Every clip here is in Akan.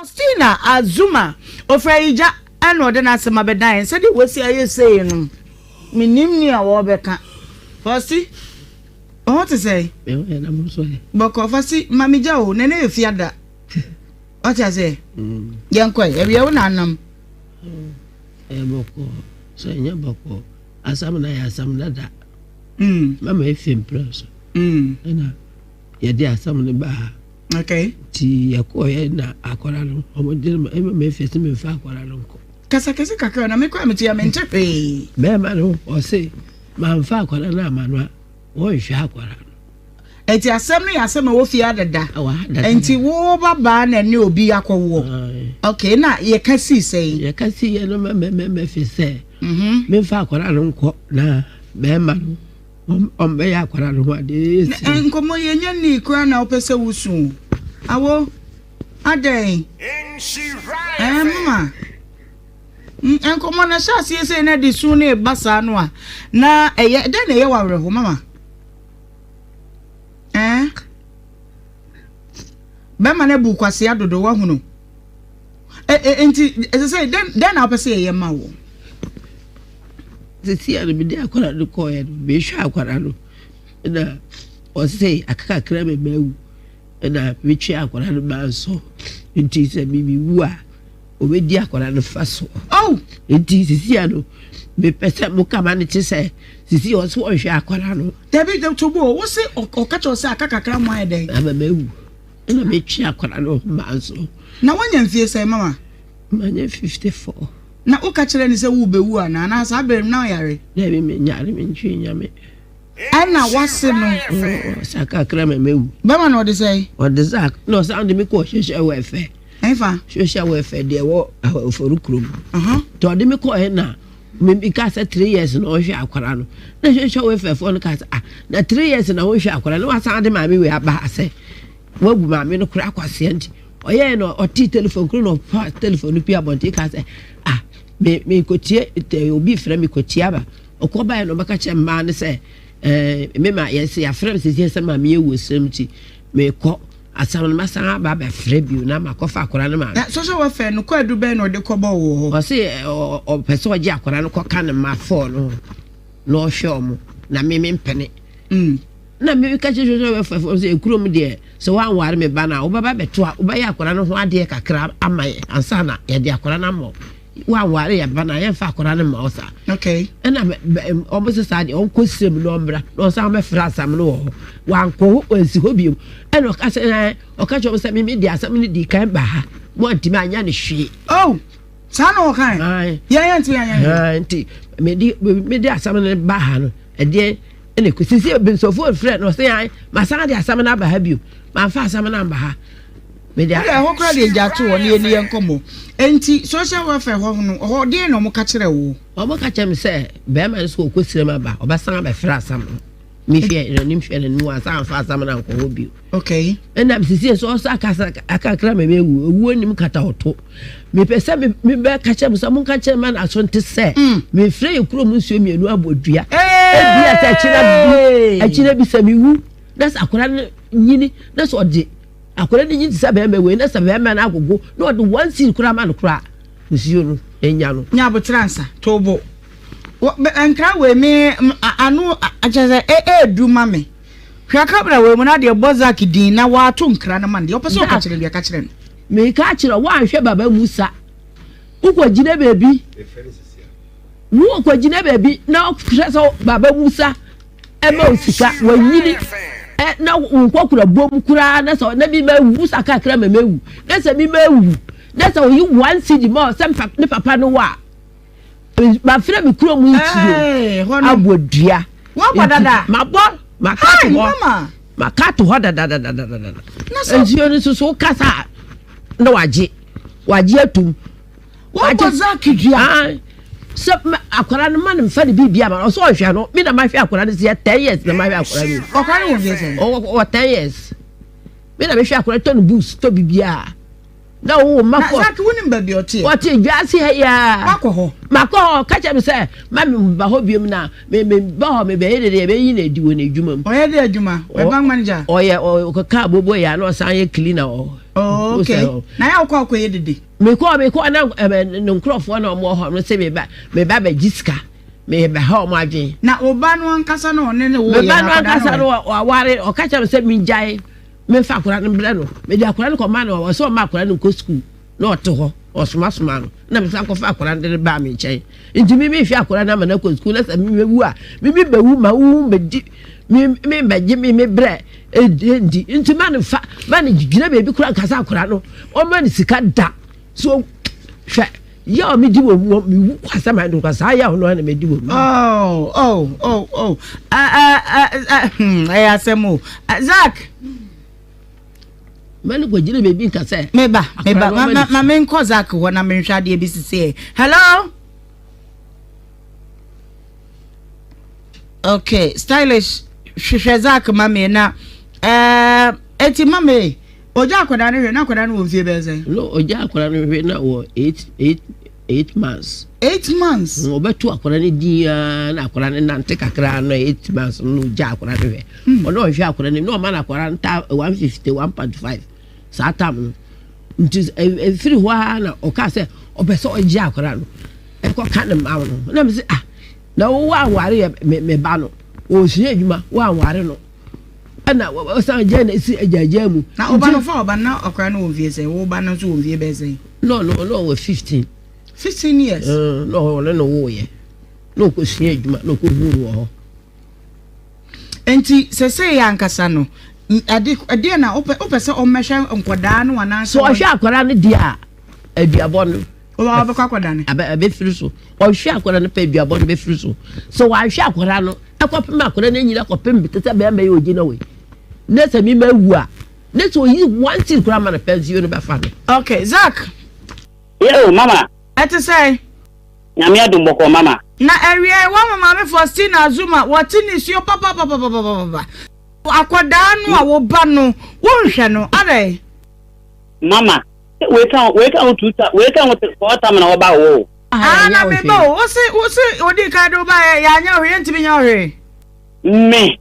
Faustina Azuma, ofiri Ayigya ɛna ɔde n'asɛm abɛdan yɛn. Sɛdeɛ wasi ayɛ sei no, mennim nea wɔrebɛka. Fausti, wo ho te sɛn? Me ho yɛ na mo nso ɛ? Bɔkɔ, Fausti, ma me gya o, na ɛnɛ yɛ fiada. Wate aseɛ? Mm. Yɛnkɔ ɛ, ɛwiɛ wo na anam. Ɛyɛ bɔkɔ, sɛ ɛnyɛ bɔkɔ, asɛm na yɛ asɛm dada. Mm. Mama efi mprɛ so. Mm. Ɛna yɛde asɛm no baa ha. Okay. Nti yɛkɔɔyɛ na akwadaa no wɔn de no ɛma me fɛ sɛ memfa akwadaa no nkɔ. Kasa kɛse kakra na me kɔ a mete a mente hwee. Bɛrima no ɔse mamfa akwadaa no ama no a wɔnhwɛ akwadaa no. Enti asɛm no yɛ asɛm a ɛwɔ fie adada. Enti wo ba baa na ɛne obi akɔwoɔ. Okay na yɛka sii sɛn? Yɛka sii yɛ no mɛmɛmɛ fi sɛ memfa akwadaa no nkɔ na bɛrima no ɔmbɛyɛ akwadaa no ho adeɛ. Nkɔmmɔ yi ɛnyɛ nii koraa na wopɛ sɛ wosu o. Awo, adɛn? Ɛɛ mama, nkɔmmɔ no ɛhyɛ aseɛ sei na de su no reba saa no a, na ɛyɛ dɛn na ɛyɛ wɔ awerɛho mama? Ɛɛ bɛrima no abu kwasea dodo wahunu. Ɛ nti ɛsɛ sɛ dɛn na wopɛ sɛ yɛyɛ ma wo? Sisi a no mede akwadaa no kɔɔɛ no mehwɛ akwadaa no na ɔse aka kakra ma mawu na metwe akwadaa no manso nti sɛ mewu a ɔbɛdi akwadaa no fa so. Oh! Nti sisi a no mepɛ sɛ moka ma no te sɛ sisi ɔse ɔhwɛ akwadaa no. Dabi to bo wo se ɔka kyerɛ sɛ aka kakra mo ayɛ dɛn? Ama mawu na metwe akwadaa no manso. Na woanya mfie sɛn mama? Manya 54. Na woka kyerɛɛ no sɛ worebɛwu anaa? Anaa saa berɛ no na ɔyare? Dabi, menyare, mentwee Nyame. Ɛna wase no. Ɔsa kakra ma mawu. Bɛma no ɔde sɛn? Ɔde sa, na ɔsan de me kɔɔ social welfare. Ɛnfa? Social welfare deɛ ɛwɔ Afɔre kurom. Nti ɔde me kɔɔ na me ka sɛ 3 years na ɔhwɛ akwara no. Na social welfare foɔ no ka sɛ ah na 3 years na wɔhwɛ akwara no wasan de maame wei aba ha sɛ wabu maame no koraa kwasea nti ɔyɛɛ no ɔtee telefon koro na ɔfa telefon no pii abɔnten ka sɛ ah me me kɔtie obi frɛ me kɔtie aba ɔkɔ baeɛ na ɔbɛka kyerɛ mmaa no sɛ ɛɛ me ma yɛsɛ yɛafrɛ me sɛsɛ sɛ maame yɛ wɔ srem nti mekɔ asam no masan aba abɛfrɛ bio na makɔfa akwadaa no maame. Social welfare no kɔ adu bɛn na ɔde kɔbɔ wɔ hɔ? Ɔse ɔpɛ sɛ ɔgye akwadaa no kɔka ne mma fɔɔ no na ɔhwɛ ɔmo na me mempene. Na meka kyerɛ social welfare foɔ sɛ ekurom deɛ sɛ woanware me ba no a wobɛba bɛto a wobɛyɛ akwadaa no ho adeɛ kakra ama yɛ ansa na yɛde akwadaa no ama wo. Woanware yɛ ba no a yɛmfa akwadaa no mma wo saa. Okay. Ɛna ɔmo sɛ saa deɛ ɔnkɔ srem na ɔmmra na ɔsan bɛfrɛ asɛm no wɔ hɔ. Wankɔ hɔ wansi hɔ bio. Ɛna ɔka sɛ ɛɛ ɔka kyerɛ ɔmo sɛ mimi de asɛm no di kan ba ha mo antumi anyɛ no hwee. Oh, saa na ɔka ɛ. Yɛn yɛn ntumi anyɛ hwee. Nti mede mede asɛm no ba ha no ɛdeɛ ɛna ɛkɔ sisi ebensɔfo efrɛ no ɔsɛ yan masan de asɛm no aba ha bio manfa asɛm no amba ha. Mede a. Ɛhɔ koraa deɛ gya to hɔ ne yɛni yɛn nkɔmmɔ. Enti social welfare hɔ no hɔ deɛ na wɔn ka kyerɛ wo? Wɔn ka kyerɛ me sɛ bɛrima no sɛ ɔkɔ sirem aba ɔbɛsan abɛfrɛ asɛm no. Mehwɛ n'anim hwɛ n'anim wansan amfa asɛm no ankɔ hɔ bio. Okay. Ɛna sisi nso ɔsɛ akasa akakra ma mewu owuo nim kata ɔto. Mepɛ sɛ mebɛka kyerɛ mo sɛ monka kyerɛ ma n'aso nte sɛ mefrɛ yɛ kurom nsuo mmienu abɔ dua. Ebia sɛ akyina bi akyina bi sɛ mewu na sɛ akwadaa no nyini na sɛ ɔde akwadaa no nyini te sɛ bɛrima wei na sɛ bɛrima no agogo na ɔde one seed koraa ma no koraa nsuo no enya no. Nya abotra nsa to bo. Nkra wei me ano kyerɛ sɛ ɛɛdu ma me. Hwɛ kamera wei mu na deɛ bɔ Zack din na wato nkra no ma no deɛ ɔpɛ sɛ ɔka kyerɛ no deɛ ka kyerɛ no. Meka akyerɛ wo anhwɛ baba Musa wokɔ gyina baabi wokɔ gyina baabi na hwɛ sɛ baba Musa ɛma wo sika wanyini ɛ na wo nkɔkora bom koraa na sɛ na mi ma wu sa kakra ma ma wu na sɛ mi ma wu na sɛ oyi one cedi ma sɛ ne papa no wɔ a mafrɛ me kurom nsuo abɔ dua. Wabɔ dada. Mabɔ maka to hɔ maka to hɔ dadadadadada nsuo no nso so kasa na wagye wagye atum. Wabɔ zaki dua. Sɛ akwara no ma no nfa ne biribi ama ɔsɛ ɔhwɛ no mi na ma hwɛ akwara no sɛ 10 years na ma hwɛ akwara no. Ɔkwara no wɔ fie sɛ. Ɔwɔ 10 years mi na mehwɛ akwara tɔ no books tɔ biribiara. Na wo mma Na kɔ. Zach wonim baabi ɔteɛ? Ɔte dwaase ha yi ara. Wakɔ hɔ? Makɔ hɔ, ɔka kyerɛ me sɛ ma me ba hɔ biom na me me ba hɔ mebɛyɛ dede yɛbɛyi no adi wɔ n'adwuma mu. Ɔyɛ dɛ adwuma? Ɔyɛ bank manager? Ɔyɛ ɔkeka abobo yɛ a na ɔsan yɛ cleaner wɔ hɔ. Oh, okay. Na yɛ wokɔ akɔyɛ dede? Mekɔ mekɔ na ne nkurɔfoɔ na wɔwɔ hɔ no sɛ meba meba bɛgye sika mebɛha wɔn adwene. Na wo ba no ankasa no ɔne ne wo yɛ na akwadaa no waware ɔka kyerɛ me sɛ megyae memfa akwadaa no mbrɛ no mede akwadaa no kɔma no ɔsɛ ɔma akwadaa no nkɔ sukuu na ɔte hɔ ɔsomasoma no na mesan kɔfa akwadaa no de no baa me nkyɛn nti me mehwɛ akwadaa no ama no akɔ sukuu na sɛ mewu a me mebɛwu ma wo bɛdi me me bɛgye me me brɛ ɛdi nti ma no fa ma no gyina baabi koraa nkasa akwadaa no ɔma no sika da so hwɛ yɛ a medi wɔ mu mewu kɔ asɛm a nkwa saa yɛ a ɔno na medi wɔ mu. Oh oh oh oh ɛyɛ asɛm o Zach. Mɛne kɔgyina baabi nka sɛ. Meba meba ma ma menkɔ Zach hɔ na menhwɛ adeɛ bi sisi ɛ. Hello. Okay stylish hwehwɛ Zach ma me na ɛɛ eti ma me. Ogya akwadaa no hwɛ na akwadaa no wɔ mfie bɛyɛ sɛn? No, ogya akwadaa no hwɛ na wɔ eight eight 8 months. 8 months. Ɔbɛto akwadaa no din ara na akwadaa no nante kakra na 8 months no ogya akwadaa no hwɛ. Ɔno ɔhwɛ akwadaa no na ɔma no akwadaa no ta 151.5 saa tam no. Nti efiri hɔ ara na ɔka sɛ ɔpɛ sɛ ɔgye akwadaa no ɛkɔ ka ne mma no. Na mi sɛ ah na wo anware yɛ me me ba no ɔresua adwuma wo anware no. Ɛna ɔsan gya na esi agyaagyaa mu. Na ɔba no fa ɔba na akwadaa no wɔ mfie sɛn? Wo ba no nso wɔ mfie bɛyɛ sɛn? No no no ɔwɔ 15. 15 years. Na ɔne no woyɛ na ɔkɔsua adwuma na ɔkɔhuu no wɔ hɔ. Nti sɛsɛ yɛ ankasa no ɛde ɛdeɛ na wopɛ wopɛ sɛ ɔmmɛhwɛ nkɔdaa no anaasɛ. So ɔhwɛ akwadaa no deɛ a aduabɔ no. Ɔwɔ ɔbɛkɔ akɔda no. Abɛ ɛbɛfiri so ɔhwɛ akwadaa no pɛ aduabɔ no bɛfiri so so wahwɛ akwadaa no ɛkɔpem akwadaa no anyina kɔpem te sɛ bɛrima yi ɔgyina wei ne sɛ mi ma awu a ne sɛ oyi one thing koraa ma no pɛ nsuo no bɛfa no. Okay Zach. Yo mama. Ɛte sɛn? Nyame adom bɔkɔɔ mama. Na awiei woama Maame Faustina Azuma wɔte nisuo papapapapapapa. Akwadaa no a wo ba no wonhwɛ no adɛn? Mama, wei ka ho wei ka ho two ta wei ka ho four tam na wɔba wo o. Ah na me ba o, wo se wo se odi kan de wo ba yɛ yɛanyɛ hwee yɛntumi nyɛ hwee. Me.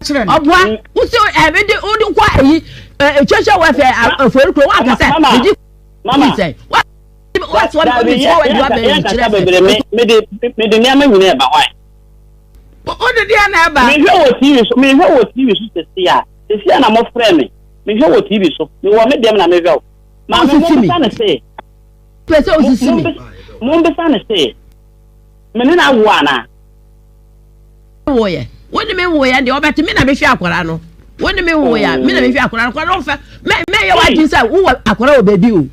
Kyerɛ no. Ɔboa wo se ɛbi de wo de kɔ ayi social welfare afɔri kuro wa kasa mama medi mama sɛ wa wa sɔ dabi mi yɛ sɔ wa yɛ di wa bɛ yɛ kyerɛ nkasa sɛ bebree me me de me de nneɛma nyinaa ɛba hɔ. Wo de deɛ na ɛba. Mehwɛ wɔ TV so mehwɛ wɔ TV so sisi a sisi a na mo frɛ me mehwɛ wɔ TV so mewɔ me dɛm na mehwɛ o. Maame mo Osisi mi. bisa ne se pɛ sɛ osisi mi mo bisa ne se me ne na awo ana. Woyɛ wo ne me woyɛ deɛ ɔbɛte me na mehwɛ akwadaa no wo ne me woyɛ me na mehwɛ akwadaa no akwadaa no fɛ mɛ mɛ yɛ wadwin sɛ wowɔ akwadaa wɔ baabi o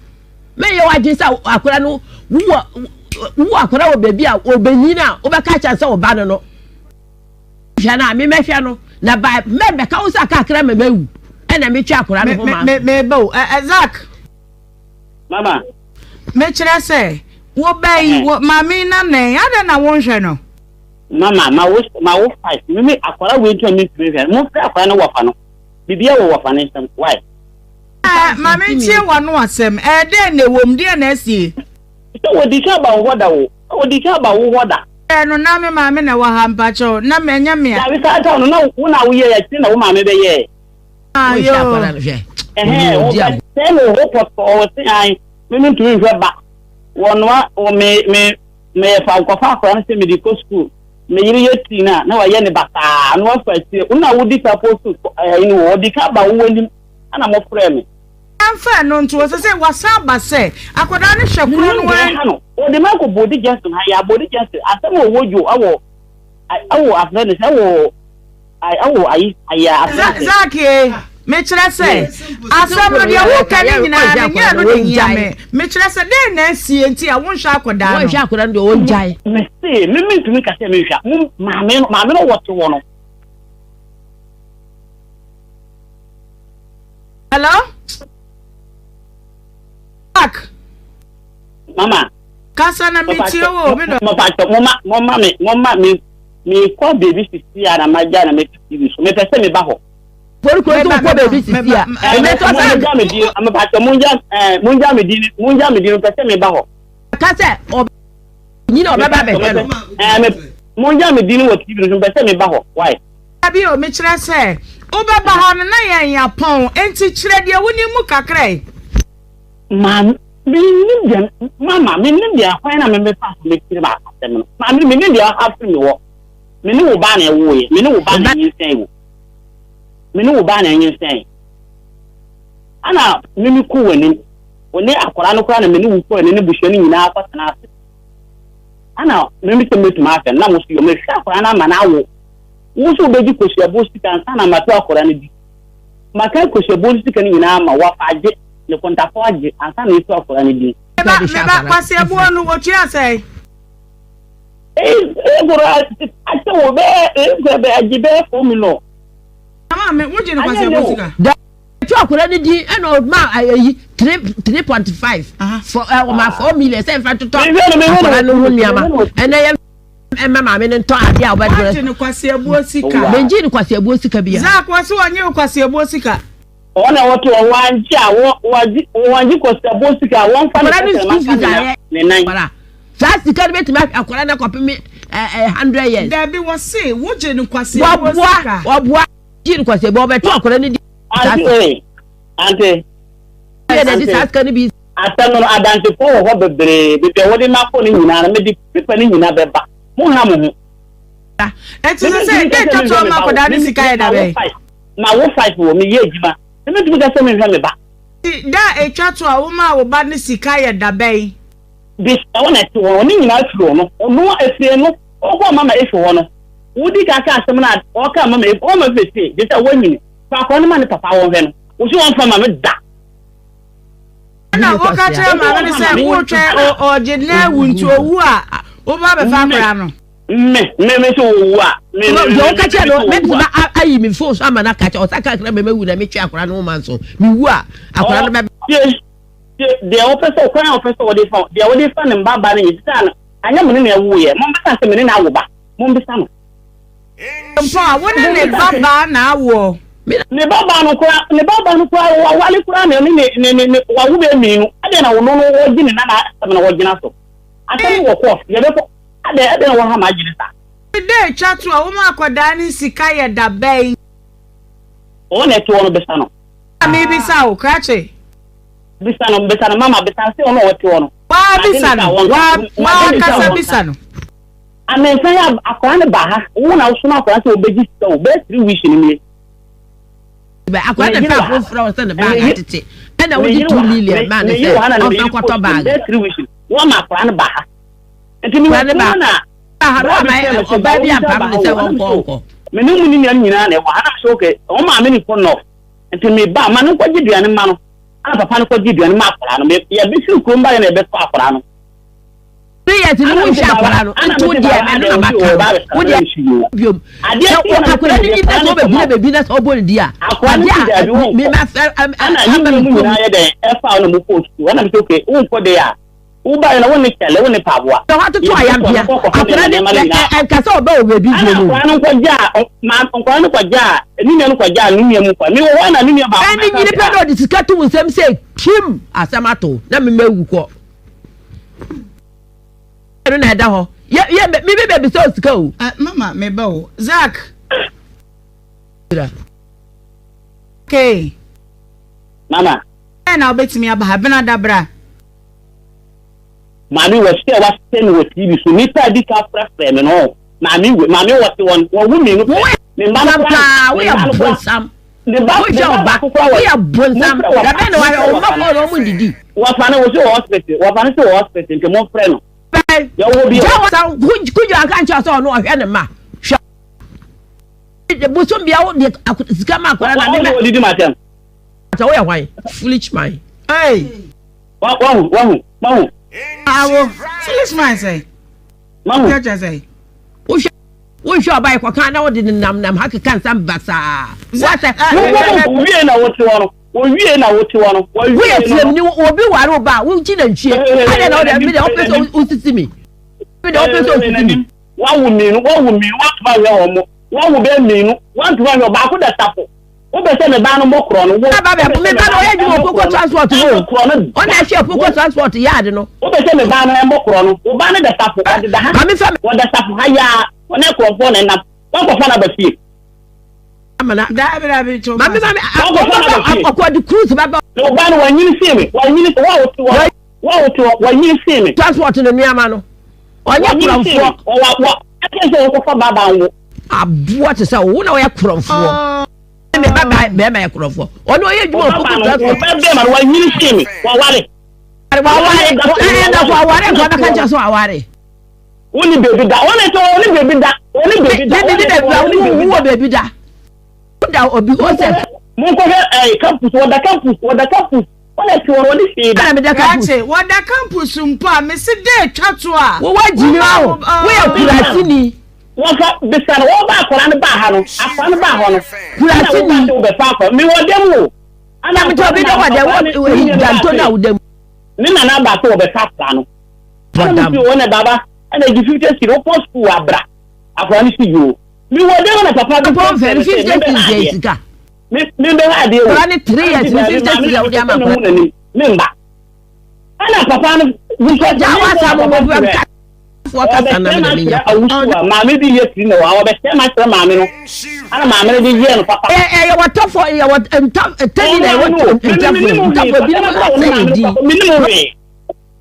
mɛ yɛ wadwin sɛ akwadaa no wowɔ wowɔ akwadaa wɔ baabi a ɔbɛnyin a wobɛka kyɛn sɛ ɔba no no hwɛ no a me mɛhwɛ no na ba mɛ bɛka wo sɛ akakra mɛ mɛwu ɛna metwa akwadaa no ho ma Me me ba o ɛ Zach. Mama. Mekyerɛ sɛ wo ba yi wo maame na nɛn adɛn na wonhwɛ no. Mama ma wo ma wo five me me akwara wei nti a mentumi nhwɛ no momfrɛ akwara no wɔfa no biribiara wɔ wɔfa no nsɛm why. Ɛɛ ma mentie w'ano asɛm ɛɛ dɛn na ɛwom deɛn na asie. Sɛ wɔdi kan ba wo hɔ da o wɔdi kan ba wo hɔ da. Ɛɛ no na me maame na ɛwɔ ha mpakyɛw na ɛnyɛ me a. Dabi saa time no na wo na woyɛɛ akyire na wo maame bɛyɛɛ. Ah wohwɛ yoo. akwadaa no hwɛ Ɛhɛn ɔdi wo agorɔ sɛ no ho pɔtɔɔ se an me mentumi nhwɛ ba wɔnoa wɔ me me Mefa nkɔfa akwadaa no sɛ mede kɔ sukuu. Me yere yɛ tii no a, na wayɛ ne basaa na wafa akyire. Wo na wodi ka post ɛyi no wɔ ɔdi ka ba wo anim ɛna mo frɛ me. Ɛmfa ɛno nto hɔ, sɛsɛi wasan aba sɛ akwadaa no hwɛ korɔ Menim no deɛ ara. ɛha no. Ɔde me akɔ Bodi Junction ha yi a, Bodi Junction asɛm a ɔwɔ dwo ɛwɔ ɛwɔ afrɛ no sɛ ɛwɔ ɛwɔ ayi ayi afrɛ no sɛ. Zach ee, mekyerɛ sɛ asɛm no deɛ woka ne nyinaa no nyɛ ɛno na ehia me. Mekyerɛ sɛ dɛn na asie nti a wonhwɛ akwadaa no? Wɔnhwɛ akwadaa no deɛ wɔngyae. Mese me mentumi nka sɛ menhwɛ mo maame no maame no wɔte hɔ no. Hello? Zach. Mama. Kasa na metie wo me dɔ. Mopatɔ moma moma me moma me mekɔ baabi sisi a na magya na mɛto TV so mepɛ sɛ meba hɔ. Pori kuro nso wokɔ baabi sisi a. Ɛnɛ sɔ sɛ. Mongya me din mepatwa mongya ɛɛ mongya me din mongya me din pɛ sɛ meba hɔ. Ka sɛ ɔbɛ nyina ɔbɛba bɛhwɛ no. Ɛɛ me mongya me din wɔ TV no so pɛ sɛ meba hɔ why. Dabi o mekyerɛ sɛ wobɛba hɔ no na yɛn yapɔn enti kyerɛ deɛ wonim mu kakra yi. Maame menim deɛ mama menim deɛ kwan na memefa so mekyerɛ ma asɛm no maame menim deɛ ɔha firi me wɔ me ne wo ba na ɛwoeɛ me ne wo ba na ɛnyinsɛn wo. Me ne wo ba na anyinsɛn. Ana me me ku w'anim. Wo ne akwadaa no koraa na me ne wo kɔ ne ne busua no nyinaa kɔtena ase. Ana me me sɛ mɛtumi ahwɛ no na mo so yɛ mehwɛ akwadaa no ama no awo. Wo nso wobɛgye kɔsiaboɔ sika ansa na mato akwadaa no di. Maka kɔsiaboɔ no sika no nyinaa ama wafa agye ne kontafo agye ansa na ɛtu akwadaa no din. Meba meba kwasiaboɔ no wɔtua sɛn? Ekoro akyɛ wo bɛyɛ ekura bɛ agye bɛyɛ fɔm no. Maame wogye no kwasi ɛbɔ sika. Da etu akora ne din ɛna ɔma ayi 3.5 for ɛ ɔma 4 million sɛ nfa totɔ akora no ho nneɛma ɛnɛ yɛ ɛma maame no ntɔ adeɛ a ɔbɛdorɛ. Wagye no kwasi ɛbuo sika. Mengye no kwasi ɛbuo sika bia. Zak wɔsi wɔnye wo kwasi ɛbuo sika. Wɔn a wɔte hɔ wɔangye a wɔagye wɔangye kɔsiaboɔ sika a wɔmfa ne kɛtɛrɛma nka ne nan. Saa sika no bɛtumi ahwɛ akwadaa no akɔpem 100 years. Dabi wɔse wogye no kwasiaboɔ sika. Wɔboa gye no kwasiaboɔ wɔbɛto akwadaa no di. Ante ee ante. Yɛ na ɛde saa sika no bi. Asɛm no adansefoɔ wɔ hɔ bebree beebi a wɔde ma kɔ no nyinaa no mede pepa no nyinaa bɛba mo ha mo ho. Ɛti sɛ sɛ dɛ twa to ama akwadaa no sika yɛ dabɛn. Ma wo five wɔ me yɛ adwuma na me ntumi ka sɛ me nhwɛ me ba. Nti da a etwa to a wo maa wo ba no sika yɛ da bɛn? Bisa wɔn a ɛte hɔ no, ne nyinaa firi ɔno. Ɔno a efiri no, ɔkɔɔ mama Efi hɔ no, wodi ka ka asɛm no a ɔka mama Efi, ɔma Efi se, gye sɛ wanyini, fa akwadaa no ma ne papa wɔnhwɛ no. Wo se wɔmfa ma me da. Ɛna woka kyerɛ maame no sɛ wotwɛn ɔgye na awu nti owu a woba bɛfa akwadaa no. Me, me, me sɛ owu a. Me, me, me, deɛ ɔka kyerɛ no mɛtumi ayi me phone so ama no aka kyerɛ ɔsa ka kyerɛ me mawu na metwe akwadaa no ho ma nso mewu a akwadaa no bɛ. Deɛ ɔpɛ sɛ ɔkwan a ɔpɛ sɛ ɔde fa deɛ ɔde fa ne mba ba no nyɛ sisa no anyɛ mo ne na ɛwo yɛ mo mbisa sɛ me ne na awo ba mo mbisa no. Mpo a wo ne ne ba baa na awoɔ. Ne ba baa no kora ne ba baa no kora wawale kora na ne ne ne ne wawo bɛ mmienu adɛn na ɔno no ɔgye ne nana asɛm na ɔgyina so asɛm wɔ kɔɔt yɛbɛkɔ. Adɛn, adɛn na woha m'adwene saa? Da a etwa to a woma akwadaa no sika yɛ da bɛn? Wɔn na ɛte hɔ no, bisa no. Na mebisa wo, krakye. Bisa no, bisa no, mama, bisa no sɛ ɔno a ɔte hɔ no. Waa bisa no, waa, waa kasa bisa no. Amensa yɛ akwadaa no ba ha, wo na wosoma akwadaa sɛ ɔbɛgye sika o, bɛyɛ 3 weeks no nie. Akwadaa na fɛ afoforo a ɔsɛ ne baag atete, ɛna wogye 2 million maa ne sɛ ɔmfa nkɔtɔ baag. Bɛyɛ 3 weeks, wɔma akwadaa no ba ha. Nti mewɔ kurom na bra bi frɛ me sɛ ɔbaa bi ampam ne sɛ wɔnkɔ nkɔ. Me ne mu ne nua no nyinaa na ɛwɔ ha na mesɛ okay wɔn maame ne kɔ nɔf nti me ba ma no nkɔgye duane ma no ana papa no kɔgye duane ma akwadaa no yɛbɛfiri kurom ba yɛ na yɛbɛtɔ akwadaa no. 3 years ni wo nhwɛ akwadaa no nti wo deɛ ɛno na maka no wo deɛ biom sɛ akwadaa no nyi na sɛ ɔbɛgyina baabi na sɛ ɔbɔ ne di a adeɛ a me ma fɛ ama me kurom. Ɛfa wo na mo kɔ sukuu ɛna mesɛ okay wonkɔ de a Wobaeɛ no, wo ne kyɛlɛ, wo ne paboa. Sɛ woatoto ayamdeɛ, akwadaa no ɛnka sɛ ɔbɛ wɔ baabi bio no. Ɛna nkwadaa no nkɔgyaa, ma nkwadaa no kɔgyaa, ne nua no kɔgyaa ne nua mu kɔ. Mewɔ hɔ na ne nua baako. Ɛne nyini pɛ na ɔde sika to wo nsam sɛ kim asɛm ato na mema awu kɔ. Ɛno na ɛda hɔ. Yɛ yɛ me bɛ bɛ sɛ sika o. Mama meba o. Zach. Okay. Mama. Ɛna na wobɛtumi aba ha bena da bra. Maame wɔ sɛ wasɛ no wɔ TV so nipa a di ka frɛfrɛ me no maame we maame wɔte wɔn wɔn wo mmienu pɛ ne mma no kora ne mma no kora ne ba ne ba baako kora wɔ woyɛ bonsam dabɛ na wayɛ ɔmo kɔ na ɔmo ndidi. Wɔfa no wɔ sɛ wɔ hospital wɔfa no sɛ wɔ hospital nti mo frɛ no. Yɛwɔ bi. Gya wɔ sa kudwo anka nkyɛn sɛ ɔno ɔhwɛ ne ma hwɛ bosom bia wo de sika ma akɔla na ne mɛ. Wɔdidi ma tɛm. Sɛ woyɛ hwan foolish man. Hey. Wahu, wahu, wahu. Awo, foolish man sɛ. Mahu. Kyɛ sɛ. Wohwɛ wohwɛ ɔba yɛ kɔka na wode nenam nam ha keka nsɛm basaa. Wasɛ. Wowie na wote hɔ no. Wowie na wote hɔ no. Woyɛ tirim ni obi ware wo ba wogye nantwie. Adɛn na wode me deɛ wopɛ sɛ wosisi mi. Me deɛ wopɛ sɛ wosisi mi. Wawo mmienu, wawo mmienu, wantumi ahwɛ wɔn mo. Wawo bɛɛ mmienu, wantumi ahwɛ baako da sapɔ. Wopɛ sɛ me ba no mmɔ korɔ no. Wo. Ba bɛ me ba no ɔyɛ adwuma wɔ Poco transport hɔ o. Korɔ no. Ɔna ɛhwɛ Poco transport yard no. Wopɛ sɛ me ba no mmɔ korɔ no. Wo ba no da safo ɔdeda ha. Maame fɛ. Wɔda safo ha yaa. Wɔne akorɔmfoɔ na ɛnam. Wɔnkɔfa no aba fie. Amana. Daabi daabi to. Maame maame Wɔnkɔfa no aba fie. akɔkɔ de cruise bɛba. Na wo ba no wanyini sen me. Wanyini wo a wote hɔ. Wo a wote hɔ wanyini sen me. Transport no nneɛma no. Ɔnyɛ Wanyini sen me. korɔmfoɔ. Ɔwa wa. Ɛkyɛn sɛ wɔkɔfa ba ba nwo. Aboa te sɛ wo na ɔyɛ korɔmfoɔ. Me ba ba bɛrima yɛ korɔmfoɔ. Ɔno ɔyɛ adwuma wɔ Poco transport. Ɔba bɛrima no wanyini sen me. Waware. Waware. Ɛna waware nkɔ bɛka nkyɛn so waware. Woni beebi da. Wɔn ɛsɛ wɔn ni beebi da. Wɔn ni beebi da. Beebi da beebi da. Wo wɔ beebi da. Wo da obi hɔ sɛ. Monkɔhwɛ ɛɛ campus wɔda campus wɔda campus wɔn ɛte wɔn wɔde hwee da. Ɛna meda campus. Krakye wɔda campus mpo a mesi dɛ etwa to a. Wo wa gyimi wa wo wo yɛ kurasini. Wɔfa bisa no wɔba akwadaa no baa ha no akwadaa no baa hɔ no. Kurasini. Ɛna wɔba sɛ wɔbɛfa akwadaa mi wɔ dɛm o. Ɛna mi tɛ obi dɛ wɔ dɛ wɔ danto na wo dɛm. Ne nana aba sɛ wɔbɛfa akwadaa no. Ɛna mi si wɔn na baba ɛna gye 50 cedi wokɔ sukuu abra akwadaa no si yoo. Mi wɔ dɛm na papa bi fɛ fɛ no 50 cedi yɛ sika. Mi mi bɛ ha adeɛ o. Akwadaa no 3 years ne 50 cedi a wode ama akwadaa. Mi mba. Ɛna papa no bi sɛ. Gya wa sa mo mo bɛ ka. Fo kasa na me na me nya. Awusu a maame bi yɛ tiri na wa ɔbɛsɛ ma kyerɛ maame no. Ɛna maame no de yɛ no papa. Ɛ ɛ yɛ wɔtɔfo yɛ wɔ nta tɛni na yɛ wɔ ntafo ntafo bi no asɛ yɛ di. Mi ni mo wee.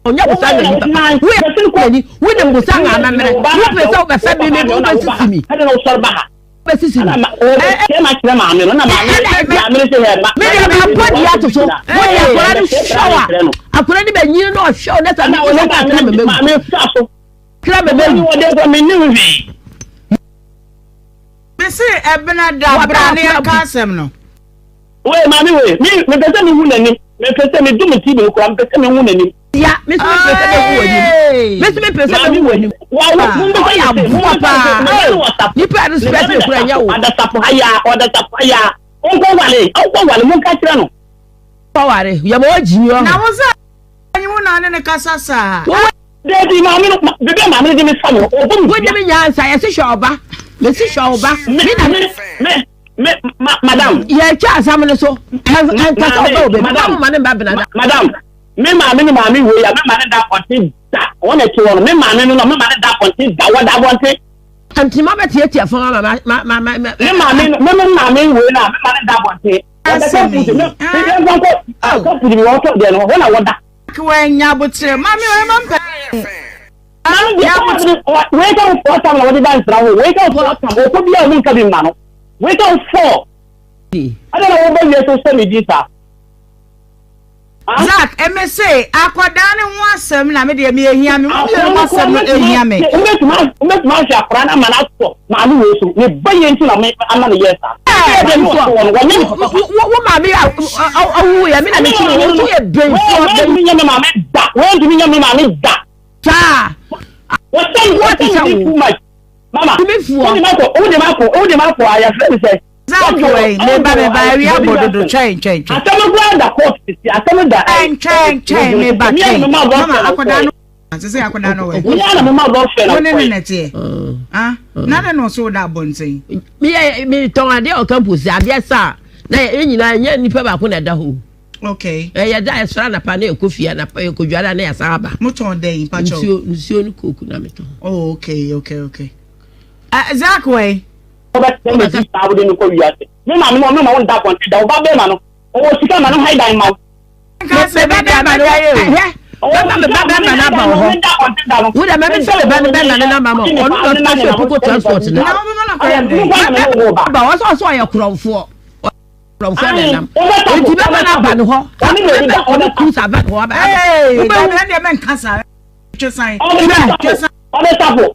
Ɔnyɛ bosa na nipa pa. Wo yɛ nani wo nim bosa nga amammerɛ. Wo pɛ sɛ wobɛfɛ mi mi wo bɛsisi mi. Ɛna na wosɔre ba ha. Bɛsisi mi. Ɔbɛsɛ ma kyerɛ maame no na maame maame no sɛ hɛ ma. Me deɛ ma bɔ di ato so. Wo deɛ akwadaa no hwɛ wa. Akwadaa no bɛ nyini na ɔhwɛ wo na sɛ mi sɛ kakra mɛ mɛwu. Maame fa so. Kra mɛ mɛwu. Wɔde kɔ mi ni hwee. Mese ɛbena da bra ne yɛnka asɛm no. Wei maame wei mi mepɛ sɛ mehu n'anim mepɛ sɛ medum TV no koraa mepɛ sɛ mehu n'anim. Ya me so mepɛ sɛ mehu w'anim me so mepɛ sɛ mehu w'anim. Ɔyɛ aboa paa nipa respect ne kura nyɛ wo. Ɔdasafo ha ya ɔdasafo ha ya ɔnkɔ wale ɔnkɔ wale mo nka kyerɛ no. Ɔnkɔ wale yɛ ma ɔgyimi ɔho. Na wo sɛ anyi wo na ne ne kasa saa. Dabi maame no bebe maame no de me fa no ɔbɔ me. Wo de me nyansa yɛsi hwɛ ɔba mesi hwɛ ɔba me na me me me ma madam. Yɛtwa asɛm no so ɛnkasa ɔba wɔ baabi ma mo ma ne mba bena da. Madam me maame ne maame wei a me ma ne da abɔnten da wɔn na ɛte hɔ no me maame no na me ma ne da abɔnten da wɔda abɔnten. Nti ma bɛ tiatia fam ama ma ma ma ma. Me maame no me me maame wei na me ma ne da abɔnten. Wɔda kampus me me yɛn nkɔ kampus bi wɔtɔ deɛ no hɔ na wɔda. Wanya abokyerɛ maame ɔyɛ ma mpɛ. Maame deɛ wei ka wo fɔɔ tam na wɔde da nsira ho wei ka wo fɔɔ tam ɔkɔ bi a ɔmo nka bi mma no wei ka wo fɔɔ ɛna na wɔbɔ wie so sɛ me di saa. Zack ɛmɛ se akwadaa ne ho asɛm na me deɛ me ehia me mo mmienu mo asɛm no ehia me. Wobɛtumi ahwɛ akwadaa no ama no asɔ maame wei so ne ba yɛ nti na me ama no yɛ saa. Wo maame awu yɛ me na me kyerɛ wo so yɛ bɛnfoɔ. Wɔntumi nyɛ me maame da wɔntumi nyɛ me maame da. Saa. Wɔsɛn wɔsɛn mi too much. Mama Tumifoɔ. wode ma kɔ wode ma kɔ wode ma kɔ ayɛfrɛ mi sɛ. Zack wei meba meba awia bɔ dodo twɛn twɛn twɛn. Asɛm kura da court sisi asɛm da. Twɛn twɛn twɛn meba twɛn mama akwadaa no sisi akwadaa no wɛ. Mi ana mo ma bɔ fɛ na kɔɛ. Wo ne ne na teɛ. Ah na de na ɔso da abɔnten. Mi yɛ mi tɔn adeɛ wɔ campus adeɛ saa na yɛ nyinaa nyɛ nipa baako na ɛda hɔ. Okay. Ɛ yɛ da yɛsɔrɔ anapa na yɛkɔ fie anapa yɛkɔ dware na yɛsan aba. Mo tɔn dɛn mpakyɛw? Nsuo nsuo ne kooku na mi tɔn. Oh okay okay okay. Uh, Zach wei. Wobɛtena ne di saa wode no kɔ wiase. Me maame no ɔno ma wo nda abɔnten da wo ba bɛrima no ɔwɔ sika ma no han dan ma wo. Me ba bɛrima no hwɛ bɛma me ba bɛrima no aba wɔ hɔ. Wo dɛ mɛmi fɛ me ba no bɛrima no namba ma ɔno na ɔtɔ so puko transport no. Ba wɔsɔ ɔsɔ ɔyɛ korɔmfoɔ. Korɔmfoɔ na ɛnam. Eti bɛma no aba ne hɔ. Ɔne cruise aba ne hɔ aba. Wobɛwu. Ɔbɛsafo.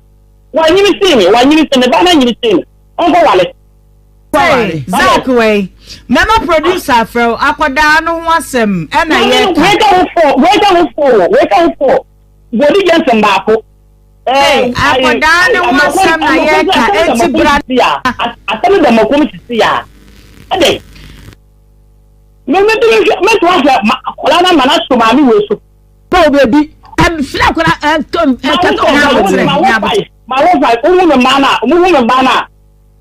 Wanyini sen me, wanyini sen me, ba no anyini sen me. Ɔnkɔ wale. Hey, Zach wei, mɛma producer afrɛ wo akwadaa no ho asɛm ɛna yɛka. Wei ka wo fɔ, wei ka wo fɔ, wei ka wo fɔ. Body Johnson baako. Hey, akwadaa no ho asɛm na yɛka eti bra. Asɛm da makom sisi ya. Ɛdɛ. Me me tumi hwɛ me to ahwɛ akwadaa no ama no aso maame wei so. Bɔ obebi. Ɛmfiri akwadaa ɛkata ɔmo Ma wo fa, ma wo fa, wohu me mmaa no a, wohu me mmaa no a.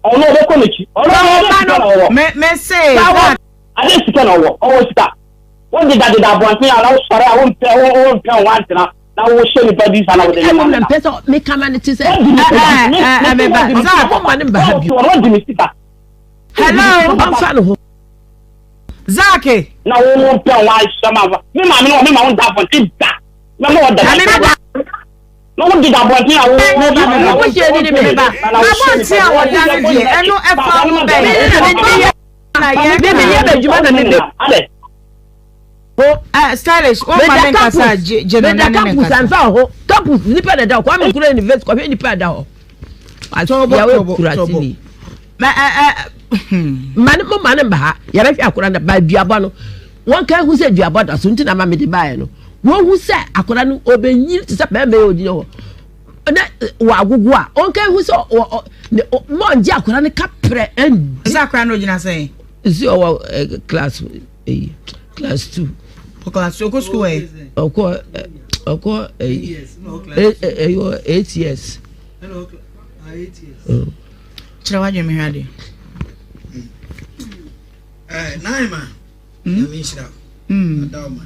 Ɔno ɔbɛkɔ n'akyi. Ɔno ade sika na ɔwɔ. Me me se. Ade sika na ɔwɔ. Ɔwɔ sika. Wo deda deda abɔnten a na wosɔre a wompɛ wompɛ wo antena na wohyɛ nipa di sa na wode ne ma. Ɛna mpɛ sɛ meka ma ne te sɛ. Ɛɛ meba. Zaa mo ma ne mba ha bi. Ɔno di me sika. Hello. Ɔmfa ne ho. Zaake. Na wo wo pɛ wo ahyɛ ma me maame no me ma wo da abɔnten da. Mɛma wɔ da. Na wo deda abɔnten a wo. Meba meba. Wo hyɛ ni ne meba. Abɔnten a wɔda no deɛ ɛno ɛfa ho bɛn. Me na me me yɛ. Me me yɛ bɛ adwuma na me bɛ. Ho eh, stylish wo ma me nkasa gye no na ne me nkasa. Meda campus anfa ho. Campus nipa na da hɔ. Kwame Nkrumah University kɔhwɛ nipa da hɔ. Tobo tobo tobo. Ma ɛ ɛ ma ne mo ma ne mba ha yɛbɛhwɛ akora no ba duabɔ no wɔn ka ehu sɛ duabɔ da so nti na ma mede baeɛ no wɔn hu sɛ akora no ɔbɛnyin te sɛ bɛrima yɛ ogyina hɔ na wɔ agogo a wɔn ka ehu sɛ ɔ ɔ ne mo ngye akora no kaprɛ ɛndi. Sɛ akora no ogyina sɛn. Nsi ɔwɔ ɛ class eyi class 2. Class 2 ɔkɔ school ɛ. Ɔkɔ ɔkɔ ɛyi ɛyɛ 8 years. Kyerɛ w'adwene mehwɛ adeɛ. Naima, nyame nhyira wo. Ɔda wo ma.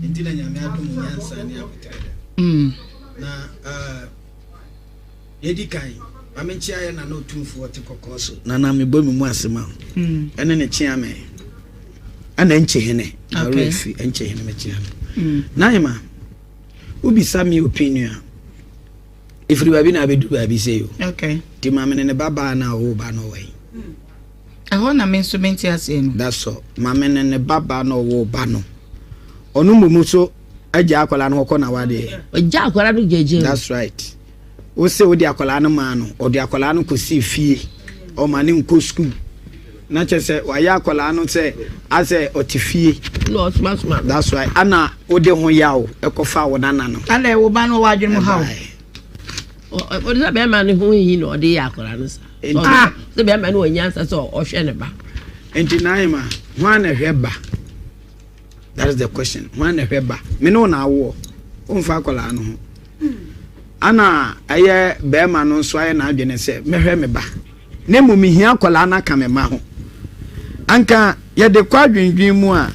Nti na nyame adom wo nyansa ne aboterɛ dɛ. Na yɛdi kan, ma menkyea yɛ nana otumfoɔ te kɔkɔɔ so. Nana mebɔ me mu ase ma wo. Ɛne ne kyea me. Ɛna nkye hene. Na werɛ fi nkye hene mekyea no. Naima, wobisa me opinion a, ɛfiri baabi na abɛdu baabi sei o. Okay. Nti maame ne ne ba baa no a ɔwɔ ba no ɔwɔ yi. Ɛhɔ na me nso mente aseɛ no. That's all. Maame ne ne ba baa no ɔwɔ ba no. Ɔno mmom so agya akwadaa no ɔkɔ na wadeɛ. Ɔgya akwadaa no gyegye. That's right. Wo se wode akwadaa no maa no, ɔde akwadaa no kɔsii fie, ɔma ne nkɔ sukuu. Na kyerɛ sɛ wayɛ akwadaa no sɛ asɛ ɔte fie. Na ɔsomasoma. That's right. Ana wode ho yaw ɛkɔfa wo nana no. Ana ɛwo ba no wɔ adwene mu haw. Ɔde sɛ bɛrima no ho hi na ɔde yɛ akwadaa no sa. Sɛ bɛrima no wɔ nyansa sɛ ɔhwɛ ne ba. Nti Naima, hwan na ɛhwɛ ba? That is the question. Hwan na ɛhwɛ ba? Me ne wo na awoɔ. Womfa akwadaa no ho. Ana ɛyɛ bɛrima no nso ayɛ n'adwene sɛ mɛhwɛ me ba. Na mmom mehia akwadaa no aka me mma ho. Anka yɛde kɔ adwendwen mu a,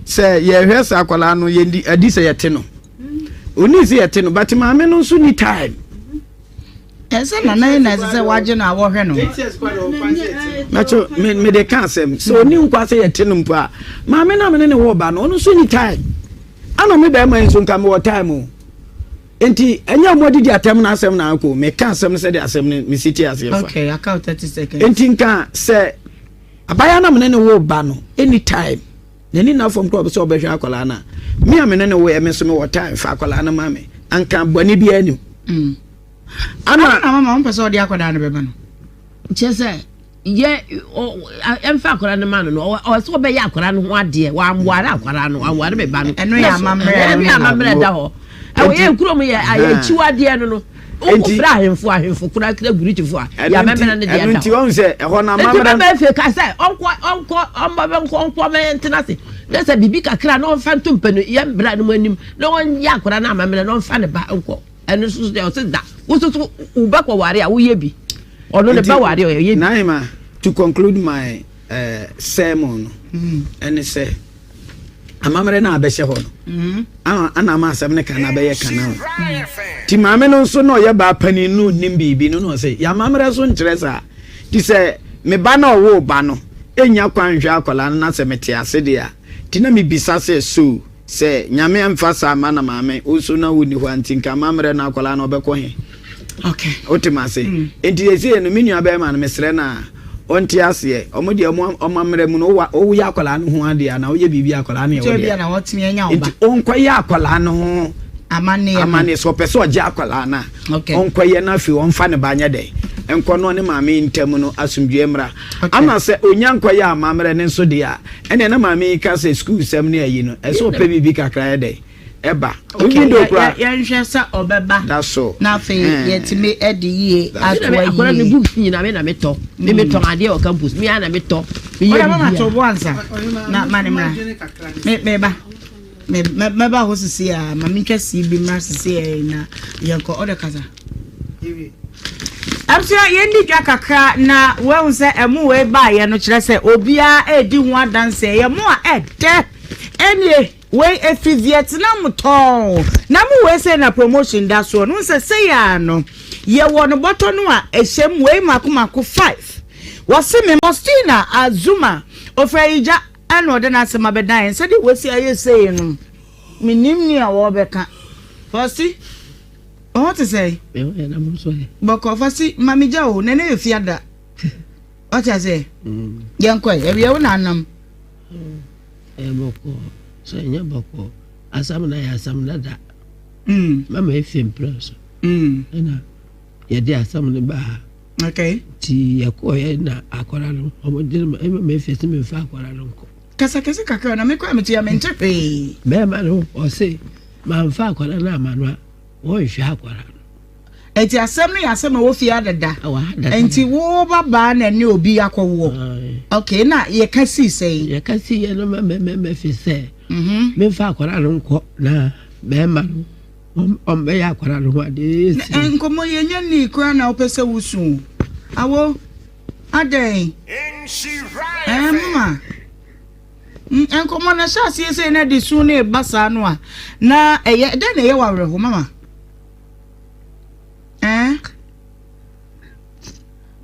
sɛ yɛhwɛ sɛ akwadaa no yɛdi adi sɛ yɛte no. Ɔni sɛ yɛte no, but maame no nso ni time. Ɛsɛ nana yi na ɛsɛ sɛ wagye no a wɔhwɛ no. Mɛkyɛ me me de ka asɛm sɛ ɔni nkwa sɛ yɛte no mpo a maame no a me ne ne wɔ ba no ɔno nso ni time. Ana me bɛrima yi nso nka mewɔ time o. Nti ɛnyɛ ɔmo adidi atɛm na asɛm na akɔ meka asɛm no sɛdeɛ asɛm no mesi te aseɛ fa. Okay, aka 30 seconds. Nti nka sɛ abaayewa na me ne ne wɔ ba no anytime n'ani na fam koraa sɛ ɔbɛhwɛ akwadaa no a me a me ne ne wɔ yɛ me nso mewɔ time fa akwadaa no ma me anka bɔne biara anim. Mm. Ana na mama wɔn pɛ sɛ ɔde akwadaa no bɛma no. Kyerɛ sɛ yɛ ɛmfa akwadaa no ma no no ɔwɔ sɛ ɔbɛyɛ akwadaa no ho adeɛ wɔanware akwadaa no wɔanware me ba no. Ɛno yɛ amammerɛ. Ɛno yɛ amammerɛ da hɔ. Ɛwɔ yɛ kurom yɛ ayɛ akyiwadeɛ no no. Wokɔ frɛ ahemfo ahemfo kora kra guritifo a yɛ amammerɛ no deɛ da hɔ. Ɛno nti wɔn sɛ ɛhɔ no amammerɛ. Nti bɛma efe ka sɛ ɔnkɔ ɔnkɔ ɔmbɔ ɔnkɔ ɔnkɔ ɔmɛ ntena ase na sɛ biribi kakra na ɔmfa nto mpɛ no yɛ mbra no mu anim na ɔnyɛ akwadaa no amammerɛ na ɔmfa ne ba nkɔ. Ɛno nso so deɛ ɔse da wo nso so wo ba kɔ ware a woyɛ bi ɔno ne ba ware a ɔyɛ bi. Naima, to conclude my uh, sermon no ɛne sɛ amammerɛ no a bɛhyɛ hɔ no ana ama asɛm no ka na bɛyɛ ka na o nti maame no nso na ɔyɛ baa panin no nim biribi no na ɔsɛ yɛ amammerɛ so nkyerɛ saa nti sɛ me ba na ɔwoo ba no ɛnya kwan nhwɛ akwadaa no na sɛ mete ase deɛ a nti na mebisa sɛ so Sɛ Nyame amfa saa amma na maame wo nso na wonni hɔ a nti nka amammerɛ no akwadaa no ɔbɛkɔ he? Okay. Wote m'ase? Mm. Nti seesei no me nua bɛrima no mesrɛ no a ɔnte aseɛ. Ɔmo deɛ ɔmo amammerɛ mu no woyɛ akwadaa no ho adeɛ anaa woyɛ biribi akwadaa no yɛ wo deɛ. Nti ɔnkɔyɛ akwadaa no ho amanneɛ amanneɛ sɛ ɔpɛ sɛ ɔgye akwadaa no a ɔnkɔyɛ no afei ɔmfa ne ba nyɛ dɛn nkɔ no ɔne maame ntam no asomdwoeɛ mmra. Ama sɛ ɔnya nkɔyɛ amammerɛ no nso deɛ a Ɛnneɛ na maame yi ka sɛ sukuu sɛm ne ayi no, ɛsɛ ɔpɛ biribi kakra yɛ dɛn ɛba. Okay, Even though koraa. Yɛnhwɛ sɛ ɔbɛba. That's all. Na afei yɛtumi de yie atoa yie. Akwadaa no books nyinaa me na metɔ. Me metɔn adeɛ wɔ campus. Me ara na metɔ. Meyɛ Ɔyɛ mama biribiara. to bo ansa na ma ne mmra. Me meba. Me mɛba hɔ sisi a ma mentwa sii bi mmra sisi a na yɛnkɔ ɔdɛ kasa. Abusua yɛn di dwa kakra na wɔahu sɛ ɛmo wei baayɛ no kyerɛ sɛ obiara redi ho adanseɛ. Ɛyɛ mo a ɛdɛ. Ɛnie wei efi Vietnam tɔn. Na mo wei sɛ na promotion da soɔ no sɛ sɛ yɛ ano yɛwɔ no bɔtɔ no a ɛhyɛ mu wei mako mako 5. Wɔse me Faustina Azuma ofura Igya ɛna ɔde n'asɛm abɛdan yɛn sɛdeɛ wɔasi ayɛ sei no menim nea wɔbɛka. Fausti. Wo ho te sɛn? Me ho yɛ na mo nso ɛ? Bɔkɔ fa si ma me gya o, na ɛnɛ yɛ fiada. Wate aseɛ? Mm. Yɛnkɔ ɛ, awia wo na anam. Ɛyɛ bɔkɔ, sɛ ɛnyɛ bɔkɔ, asam na yɛ asam dada. Mm. Mama efi mprɛ so. Mm. Ɛna yɛde asam no ba ha. Okay. Nti yɛkɔɔyɛ na akwara no, wɔn de no ma ɛma efi sɛ memfa akwara no nkɔ. Kasa kɛse kakra na me koraa mete a mente hwee. Bɛrima no ɔse mamfa akwara no ama no a wɔnhwɛ akwara no. Enti asɛm no yɛ asɛm a ɛwɔ fie ha dada. Ɛwɔ ha dada. Enti wo ba baa na ɛne obi akɔwoɔ. Okay, na yɛka sii sɛn? Yɛka sii yɛ no ma mɛmɛ fi sɛ mhm. memfa akwara no nkɔ na bɛrima no ɔmbɛyɛ akwara no ho adeɛ. Nkɔmmɔ yɛnya nii koraa na wopɛ sɛ wosu. Awo. Adɛn? Ɛɛ mama. Nkɔmmɔ no ɛhyɛ aseɛ sei na de su no reba saa no a, na ɛyɛ dɛn na ɛyɛ wɔ awerɛho mama? Ɛɛ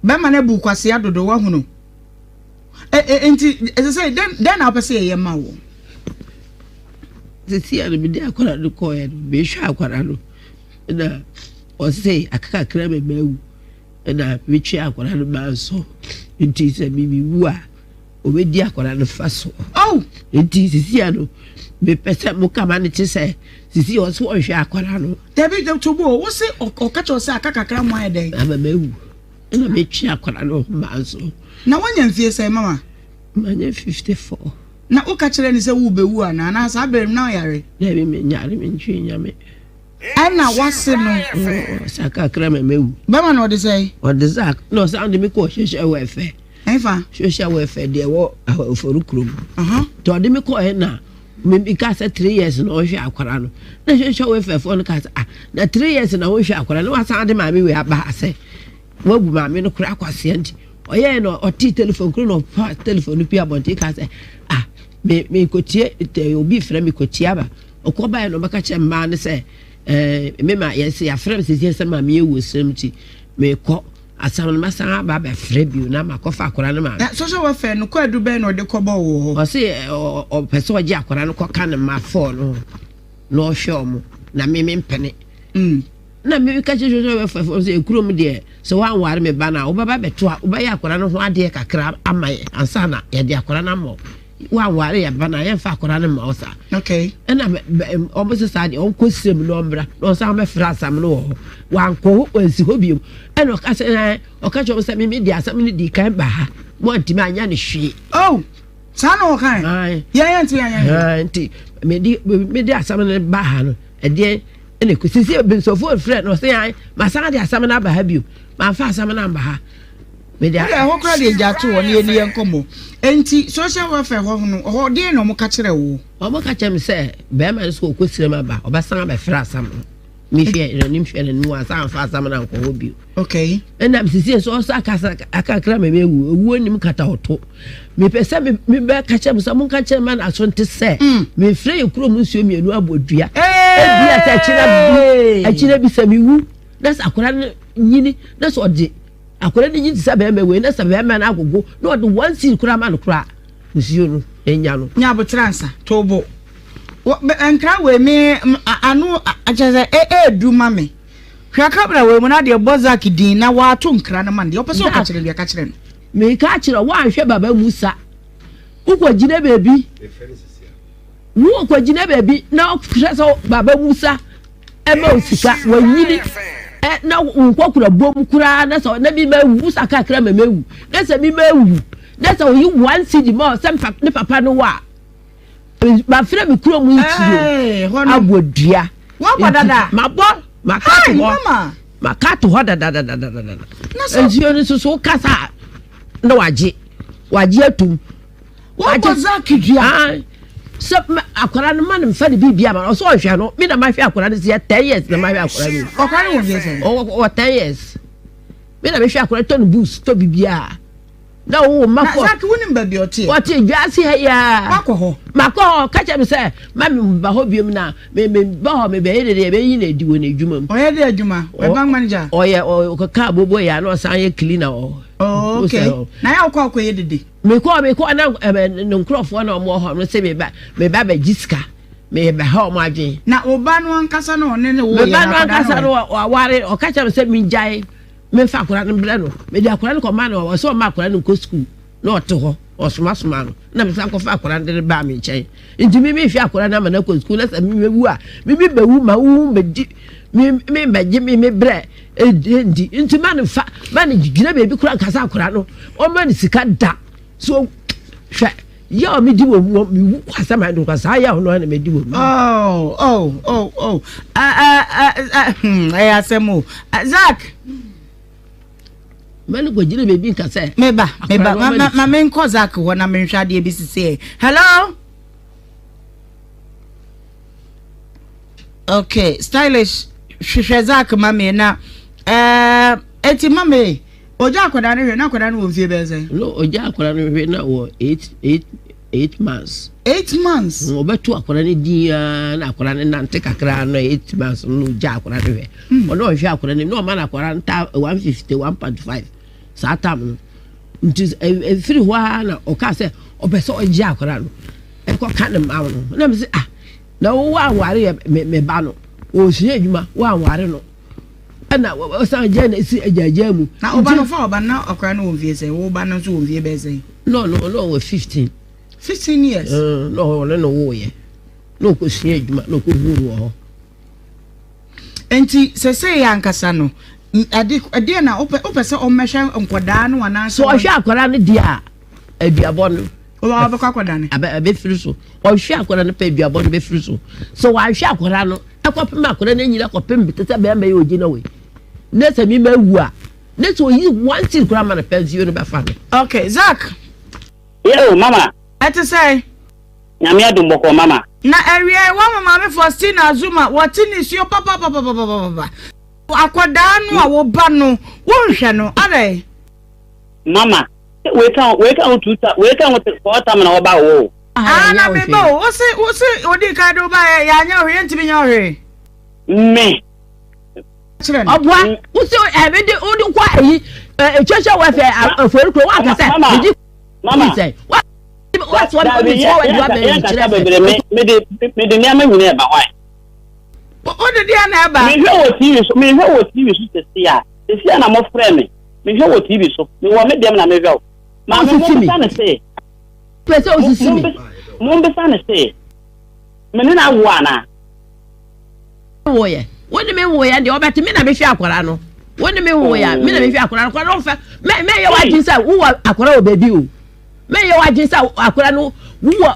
bɛrima no abu kwasea dodo wahunu. Ɛ ɛ nti ɛsɛ sɛ dɛn dɛn na wopɛ sɛ yɛyɛ ma wo? Sisi a no mede akwara no kɔɔɛ no mehwɛ akwara no na ɔse akakakra ma mawu. Ɛna metwe akwadaa no manso nti sɛ mewu a ɔbɛdi akwadaa no fa so. Oh! Nti sisi a no mepɛ sɛ mo kama no te sɛ sisi a ɔsɛ ɔhwɛ akwadaa no. Dabi to bo wo se ɔka kyerɛ sɛ aka kakra mo ayɛ dɛn? Ama mawu ɛna metwe akwadaa no manso. Na woanya mfie sɛn mama? Manya 54. Na woka kyerɛ ne sɛ wobɛwu anaa anaa saa berɛ no na ɔyare? Dabi menyare mentwe nyame. Ɛna wase no. Ɔsa kakra ma mawu. Bɛma na ɔde sɛn? Ɔde sa na ɔsan de me kɔɔ social welfare. Ɛnfa? Social welfare deɛ ɛwɔ Afɔri kurom. Nti ɔde me kɔɔ na me ka sɛ 3 years na ɔhwɛ akwara no. Na social welfare foɔ no ka sɛ ah na 3 years na wɔhwɛ akwara no wasan de maame wei aba ha sɛ wabu maame no koraa kwaseɛ nti ɔyɛɛ na ɔtee telephone koro na ɔfa telephone no pii abɔnten ka sɛ ah me me kɔtie obi frɛ me kɔtie aba. Ɔkɔ baeɛ na ɔbɛka kyerɛ mmaa no sɛ, ɛɛ me ma yɛsɛ yɛafrɛ me sɛsɛ sɛ maame yɛ wɔ srem nti mekɔ asam no masan aba abɛfrɛ bio na makɔfa akwadaa no maame. Na social welfare no kwaadu bɛn na ɔde kɔbɔ wɔ hɔ? Ɔse ɔpɛ sɛ ɔgye akwadaa no kɔka ne mma fɔɔ no ho na ɔhwɛ ɔmo na me mempene. Mm. Na meka kyerɛ social welfare fo sɛ ekurom deɛ sɛ woanware me ba no a wobɛba bɛto a wobɛyɛ akwadaa no ho adeɛ kakra ama yɛ ansa na yɛde akwadaa no ama wo. Woanware yɛ ba no a yɛmfa akwadaa no mma wo saa. Okay. Ɛna wɔn sɛ saa deɛ ɔnkɔ srem na ɔmmra na ɔsan bɛfrɛ asɛm no wɔ hɔ. Wankɔ hɔ wansi hɔ bio. Ɛna ɔka sɛ ɛɛ ɔka kyerɛ wɔn sɛ mimi de asɛm no di kan ba ha mo antumi anya ne hwee. Oh saa na ɔka ɛ. Yɛn yɛn ntumi anya hwee. Nti mede mede asɛm no ba ha no ɛdeɛ ɛna ɛkɔ sisi nsɔfoɔ frɛ no ɔsɛ yan masan de asɛm no aba ha bio manfa asɛm no amba ha. Mede ɛhɔ koraa deɛ gya to hɔ ne yɛni yɛn nkɔmmɔ. Enti social welfare hɔ no hɔ deɛ na wɔka kyerɛ wo? Wɔka kyerɛ me sɛ bɛrima no sɛ ɔkɔ sirem aba ɔbɛsan abɛfrɛ asɛm no. Mehwɛ n'anim hwɛ n'anim wansan amfa asɛm no ankɔ hɔ bio. Okay. Ɛna sisi nso ɔsɛ akasa akakra ma mewu owuo nim kata ɔto. Mepɛ sɛ mebɛka kyerɛ mo sɛ monka kyerɛ ma n'aso nte sɛ mm. mefrɛ yɛ kurom nsuo mmienu abɔ dua. Ebi a sɛ akyina bi akyina bi sɛ mewu na sɛ akwadaa no nyini na sɛ ɔde Akwadaa no nyin te sɛ barima wei na sɛ barima no agogo na ɔde one seed koraa ma no koraa nsuo no nya no. Nya aboterɛ ansa to bo. Nkra wei me ano kyerɛ sɛ ɛɛdu ma me. Hwɛ kamera wei mu na deɛ bɔ Zack din na waato nkra no ma no deɛ ɔpɛ sɛ ɔka kyerɛ no deɛ ka kyerɛ no. Meka akyerɛ woanhwɛ Baba Musa wokɔ gyina baabi wokɔ gyina baabi na ɔhwɛ sɛ Baba Musa ɛma wo sika wanyini ɛ na nkɔkora bom koraa na sɛ na mi ma ewu sa kakra ma mewu na sɛ mi ma ewu na sɛ oyi one cedi ma sɛ ne papa no wɔ a mafrɛ me kurom nsuo abɔ dua wabɔ dada mabɔ maka to hɔ maka to hɔ dadadadadada nsuo no nso so kasa na wagye wagye atum Wabɔ Zack dua. Sɛ akwadaa no ma no nfa ne biribi ama ɔsɛ ɔhwɛ no mi na ma hwɛ akwadaa no sɛ 10 years na ma hwɛ akwadaa no. Ɔkwadaa no wɔ mfie sɛn? Ɔwɔ 10 years. Me na mehwɛ akwadaa tɔ no books tɔ biribiara. Na wo mma kɔ. Na Zaki wonim baabi ɔteɛ? Ɔte dwaase ha yi ara. Wakɔ hɔ? Makɔ hɔ, ɔka kyerɛ me sɛ ma me ba hɔ biom na me me ba hɔ me bɛyɛ dede ɛbɛyi na adi wɔ n'adwuma mu. Ɔyɛ de adwuma? Ɔyɛ bank manager? Ɔyɛ ɔkeka abobo yɛ na ɔsan yɛ cleaner wɔ hɔ. Oh, okay. Na yɛ wokɔ akɔyɛ dede? Mekɔ mekɔ na ne nkurɔfoɔ na wɔn wɔ hɔ no sɛ meba meba bɛgye sika. Mebɛha wɔn adwene. Na wo ba no ankasa no ɔne ne wo yɛ Me ba no ankasa no waware ɔka kyerɛ me sɛ megyae memfa akwadaa no mbrɛ no. Mede akwadaa no kɔma no ɔsɛ ɔma akwadaa no nkɔ sukuu na ɔte hɔ ɔsomasoma no na mesan kɔfa akwadaa no de no baa me nkyɛn. Nti me mehwɛ akwadaa no ama no akɔ sukuu na sɛ mewu a me me bɛwu ma wo bɛdi me me bɛgye me me brɛ ndi nti ma no fa ma no gyina baabi koraa nkasa akwadaa no ɔma no sika da so hwɛ Yaw a medi wɔ mu, mewu kɔ asaman do kwa, saa yaw no ara na medi wɔ mu. Oh, oh, oh, oh. Ah, ah, ah, ah, hmm, ɛyɛ asɛm o. Ah, Zach. Mɛne kɔgyina baabi nka sɛ. Meba, meba, ma, ma, ma menkɔ Zach hɔ na menhwɛ adeɛ bi sisi ɛ. Hello? Okay, stylish, hwehwɛ Zach ma me na, eh, eti ma me. Ogya akwadaa no hwɛ na akwadaa no wɔ mfie bɛyɛ sɛn? No, ogya akwadaa no hwɛ na wɔ eight eight eight months. Eight months. Mm, ɔbɛto akwadaa no din ara na akwadaa no nante kakra na eight months no ogya akwadaa no hwɛ. Hmm. Ɔno ɔhwɛ akwadaa no na ɔma no akwadaa no ta 150 1.5 saa tam no. Nti efiri hɔ ara na ɔka sɛ ɔpɛ sɛ ɔgye akwadaa no ɛkɔ ka ne mma no. Na mi sɛ ah na wo anware yɛ me me ba no ɔresua adwuma wo anware no. ɛna ɔsan gya na esi agyaagyaa mu. Na ɔba no fa ɔba na ɔkora no wɔ mfie sɛn wo ba no nso wɔ mfie bɛyɛ sɛn. Na ɔno ɔno ɔwɔ 15. 15 years. Na ɔno na ɔwɔ yɛ na ɔkɔ sua adwuma na ɔkɔ hu no wɔ hɔ. Nti sɛsɛ yɛ ankasa no ɛde ɛdeɛ na wopɛ wopɛ sɛ ɔmmɛhwɛ nkɔdaa no anaasɛ. So ɔhwɛ akwadaa no deɛ a aduabɔ no. Ɔbɛkɔ akɔda no. Abɛfiri so ɔhwɛ akwadaa no pɛ aduabɔ no bɛfiri so so wahwɛ akwadaa no. Ɛkɔpem akwadaa no anyini akɔpem te sɛ bɛrima yi ɔgyina hɔ yi na sɛ mi ma awu a ne sɛ oyi one cedi koraa ma no pɛ nsuo no bɛfa no. Okay, Zach. Yo, mama. Ɛte sɛn? Nyame adom bɔkɔɔ mama. Na awiei wɔma Maame Faustina Azuma wɔte nisuo papapapapapapa. Akwadaa no a wo ba no wonhwɛ no adɛn? Mama, wei ka ho wei ka ho two ta wei ka ho four tam na wɔba wo o. Ah na me ba o, wose wose odi kan de wo ba yɛ yɛanyɛ hwee yɛntumi nyɛ hwee. Me. Kyerɛ no. Ɔboa wose ɛbi de wode kɔ ayi social welfare afɔri kuro wanka sɛ medi mama sɛ wa wa sɔ mi mi sɔ wa di wa bɛn mi kyerɛ sɛ. Mede mede nneɛma nyinaa ɛba hɔ. Wode deɛ na ɛba. Mehwɛ wɔ TV so mehwɛ wɔ TV so sisi a sisi a na mo frɛ me mehwɛ wɔ TV so mewɔ me dɛm na mehwɛ o. Maame mo bisa ne se. Pɛ sɛ osisi mi. Mo bisa ne se me ne na awo ana. Woyɛ wo ne me woyɛ deɛ ɔbɛte me na mehwɛ akwadaa no wo ne me woyɛ me na mehwɛ akwadaa no akwadaa no fɛ mɛ mɛ yɛ w'adwene sɛ wowɔ akwadaa wɔ baabi o mɛ yɛ w'adwene sɛ akwadaa no wowɔ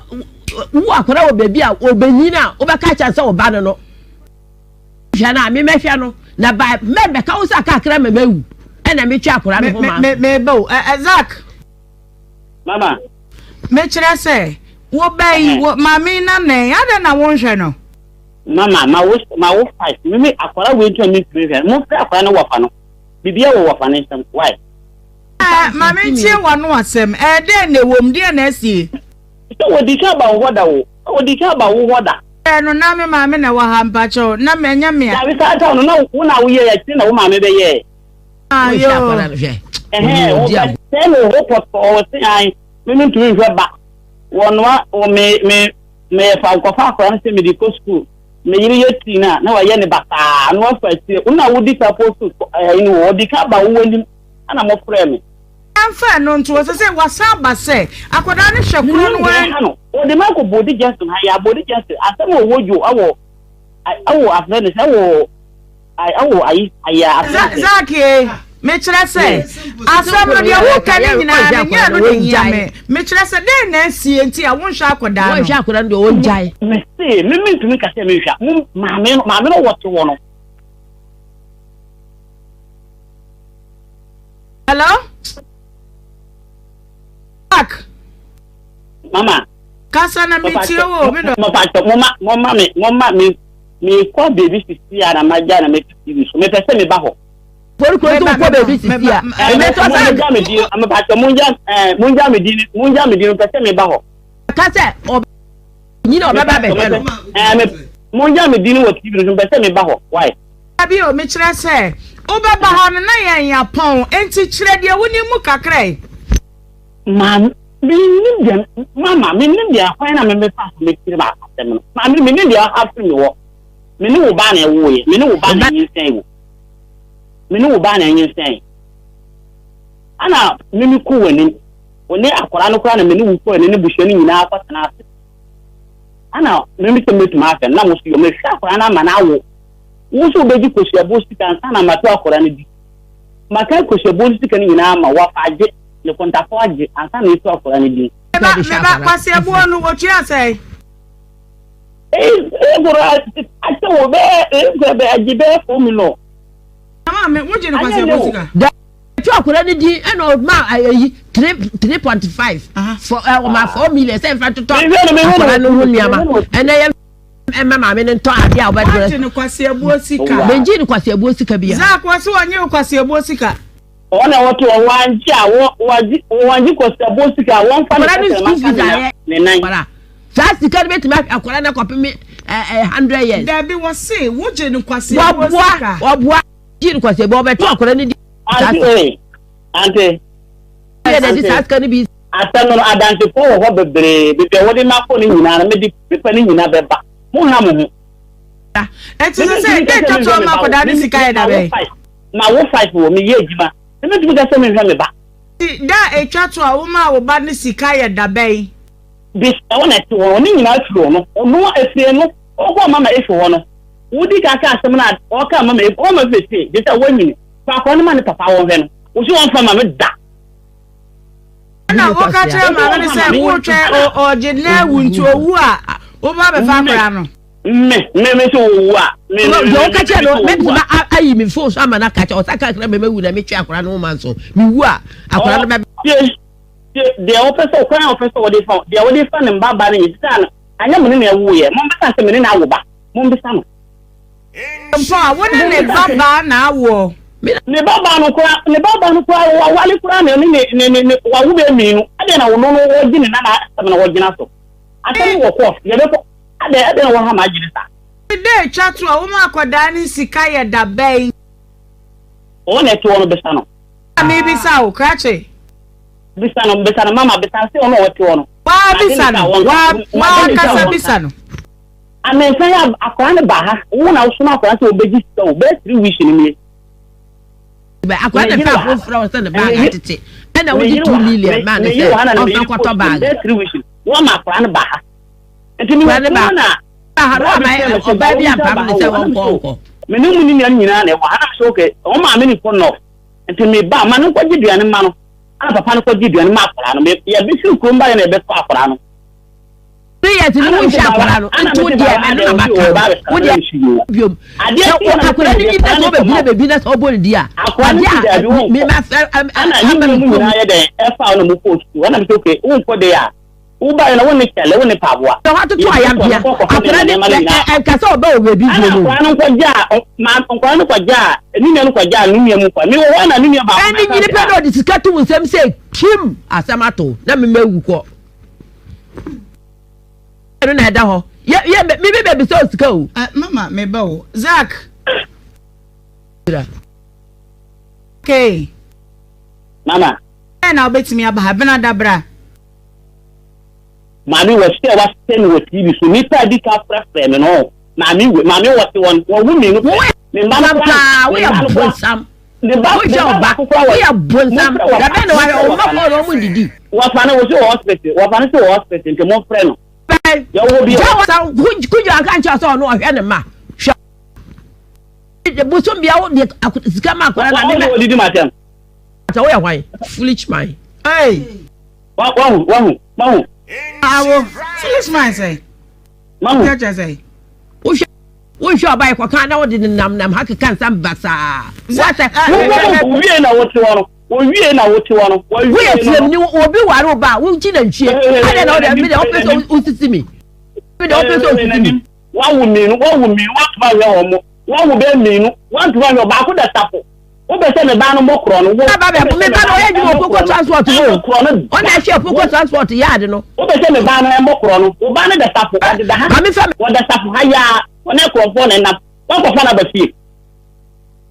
wowɔ akwadaa wɔ baabi a ɔbɛnyin a wobɛka kyɛn sɛ ɔba no no hwɛ no a memɛhwɛ no na ba mɛ bɛka wo sɛ kakra mɛ mɛwu ɛna metwa akwadaa no ho ma. Mɛ mɛ bɛ o ɛ Zach. Mama. Mekyerɛ sɛ wo ba yi wo maame na nɛn adɛn na wonhwɛ no. Mama ma wo ma wo fight me me akwara wei nti a mentumi nhwɛ no momfrɛ akwara no wɔfa no biribiara wɔ wɔfa no nsam why. Ɛɛ ma mentie w'ano asɛm ɛɛ dɛn na ɛwom deɛn na asie. Sɛ wɔdi kan ba wo hɔ da o wɔdi kan ba wo hɔ da. Ɛɛ no na me maame na ɛwɔ ha mpakyɛw na ɛnyɛ me a. Dabi saa time no na wo na woyɛɛ akyire na wo maame bɛyɛɛ. Ah yoo. Ɛhɛn wɔbɛsɛe no wɔ hɔ pɔtɔɔ wɔ se an me mentumi nhwɛ ba wɔnoa wɔ me me Mefa nkɔfa akwadaa no sɛ mede kɔ sukuu. Me yere yɛ tii no a, na wayɛ ne basaa na wafa akyire. Wo na wodi ka post ɛyi no wɔ ɔdi ka ba wo anim ɛna mofrɛ me. Ɛmfa ɛno nto hɔ, sɛsɛ wasan aba sɛ akwadaa no hwɛ korɔ no ara. Ha no, wɔde me akɔ Bodi Junction ha yɛ Bodi Junction asɛm a ɔwɔ dwo ɛwɔ ɛwɔ afrɛ no sɛ ɛwɔ ɛwɔ ayi ayɛ afrɛ no sɛ. Zaki e, mekyerɛ sɛ asɛm no deɛ woka ne nyinaa no nyɛ ɛno na ehia me. Mekyerɛ sɛ dɛn na asie nti a wonhwɛ akwadaa no. Wonhwɛ akwadaa no deɛ ɔngyae. Mese me mentumi nka sɛ menhwɛ mo maame no maame no wɔte wɔ no. Hello? Zak. Mama. Kasa na metie wo me dɔ. Mopatɔ moma moma me moma me mekɔ baabi sisi a na magya na mɛte TV so mepɛ sɛ meba hɔ. Forikuro nso wokɔ baabi sisi a. Ɛnɛ tɔ sɛ. Mongya me din mepatɛ mongya ɛɛ mongya me din mongya me din mpɛ sɛ meba hɔ. Ka sɛ ɔbɛ nyina ɔbɛba bɛhwɛ no. Ɛɛ me mongya me din wɔ TV no so mpɛ sɛ meba hɔ why. Dabi o mekyerɛ sɛ wobɛba hɔ no na yɛn yapɔn enti kyerɛ deɛ wonim mu kakra yi. Maame mennim deɛ mama mennim deɛ kwan na memefa so mekyerɛ ma asɛm no maame mennim deɛ afiri me wɔ me ne wo ba na ɛwoeɛ me ne wo ba na ɛnyinsɛn wo. Me ne wo ba na anyinsɛn. Ana me me kɔ w'anim. Wo ne akwadaa no koraa na me ne wo kɔ anim ne busua no nyinaa kɔtena ase. Ana me me sɛ mɛtumi ahwɛ no na mo so yɛ mehwɛ akwadaa no ama no awo. Wo nso wobɛgye kɔsuaboɔ sika ansa na mato akwadaa no di. Maka kɔsuaboɔ no sika no nyinaa ama wafa agye ne kontafo agye ansa na ɛtu akwadaa no din. Meba meba kwasiaboɔ no wɔtua sɛn? Akyɛ wo bɛɛ bɛɛ agye bɛɛ fo mi no. Maame, wogye no kwasi ɛbɔ sika. Ɛtu akwadaa no din ɛna ɔma ɛyi 3.5 for ɛ ɔma 4 million sɛ nfa totɔ akwadaa no ho nneɛma ɛnɛ yɛ ɛma maame no ntɔ adeɛ a ɔbɛdrɛ. Wagye no kwasi ɛbuo sika. Mengye no kwasi ɛbuo sika bia. Zak wɔsi wɔnye wo kwasi ɛbuo sika. Wɔn na wɔto wɔn wangye a wɔgye wɔngye kwasi ɛbuo sika a wɔnfa ne kɛtɛrɛma ka ne nan. Saa sika no bɛtumi ahwɛ akwadaa no akɔpem 100 years. Dabi, wɔse wogye no kwasiaboɔ sika. Wɔboa gye no kwasiaboɔ, wɔbɛto akwadaa no di. Ante ee, ante. Yɛ na di saa sika no bi. Asɛm no adansefoɔ wɔ hɔ bebree, baabi a wɔde ma kɔ no nyinaa no, mede pepa no nyinaa bɛba. Monha mo ho. Ɛti sɛ sɛ dɛ twa to ama akwadaa no sika yɛ dabɛn. Ma wo five wɔ meyɛ adwuma. Mɛtumi ka sɛ menhwɛ me ba. Da a etwa to a womaa wo ba no sika yɛ dabɛn. Bisa wɔn a ɛte hɔ no, ne nyinaa firi ɔno. Ɔno efie no, ɔkɔɔ mama Efi hɔ no, wodi kan ka asɛm no a ɔkaa mama Efi, mama Efi se, gye sɛ wanyini, fa akwadaa no ma ne papa wɔnhwɛ no. Wo se wɔmfa ma me da. Ɛna woka kyerɛ maame no sɛ wotwɛn ɔgye na awu nti owu a woba bɛfa akwadaa no. Me, me, me sɛ owu a, me, me, me, deɛ woka kyerɛ no, mɛtumi ayi me phone so ama no aka kyerɛ ɔsa kakra mɛmɛwu na metwe akwadaa no ho ma nso mewu a akwadaa no bɛ. Deɛ wɔpɛ sɛ ɔkwan a wɔpɛ sɛ wɔde fa deɛ wɔde fa ne mba ba no nyɛ sisa no anyɛ mo ne na ɛwo yɛ mombisa sɛ me ne na awo ba mombisa no. Mpo a wo ne ne ba baa na awoɔ. Ne ba baa no kora ne ba baa no kora wawale kora na ne ne ne ne ne wawo bɛ mmienu adɛn na wɔn no wɔgye ne nana asɛm na wɔgyina so asɛm wɔ court yɛbɛkɔ adɛn adɛn na wɔha ma adwene saa. Da etwa to a wɔn akɔdaa ne sika yɛ da bɛn. Wɔn na ɛte hɔ no bisa no. Mebisa wo krakye. Bisa no, bisa no mama, bisa no sɛ ɔno a ɔte hɔ no. Waa bisa no, waa waa kasa bisa no. Amɛnsa yɛ akwaraa no ba ha, wo na wosoma akwaraa sɛ ɔbɛgye sika o, bɛyɛ 3 weeks no nie. Akwaraa na fa afoforo wɔ sɛ ne baag atete, ɛna wogye 2 million maa ne sɛ ɔmfa kɔtɔ baag. Bɛyɛ 3 weeks, wɔma akwaraa no ba ha. Nti mi wɔ kuma na. Ɔbaa bi ampam ne sɛ wɔnkɔ nkɔ. Me ne mu ne nua no nyinaa na ɛwɔ ha na me sɛ okay, wɔn maame ne kɔ nɔf. Nti me ba ma no nkɔgye duane ma no. Ana papa no kɔgye duane ma akwadaa no. Yɛbɛfiri kurom baeɛ na yɛbɛtɔ akwadaa no. 3 years ni wo nhwɛ akwadaa no nti wo deɛ ɛno na maka no wo deɛ biom sɛ akwadaa no nyi na sɛ ɔbɛgyina baabi na sɛ ɔbɔ ne di a adeɛ a me ma fɛ ama me kurom. Ɛna yɛ dɛn ɛfa wo na mo kɔ sukuu ɛna mi sɛ okay wo nkɔ de a wo ba yɛ na wo ne kyɛlɛ wo ne paaboa. Sɛ watoto ayambea akwadaa ne ɛnka sɛ ɔbɛ wɔ baabi bio no. Ɛna akwadaa no nkɔgya ma nkwadaa no kɔgya ne nua no kɔgya ne nua mu kɔ mi wɔ hɔ na ne nua baako. Ɛne nyini pɛ na ɔde sika to wo nsam sɛ kim asɛm ato na mema wu kɔ. Ɛno na ɛda hɔ yɛ yɛ mi bɛ bɛ bisa osika o. Uh, mama me ba o Zach. Okay. Mama. Ɛ na wobɛtumi aba ha bena dabra. Maame wɔ sɛ wasɛ no wɔ TV so nipa a di ka frɛfrɛ me no maame wɔ maame wɔ te wɔn wɔn wo mmienu pɛ ne mma no kora ne mma no kora ne ba ne ba baako kora wɔ woyɛ bonsam dabɛ na wahwɛ wɔn mma kɔɔ na wɔn didi. Wɔfa no wɔ sɛ wɔ hospital wɔfa no sɛ wɔ hospital nti mo frɛ no. Yɛwɔ bi. Gya wɔ sa kudwo aka nkyɛn sɛ ɔno ɔhwɛ ne mma hwɛ bosom bia wo de sika ma akɔla na ne mɛ. Wɔn didi ma tɛm. Ata woyɛ hwan foolish man. Hey. Wahu wahu wahu. Awo foolish man sɛ. Mahu. Kyɛ sɛ. Wohwɛ wohwɛ ɔba yɛ kɔka na wode nenam nam ha keka nsɛm basaa. Wasɛ. Wowie na wote hɔ no. Wowie na wote hɔ no. Woyɛ tiam ni obi ware wo ba a wogye nantwie. Adɛn na wode me deɛ wopɛ sɛ wosisi mi. Me deɛ wopɛ sɛ wosisi mi. Wawo mmienu wawo mmienu wantumi ahwɛ wɔn mo wawo bɛyɛ mmienu wantumi ahwɛ baako da safo. Wopɛ sɛ me ba no mmɔ korɔ no, wo. Ba bɛ me ba no ɔyɛ adwuma wɔ Poco Transport hɔ o. Ɔna ɛhwɛ Poco Transport yard no. Wopɛ sɛ me ba no mmɔ korɔ no, wo ba no da safo, ɔdeda ha. Maame fa me. Wɔda safo ha yaa, wɔne akorɔmfoɔ na ɛnam. Woakɔfa no aba fie.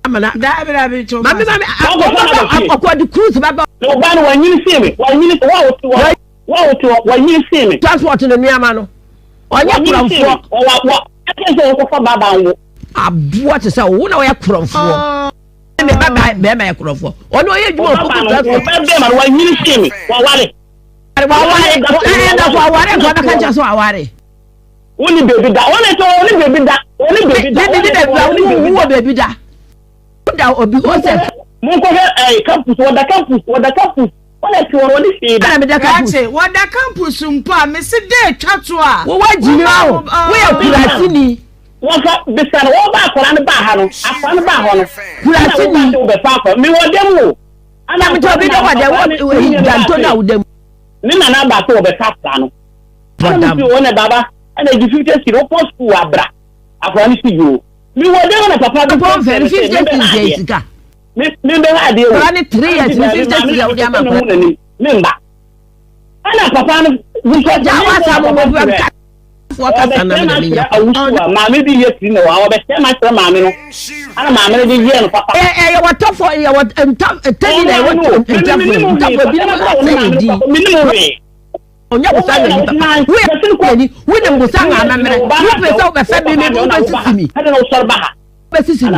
Amana. Daabi daabi to. Maame maame Woakɔfa no aba fie. akɔkɔ de cruise bɛba. Na wo ba no wanyini sen me, wanyini, wo a wote hɔ, wo a wote hɔ, wanyini sen me. Transport no nneɛma no. Ɔnyɛ Wanyini sen me. korɔmfoɔ. Ɔwa, wa, ɛsɛ sɛ wokɔfa ba ba nwo. Aboa te sɛ wo na ɔyɛ korɔmfoɔ. Me ba ba bɛrima yɛ korɔmfoɔ. Ɔno ɔyɛ adwuma wɔ Poco Transport. Wo ba bɛrima no wanyini sen me, waware. Waware, ɛɛ na waware nka ɔbɛka nkyɛn so waware. Wonni baabi da. Wɔn nso wɔn ne baabi da. Wɔn ne baabi da. Me ne baabi da. Wo wɔ baabi da. Wo da obi hɔ sɛ. Monkɔhwɛ ɛɛ campus wɔda campus wɔda campus wɔn ɛte wɔn wɔn ne hwee da. Ɛna meda campus. Krakye wɔda campus mpo a mesi dɛ etwa to a. Wo wa gyimi wa wo. Wo yɛ kurase ni. Wɔfa bisa no wɔba akwadaa no baa ha no akwadaa no baa hɔ no. Kurase ni. Ɛna wɔba sɛ wɔbɛfa akwadaa mi wɔ dɛm o. Ɛna mi tɛ obi dɛ wɔ dɛ wɔ danto na wo dɛm. Ne nana aba sɛ wɔbɛfa akwadaa no. Ɛna mi si wɔn na baba ɛna gye 50 cedi wokɔ sukuu abra akwadaa no si yoo. Mi wɔ dɛm na papa bi fɛn fɛn 50 cedi yɛ sika. Mi mi bɛ ha adeɛ wo. Akwadaa ne 3 years ne 50 cedi a wode ama akwadaa. Mi mba. Ɛna papa no. Gya wa sa mo mo bi ka. Foɔ kasa na mi na mi nya. Ɔbɛsɛm akyerɛ maame bi yɛ tiri na wɔ ɔbɛsɛm akyerɛ maame no. Ɛna maame no de yɛ no papa. Ɛ ɛ yɛ wɔtɔfo yɛ wɔ nta ntɛni na yɛ wɔ ntafo ntafo bi na asɛ yɛ di. Mi ni mo wee. Ɔnyɛ bosa na nipa pa. Woyɛ ni wonim bosa na amammerɛ. Wopɛ sɛ wobɛfɛ me me wobɛsisi mi. Wobɛsisi mi.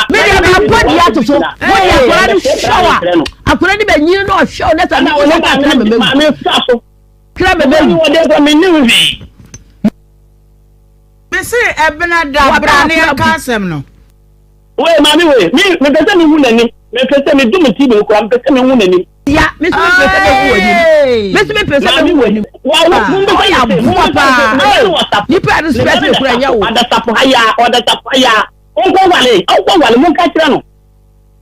Mede mabɔ di ato so. Wode akwadaa no hwɛ wo a akwadaa no bɛnyini na ɔhwɛ wo na sɛ me wo sɛ kra mɛmɛwu. Kra mɛmɛwu. Mese ɛbena da bra ne yɛnka asɛm no. Wei maame wei me mepɛ sɛ mehu n'anim mepɛ sɛ medu me TV no koraa mepɛ sɛ mehu n'anim. Ya me nso mepɛ sɛ mehu w'anim me nso mepɛ sɛ mehu w'anim. Ɔyɛ aboa paa nipa a respect me kura nyɛ wo. Ɔdasafo ha ya ɔdasafo ha ya ɔnkɔ wale ɔnkɔ wale mo nka kyerɛ no.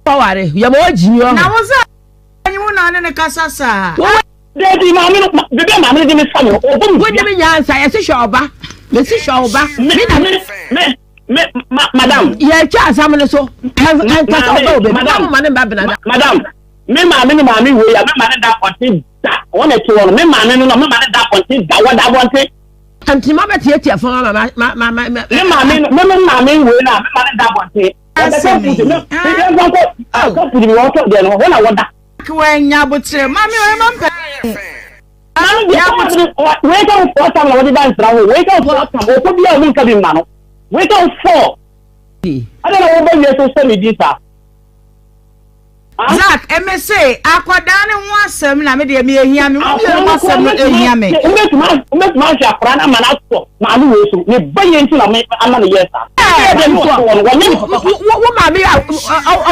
Ɔnkɔ wale yɛ ma ɔgyi ɔho. Na wo sɛ anyi wo na ne ne kasa saa. Dabi maame no bebe a maame no de me fa me no ɔbɔ me. Wo de me nyansa yɛsi hwɛ ɔba mesi hwɛ ɔba me na me me me ma madam. Yɛtwa asɛm no so ɛnkasa ɔba wɔ baabi na mo ma ne mba bena da. Madam me maame ne maame wei a me ma ne da abɔnten da wɔn na ɛte hɔ no me maame no na me ma ne da abɔnten da wɔda abɔnten. Nti ma bɛ tiatia fam ama ma ma ma ma. Me maame no me me maame wei na me ma ne da abɔnten. Wɔda kampus me me yɛn kɔ kampus bi wɔn tɔ deɛ no hɔ na wɔda. Wanya abokyerɛ maame ɔyɛ ma mpɛ. Maame deɛ ɔmo wei ka wo fɔɔ tam na wɔde da nsra ho wei ka wo fɔɔ tam ɔkɔ bi a ɔmo nka bi mma no wei ka wo fɔɔ ɛna na wɔba wie so sɛ ne di saa. Zack ɛmɛ se akwadaa ne ho asɛm na me deɛ me ehia me mo mmienu mo asɛm no ehia me. Wobɛtumi ahwɛ akwadaa no ama no asɔ maame wei so ne ba yɛ nti na ama no yɛ saa. Wo maame a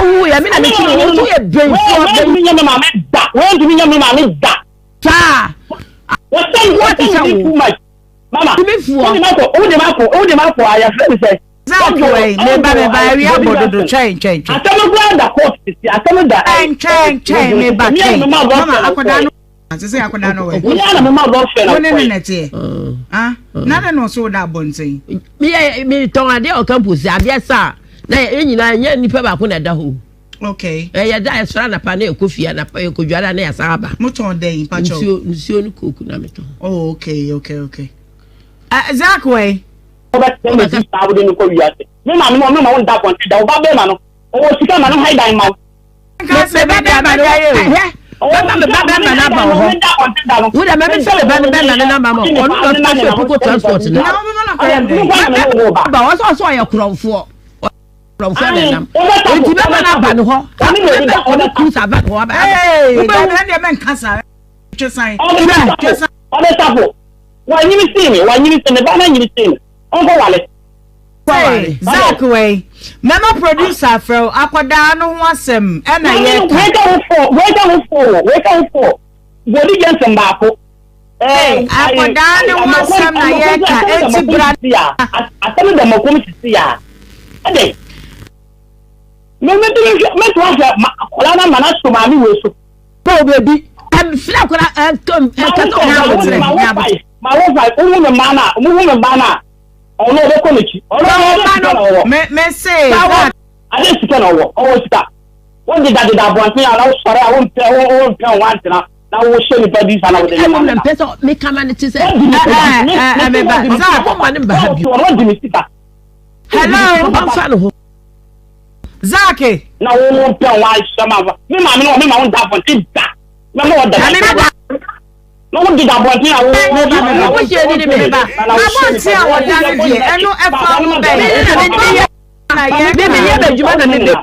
ɔwo yɛ me na me ti no wo so yɛ bɛnfoɔ bɛn. Wɔntumi nyɛ me maame da wɔntumi nyɛ me maame da. Saa. Wɔsɛn wɔsɛn too much. Mama Tumi foɔ. wode ma kɔ wode ma kɔ wode ma kɔ ayɛfrɛ mi sɛ. Zack wei meba meba awia bɔ dodo twɛn twɛn twɛn. Asɛm no koraa da court sisi asɛm da. Twɛn twɛn twɛn meba twɛn mama akwadaa no ase sɛ akwadaa no wɛ. Mia na mema bɔ fɛ na Wo ne ne na ɛteɛ. Ah na de na ɔso wo da abɔnten. Meyɛ metɔn adeɛ wɔ campus adeɛ saa na yɛn nyinaa nyɛ nipa baako na ɛda hɔ. Okay. Ɛyɛ da ɛsɔrɔ anapa na ɛkɔ fie anapa ɛkɔ dware na yɛsan aba. Mo tɔn dɛn mpakyɛw? Nsuo nsuo ne kooku na metɔn. Oh okay okay okay. Zack wɛ. Wobɛtena na di saa wode no kɔ wiase. Me maame no ɔno ma wo nda abɔnten da wo ba bɛrima no ɔwɔ sika ma no han dan ma wo. Me ba bɛrima no hwɛ bɛma me ba bɛrima no aba wɔ hɔ. Wo dɛ mɛmi fɛ me ba no bɛrima no namba ma ɔno na ɔtɔ so epuko transport no. Ba ɔsɛ ɔsɛ ɔyɛ korɔmfoɔ korɔmfoɔ na ɛnam eti bɛma no aba ne hɔ ɔne cruise aba ne hɔ aba. Ɔbɛ safo wanyini sii mi wanyini sii mi ba na nyini sii mi ɔnkɔ wale. Hey, Zack wei mɛma producer afrɛ wo akwadaa no ho asɛm ɛna yɛka. Wei ka ho fo wei ka ho fo wei ka ho fo wɔdi Jensen baako. Hey, akwadaa no ho asɛm na yɛka eti bra. Asɛm da makom sisi ya ɛdɛ mɛtumi hwɛ mɛtumi ahwɛ akwadaa no ama no aso maame wei so. Bɔ baabi ɛmfiri akwadaa ɛkasa ɔmo Ma wo fa ma wo fa wohu me mmaa no a wohu me mmaa no a. Ɔno ɔbɛkɔ n'akyi. Ɔno ade sika na ɔwɔ. Me me se. Ade sika na ɔwɔ. Ɔwɔ sika. Wo deda deda abɔnten a na wosɔre a wompɛ wompɛ wo antena na wohyɛ nipa di sa na wode ne ma. Ɛna mpɛ sɛ meka ma ne te sɛ. Ɛɛ me ba. Zaa mo ma ne mba ha bi. Wɔn di me sika. Hello. Ɔmfa ne ho. Zaake. Na wo wo mpɛ wo ahyɛ ma me maame no me ma wo da abɔnten da. Mɛma wɔ da. Na wo deda abɔnten a wo. Meba meba wo hyɛ ni ne meba. Abɔnten a wɔda no deɛ ɛno ɛfa ho bɛn. Me na me de yɛ. Me me yɛ bɛdwuma na me de.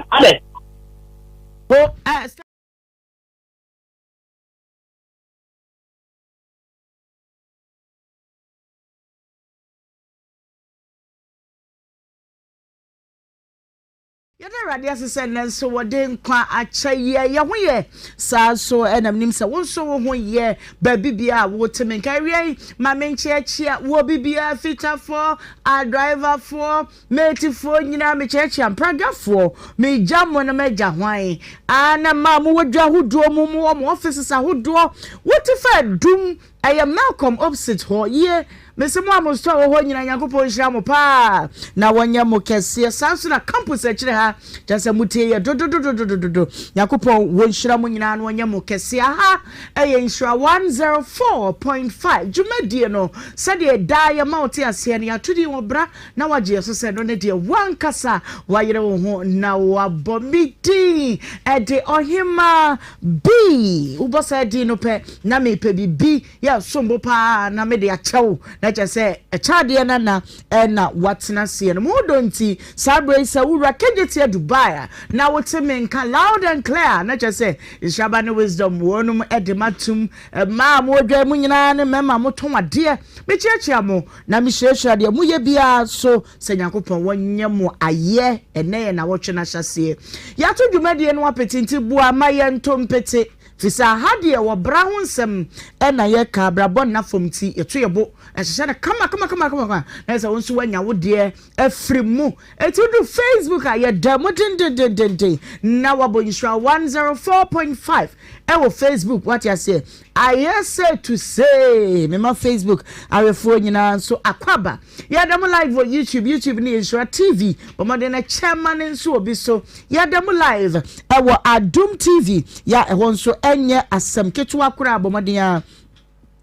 Yɛda Awurade ase sɛ nnɛ nso wɔde nkwa akyɛ yɛ. Yɛ ho yɛ saa nso ɛna menim sɛ wo nso wo ho yɛ baabi biara a wote me nka. Awia yi ma menkyeakyea wɔ bibiara fitafoɔ, adriverfoɔ, matefoɔ nyinaa mekyeakyea mpragafoɔ, megya mo na magya hwan? Aa na mmaa mowɔ dwa ahodoɔ mu, mowɔ mo offices ahodoɔ, wote fa adum Ɛyɛ Melcom opsit hɔ yie. Mese mo a mo store wɔ hɔ nyinaa Nyankopɔn nhyira mo paa na wɔnyɛ mo kɛseɛ. Saa nso na campus akyire ha kyerɛ sɛ mo tie yɛ dododododododo. Nyankopɔn wɔ nhyira mo nyinaa na wɔnyɛ mo kɛseɛ. Aha ɛyɛ Nhyira 104.5 dwumadie no sɛdeɛ daa yɛma wo te aseɛ no yɛato din wɔ bra na wagye yɛ so sɛ ɛno ne deɛ wankasa wayere wo ho na wabɔ me din ɛde ɔhemaa Bi, wobɔ saa din no pɛ na mepɛ biribi yɛ ɛsom bo paa na mede akyɛ wo, na kyerɛ sɛ ɛkyɛ adeɛ no na ɛna woatena aseɛ no. Mo ho dɔ nti, saa berɛ yi sɛ wowura Kejetia Dubai a, na wote me nka loud and clear, na kyerɛ sɛ Nhyiraba ne Wisdom wɔnom de matom. Mmaa a mowɔ dwa mu nyinaa ne mmarima a motɔn adeɛ, mekyeakyea mo na mehyirahyira deɛ moyɛ biara so. Sɛ Nyankopɔn wɔnyɛ mo ayɛ ɛnɛ yɛ nawɔtwe no ahyɛseɛ. Yɛato dwumadie no apete nti boa ma yɛnto mpete fisɛ aha deɛ wɔ bra ho nsɛm na yɛka abrabɔ nna fam nti yɛto yɛ bo hyehyɛ no kama kama kama kama na sɛ wo nso woanya wo deɛ afiri mu. Enti wodu Facebook a yɛda mu dendendendenden na wabɔ nhyira 104.5 ɛwɔ Facebook wate aseɛ ayɛ sɛ to say mema Facebook awefoɔ nyinaa nso akwaba. Yɛda mo live wɔ YouTube, YouTube no yɛ Nhyira TV. Bɔ mmɔden na kyɛ ma no nso obi so. Yɛda mo live ɛwɔ Adom TV. Ya ɛhɔ nso ɛnyɛ asɛm ketewa koraa. Bɔ mmɔden a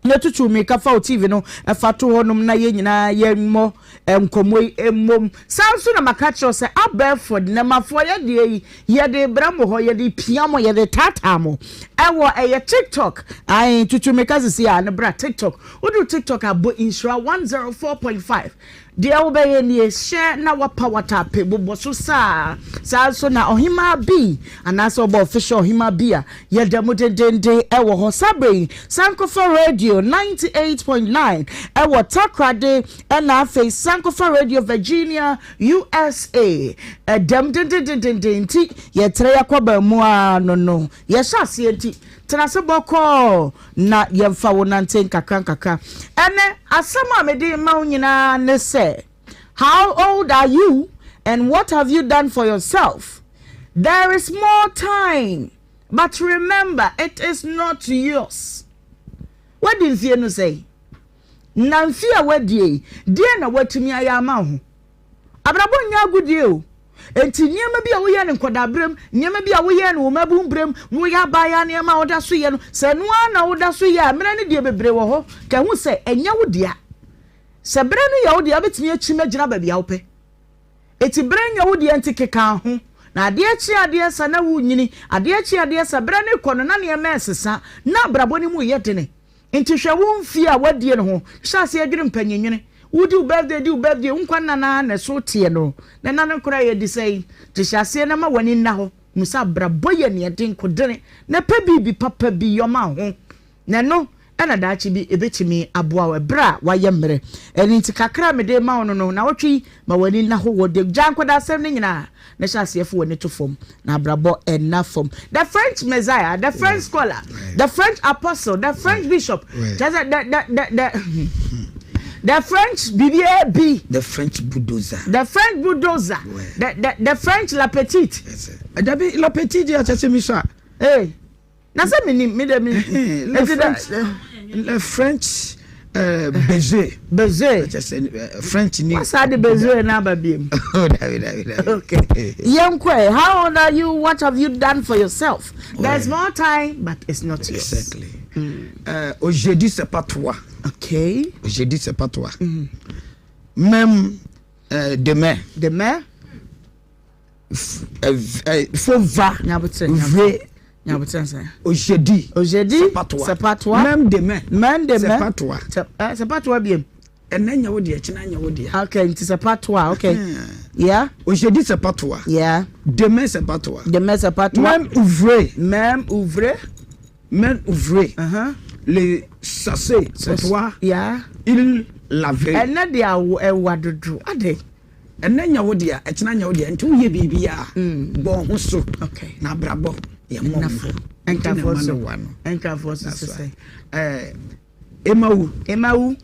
na tutu mmirika fa wo TV no ɛfa to hɔnom na yɛn nyinaa yɛmmɔ nkɔmmɔ yi mmom. Saa nso na maka kyerɛ sɛ abɛɛfo nnɛmafoɔ yɛ deɛ yi yɛde brɛ mo hɔ, yɛde pia mo, yɛde taataa mo ɛwɔ ɛyɛ TikTok. Ae tutu mmirika sisi a ne bra TikTok. Wodu TikTok a, bɔ Nhyira 104.5. Deɛ wobɛyɛ nie, hyɛ na wapa watape, bobɔ so saa. Saa nso na Ɔhemaa B, anaasɛ wobɔ Official Ɔhemaa B a, yɛda mu dendeenden wɔ hɔ. Saa berɛ yi, Sankofa Radio 98.9 wɔ Takoradi, ɛna afei Sankofa Radio Virginia, USA. Ɛda mu dendendenden nti, yɛtrɛ yɛakɔba mu ara no no. Yɛhyɛ aseɛ nti, tena ase bɔkɔɔ. Na yɛmfa wo nante nkakrankakra. Ɛnnɛ, asɛm a mede rema wo nyinaa ne sɛ, How old are you and what have you done for yourself? There is more time, but remember it is not yours. Woadi mfie no sɛn? Na mfie a woadie yi, deɛn na woatumi ayɛ ama wo ho? Abrabɔ nyɛ agodie o. Enti nneɛma bi a woyɛɛ no nkwadaaberɛm, nneɛma bi a woyɛɛ no wo mmabunberɛm, woyɛ abaayewa nneɛma a woda so yɛ no, sɛ ɛno ara na woda so yɛ a, mmerɛ no deɛ bebree wɔ hɔ ka hu sɛ ɛnyɛ wo dea. Sɛ berɛ no yɛ wo dea a, wobɛtumi akyim agyina baabi a wopɛ. Enti berɛ nyɛ wo dea nti keka ho. Na adeɛ kye adeɛ sa na worenyini, adeɛ kye adeɛ sa, berɛ no rekɔ no na nneɛma resesa, na abrabɔ no mu reyɛ dene. Nti hwɛ wo mfie a woadie no ho, hyɛ aseɛ dwene mpanyinwene. Wodi wo birthday di wo birthday, wo nkwa nna no ara na ɛso teɛ no, na nna no koraa yɛdi sɛn? Nti hyɛ aseɛ na ma w'ani nna hɔ, hunu sɛ abrabɔ yɛ nea ɛden kodene, na pɛ biribi papa bi yɔ ma wo ho, na ɛno na daakye bi ɛbɛtumi aboa wo ɛberɛ a woayɛ mmerɛ. Ɛno nti kakra a mede rema wo no no, nawɔtwe yi ma w'ani nna hɔ wɔ de, gyaa nkwadasɛm no nyinaa na hyɛ aseɛ fa w'ani to fam, na abrabɔ nna fam. The French Messiah, the French scholar, the French apostle, the French bishop, kyerɛ sɛ the the the the the French biribiara bi. The French bulldozer. The French bulldozer. The the the French la petite. Dabi la petite yɛ kyɛ sɛ mi sɔ a. Ee. Na sɛ mi nim mi de mi. Le French le French. Eh, beze. Beze. Kyɛ sɛ eh, French ni. Wasa de beze na aba biem. Oh, dabi dabi dabi. Okay. Yɛn kɔ ɛ. How old are you? What have you done for yourself? There's more time, but it's not yours. Exactly. Mm. Uh, aujourd'hui c'est pas toi. Okay. Aujourd'hui c'est pas toi. Mm. Même euh, demain. Demain. Faut va. V. Aujourd'hui. Aujourd'hui. C'est pas toi. C'est pas toi. Même demain. Même demain. C'est pas toi. C'est pas toi bien. Ɛnɛ nyɛ wo deɛ, kyena nyɛ wo deɛ. Okay, nti c'est pas toi, okay. Yeah. Aujourd'hui c'est pas toi. Yeah. Demain c'est pas toi. Demain c'est pas toi. Même ouvrez. Même ouvrez. Même ouvrez. Uh-huh. Le sachet c'est toi. Yeah. Il l'avait. Ɛnɛ deɛ awo ɛwa dodo ade. Ɛnɛ nyɛ wo deɛ, ɛkyena nyɛ wo deɛ, nti woyɛ biribi a bɔ ho so. Okay. Na abrabɔ yɛ mmɔ Ɛnafo. Ɛnkafoɔ so. Ɛnkafoɔ so sisɛ. Ɛɛ Emawu. Emawu.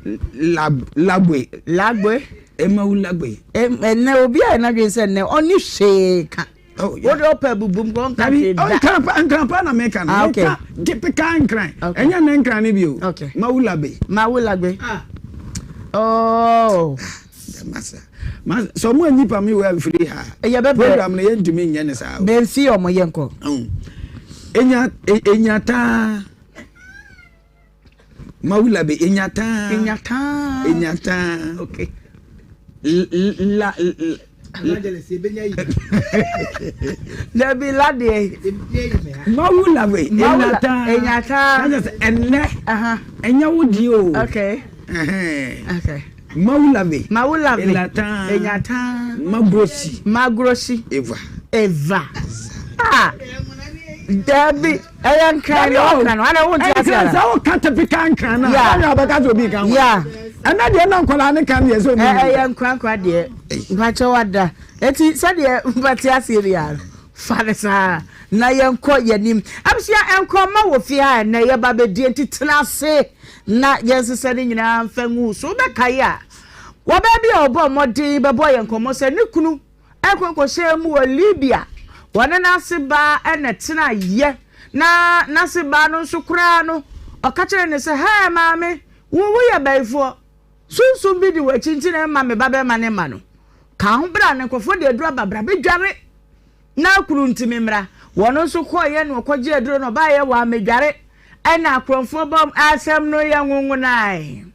Lagbe. Lagbe. Emawu lagbe. Ɛnɛ obi a ɛna dwen sɛ ɛnɛ ɔni hwee ka. Oh, yeah. Wode ɔpɛ bubum kɔ nka hwee da. Nkran pa na meka no. Ah, okay. Meka typical nkran. Okay. Ɛnyɛ ne nkran ne bi o. Okay. Mawu lagbe. Mawu lagbe. Ah. Oh. Masa. Masa. So mo anyi pa mi wɔ amfiri ha. Ɛyɛ bɛbrɛ. Program no yɛntumi nyɛ ne saa o. Bɛnfi ɔmo yɛ nkɔ. Enya enya taa. Mawula be enya taa. Enya taa. Enya taa. Okay. La la. Evangelist ebenya yi. Dabi la deɛ. Mawula be enya taa. Enya taa. N'asɛ sɛ ɛnɛ. Ɛnyɛ wo di o. Okay. Okay. Mawula be. Mawula be. Enya taa. Enya taa. Magrosi. Magrosi. Eva. Eva. Ah. Dabi ɛyɛ nkran na ɔka no ana wonte ase ara. Nkran sɛ woka typical nkran na ɛna ɔbɛka sɛ obi ka ho. Ɛna deɛ na nkwadaa ne ka deɛ sɛ obi. Ɛyɛ nkran nkran deɛ mpakyɛ wada eti sɛdeɛ mbɛte aseɛ bi ara fa ne saa na yɛnkɔ yɛnim abusua nkɔmɔ wɔ fie ha ɛnɛ yɛba bɛdie nti tena ase na yɛnsesɛ ne nyinaa mfa ngu so wobɛkae a wɔbaa bi a ɔbɔ mmɔden bɛbɔ yɛn nkɔmmɔ sɛ ne kunu Ɛkɔ kɔhyɛɛ mu wɔ Libia. Wɔne n'ase baa na ɛtenaeɛ. Na n'ase baa no nso koraa no, ɔka kyerɛɛ no sɛ, Hɛɛ, maame, wo woyɛ bayifoɔ. Sunsum bi di w'akyi nti na ɛmma me babarima no mma no. Ka ho bra na nkurɔfoɔ de aduro aba, bra bɛdware na kunu nti memmra. Wɔn nso kɔeɛ na wɔkɔgyee aduro na ɔbaeɛ wɔammɛdware. Ɛnna akorɔmfoɔ bam asɛm no yɛ nwonwonae.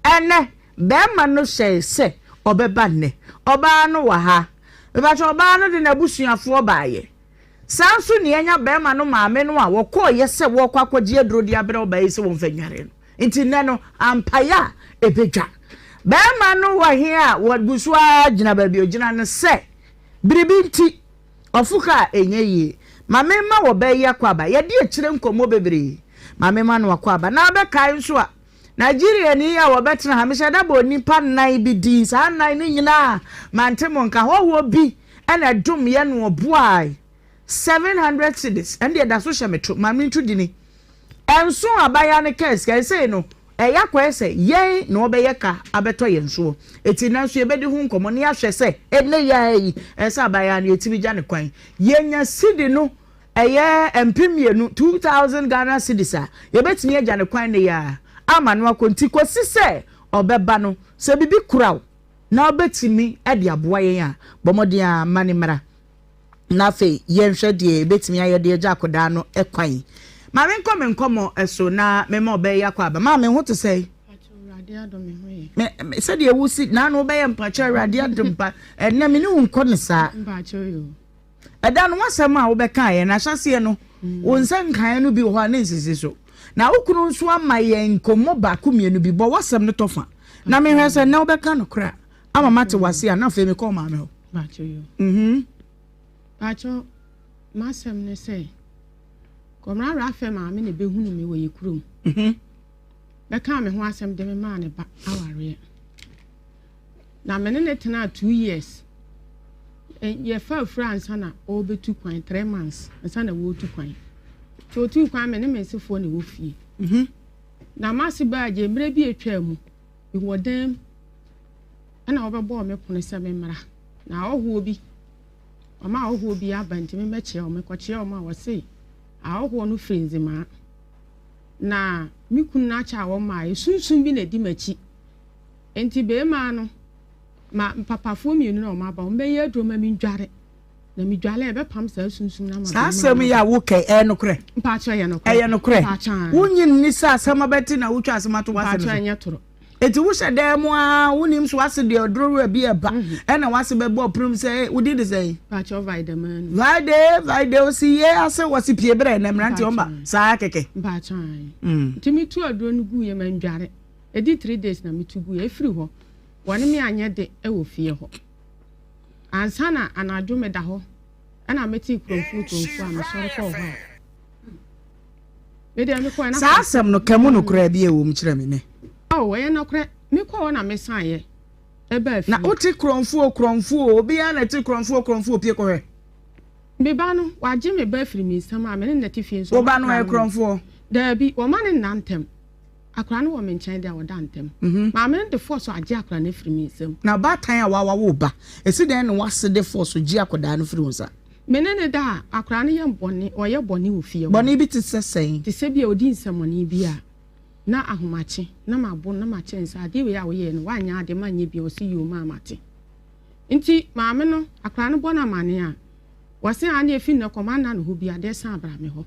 Ɛnnɛ, barima no hyɛe sɛ ɔbɛba nnɛ. Ɔbaa no wɔ ha. Mepakyɛ ɔbaa no de n'abusuafoɔ baeɛ. Saa nso na yɛanya barima no maame no a wɔkɔeɛ sɛ wɔrekɔ akɔgye aduro de abrɛ ɔbaa yi sɛ wɔmfa nnware no. Nti nnɛ no, ampaeɛ a ɛbɛdwa. Barima no wɔ he a wɔgu so ara gyina baabi a ɔgyina no sɛ biribi nti ɔfo kaa ɛnyɛ yie. Ma memma ɔbaa yi akwaaba. Yɛde akyire nkɔmmɔ bebree. Ma memma no akwaaba. Na abɛkae nso a, Nigeriani a wɔbɛtena ha, mehyɛ da bɔɔ nnipa nnan bi din, saa nnan no nyinaa mante mo nka, hɔhoɔ bi na ɛdom yɛn na ɔboae, 700 cedis, ɛno deɛ ɛda so hyɛ me to, ma mentu dini. Ɛnso abaayewa no kaa sika, ɛsei no ɛyɛ akɔyɛ sɛ yɛn na wɔbɛyɛ ka abɛtɔ yɛn soɔ, eti nanso yɛbɛdi ho nkɔmmɔ na yɛahwɛ sɛ ɛnnɛ yi ara yi ɛsɛ sɛ abaayewa no yɛtumi gya ne kwan, yɛnya cedi no Ɛyɛ 2000, 2000 Ghana cedis a, yɛbɛtumi agya no kwan nnɛ yi ara ama no akɔ. Nti kɔsi sɛ ɔbɛba no, sɛ biribi kura wo na wobɛtumi de aboa yɛn a, bɔ mmɔden ara ma no mmra. Na afei yɛnhwɛ deɛ yɛbɛtumi ayɛ de agya akwadaa no kwan. Ma menkɔ me nkɔmmɔ so na mema ɔbaa yi akɔ aba. Maame, wo ho te sɛn? Me, me, sɛdeɛ wosi, naano wobɛyɛ mpakyɛ Awurade adom pa. Ɛnnɛ me ne wo nkɔ no saa. Ɛda no, w'asɛm a wobɛkaeɛ no, ahyɛaseɛ no, wo nsa nkaeɛ no bi wɔ hɔ a na ɛnsisi so. Na wo kunu nso ama yɛn nkɔmmɔ baako mmienu bi. Bɔ w'asɛm no tɔfa na menhwɛ sɛ nnɛ wobɛka nokorɛ a ama mate w'ase a, na afei mekɔ maame hɔ. Mhm. Pakyɛ, m'asɛm ne sɛ, Kɔmra Rafael maame na ɛbɛhunu me wɔ yɛ kurom. Mhm. Bɛkaa me ho asɛm de me maa ne ba awareɛ. Na me ne no tenaa 2 years. Yɛfaa afuru ansa na ɔrebɛtu kwan, 3 months ansa na wɔretu kwan. Nti ɔtuu kwan, me ne me nsefoɔ na ɛwɔ fie. Na m'ase baa gye mmerɛ bi atwaa mu, mewɔ dan mu ɛna wɔbɛbɔɔ me pono sɛ memmra. Na ahɔhoɔ bi, ɔma ahɔhoɔ bi aba nti memmɛkyea wɔn. Mekɔkyea wɔn a wɔse ahɔhoɔ no firi Nzemaa. Na me kunu no akyɛ a wɔmmaeɛ, sunsum bi na ɛdi m'akyi. Enti beemaa no, ma mpapafoɔ mmienu na wɔaba, wɔbɛyɛ aduro ma mendware. Na medware a, ɛbɛpam saa sunsum no ama Saa beemaa asɛm no yi a aba. woka yi, ɛyɛ nokorɛ? Mpakyɛ ɛyɛ nokorɛ. Ɛyɛ nokorɛ? Mpakyɛ aane. Wonnye nni sɛ asɛm abɛte na wotwa asɛm ato w'ase no Mpakyɛ so? ɛnyɛ toro. Enti wohyɛ dan mu ara, wonim so w'ase deɛ ɔduro wura bi ɛba, ɛna w'ase bɛbɔ ɔpono mu sɛ, "Ee, wo din de sɛn? Mpakyɛ Vaide Manu. Vaide, Vaide, osi ye ase wɔsi pie berɛ na mmeranteɛ ɔmba saa kɛkɛ. Mpakyɛ aane. Nti metu aduro no guiɛ, mandware. Ɛdi three days na metu guiɛ. Ɛfiri hɔ, wɔne me anyɛ de wɔ fie hɔ. Ansa na anadwo meda hɔ, ɛna metee kuromfoɔ kuromfoɔ a mesɔre kɔɔ hɔ a, me deɛ mekɔɛ na. Saa asɛm no, ka mu nokorɛ bi a ɛwɔ mu kyerɛ me nnɛ. Oh, ɛyɛ nokorɛ. Mekɔɔ hɔ na mesaeɛ ɛbaa fie. Na wote korɔmfoɔ korɔmfoɔ o, obiara na ɛte korɔmfoɔ korɔmfoɔ pie kɔhwɛ. Me ba no, wagye me ba afiri me nsam a me ne no te fie nso. Wo ba no ɔyɛ korɔmfoɔ? Daabi, wɔma no nna ntɛm. Akwadaa no wɔ me nkyɛn deɛ a, ɔda ntɛm. Maame no de force agye akwadaa no afiri me nsam. Na ɔbaatan a wawa wo ba, ɛsi dɛn na w'ase de force gye akwadaa no firi wo nsa? Me ne no da a, akwadaa no yɛ bɔne, ɔyɛ bɔne wɔ fie hɔ. Bɔne bi te sɛ sɛn? Te sɛ bi a ɔdi nsɛmmɔne bi a, na ahomakye, na mabo no, na makyerɛ no sɛ adeɛ wei a woyɛɛ no, woanyɛ adeɛ, manyɛ bio, ɔse yoo maa mate. Nti maame no, akwadaa no bɔ no amaneɛ a, ɔse aane ɛfiri nnɛ kɔ manna ne hɔ bio, adeɛ san abra me hɔ.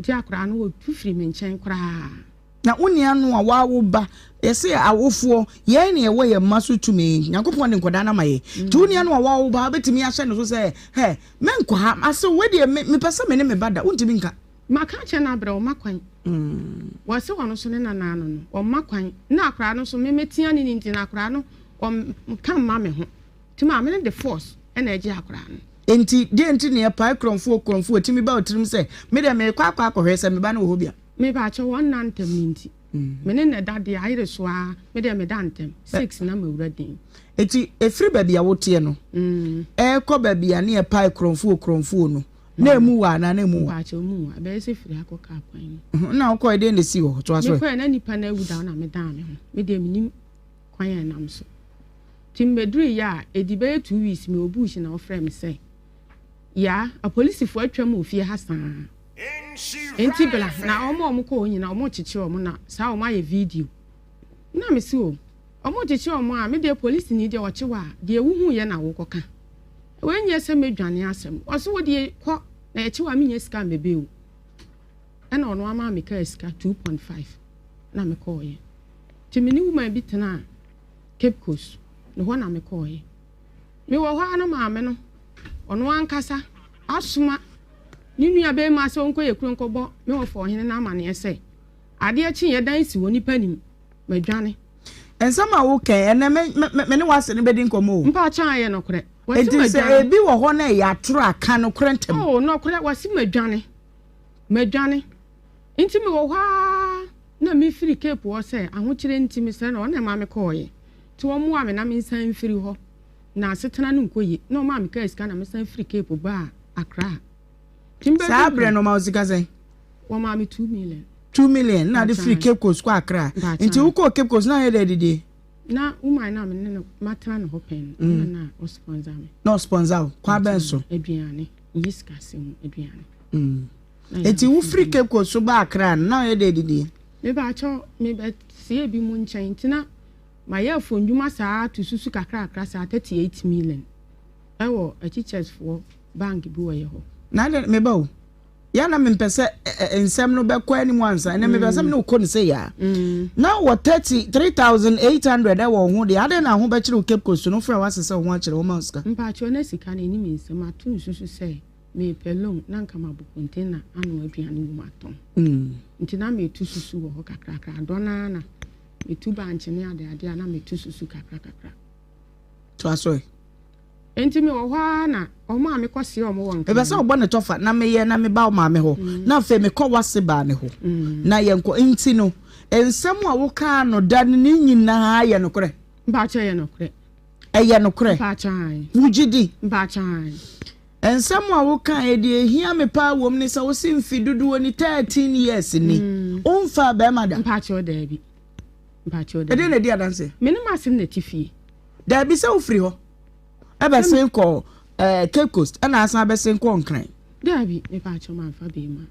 Nti akwadaa no ɔtu firi me nkyɛn koraa. Na wo nua no a wawo ba, yɛse awofoɔ, yɛn na yɛwɔ yɛn mma so tumi, Nyankopɔn de nkwadaa no ama yɛn, nti wo nua no a wawo ba, wobɛtumi ahyɛ no so sɛ, hɛ, menkɔ ha, ase wei deɛ me, mepɛ sɛ me ne me ba da, wontumi nka. Maka akyerɛ no abrɛ, ɔmma kwan. Wɔse ɔno nso ne nana ano no, ɔmma kwan. Na akwadaa no nso, me metea ne no nti no, akwadaa no ɔnka mma me ho. Nti maame no de force na ɛgye akwadaa no. Enti, deɛn nti na yɛpae korɔmfoɔ korɔmfoɔ? Ɛtumi ba wo tirim sɛ, Me deɛ merekɔ akɔ akɔhwɛ sɛ me ba no wɔ hɔ bi a. Mepaakyɛw, wɔn nna ntɛm no nti. Me ne no da deɛ, ayere so ara, me deɛ meda ntɛm, six na mawura dan. Enti, ɛfiri baabi a woteɛ no, ɛrekɔ baabi a ne yɛpae korɔmfoɔ korɔmfoɔ no, na ɛmu wɔ anaa na ɛmu wɔ? Mepaakyɛw, mu wɔ. Ɛbɛyɛ sɛ firi ha kɔ kaa kwan mu. Na wokɔe, deɛn na ɛsii wɔ hɔ? Toa so ɛ. Mekɔe, na nipa no awu da hɔ na medaa me ho. Me deɛ mennim kwan a ɛnam so. Nti mebɛduruiɛ a, ɛdi bɛyɛ two weeks, mewɔ bush na wɔfrɛɛ me sɛ, Yaa, apolisifoɔ atwam wɔ fie ha saa. Enti bra, na wɔn a wɔkɔ hɔ nyinaa wɔrekyekyere wɔn na saa wɔayɛ video. Na mese o, wɔrekyekyere wɔn a, me deɛ polisini deɛ ɔkye wo a, deɛ wohuiɛ na wokɔka. Wei nyɛ sɛ mɛdwane asɛm. Ɔse wo deɛ kɔ, na yɛkye wo a mennya sika mmɛbɛ o. Ɛna ɔno ama me kaa sika 2.5 na mekɔɔeɛ. Nti me ne woman bi tenaa Cape Coast, ne hɔ na mekɔɔeɛ. Mewɔ hɔ ara na maame no, ɔno ankasa asoma ne nuabarima sɛ ɔnkɔ yɛn kuro nkɔbɔ me wɔfa ɔhene no amaneɛ sɛ, adeɛ kyeeɛ dan si hɔ, nnipa nnim, madwane. Nsɛm a woka yi, ɛnnɛ me, me, me ne w'ase no bɛdi nkɔmmɔ o. Mpakyɛ ayɛ nokorɛ. Wɔse Enti sɛ madwane. ebi wɔ hɔ na ɛyɛ atoro a, ka nokorɛ ntɛm. Oh, nɔkorɛ, wɔse madwane. Madwane. Nti mewɔ hɔ ara na mefiri Cape hɔ sɛ ahokyerɛ nti mesrɛ no, ɔno na ɛma mekɔɔeɛ. Nti ɔmmoa me na mensan mfiri hɔ. Na asetena no nkɔ yie. Na ɔmaa me kaa sika na mesan firi Cape baa Accra. Nti mebɛduru Saa berɛ Accra. no ɔma wo sika sɛn? Wɔmaa me 2 million. 2 million na ade firi Mpakyɛw. Cape Coast kɔ Accra. Mpakyɛw. Nti wokɔɔ Cape Coast na ayɛ dɛ adidie? Na woman no a me ne no matena ne hɔ pɛn no, ɛna na ɔsponsor me. Na ɔsponsor wo? Kwan bɛn so? Aduane, nyi sika sɛm mu, aduane. Na yɛ Nti a wofiri Cape Coast so baa Accra no, na ɔyɛ dɛ adidie? Mepakyɛw, mebɛsie bi mu nkyɛn nti na mayɛ afɔndwuma saa to susu kakrakra saa 38 million ɛwɔ akyikyɛsfoɔ bank bi wɔ yɛ hɔ. Na adɛn, meba o, yɛ a na mempɛ sɛ nsɛm no bɛkɔ anim ansa, ɛnɛ mepɛ sɛ me ne wo kɔ no sei a. Na wɔ 33,800 ɛwɔ wo ho deɛ, adɛn na ho bɛkyere wo Cape Coast no, wofrɛ w'ase sɛ wo ho akyere wo ma wo sika? Mpakyɛw, na sika no ɛni me nsam, ato nsusu sɛ mepɛ loan na nka mabɔ container ano aduane wɔ mu atɔn. Nti na metu susu wɔ hɔ kakrakra, adɔ no ara na metu bankye ne adeade a na metu susu kakra kakra. To aso ɛ. Nti mewɔ hɔ ara na wɔn a mekɔseɛ wɔn wɔ Nkran. Mepɛ sɛ wobɔ ne tɔfa na meyɛ na meba wo maame hɔ na afei mekɔ w'ase baa ne hɔ na yɛnkɔ. Nti no, nsɛm a wokaa no da no ne nyinaa yɛ nokorɛ? Mpakyɛ ɛyɛ nokorɛ. Ɛyɛ nokorɛ? Mpakyɛ ae. Wogye di? Mpakyɛ ae. Nsɛm a wokaeɛ deɛ ɛhia me paa wom ne sɛ wose mfe dodoɔ ni, 13 years ni, womfaa barima da? Mpakyɛ daabi. Mpakyɛ daabi. Ɛdeɛn na ɛdi adanseɛ? Me ne m'asem na ɛte fie. Daabi sɛ wofiri hɔ ɛbɛsen kɔ ɛɛ Cape Coast ɛna asan abɛsen kɔ Nkran. Daabi, mepaakyɛw mamfa barima.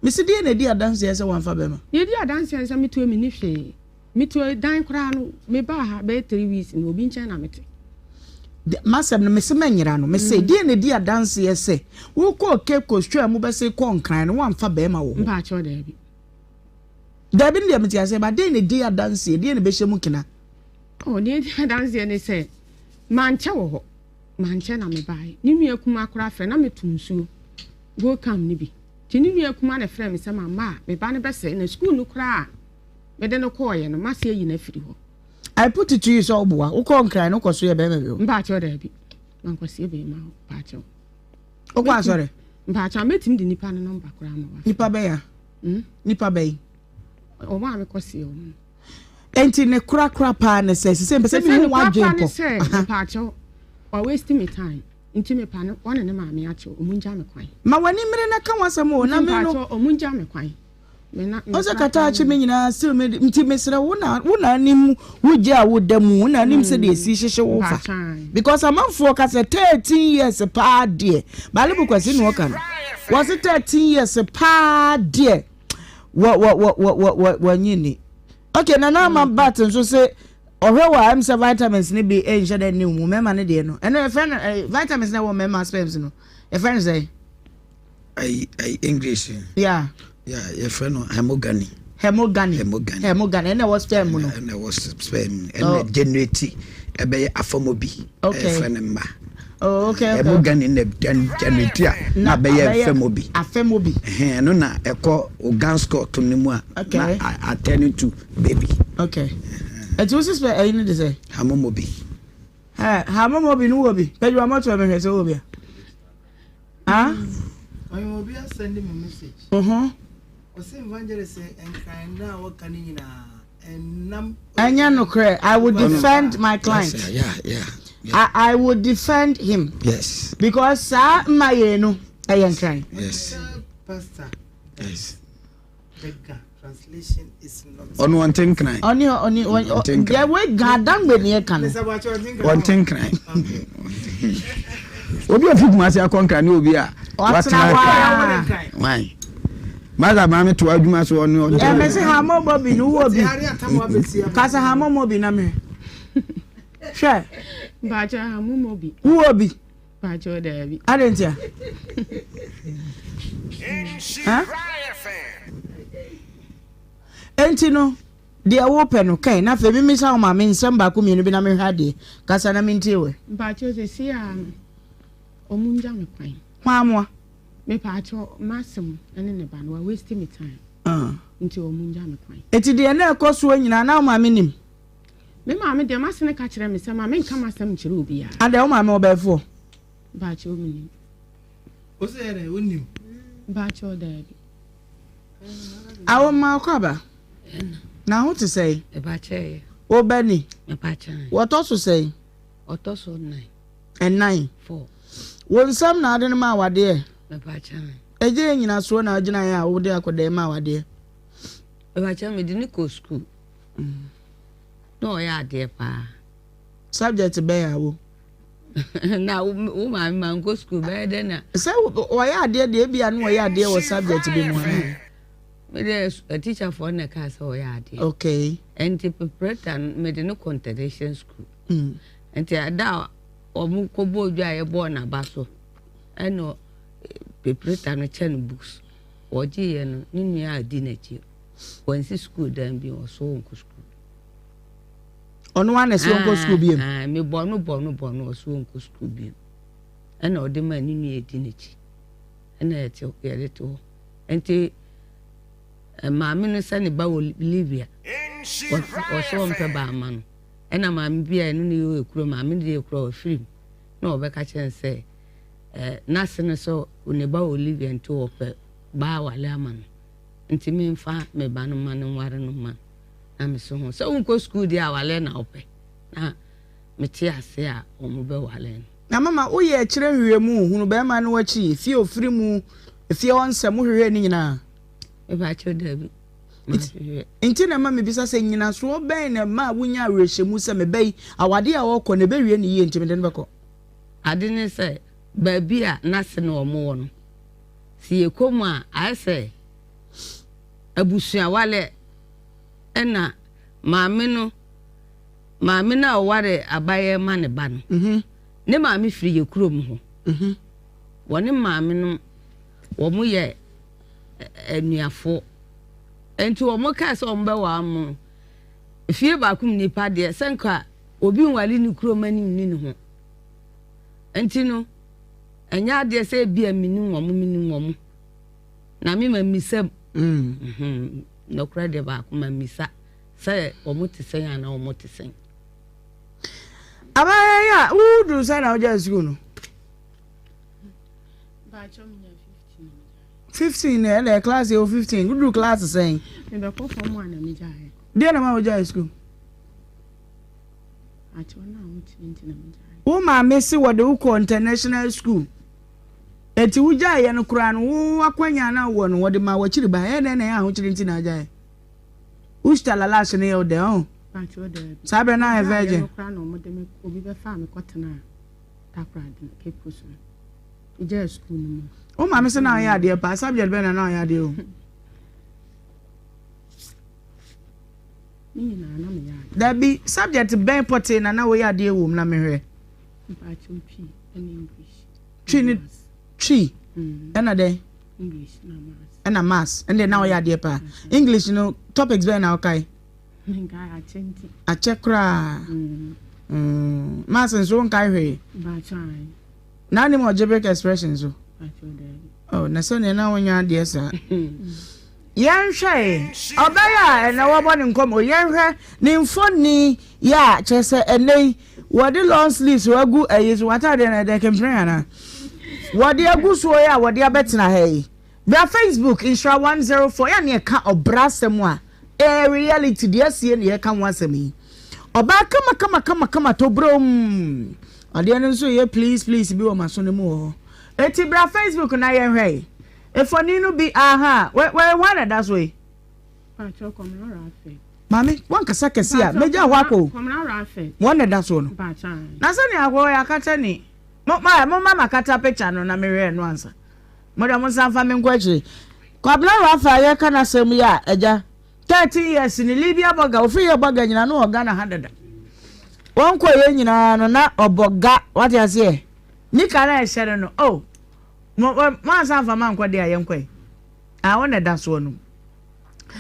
Mese deɛ na ɛdi adanseɛ sɛ wamfa bɛrima? Deɛ ɛdi adanseɛ ne sɛ metuo menni hwee. Metuo dan koraa no, mebaa ha bɛyɛ 3 weeks no, obi nkyɛn na mete. M'asɛm no, mese mɛnyera no. Mese mm. deɛ na ɛdi adanseɛ sɛ wokɔɔ Cape Coast twaa mu bɛse kɔɔ Nkran no, woamfa bɛrima wɔ hɔ? Mpaakyɛw daabi. Daabi no deɛ mete aseɛ, ba deɛ na ɛdi adanseɛ, deɛ na ɛbɛhyɛ mu kena? Oh, deɛ ɛdi adanseɛ ne sɛ mankyɛ wɔ hɔ. Mankyɛ na mebaeɛ. Ne nua kumaa koraa frɛ na meto nsuo. Go come no bi. Nti ne nua kumaa na ɛfrɛɛ me sɛ mamma a, me ba no bɛsɛe na sukuu no koraa a mede no kɔeɛ no, mase ayi no afiri hɔ. I put it to you sɛ woboa. Wokɔɔ Nkran no, wokɔ so yɛ bɛrima bi hɔ? Mpaakyɛw daabi. Mankɔseɛ bɛrima hɔ. Mpaakyɛw. Wokɔ asɔre? Mpaakyɛw, mɛtumi de nipa no nɔmba koraa ma wafrɛ. Nipa bɛn a? Hmm? Nipa bɛn? Wɔn a mekɔseɛ wɔn no. Enti ne korakora paa ne sɛ, sɛ mpɛ sɛ mehu w'adwene pɔ. Sɛ mepaakyɛw, wa waste me time. Nti mepa no, wɔne ne maame akyɛw, ɔmo ngya me kwan. Ma w'ani mmere na ka w'asɛm o, na me no. Mepaakyɛw, ɔmo ngya me kwan. Me na, me Ɔsɛ kata akye me nyinaa still me nti mesrɛ wo na wo na anim wo gye a wo da mu wo na anim sɛ deɛ esi hyehye wo fa because amanfoɔ ka sɛ 13 years paa deɛ Baalibu Kwasi na ɔka no wɔse 13 years paa deɛ wɔ wɔ wɔ wɔ wɔ wɔ wɔnye ni okay nana ama mm. bat nso sɛ ɔhwɛ wɔ a ɛm sɛ vitamins ne bi nhyɛ dɛ ne mu mmarima ne deɛ no ɛno yɛfrɛ no eh, vitamins na ɛwɔ mmarima sperms no yɛfrɛ no sɛ ayi ayi english yeah yeah yɛfrɛ no hemogany hemogany hemogany hemogany ɛna ɛwɔ sperm mu no ɛna ɛwɔ sperm ɛna oh. generate ɛbɛyɛ afɔmɔ bi okay ɛfrɛ no mma Oh, okay, okay. Hemogany na generate a na abɛyɛ afɛmɔ bi afɛmɔ bi ɛno na ɛkɔ organ scott no mu a okay. na atɛn to baby. Okay. Ɛti wo sisɛ ɛyi ne de sɛ? Hamomo bi. Ɛ hamomo bi no wɔ bi. Pɛgye wa mɔtɔ mehwɛ sɛ wɔ bi a. Ah? Ɔyɛ obi asɛnde me message. Mhm. Ɔsɛ evangelist nkran na wɔka ne nyinaa ɛnam. Ɛnyɛ nokorɛ. I will defend my client. Yes, yeah, yeah, yeah. I will defend him. Yes. Because saa mma yɛn no ɛyɛ nkran. Yes. Pastor. Yes. Translation is not. Ɔno ɔnte nkran. Ɔne ɔne ɔne deɛ wei ga adangbe ni ɛka no. Ɔnte nkran. Obi a ofi Kumasi akɔ nkran ne obi a watena nkran. Wan. Masa maame to adwuma so ɔne ɔnte. Ɛmɛ sɛ ha mo bɔ bi no wɔ bi. Kasa ha mo mo bi na me. Hwɛ. Baakyɛ ha mo mo bi. Wɔ bi. Pakyɛw daabi. Adɛn ntia? Enti no, deɛ wopɛ no kɛn na afei mimisa wo maame nsɛm baako mmienu bi na mehwɛ adeɛ. Kasa na mentie wɛ. Mpakyɛw sɛsi a no, ɔmo ngya me kwan. Hwan amoa? Mepaakyɛw m'asɛm ne ne ba no, wa waste me time. Ah. Nti ɔmo ngya me kwan. Enti deɛ na ɛkɔ soɔ nyinaa na wo maame nim? Me maame deɛ m'asene ka kyerɛ me sɛ ma menka m'asɛm nkyerɛ obiara. Adɛn wo maame ɔbɛɛfoɔ? Mpakyɛw menim. Wo sɛ yɛ dɛ wonim? Mpakyɛw daabi. Awo mma ɔkɔ aba. Na ho te sɛn? Mepakyɛw. Wo bɛ ni? Mepakyɛw. Wɔtɔ so sɛn? Ɔtɔ so nnan. Ɛnan. Four. Wo nsam na ade no ma awadeɛ? Mepakyɛw. Ɛgye yɛ nyinasoɔ na agyina yɛ a wode akɔdɛn ma awadeɛ? Mepakyɛw mede ne kɔ sukuu. Na ɔyɛ adeɛ paa. Subject bɛn a wo? Na wo maame ma nkɔ sukuu bɛyɛ dɛ na. Sɛ ɔyɛ adeɛ deɛ ebia na ɔyɛ adeɛ wɔ subject bi mu a. Me deɛ teacherfoɔ na ɛkaa sɛ ɔyɛ adeɛ. Okay. Nti preparatory no mede no kɔ international school. Mm. Nti ada a wɔn kɔbɔ odwa a yɛbɔɔ n'aba so ɛna preparatory no kyɛ no books. Wɔgyeeɛ no ne nua a di n'akyi. Wansi sukuu dan bio, ɔso ɔnkɔ sukuu. Ɔno ara na ɛsɛ ɔnkɔ sukuu bio. Mebɔ no bɔ no bɔ no ɔso ɔnkɔ sukuu bio. Ɛna ɔde ma ne nua edi n'akyi. Ɛna yɛte yɛde to hɔ. Nti maame no sɛ ne ba wɔ Libya. Ɔso ɔmpɛ ba ama no. Ɛna maame bi a ɛno ne yɛ ekuro maame no deɛ ekuro ɔfiri mu. Na ɔbɛka kyerɛ no sɛ n'ase no sɛ ne ba wɔ Libya nti ɔpɛ ba awale ama no. Nti memfa me ba no mma no nware no mma no. Na mese ho sɛ wonkɔ sukuu deɛ a awaleɛ na wopɛ. Na mete ase a wɔn bɛwale no. Na mama woyɛ akyire nhwehwɛmu hunu barima no akyi, efie a ɔfiri mu, efie hɔ nsɛm, wohwehwɛɛ ne nyinaa? Mepakyɛw dabi, manhwehwɛ. Nti na ɛma mebisa sɛ, nnyinasoɔ bɛn na ɛmaa wonyaa awerɛhyɛmu sɛ me ba yi, awadeɛ a ɔrekɔ no, ɛbɛwie no yie nti mede no bɛkɔ? Ade ne sɛ, baabi a n'ase ne wɔn wɔ no, Sɛ yɛkɔ mu a, ayɛ sɛ Abusuaware ɛna maame no maame no a ɔware abayɛ ma ne ba no mhm. ne maame firi yɛ kurom hɔ mhm. wɔne maame no wɔn yɛ anuafoɔ nti wɔn kaa sɛ wɔn bɛwɔ mo fie baako mu nipa deɛ sɛ nka obi nware ne kurom anim ni ne ho nti no ɛnyɛ adeɛ sɛ ebi a menim wɔn menim wɔn. Na me ma mmisa mu. Mm. Nɔkorɛ deɛ baako ma mmisa sɛ wɔn te sɛn anaa wɔn te sɛn. Abaayɛ yi a woduru sɛn na wogyae sukuu no? 15 na ɛna class yɛ 15 woduru class sɛn? Mebɛkɔ fam a na megyae. Deɛ na ma wogyae sukuu? Wo maame se wɔde wo kɔ international school. Enti wogyaeɛ no koraa no, wo akwanya a na wowɔ no, wɔde maa w'akyiri ba. Ɛyɛ dɛn na ɛyɛ ahokyere nti na agyaeɛ? Usta lalash no yɛ wo dɛ, ɔho? Saa berɛ no ayɛ virgin. Wo maame sɛ na ɔyɛ adeɛ paa, subject bɛn na na ɔyɛ adeɛ o? Dabi, subject bɛn pɔtee na na woyɛ adeɛ wɔ mu na mehwɛ? Twi ne twi ɛna dɛn? English na maths. Ɛna maths ɛnde na ɔyɛ adeɛ paa. English no topics bɛn na ɔkae? Menkae akyɛ nti. Akyɛ koraa. Mm. Mm. Maths nso wonkae hwee. Baakyɛ. Na anim algebraic expression so. Oh, na sɛnea na wonya adeɛ saa. Yɛnhwɛ ɔbɛyɛ a ɛnɛ wɔbɔ ne nkɔmmɔ yɛnhwɛ ne mfoni yɛ a kyerɛ sɛ ɛnɛ yi wɔde long sleeves agu ɛyi so w'ataadeɛ no ɛdɛ kempere anaa wɔde agu soɔ yi a wɔde abɛtena ha yi bra Facebook nhyira 104 yɛ ne ɛka ɔbra asɛm a ɛyɛ reality deɛ asie ne yɛka ho asɛm yi ɔbaa kama kama kama kama tobrom adeɛ no nso yɛ please please bi wɔ maso no mu wɔ hɔ eti bra Facebook na yɛnhwɛ yi efɔni no bi aha wɛ wɛ wɔn na ɛda so yi. Maame, wankasa kɛse a, megya hɔ akɔ o. Wɔn na ɛda soɔ no. Na sɛnea akɔ yɛ akata ni. Mo ma mo ma makata picture no na mehwɛ no ansa. Mo de mo nsa nfa me nkɔ akyire. Kwabena Rafa yɛka n'asɛm yi a agya 13 years ni Libya bɔga ofiri yɛ bɔga nyinaa no wɔ Ghana ha dada. Wɔn kɔ yɛ nyinaa no na ɔbɔ ga wate aseɛ. Nika na ɛhyɛ no no oh mo mo ansa nfa ma nkɔ de a yɛnkɔ yi. Ah wɔn na ɛda soɔ no.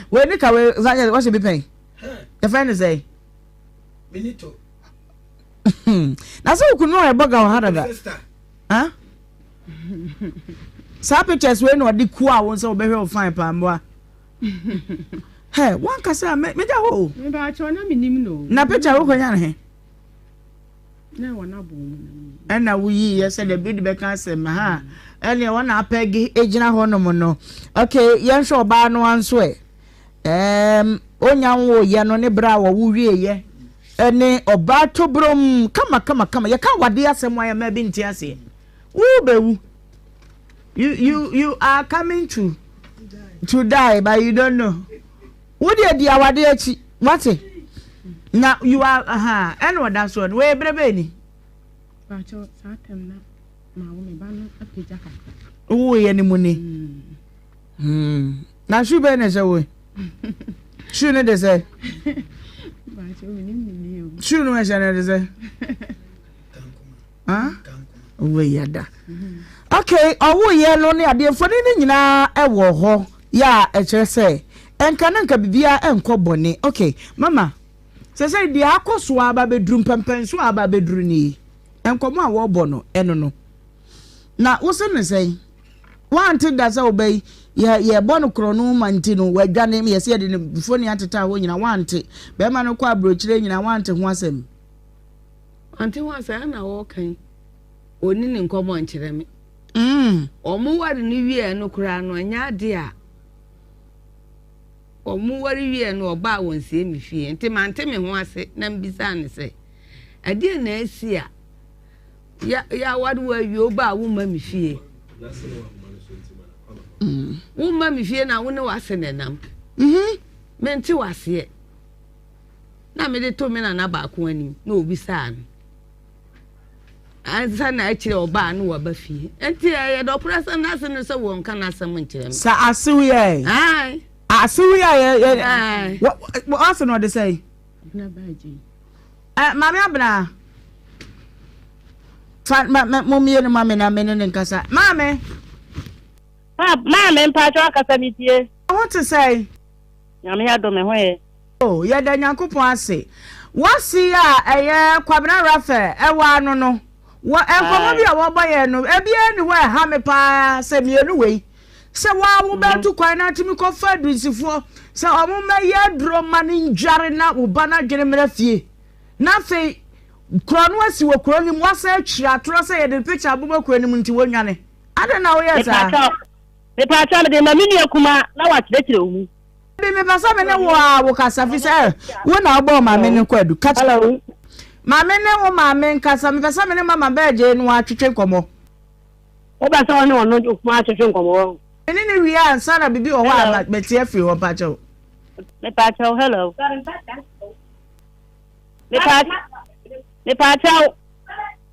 Wei ne ka wei Evangelist wɔhyɛ bi pɛn. Yɛfrɛ no sɛ. Benito. Na sɛ okunu a ɛbɔ ga wɔ ha dada. Huh? Saa pictures wei na ɔde kua wo sɛ wobɛhwɛ wo fine paa mmoa. Hɛ, wankasa megya hɔ o. Mebaakyɛ na menim no. Na picture wokɔnya no he? Na ɛwɔ n'abɔn mu na meyi. Ɛna woyiiɛ sɛ dabi de bɛka asɛm ha ɛneɛ wɔn na apɛge gyina hɔ nom no ok yɛnhwɛ ɔbaa no nso ɛ ɛɛm onya nwoyɛ no ne berɛ a wɔwo wieɛ ɛne ɔbaa tobrom kama kama kama yɛka awadeɛ asɛm a yɛma bi nte aseɛ wobɛwu you you you are coming to to die but you don't know Wo deɛ di awadeɛ akyi wate na you are ahaa ɛna ɔda soɔ no wei berɛ bɛɛ ni. Pakyɛ saa tɛm na ma wo me ba no apagya kakra. Wo yɛ ne mu ni. Hmm. Na shoe bɛɛ na ɛhyɛ wo yi. Shoe no de sɛ. Pakyɛ mi nim ne ni o. Shoe no ɛhyɛ no de sɛ. Wei yɛ da. Okay, ɔwo yɛ no ne adeɛ mfoni no nyinaa ɛwɔ hɔ yɛ a ɛkyerɛ sɛ ɛnka na nka biribiara ɛnkɔ bɔne. Okay, mama, sɛ sɛ deɛ akɔ so aba bɛduru mpɛmpɛnso a aba bɛduru nie, nkɔmɔ a wɔrebɔ no ɛno no. Na wo se ne sɛn? Wante da sɛ wo yi yɛ yɛbɔ no korɔno ma nti no wadwane yɛsɛ yɛde ne mfoni ateta hɔ nyinaa wante. Bɛrima no kɔ aburokyire nyinaa wante ho asɛm. Ɔnte ho asɛm ɛna ɔreka yi ɔnni ne nkɔmmɔ nkyerɛ me. Wɔn ware no wieɛ no koraa no ɛnyɛ adeɛ a wɔn ware wieɛ no ɔbaa wɔn sie me fie nti mante me ho ase na mbisaa no sɛ ɛdeɛ na asi a yɛaware wo awie wobaa womma me fie womma me fie na wo ne w'ase na ɛnam mente w'aseɛ na mede too me nana baako anim na obisaa no ansa na akyire ɔbaa no waba fie nti ɛyɛ dɔkorɔ sɛ n'ase no sɛ wɔnka n'asɛm nkyerɛ me. Sɛ asew yɛ. Asew yi a yɛ yɛ wɔ ɔse no ɔde sɛn? Ɛ maame abena. Fa ma ma mo mmienu ma me na me ne ne nkasa. Maame. Pa maame mpatsɔ akasa mi tie. Ho te sɛn? Nyame adom me ho yɛ. Oh yɛda Nyankopɔn ase. W'ase yi a ɛyɛ Kwabena Raphael ɛwɔ ano no, wɔ nkɔmmɔ bi a wɔbɔ yɛn no, ebiara nni hɔ a ɛha me paa sɛ mmienu wei. Sɛ wo ara wobɛtu kwan na atumi kɔfa adunsifoɔ sɛ wɔn mmɛyɛ aduro mma no ndware na wo ba no adwene mmra fie. Na afei korɔ no asi wɔ kuro no mu, woasan atwiri atorɔ sɛ yɛde picture abobɔ kuro no mu nti wɔnnwane. Adɛn na woyɛɛ saa? Mepaakyɛw, mepaakyɛw mede ma me nua kumaa na wakyerɛkyerɛ wo mu. Dabi, mepɛ sɛ me ne wo a wo kasa fi sɛ wo na wobɔɔ maame no kwadu. Ka kyerɛ maame ne wo maame nkasa. Mepɛ sɛ me ne mama bɛɛgye no atwetwe nkɔmmɔ. Wopɛ sɛ wo ne ɔno kumaa atwetwe nkɔmmɔ wɔ? Me ne no wie ansa na biribi wɔ hɔ a mɛte afiri hɔ mpakyɛw. Mepakyɛw, hello. Mepakyɛw,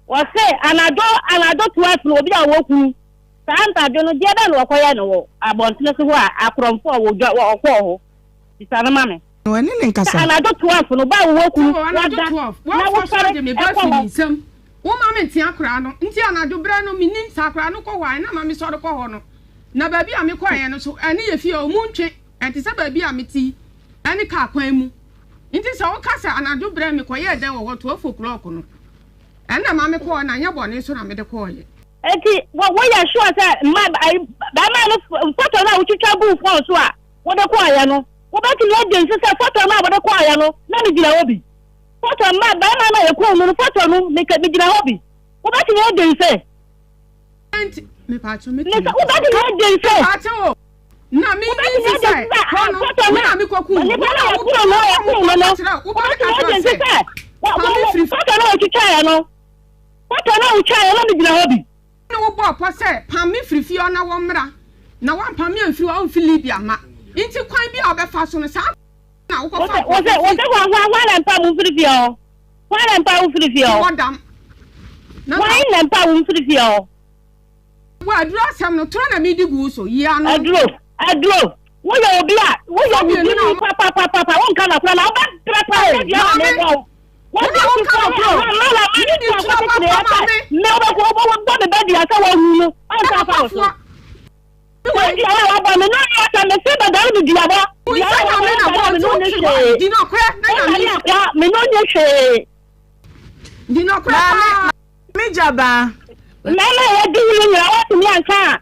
wɔse anadwo anadwo 12 no obi a ɔwɔ kunu. Saa anadwo no, deɛ bɛn na wɔkɔyɛɛ no wɔ abɔntene so hɔ a akorɔmfoɔ a wɔdwa wɔ ɔkɔɔ hɔ? Bisa no ma me. Na ɔne ne nkasa. Sɛ anadwo 12 no, ba a wowɔ kunu, Sɛ wɔ anadwo wada, 12, na wɔmfa so wosɔre agye me ba kɔ afiri me hɔ. nsam. Womma mente akwadaa no. Nti anadwo berɛ no, mennim sɛ akwadaa no kɔ hɔ a, ɛna ma mesɔre kɔ hɔ no. Na baabi a mekɔeɛ no so, ɛne yɛ fie a ɔmu ntwe. Ɛte sɛ baabi a mete yi, ɛne kaa kwan mu. Nti sɛ woka sɛ anadwo berɛ mekɔyɛɛ dɛn wɔ hɔ 12 o'clock no, ɛna ma mekɔɔ na anyɛ bɔne nso na mede kɔeɛ. Enti wo woyɛ sure sɛ mma ayi bɛrima no photo no a wotwitwa guu phone so a wode kɔɔeɛ no wobɛtumi adi nse sɛ photo no a wode kɔɔeɛ no na megyina hɔ bi photo mma bɛrima no a yɛkum no no photo no meka megyina hɔ bi wobɛtumi adi nse Enti mepatwo ne mɛtumi sɛ wobɛtumi adi nse Mepatwo na me wobɛtumi nsi adi sɛ nse sɛ hɔ no photo me no na mekɔkum a no nipa wo no na a yɛkum no a yɛkum no wokɔ no kyerɛ wobɛka wobɛtumi kyerɛ adi nse sɛ sɛ fa me firi photo no a wotwitwaeɛ no Photo no a wotwaeɛ na megyina hɔ bi. Ne wo bɔɔ pɔ sɛ, Pam me firi fie hɔ na wɔmmra, na woampam me amfiri hɔ a womfi Libia mma. Enti kwan bi a wobɛfa so no, saa na wokɔfa Wose, nkurɔfoɔ wose, fi. wose hwan, hwan, hwan na mpam wo mfiri fie hɔ? Hwan na mpam wo firi fie hɔ? Wɔ dam. Na Hwan na mpam wo mfiri fie hɔ? Wɔ aduro asɛm no, torɔ na medi gu wo so, yi ano. Aduro, aduro, woyɛ obi a, woyɛ Sɛdeɛ wudini na papapapapa, wonka nɔkorɛ na wobɛbrɛ paa, Hey, sɛ dua na maame, mebɔ wo. wo na woka nɔkorɛ o. Medi torɔ papa maame. Me wobɛkɔ wobɔ me ba dua sɛ wawu no, ɔnsa afa wo so. Papafoɔ. Dua a wabɔ me no ni asɛm, mese bɛdane me duabɔ. Wo Dua nsa a wabɔ nyame na me bɔ no nti ni wotwe hɔ. hwee. Di nɔkorɛ na nyame Wona me no ni hwee. Di nɔkorɛ paa. Me gya baa. Mmarima a wɔadi wo no nyinaa, woantumi anka a,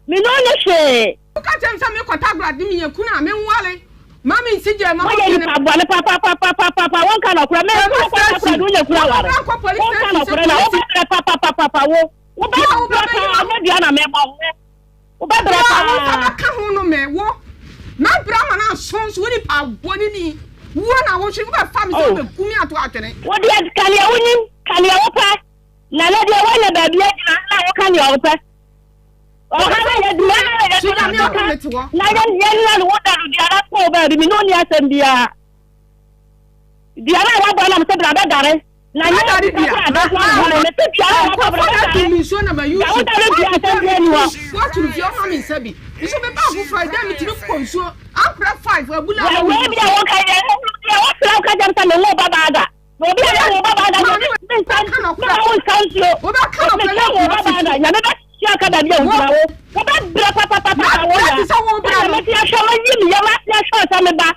me ne wo nni hwee. Woka kyerɛ me sɛ mekɔ Takoradi meyɛ kunu a, menware. Ma mensi gya mma Woyɛ mɔmfene. nipa bɔne papapapapapa, wonka nɔkorɛ. Me Ɛma nso wokɔ station. Takoradi wonya kunu Wɔn aware. mmra nkɔ police Wonka station sɛ nɔkorɛ na polisi. wobɛbrɛ papapapapa wo. Wo a Wobɛbrɛ wobɛbɛyi paa, ma. nyɛ dua na mebɔ wo. Wobɛbrɛ Wo a wo nsa paa. bɛka ho no me wo. Mɛbrɛ ama no aso nso wo nipa bɔne ni. Wuo na wohwe wobɛfa me sɛ Oh. wobɛku me ato atwene. Wo deɛ ka nea wonim, ka nea wopɛ. Na nɛ deɛ woanya baabi agyina na woka nea wopɛ. Ɔha na yɛ dua na yɛ Sugar me dua ɔko me te hɔ. na yɛ yɛ nua no woda no dua na kɔɔ baabi me ne onni asɛm biara. Dua no a wabɔ nam sɛ bra bɛdare. Na nyɛ Bɛdare nipa dua. koro a bɛko ahome me se dua no a wabɔ bra Nkurɔfoɔ na bɛdare. atum me nsuo na ma use. Sɛ woda no dua asɛm biara ni hɔ. Woaturu fie ɔma me nsa bi. Nso me ba foforɔ ɛdɛn metumi kɔ nsuo ankorɛ 5 abula Wɔ ma me wei bi a nsuo. woka yɛ deɛ wosrɛ wo ka kyɛm sɛ me wo ba baa da. Na obi a yɛ wo ba baa da deɛ Maame me nsa wobɛka me nɔkorɛ. ma wo nsa nsuo. Wobɛka Me nɔkorɛ sɛ na wo akoma ba baa da fiti. nyame bɛ hyia ka baabi a Wo wogyina wo. Wobɛbrɛ papapapapa wo Mɛbrɛ ya. te sɛ wo brɛ Sɛdeɛ no. mɛte ahwɛ mayi me yam ase ahwɛ sɛ me ba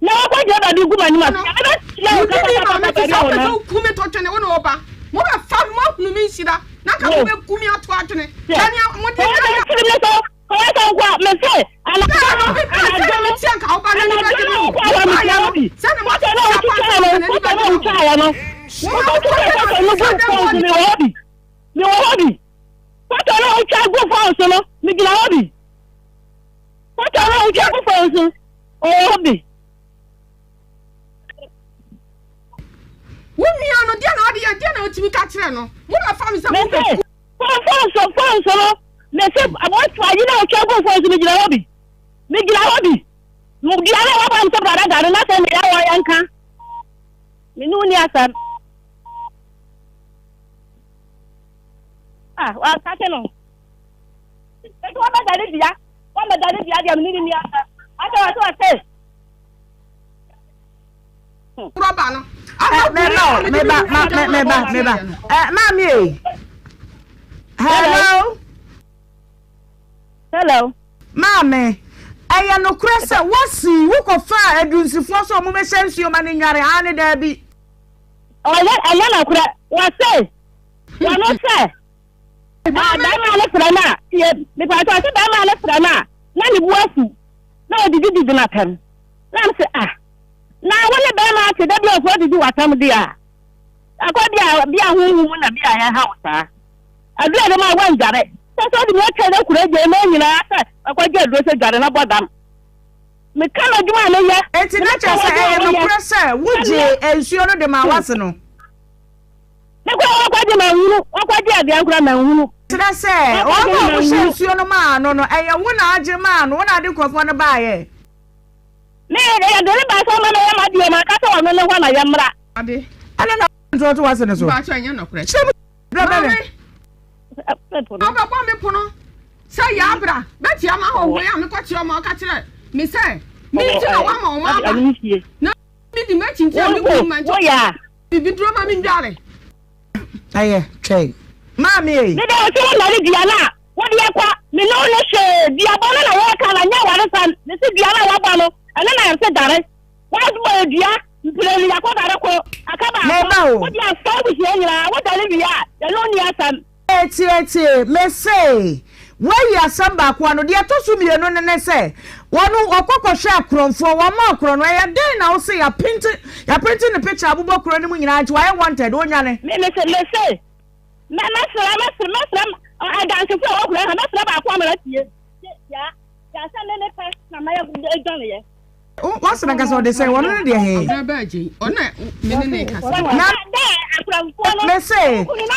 na wakɔgyina baabi gu m'anim ase. No. Nyame bɛhyia wo Wodi ni papapapa maame te baabi sɛ a wopɛ sɛ wonam. woku me to twene wo ne wo ba. Mobɛfa me moahunu me nhyira na nka Wo. mobɛku me ato atwene. Sɛ. Hwɛ nea mode Sɛ wode ayɛ. mfiri me so kɔyɛ sɛ nko a mese anadwo Sɛ no obi pɛ sɛ anadwo no metia nka wo ba n'ani anadwo bɛgye no me ho. wokɔ a Wobaeɛ mehyia no wo bi. sɛdeɛ Photo no a moahyehyɛ wotwitwaeɛ no akwankyerɛ n'ani photo no bɛgye a me ho. wotwaeɛ no Wo ma wokɔtwitwa wokɔyɛ photo no no gu sɛ dɛn phone so bɔne. mewɔ hɔ bi. Mewɔ hɔ bi. Photo no a wotwa gu phone so no megyina hɔ bi. Photo no a wotwa gu phone so ɔwɔ hɔ bi. Wo nua no deɛ na ɔde yɛ deɛ na ɔtumi ka kyerɛ no. Mobɛfa me sɛ Mese mobɛku. phone phone so phone so no mese wɔtwa ayi na wotwa gu phone so megyina hɔ bi. Megyina hɔ bi. Dua no a wabɔ me sɛ brada gare na sɛ meyɛ wɔ yɛnka. Me ne wo ni asɛm. Ah, wakate no. Eti wɔbɛdane dua, wɔbɛdane dua deɛ me ne ne ni asɛm. Ɔsɛ ɔsɛ ɔsɛ. Rɔba no. Meba o, meba, meba, meba. Maame e. Hello. Hello. Maame, ɛyɛ nokorɛ sɛ wosi wokɔfaa adunsifoɔ sɛ ɔmo bɛhyɛ nsuo ma no nnware aane daabi? Ɔyɛ ɛnyɛ nokorɛ wɔse wɔno sɛ bɛrima no frɛ no a tie mepatɔ ɔse bɛrima no frɛ no a na ne bu afu na ɔdidi didi no atɛm na m se ah na wo ne bɛrima ate da bi ɔsɛ ɔdidi w'atɛm deɛ a akɔ bi a bi a honhom mu na bi a ɛha wo saa Aduru a ɛde ma wɔndware. Sɛ sɛ ɔde me atwa no akura gya mu nyinaa sɛ makɔgye aduro sɛ dware na bɔ dam. Meka m'adwuma a meyɛ. Enti na kyerɛ sɛ ɛyɛ nokorɛ sɛ wogyee nsuo no de maa w'ase no? Me koraa wɔkɔgye manhunu, wɔkɔgye aduan koraa manhunu. Kyerɛ sɛ, wɔn a wɔhyɛɛ nsuo no maa no no, ɛyɛ wo na agye maa no, wo na ade nkurɔfoɔ no baeɛ? Me, yɛde no baa sɛ ɔma mɛyɛ m'adeɛ, manka sɛ ɔno ne hɔ na yɛmmra. Ɛno na woto w'ase no so? Mpakyɛ ɛnyɛ nokorɛ. Kyerɛ mu. Maame, ɔbɛbɔ me pono sɛ yɛ abra bɛtia ma ahɔhoɔ yi a mekɔkyerɛ ɔma ɔka kyerɛ me sɛ me nti na woama ɔma aba na medi m'akyi nti a me kunu ma nti bibi duro ma me ndware. Ɛyɛ twɛn maame ei. Meda wo se wo nare dua no a wode akɔ me ne wo no hwee duabɔ no na wɔka na nyɛ awaresɛm mese dua no a wabɔ no ɛno na ɛse dare. Woabɔ dua mprenu, yɛakɔ dare koro, aka baako. Wode asɛe abusua nyinaa, wodare wie a, yɛne wo nni asɛm. Tie, tie, mese, woayi asɛm baako ano, deɛ ɛtɔ so mmienu no ne sɛ, wɔn, wɔkɔ kɔhwɛ akorɔmfoɔ, wɔma akorɔ no, ɛyɛ dɛn na wose yɛapente, yɛapente ne picture abobɔ kuro no mu nyinaa nti wayɛ wanted, ɔnnwane. Me, mese, mese, mɛ, mɛsrɛ, mɛsrɛ, mɛsrɛ adansefo a wɔwɔ kuro ha, mɛsrɛ baako ama no atie. Tia, tia sɛ me mepɛ na mɛyɛ dwaneɛ. W'asɛm ankasa ɔde sɛ wɔn no deɛ he. Na mese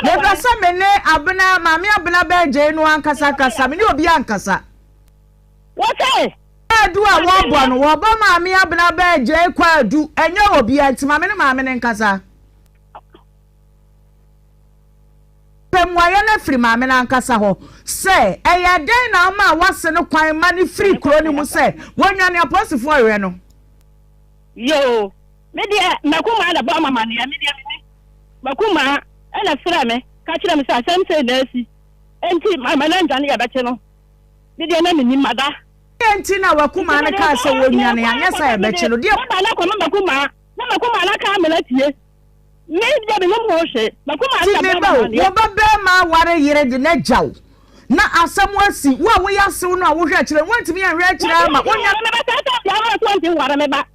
mepɛ sɛ me ne Abena maame Abena bɛɛgyei no ankasa kasa me ne obi ankasa. Kwaadu a wɔbɔ no wɔbɔ maame Abena bɛɛgyei kwaadu ɛnyɛ obia nti ma me ne maame no nkasa. Pɛ mmuaeɛ no afiri maame no ankasa hɔ sɛ, Ɛyɛɛ dɛn na womaa w'ase no kwan ma no firii kuro no mu sɛ wɔnnwane apolisifoɔ rehwɛ no? Yoo, me deɛ m'akumaa na bɔɔ m'amaneɛ, me deɛ me m'akumaa na frɛɛ me ka kyerɛɛ me sɛ asɛm sei na asi, enti ma no andwane yɛbɛkye no, me deɛ na mennim, mada. Deɛn nti na w'akumaa no kaa sɛ wɔnnwane anyɛ saa yɛbɛkye no? Deɛ. Maba no akɔma m'akumaa, na m'akumaa no aka ama no atie. Me deɛ mennim ho hwee. M'akoma Ti nna me bɔ ba o, amaneɛ. wo ba barima aware yere de no agya wo, na asɛm asi, wo a woyɛ asew no a wohwɛ akyire no, woantumi anhwɛ akyire Wɔntumi amma nti wonya. nware me ba. Saa tam biara ɔse ɔnti nware me ba.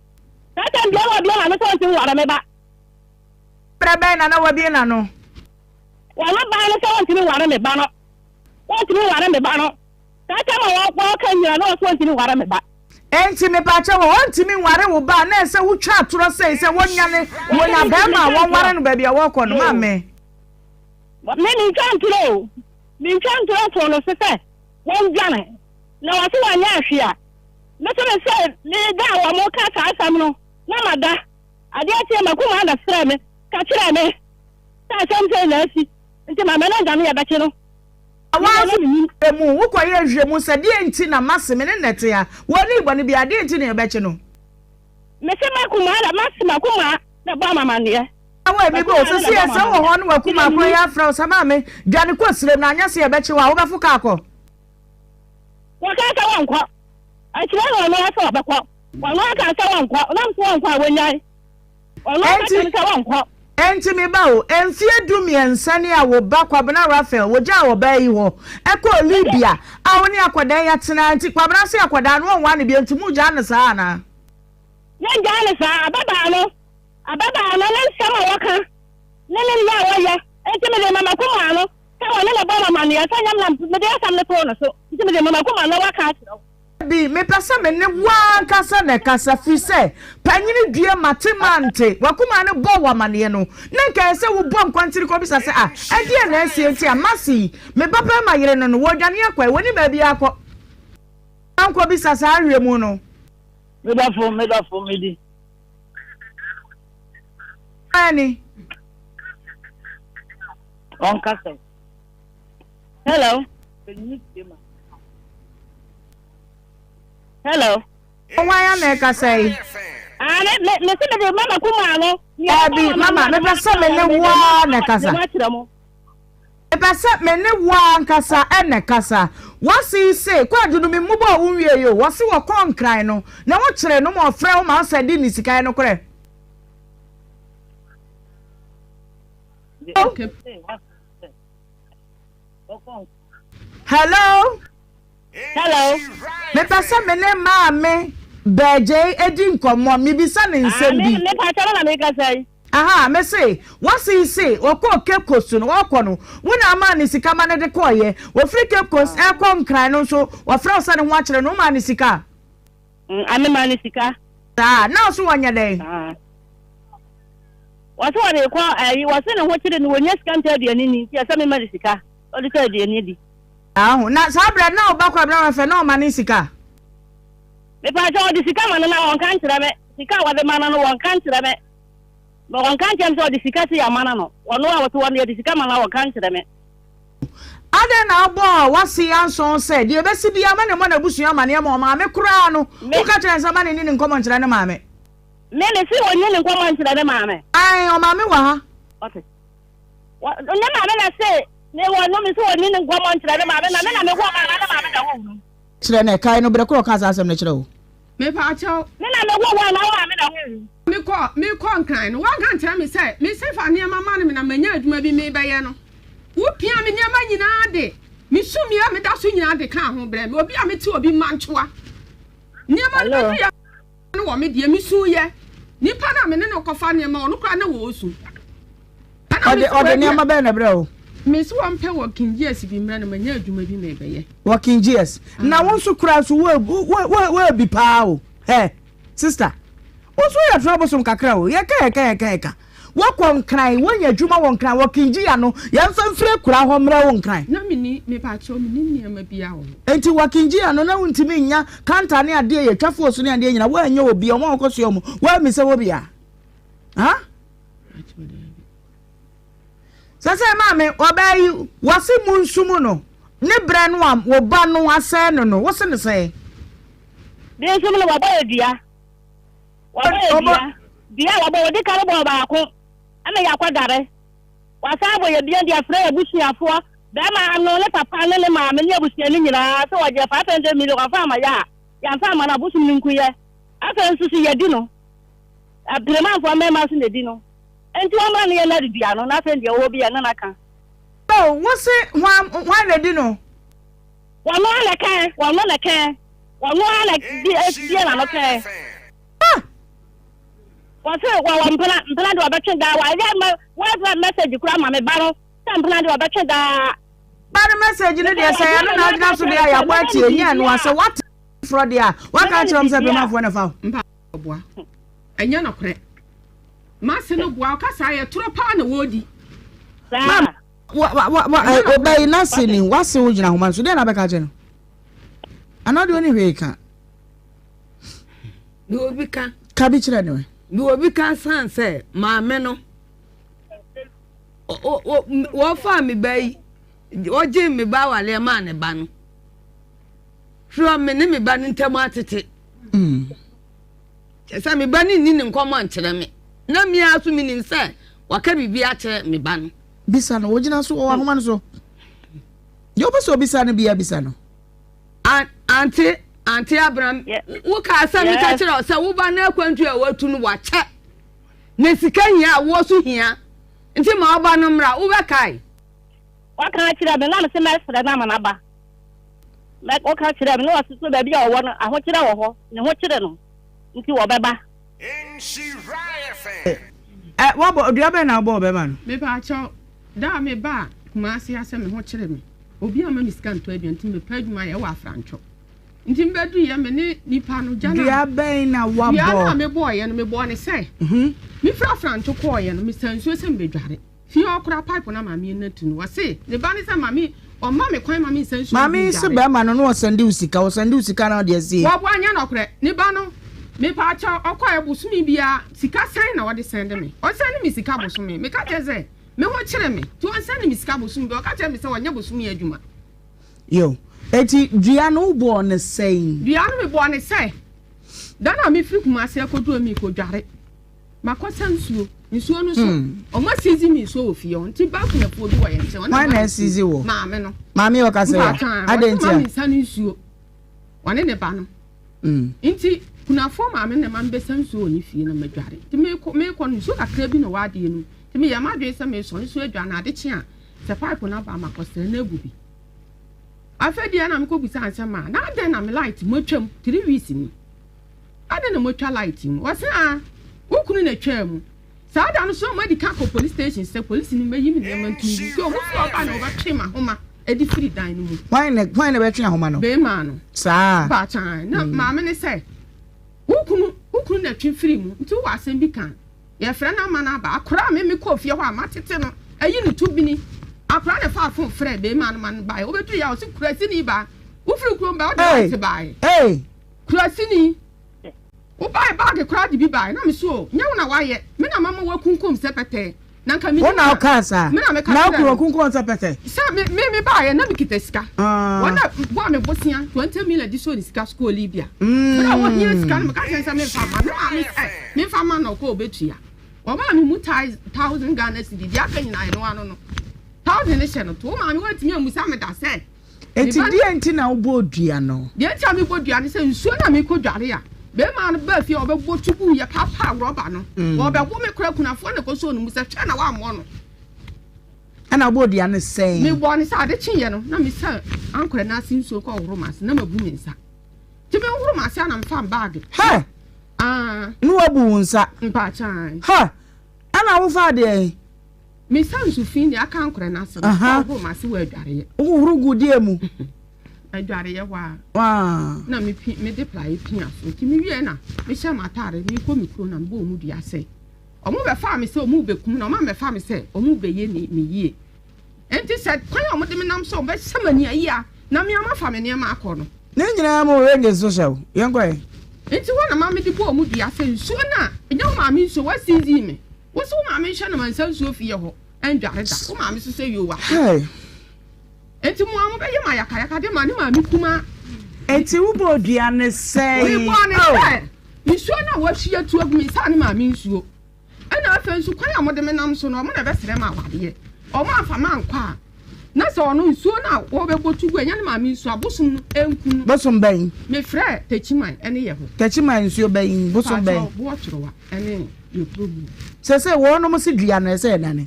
Saa tam biara ɔbue n'ano sɛ ɔnti nware me ba. Berɛ bɛn na na wabue n'ano? Wɔno baa no sɛ ɔntumi nware me ba no. Ɔntumi nware me ba no. Saa tam a wɔka nyina na ɔse ɔntumi nware me ba. Enti mepakyɛ wo, ɔntumi nware wo ba a na ɛsɛ wotwa atorɔ sei sɛ wɔnyane wɔnya barima a wɔnware no baabi a wɔrekɔ no ma me. Me mentwa ntorɔ o, mentwa ntorɔ ntoo no so sɛ wɔndwane, na wɔse wɔnyɛ hwee a, me nso me sɛ meda a wɔka saa asɛm no na mada. Adeɛ kyeeɛ m'akumaa na frɛɛ me ka kyerɛɛ me sɛ asɛm sei na asi, nti ma me ne ndwane yɛbɛkye no. Na wo nso mu, wokɔyɛɛ nhwehwɛmu sɛ deɛn nti na m'ase me ne no te ha? Wɔnnii bɔne biara, deɛn nti na yɛbɛkye no? Mese m'akumaa na m'ase m'akumaa na bɔ me amaneɛ. Na wo emi bo, sɛ sɛ wɔ hɔ ne w'akumaa korɔ yi afrɛ wo sɛ maame, dwane kɔ serem na anyɛ sɛ yɛbɛkye wo a, wobɛfo kaa akɔ? Wɔkaa sɛ wɔnkɔ. Akyire no ɔno ara sɛ ɔbɛkɔ. Ɔno ara kaa sɛ wɔnkɔ. Nam so wɔnkɔ a, wɔnyae. Ɔno ara ka kyerɛɛ me sɛ wɔnkɔ. Enti me ba o, mfeɛ dumiɛnsa ni a wo ba Kwabena Raphael, wogyaa ɔbaa yi hɔ kɔɔ Libya a wo ne akwadaa yi atena, nti Kwabena se akwadaa no wɔnwaa no bio, nti mogyaa no saa anaa? Yɛngyaa no saa, ababaa no, ababaa no ne nsɛm a ɔka ne ne nneɛma a ɔyɛ, enti mede ma m'akumaa no sɛ ɔne no bɔ me amaneɛ, sɛ nyɛ me na mede asɛm no too no so, nti mede ma m'akumaa no na waka akyerɛ wo. Dabi, mepɛ sɛ me ne wo ankasa na ɛkasa, firi sɛ panyini due mate mante, w'akumaa no bɔɔ wo amaneɛ no, na nka ɛsɛ sɛ wobɔ nkɔntene kɔbisa sɛ, Ah, ɛdeɛn na asie nti a mase yi, me babarima yere no no, wɔredwane akɔ ɛ, wɔnni baabiara kɔ. Ankɔbisa saa awerɛmu no. Me dɔfo, me dɔfo, medi. Ani. Ɔnkasa. Hello. Hello. Hwan na ɛkasa yi? Ah, me me me se me de mama kumaa no. Dabi, mama, mepɛ sɛ me ne wo ara na ɛkasa. Mepɛ sɛ me ne wo ara ankasa na ɛkasa. W'ase yi se, Kwadu no, me mmobɔɔ wo nwiei o. Wɔse wɔkɔɔ Nkran no, ne ho kyeree no ma ɔfrɛɛ wo ma wo sɛ de ne sika, ɛyɛ nokorɛ? Hello? Hello. Mepɛ sɛ me ne maame Bɛɛgyei di nkɔmmɔ, mebisa no nsɛm bi. Ah, me me pakyɛ na mekasa yi. Aha, me se, wase yi se, wɔkɔɔ Cape Coast no, ɔkɔ no, wo na amaa ne sika ma no de kɔɔyɛ. Wɔfiri Cape Coast ah. ɛkɔ Nkran no nso, wɔfrɛ wo sɛ ne ho akyerɛ no, womaa ne sika? Mm, ame maa ne sika. Saa, na ɔso wɔnyɛ dɛn? Ah. Wɔse wɔde kɔ ayi, wɔse ne ho kyere no, wɔnya sika ntɔ aduane ni, nti ɛsɛ mema ne sika, ɔde tɔ aduane di. Aho, na saa berɛ na wo ba Kwabena Wɛfɛ na ɔma ne sika? Mepaakyɛw, ɔde sika ma no na ɔnka nkyerɛ me. Sika a wɔde ma no no, wɔnka nkyerɛ me. Ma wɔnka nkyerɛ me sɛ ɔde sika sei ama no no. Ɔno a ɔte hɔ no, yɛde sika ma no a, ɔnka nkyerɛ me. Adɛn na wobɔɔ w'ase anson sɛ deɛ ɛbɛsi biara ma ne mmɔ n'abusua amaneɛ ma ɔmaame koraa no, woka kyerɛɛ no sɛ mma no nni ne nkɔmmɔ nkyerɛ ne maame? Me, mese ɔnni ne nkɔmmɔ nkyerɛ ne maame. Ae, ɔmaame wɔ ha. Ɔte. Wɔ, ne maame na se me wɔ no, me se ɔnni ne nkɔmmɔ nkyerɛ ne maame, na me na me wɔ maame, na maame na wɔ no. Kyerɛ no, kae no berɛ korɔ ɔkaa saa asɛm no kyerɛ wo. Mepaakyɛw. Me na me wɔ wo anaa wo maame na wɔ wo? Me kɔ, me kɔ Nkran no, woanka ankyerɛ me sɛ me se fa nneɛma ma no me na manya adwuma bi merebɛyɛ no. Wo pia me nneɛma nyinaa de, me sumii a meda so nyinaa de kaa ho brɛ me. Obi a mete obi mma ntwoa. Nneɛma no bɛduru yɛ. No wɔ me deɛ mesu yɛ nipa no a me ne no kɔfa nneɛma ɔno koraa na wɔresu. Ɔde ɔde nneɛma bɛyɛ na ɛbrɛ o. Mesi wɔn pɛ wɔ King GS bi mmerɛ no manya adwuma bi mebɛyɛ. Wɔ King GS na wo nso koraa nso wo wo wo wo bi paa o hɛ sister wo nso yɛ troublesome kakra o yɛka yɛka yɛka yɛka. Wɔkɔ Nkran, wɔnya adwuma wɔ Nkran, wɔ Kinjiya no, yɛmfa mfiri akuraa hɔ mmrɛ wo Nkran. Na menni, mepakyɛw, menni nneɛma biara wɔ hɔ. Enti wɔ Kinjiya no, na wontumi nnya kanta ne adeɛ, yɛtwa foosu ne adeɛ nyinaa, woannya obi, wɔn a wɔkɔsoɛ wɔn, woammisa wɔ biara. Ha? Mepakyɛw, daabi. Sɛ sɛ maame, ɔbaa yi, wɔse mu nsu mu no, ne berɛ no a wo ba no asɛe no no, wose no sɛn? Bi nso mu no, wɔbɔ yɛ dua. Wɔbɔ yɛ dua. Dua a wɔbɔ, wɔdi kan bɔ baako, ɛna yɛakɔdare. Wɔasan abɔ yɛ bio de afrɛ yɛn abusuafoɔ, bɛrima ano, ne papa ne ne maame ne abusua no nyinaa sɛ wɔgye 500 million wɔamfa amma yɛ a, yɛamfa amma no a, bosom no nku yɛ. Afei nso so yɛdi no. Apiremanfoɔ mmarima nso na ɛdi no. Enti wɔmmra ne yɛn nnare dua no, na afei deɛ ɔwɔ bi yɛne no aka. Oh, wo se hwan, hwan na ɛdi no? Wɔno ara na ɛkae, wɔno na ɛkae, wɔno ara na bie n'ano kae. Ah! Wɔse wɔwɔ mpena, mpena de wɔbɛtwe daa. Wɔayɛ ma wɔafa message koraa ma me ba no sɛ mpena de wɔbɛtwe daa. Ba no message no deɛ sɛ ɛno na agyina so deɛ a yɛabɔ atie nyɛ ɛno a sɛ woate foforɔ deɛ a woaka akyerɛ wɔn sɛ pemafoɔ na ɛfa wo. Mpa boa ɛnyɛ nɔkorɛ mase no boa ɔka saa yɛ torɔ paa na wɔredi. Saa. Wa wa wa wa ɔbɛyi n'ase ni wase wo gyina ahoma so deɛ na abɛka akyerɛ no anaa deɛ ɔne hwee ka. Deɛ obi ka. Ka bi kyerɛ no. Deɛ obi ka san sɛ maame no wɔfaa me ba yi wɔgye me ba awareɛ maa ne ba no hwɛ me ne me ba no ntam atete mm. kyɛ sɛ me ba no nni ne nkɔmmɔ nkyerɛ me na me ara so menim sɛ waka biribi akyerɛ me ba no bisa no wogyina so wɔ ahoma no so deɛ wopɛ sɛ obisa no bia bisa no Ante, Ante Abraham, wo kaa sɛ meka kyerɛ wo sɛ wo ba no akwantu a watu no wakyɛ. Na sika hia a woɔ so hia. Nti ma wo ba no mmra, wobɛkae? Waka akyerɛ me na mese mɛsrɛ no ama no aba. Mɛ woka kyerɛ me na wɔse so baabi a ɔwɔ no ahokyerɛ wɔ hɔ, ne ho kyere no nti wɔbɛba. Ɛ wabɔ dua bɛn na wobɔɔ bɛrima no? Mepaakyɛw, da a mebaa Kumasi ha sɛ me ho kyere me. Obi amma me sika ntɔ aduan nti mepɛ adwuma yɛ wɔ Afrantwo. Nti mebɛduruiɛ me ne nipa no gya no a Dua bɛn na dua no wabɔ? a mebɔɔeɛ no mebɔɔ no sɛ mefiri Afrantwo kɔɔeɛ no mesaa nsuo sɛ mebɛdware. Fie hɔ koraa pipe no a maame no atu no ɔse ne ba ne sɛ maame ɔmma me kwan ma mensa nsuo no Maame bi yi se ndware. bɛrima no na ɔsɛnde wo sika, ɔsɛnde wo sika na ɔde asie. Wɔboa nyɛ nɔkorɛ ne ba no mepaakyɛw ɔkɔɛ bosome biara sika sɛn na ɔde sɛnde me ɔsɛnde me sika bosome meka kyerɛ sɛ Me ho kyere me, nti ɔnsɛne me sika bosome bi. Ɔka kyerɛ me sɛ ɔnyɛ bosome adwuma. Yo, enti dua no wobɔɔ no sɛn? Dua no mebɔɔ no sɛ, Da no a mefiri Kumasi akɔduru hɔ merekɔdware. Makɔsa nsuo. Nsuo no so, wɔn asiizi me nsuo wɔ fie hɔ. Nti bakunafoɔ bi wɔ yɛn nkyɛn. Ɔno na Hwan na ɛma me asiizi nsuo. wo? Maame no. Maame a ɔkasa yi a? Mpakyɛ ae, Adɛn ɔse nti ma a? me nsa no nsuo. Ɔne ne ba no. Nti kunafoɔ maame no na ɛma mebɛsa nsuo wɔ ne fie na madware. Nti mekɔ mekɔ no nsuo kakra bi na ɛwɔ adeɛ no mu. Nti meyɛɛ m'adwene sɛ mesɔ nsuo adware na ade kye a, sɛ pipe no aba a makɔsrɛ no agu bi. Afei deɛ na mekɔbisaa no sɛ ma na adɛn na me light moatwam 3 weeks ni? Adɛn na moatwa light mu? Ɔse ah wo kunu na ɛtwaa mu. Saa da no so na wɔadi kan akɔ police station sɛ polisi no mmɛyi me nneɛma ntom bi. Nti wɔn firi hɔ bae na wɔbɛtwe m'ahoma de firi dan no mu. Hwan na hwan na ɛbɛtwe ahoma no? Bɛrima no. Saa. Baakyan. Na maame no sɛ wo kunu wo kunu na ɛtwe firi mu nti wowɔ asɛm bi ka. Yɛfrɛ no ama no aba. Akwadaa a me mekɔɔ fie hɔ a matete no ayi no to bini. Akwadaa na ɛfaa fon frɛɛ bɛrima no ma no baeɛ. Ɔbɛduru yɛ a ɔse kurasini baa. Wofiri kurom baa wode light baeɛ. Hey! Kurasini, wobae baage koraa de bi bae na me so o, nyɛ wo na woayɛ, me na mama woakunkum sɛ pɛtɛ, na nka Wo menim na a, wokaa saa? me na meka Na kyerɛɛ wokunu no. wakunkum sɛ pɛtɛ? Sɛ me me me baeɛ na mekita sika. Ah. Wɔn na bɔɔ me bosea 20 million de sɔɔ ne sika so kɔɔ Libya. Berɛ a wɔhia sika no meka kyerɛ no sɛ memfa mma no, me maame sɛ memfa mma no ɔkɔ ɔbɛtua. Wɔmaa me mu thousand Ghana cedi, deɛ aka nyinaa ɛno ano no. Thousand no hyɛ no to. Wo maame woantumi ammisa me da sɛ Enti deɛn nti na wobɔɔ dua no? Deɛ nti a mebɔ dua ne sɛ nsuo no a mekɔdware a barima no baa fie a ɔbɛbɔ tu guiɛ paapaa rɔba no. Ɔrebɛwo me koraa akunafoɔ na ɛkɔsɔɔ ne mu sɛ hwɛ na wammɔ no. Ɛna wobɔɔ dua no sɛn? Mebɔɔ no sɛ ade kyeeɛ no na mesa ankorɛ no ase nsuo kɔhohoro m'ase na mabu me nsa. Nti mehohoro m'ase a na mefa me baage. Hɛ! Ah. Na wabu wo nsa? Mpakyɛw. Hɛ! Ɛna wofaa deɛn? Mesa nsu fi nea aka ankorɛ no ase no, kɔhohoro m'ase wɔ adwareɛ. Wohohoro gu deɛ mu? Adwareɛ hɔ a. Na mepi mede praeɛ pia so. Nti mewie na mehyɛ m'ataare mekɔ me kuro na mebɔ wɔn dua sɛ wɔn bɛfaa me sɛ wɔn rebɛkum na wɔn ammɛfa me sɛ wɔn rebɛyɛ me me yie. Nti sɛ kwan a wɔde me nam sɛ wɔbɛhyɛ m'ani ayia na me ara mafa me nneɛma akɔ no. Ne nyinaa mu range nso hyɛ wo. Yɛnkɔ ɛ. Nti hɔ na ma mede bɔɔ wɔn dua sɛ nsuo no a ɛnyɛ wo maame nsuo woasiizi me. Wo se wo maame nhwɛ no ma nsa nsuo fie hɔ ndware da. Wo maame so sɛ yoo wate. Enti mo a mobɛyɛ ma ayakayakade ma ne maame kumaa. Enti wobɔɔ dua no sɛn? Mebɔɔ no sɛ nsuo no a wahwie atu agu me nsa ne maame nsuo. Ɛna afei nso kwan a wɔde me nam so no wɔn na ɛbɛsrɛ me awadeɛ. Wɔn amfa me ankɔ a na sɛ ɔno nsuo no a wɔbɛbɔ tu gu ɛnyɛ ne maame nsuo a bosom no nku no. Bosom bɛn? Mefrɛɛ Techiman ne yɛ hɔ. Techiman nsuo bɛn? Bosom bɛn? Pakyɛw Boɔtwerewa ne yɛ kurom hɔ. Sɛsɛɛ wɔnom se dua no ɛsɛ yɛdane.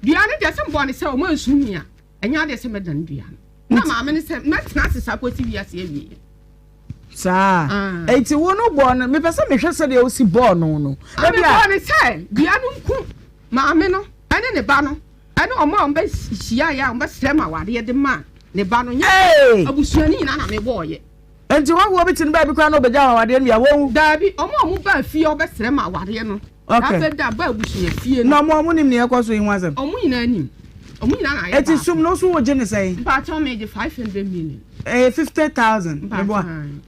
Dua no deɛ sɛ mebɔɔ no sɛ wɔn ansu me a ɛnyɛ adeɛ sɛ mɛdane dua no. Na maame no sɛ mɛtena ase saa kɔsi wiase awieɛ. Saa. Enti wo no bɔɔ no mepɛ sɛ mehwɛ sɛdeɛ wosi bɔɔ no no. Mebɔɔ no sɛ dua no nku maame no ne ne ba no. Ɛne wɔn a wɔbɛhyiaeɛ a wɔbɛsrɛ me awareɛ de maa ne ba no, nyɛ sɛ abusua no nyinaa na mebɔeɛ. Enti hɔhoɔ bi te no baabi koraa na ɔbɛgya wɔn awareɛ no wie a, wɔwu? Daabi, wɔn a wɔbaa fie a wɔbɛsrɛ me awareɛ no, na afei da baa abusua fie no. Na wɔn a wɔnim nea ɛrekɔ so yi ho asɛm? Wɔn nyinaa nim. Wɔn nyinaa na ayɛ baako. Enti sum no nso wogye no sɛn? Mpakyɛw, megye 500 million. Ɛyɛ 50,000. Meboa. Mpakyɛw.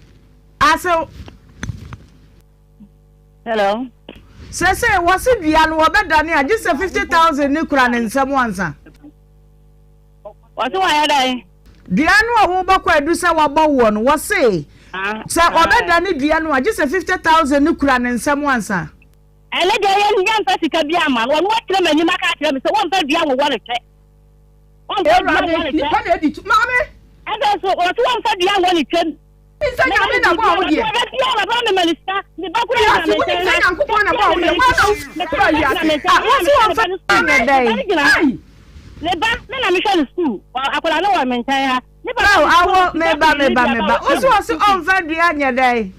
Asew. Hello. Sɛsɛɛ wɔse dua no wɔbɛdane a gye sɛ 50,000 no kura ne nsam ansa. Wɔse wɔayɛ dɛn? Dua no a wobɔkɔ adu sɛ wɔabɔ woɔ no wɔse sɛ wɔbɛdane dua no a gye sɛ 50,000 no kura ne nsam ansa. Ɛno deɛ yɛn yɛmfa sika bi ama no ɔno akyerɛ m'anim aka akyerɛ me sɛ wɔmfa dua nwowɔ ne twɛ. Wɔmfa dua Awurade, nwowɔ ne twɛ. nipa na edi tu maame. Ɛfɛ so wɔse wɔmfa dua nwɔ ne twam. Wonim sɛ Nyame na bɔɔ wo deɛ. Wiase, wonim sɛ Nyankopɔn na bɔɔ wo deɛ. Woa na wofura wiase. Ah, wo se wɔmfa nyɛ dɛn? Ne ba, me na mehwɛ no sukuu. Akwadaa no wɔ me nkyɛn ha. Oh, awo, me ba, me ba, me ba. Wo se wɔse ɔmfa dua nyɛ dɛn?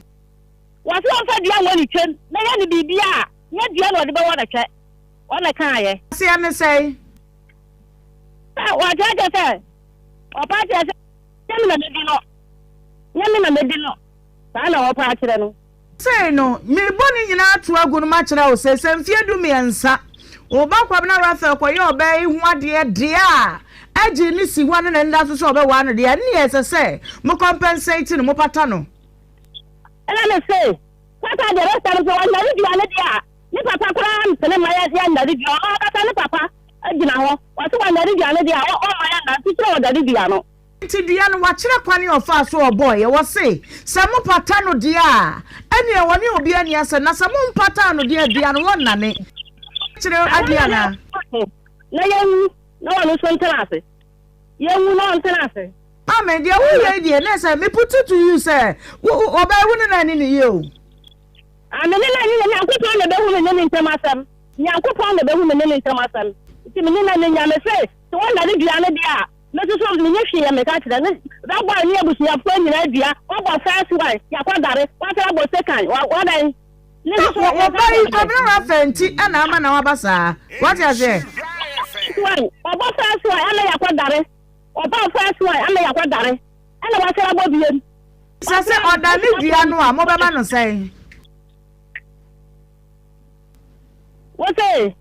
Wɔse ɔmfa dua nwɔ ne twam na yɛ no biribi a, nyɛ dua na ɔde bɛwɔ no twɛ. Wɔn na kaayɛ. Aseɛ ne sɛn? Sɛ wɔkyerɛkyerɛ sɛ, ɔpa kyerɛ sɛ, nyɛ me na medi no. Nyɛ me na medi no, saa na wɔpa akyerɛ no. Sei no, merebɔ ne nyinaa ato agu no makyerɛ wo sɛ, sɛ mfeɛ dumiɛnsa wo ba Kwabena Raphael kɔyɛ ɔbaa yi ho adeɛ deɛ a, agye ne si hɔ ne n'anidaso sɛ ɔbɛwaa no deɛ a, ɛnneɛ ɛsɛ sɛ mo compensate no, mopata no. Ɛna me se, Papa deɛ bɛsa no sɛ wannare dua no deɛ a, ne papa koraa mpene mma yɛnnare dua, ɔno ankasa ne papa gyina hɔ, ɔse wannare dua no deɛ a, ɔmma yɛnnare, titire a ɔdare dua no. Nti dua no, wakyerɛ kwane a ɔfaa so ɔbɔeɛ. Wɔse, sɛ mopata no deɛ a, Ɛnneɛ wɔne obiara nni asɛm, na sɛ mompataa no deɛ a, dua no wɔnnane. Kyerɛ adeɛ anaa? Na yɛnwu na ɔno nso ntena ase. Yɛnwu na ɔntena ase. Maame, deɛ woyɛ yi deɛ, na ɛsɛ me put it to you sɛ, wo, wo, ɔbaa yi wo ne no anni no yie o. Ah, me ne no anni no, Nyankopɔn na ɛbɛhu me ne ne ntam asɛm. Nyankopɔn na ɛbɛhu me ne ne ntam asɛm. Nti me ne no anni, Nyame se, sɛ wɔnnane dua no deɛ a, Me nso so menni hwee yɛ meka kyerɛ ne that boy ne abusuafoɔ nyinaa dua wabɔ first one yakɔ dare wasan abɔ second wadan ne nso so Wɔ ba yi Kwabena Raphael nti ɛna ama na waba saa wate aseɛ. First one wabɔ first one ɛna yakɔ dare ɔbɔ first one ɛna yakɔ dare ɛna wasan abɔ biem. Sɛ sɛ ɔdane dua no a mobɛma no sɛn? Wose.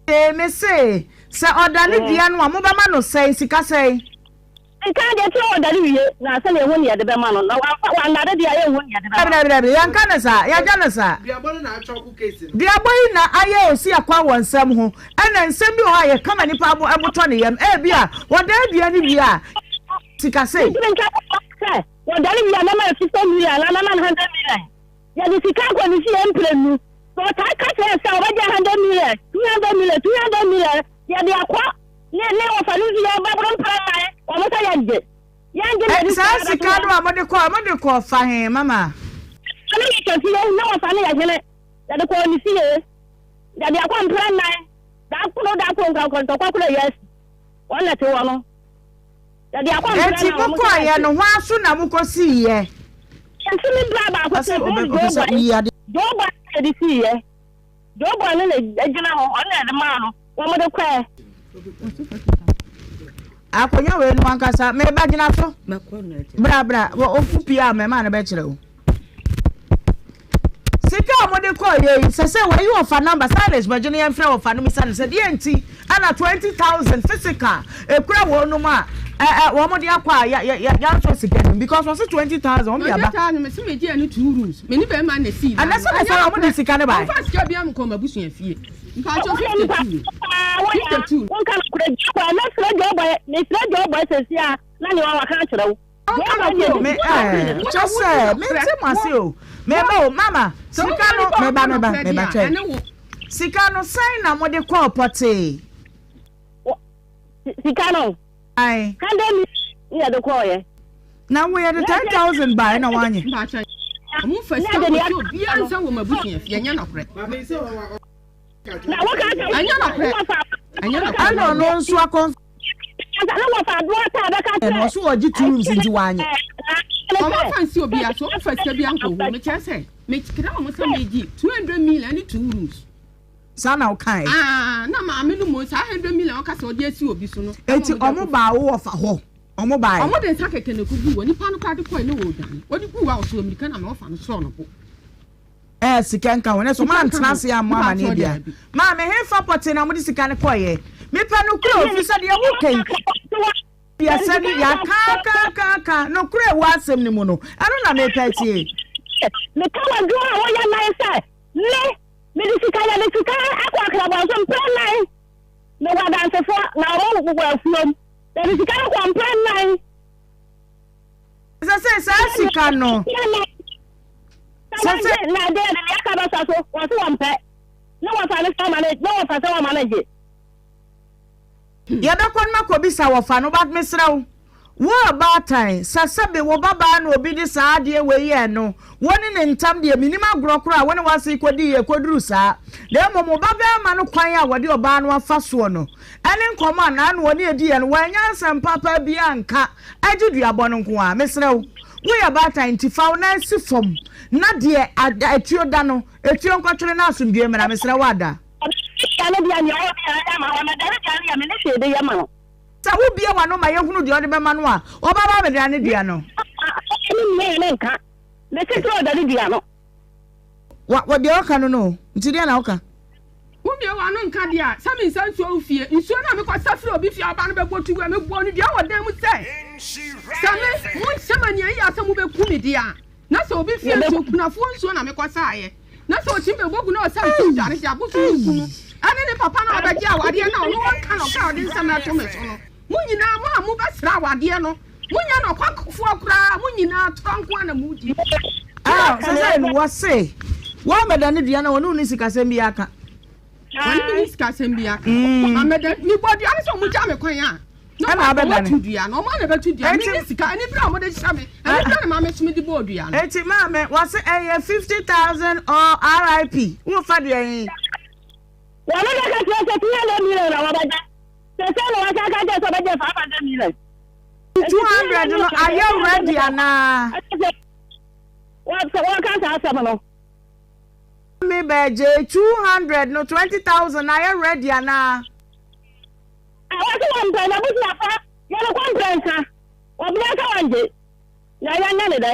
Ee, mese, sɛ ɔdane dua no a, mobɛma no sɛn, sika sɛn? Sika deɛ, kyerɛ ɔdane wie, na ansa na yɛahu nea yɛde bɛma no, na wamfa, wannade deɛ a, yɛnhu nea yɛde bɛma no. Dabi, dabi, dabi, yɛnka no saa, yɛagya no saa. Duabɔ no na atwɔko case no. Duabɔ yi na ayɛ osi akwan wɔ nsɛm ho, ɛna nsɛm bi wɔ hɔ a yɛka ma nipa bo, bo tɔ ne yam, ebia wɔdan dua no wie a, sika sei. Mentumi nka sɛ, wɔdane wie a, mɛma no 50 million anaa mɛma no 100 million. Yɛde sika kɔ ne fie mprenu. Sɛ ɔtaa ka kyerɛ yɛn sɛ ɔbɛgye hundred million, 200 million, 200 million, yɛde akɔ ne ne wɔfa no fie bɛboro mprɛnan, wɔn sɛ yɛgye. Yɛngye na yɛde Saa sika sika bɛto no hɔ. a mode kɔɔ, mode kɔɔ fa he, mama? Ɔne yɛ kɔ fie, ne wɔfa no yɛ hene. Yɛde kɔɔ ne fie. Yɛde akɔ mprɛnan. Da koro da koro nka ntɔkwa koro a yɛasi. Wɔn na ɛte hɔ no. Yɛde akɔ mprɛnan Enti wɔn sɛ mokɔeɛ yɛgye. no, hwan so na mokɔsiiɛ? Nti me bra baako Ɔse sɛ ɔbɛ Joe ɔpɛ sɛ Boy woyi ade. Joe Boy na ɛde sii yɛ Joe Boy no na egyina hɔ ɔno na ɛde maa no wɔn de kɔɛ. Akonnwa wei no ankasa meba gyina so bra bra ofu pii a mɛma no bɛkyerɛ wo sika a wɔde kɔɔ yɛ yi sɛ sɛ wɔyi wɔfa namba silence bɛgye no yɛmfrɛ wɔfa no misa no sɛ deɛ nti ɛna 20000 physical ekura wɔn nom a ɛ ɛ wɔn de akɔ a yɛ yɛ yansɔ sika nim because wɔsi 20000 wɔn de aba. 20000 mesi mi gye ɛne two rooms me ne bɛrima na esi. Ɛnɛ sɛ na sɛ wɔn de sika ne ba. Wɔn fa sika bi amu kɔ ma busua fie. Mpatsɔ 52 52. Wɔn ka no kura gye bɔ ɛmɛ srɛ gye ɔbɔ mɛ srɛ gye ɔbɔ sɛsi a na ne wɔn waka akyerɛ wo. Me ɛɛ kyɛ sɛ mente mo ase o meba o mama sika no meba meba meba twɛn sika no sɛn na mode kɔɔ pɔtee. Sika no. Ayi. Hundred million ne yɛde kɔɔ yɛ. Na wo yɛde 10,000 bae na wanye. Ɔmo nfa sika nkɔsi obiara nsa wɔ m'abusua fie ɛnyɛ nɔkorɛ. Ɛnyɛ nɔkorɛ. Ɛnyɛ nɔkorɛ. Ɛna ɔno nso akɔn. Ɛna ɔso ɔgye two rooms nti wanyɛ. Ɔmo nfa nsi obiara so ɔmo nfa sika bi ankɔ hɔ mekyerɛ sɛ mekyerɛ ɔmo sɛ megye 200 million ne two rooms. Saa na ɔkae. Ah, na maame no mmom saa 100 million ɔka sɛ ɔde asi obi so no. Eti ɔmo baa wo wɔfa hɔ ɔmo bae. Ɔmo de nsa kɛkɛ na ekoguu hɔ nipa no koraa de kɔe na ɔredwane ɔde guu hɔ a ɔsɔɔ mirika na me wɔfa no sɔɔ no bo. Ɛɛ sika nka ho na so Sika nka moantena ho ase ammɔ amaneɛ mpakyɛw bia. daabi. Maame hefa pɔtee na mode sika no kɔeɛ? Mepɛ nokorɛ o firi sɛ deɛ woka yi yɛsɛ ne yɛakaakaakaaka nokorɛ ɛwɔ asɛm no mu no ɛno na mepɛ atie. Meka w'adwuma a woyɛ nan sɛ me mede sika yɛde sika akɔ akrabɔnso mprɛ nan mewɔ adansefoɔ na wɔn wɔ afuom yɛde sika no kɔ mprɛ nan. Sɛ sɛ saa sika no. Sɛ sɛ. Na adeɛ de nea aka bɛsa so wɔn so wɔn pɛ na wɔfa ne sɛ ɔma ne na wɔfa sɛ wɔma ne gye. Yɛbɛkɔ no makɔbisa wɔfa no but mesrɛ wo wo ɔbaatan sɛ sɛbe wo babaa na obi de saa adeɛ wei yɛɛ no wo ne ne ntam deɛ menim agorɔ koraa a wo ne w'ase kɔdiiɛ kɔduru saa na mmom wo babarima no kwan a wɔde ɔbaa no afa soɔ no ɛne nkɔmmɔ a naano ɔne ɛdiiɛ no wannya nsɛm papa biara anka agye duabɔ no nko ara mesrɛ wo woyɛ baatan nti fa wo nan si fam na deɛ atuo da no ɛtuo nkɔtwere na asomdwoeɛ mmra mesrɛ wo ada. Ɔbɛyɛ no deɛ nea ɔwɔ biara yɛ ama wɔn, na dɛm deɛ no yɛ me ne hwee de yɛ ma no. Sɛ wobue w'ano ma yɛhunu deɛ ɔde bɛma no a, ɔbɛba abɛdane ne dua no. Ne mmea ne nka, ne titire ɔdane dua no. Wa, wɔ deɛ ɔka no no o, nti deɛ na woka? Wobue w'ano nka deɛ a, sɛ mensa nsuo wo fie, nsuo no a mekɔsa firi obi fie a ɔba no bɛbɔ tu gu a, mebɔɔ no dua wɔ dan mu sɛ, sɛ me, monhyɛ me aniɛyaa sɛ mobɛku me deɛ a, Na sɛ obi fie nsuo, kunafoɔ nsuo na mekɔsaeɛ, na sɛ ɔtumi bɛbɔ gu na ɔsa nsuo dware de abosom no kunu ne ne papa no a ɔbɛgye awadeɛ no a ɔno ɔnka nɔkorɛ a ɔde nsɛm reto me so no, mo nyinaa mo a mobɛsra awadeɛ no, monyɛ nɔkwafoɔ koraa, mo nyinaa torɔ nko ara na modi. Ah, sɛ sɛ no wɔse wɔamɛda ne dua na wɔne wo ne sikasɛm bi aka. Wɔne me ne sikasɛm bi aka. Amɛda mebɔ dua no sɛ ɔmo gya me kwan a. Ɛna abɛda ne. Ɔmo dua no, ɔmo ana bɛto dua. Me ne sika, ɛne bere a ɔmo de hyɛ me, ɛne bere na maame so me de bɔɔ dua no. Eti maame, wɔse ɛyɛ 50,000 or RIP. Wofa deɛ he? Wɔne bɛka kyerɛ sɛ 200 million na wɔbɛgye. Sɛ sɛ na wɔsan ka kyerɛ sɛ ɔbɛgye 500 million. 200 no ayɛ ready anaa? Wɔka saa asɛm no. Me bɛgye 200 no 20,000 ayɛ ready anaa? Wɔse wɔn mpɛ na busuafo yɛn kɔ mprɛnsa wɔbea sɛ wɔngye na yɛnyɛ ne dɛ.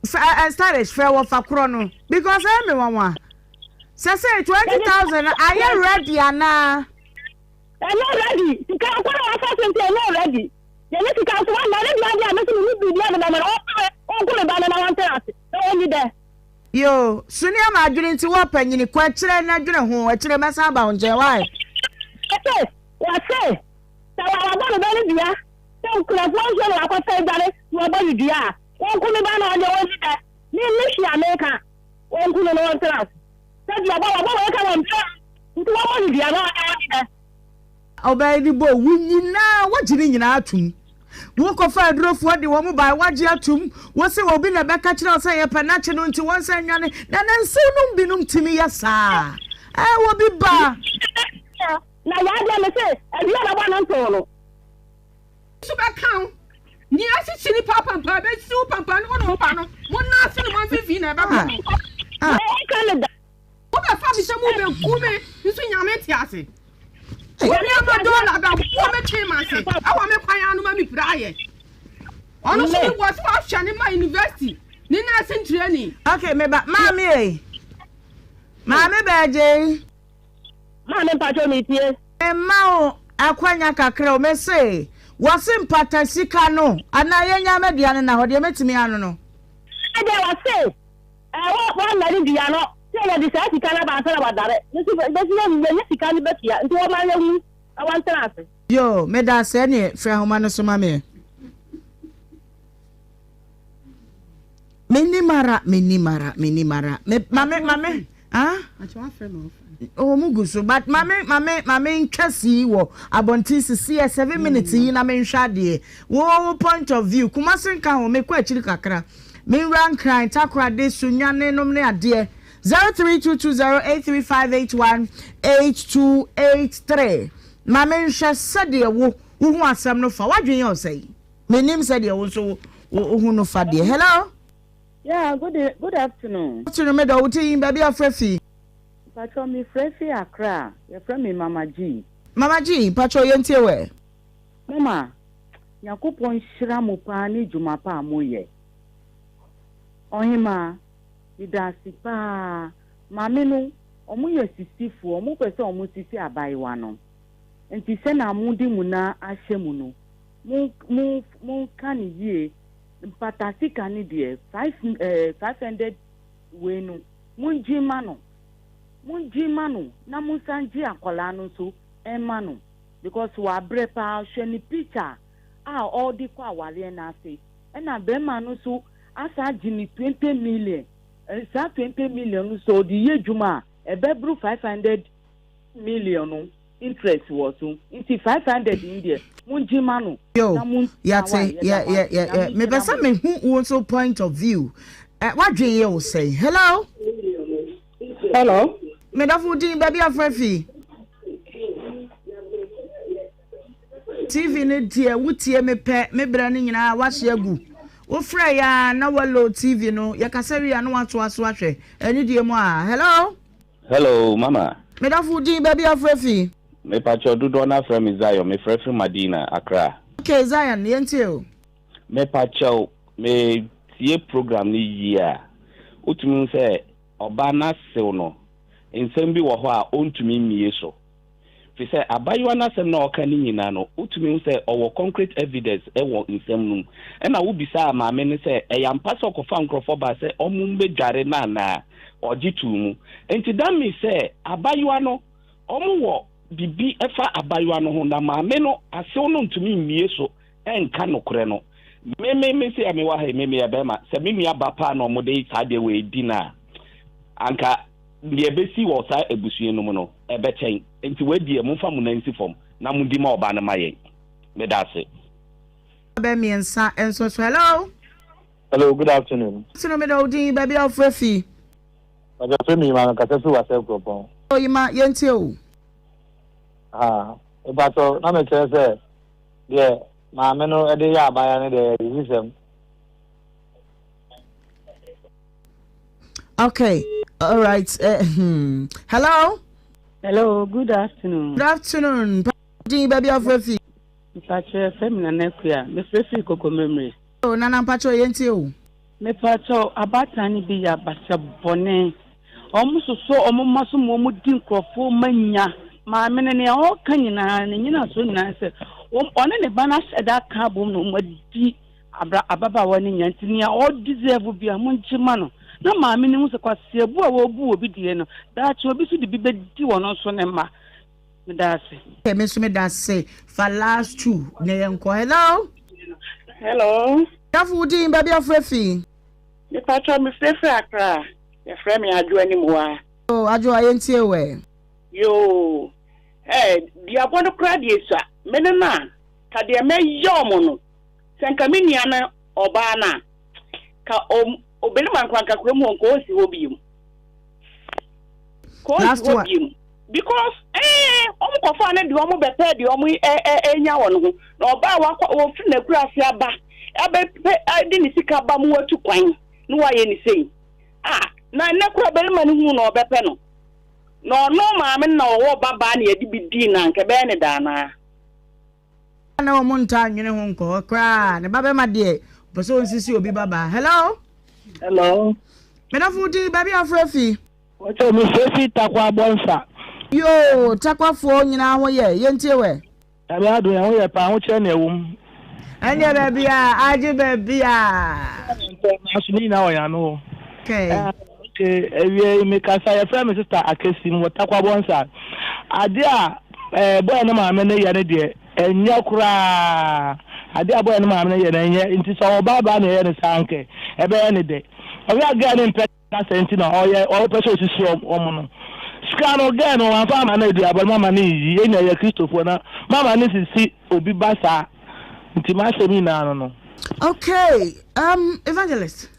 Ɛ stylish frɛ wɔfa korɔ no because ɛyɛ me nwanwa sɛ sɛ 20,000 ayɛ ready anaa? Ɛnyɛ ready sika nko na wafa so nti ɛnyɛ ready yɛne sika nso wama ne dua deɛ a mese mene biribia de bɛma no ɔmpɛ ɔnku me ba no na wɔntena ase na wɔnyi dɛ. Yoo, Sunia ma adwene nti wɔ panyini kɔ akyire na dwene ho akyire mɛsan aba wo nkyɛn why? Wɔse wɔse sɛ wa wabɔ ne ba no dua sɛ nkurɔfoɔ nsuo na wakɔsa adware na wabɔ no dua a wɔnku me ba no ɔdeɛ wɔnyi dɛ me me hwee a meka wɔnku no na wɔntena ase. Sɛ dua bɔ wɔbɔ wei ka wɔn pɛ nti wɔbɔ no dua na ɔde ɔde dɛ. Ɔbaa yi bɔ wo nyinaa wagye ne nyinaa atum. Wokɔfa adurofoɔ de wɔn bae wagye atum. Wo se obi na ɛbɛka kyerɛ wo sɛ yɛpɛ n'akye no nti wɔn nsa nnwane. Na nansiw nom binom tumi yɛ saa. Ɛɛ wɔ bi ba. Na yaa deɛ me se awia bɛbɔ no ntow no. Nso bɛka wo. Nea asisi nnipa apampaa bɛsi wo pampaa ne wo ne wo ba no, mo nan ase ne mo mfimfini na ɛbɛbɔ mo. Ɛka ne da. Wobɛfa me sɛ mobɛku me nso Nyame te ase. Wo nneɛma dɔla bɛbɔ me twe m'ase ɛwɔ me kwan ano ma me pira ayɛ. Ɔno nso me wɔ sɛ wahwɛ ne ma university ne nursing training. Okay, me ba, maame ei. Maame bɛgye. Maame mpakyɛw metie. Mma wo akwanya kakra o, mese wɔse mpata sika no anaa yɛnya ama dua no na hɔ deɛ mɛtumi ano no. Ɛdeɛ wɔse ɛwɔ wɔmmɛre dua no sɛ yɛde saa sika no aba ansa na wadare no nso bɛsi yɛnya sika no bɛtua nti wɔma yɛhu na wɔntena ase. Yoo medase ɛneɛ firi ahoma no so ma meɛ. Mennim ara, mennim ara, mennim ara. Me, mame, mame, ah? Oh, mu gu so, but mame, mame, mame ntwa sii wɔ abɔnten sisi yɛ 7 minutes yi na menhwɛ adeɛ. Wo point of view, Kumasi nka ho, mekɔ akyiri kakra. Menwura Nkran, Takoradi, Sunyani nom ne adeɛ. 0322083581 8283. Ma menhwɛ sɛdeɛ wo, wohu asɛm no fa. W'adwene yɛ wo sɛn? Mennim sɛdeɛ wo nso wo hu no fa deɛ. Hello. Yeah, good, good afternoon. Afternoon, me dɔ, wo ti yin baabi a frɛ fi. Mpatsɔ me frɛ fi Accra, yɛfrɛ me Mama G. Mama G, mpatsɔ yɛn tie wɛ. Mama, Nyankopɔn nhyira mo paa ne dwuma pa a mo yɛ. Ɔhemaa, meda ase paa. Maame no, ɔmo yɛ sisifoɔ, ɔmo pɛ sɛ ɔmo sisi abaayewa no. Nti sɛnea mo de mo nan ahyɛ mu no, Mo mo monka no yie mpata sika no deɛ five eh, 500 wei no mongye ma no mongye ma no na monsan gye akwadaa no nso mma no because wabrɛ paa hwɛ ne picture a ɔde kɔ awareɛ no ase ɛna bɛrima no nso asan agye ne 20 million saa 20 million no sɛ ɔde yɛ adwuma a ɛbɛboro 500 million no interest wɔ so nti 500 yi deɛ mongye ma no Yo, na mo yɛate, yɛ, yɛ, yɛ, yɛ, mepɛ sɛ mehu wo nso point of view. Eh, w'adwene yɛ wo sɛn? Hello? Hello. Medɔfo wo din baabi afrɛ fi. TV no deɛ wotie me pɛ, me berɛ no nyinaa wahye agu. Wofrɛ yɛ a na walo TV no, yɛkasa wie a na watoa so ahwɛ. Ɛne deɛ mu a, hello? Hello mama. Me dɔfo wo din baabi a wofrɛ fi. Me pakyɛw dodoɔ no afrɛ me Zion me frɛ firi Madina Accra. Ok Zion yɛn tie o. Me pakyɛw me tie program no yie a wotumi hu sɛ ɔbaa no asew no nsɛm bi wɔ hɔ a ɔntumi mmie so. Firi sɛ abayewa no asɛm no a ɔka no nyinaa no, wotumi hu sɛ ɔwɔ concrete evidence wɔ nsɛm no mu. Ɛna wobisaa maame no sɛ ɛyɛ ampa sɛ ɔkɔfaa nkurɔfoɔ baa sɛ wɔmmɛdware no anaa? Ɔgye too mu. Nti that means sɛ abayewa no, wɔwɔ biribi fa abayewa no ho na maame no asew no ntumi mmue so nka nokorɛ no. Me me me se a mewɔ ha yi me meyɛ bɛrima sɛ me nua ba paa na wɔde saa adeɛ wei di no a anka deɛ ɛbɛsi wɔ saa abusua no mu no ɛbɛkyɛn nti wei deɛ momfa mo nan nsi fam na modi ma ɔbaa no ma yɛn. Meda ase. Bɛ miensa nso so. Hello. Hello, good afternoon. Afternoon, meda wo din, baabi a wofrɛ fi. Baabi a frɛ me Yima, mekasa firi Wasɛ Kuropɔn. O Yima, yɛntie o. Ha, mepakyɛw, na mekyerɛ sɛ deɛ maame no de yɛ abaayewa no deɛ ɛyɛ adidisɛm. Okay, all right. Hello. Hello, good afternoon. Good afternoon. Din baabi a wofrɛ fi. Mpakyɛ yɛfrɛ me Nana Akua, mefrɛ firi Kokomlemle. Oh Nana mpakyɛ yɛntie o. Mepakyɛw abaatan no bi yɛ abasa bɔne ɔmo sosɔ ɔmo mma so ma ɔmo di nkorɔfoɔ mma nya maame no nea ɔka nyinaa ne nyinasoɔ nyinaa ne sɛ ɔne ne ba no ahyɛ da aka abom na ɔmo adi abra ababaawa no nya nti nea ɔ deserve bia mo ngye ma no na maame no hu sɛ kwaseabu a wɔbu obi deɛ no daakye obi so de bi bɛdi wɔn nso ne mma. Meda ase. Okay, me nso meda ase. Fa last two na yɛn kɔ. Hello. Hello. Dafo wo din baabi afrɛ fi. Mepatwa me frɛfrɛ Accra. Yɛfrɛ me Adwo Animwa. Oh, Adwo a yɛntie wo ɛ. Yoo. Eh, duabɔ no koraa deɛ sua. Me ne no a, ka deɛ mɛyɛ ɔmo no. Sɛ nka me nua no ɔbaa no a, ka ɔbɛrima nkora nka kurom hɔ nka ɔnsi hɔ biom. Ka ɔnsi hɔ biom. Because eh wɔn kɔfaa no deɛ wɔn bɛpɛ deɛ wɔn ɛ ɛ enya wɔn ho na ɔbaa wakɔ wɔfiri n'akuraase aba abɛpɛ ɛde ne sika ba mu watu kwan na wayɛ ne sei ah na nnɛ kora barima no hunu na ɔbɛpɛ no na ɔno maame no na ɔwɔ ba baa na yɛde bi dii na anka ɛbɛyɛ ne daa naa. Na wɔn ntaa nwene ho nkɔ hɔ koraa ne ba bɛma deɛ ɔpɛ sɛ ɔnsisi obi ba baa hello. Hello. Medafo di baabi afrɛ fi. Wɔkyɛ me fɛ fi Tarkwa Abɔnsa. Yoo Tarkwafoɔ nyinaa ho yɛ, yɛntie wɛ. Nyame adom yɛn ho yɛ paa ahokyerɛ na ɛwom. Ɛndeɛ baabi a agye baabi a. Nanso ne nyinaa wɔ Nyame hɔ. Okay. Okay, awie yi mekasa yɛfrɛ me sister Akesi mewɔ Tarkwa Abɔnsa. Adeɛ a ɛɛ bɔyɛ ne maame no yɛ no deɛ ɛnyɛ koraa. Adeɛ a bɔyɛ ne maame no yɛ no ɛnyɛ nti sɛ ɔbaa baa na ɛyɛ no saa nkɛ ɛbɛyɛ ne dɛ. Ɔhwɛ a girl no mpɛ Na sɛ nti na ɔyɛ ɔpɛ sɛ osisi wɔn no. Sika no girl no wamfa ama no aduabɔ no mama no nyi yɛn nyinaa yɛ kristofoɔ na mama no sisi obi ba saa nti m'asɛm nyinaa no no. Okay evangelist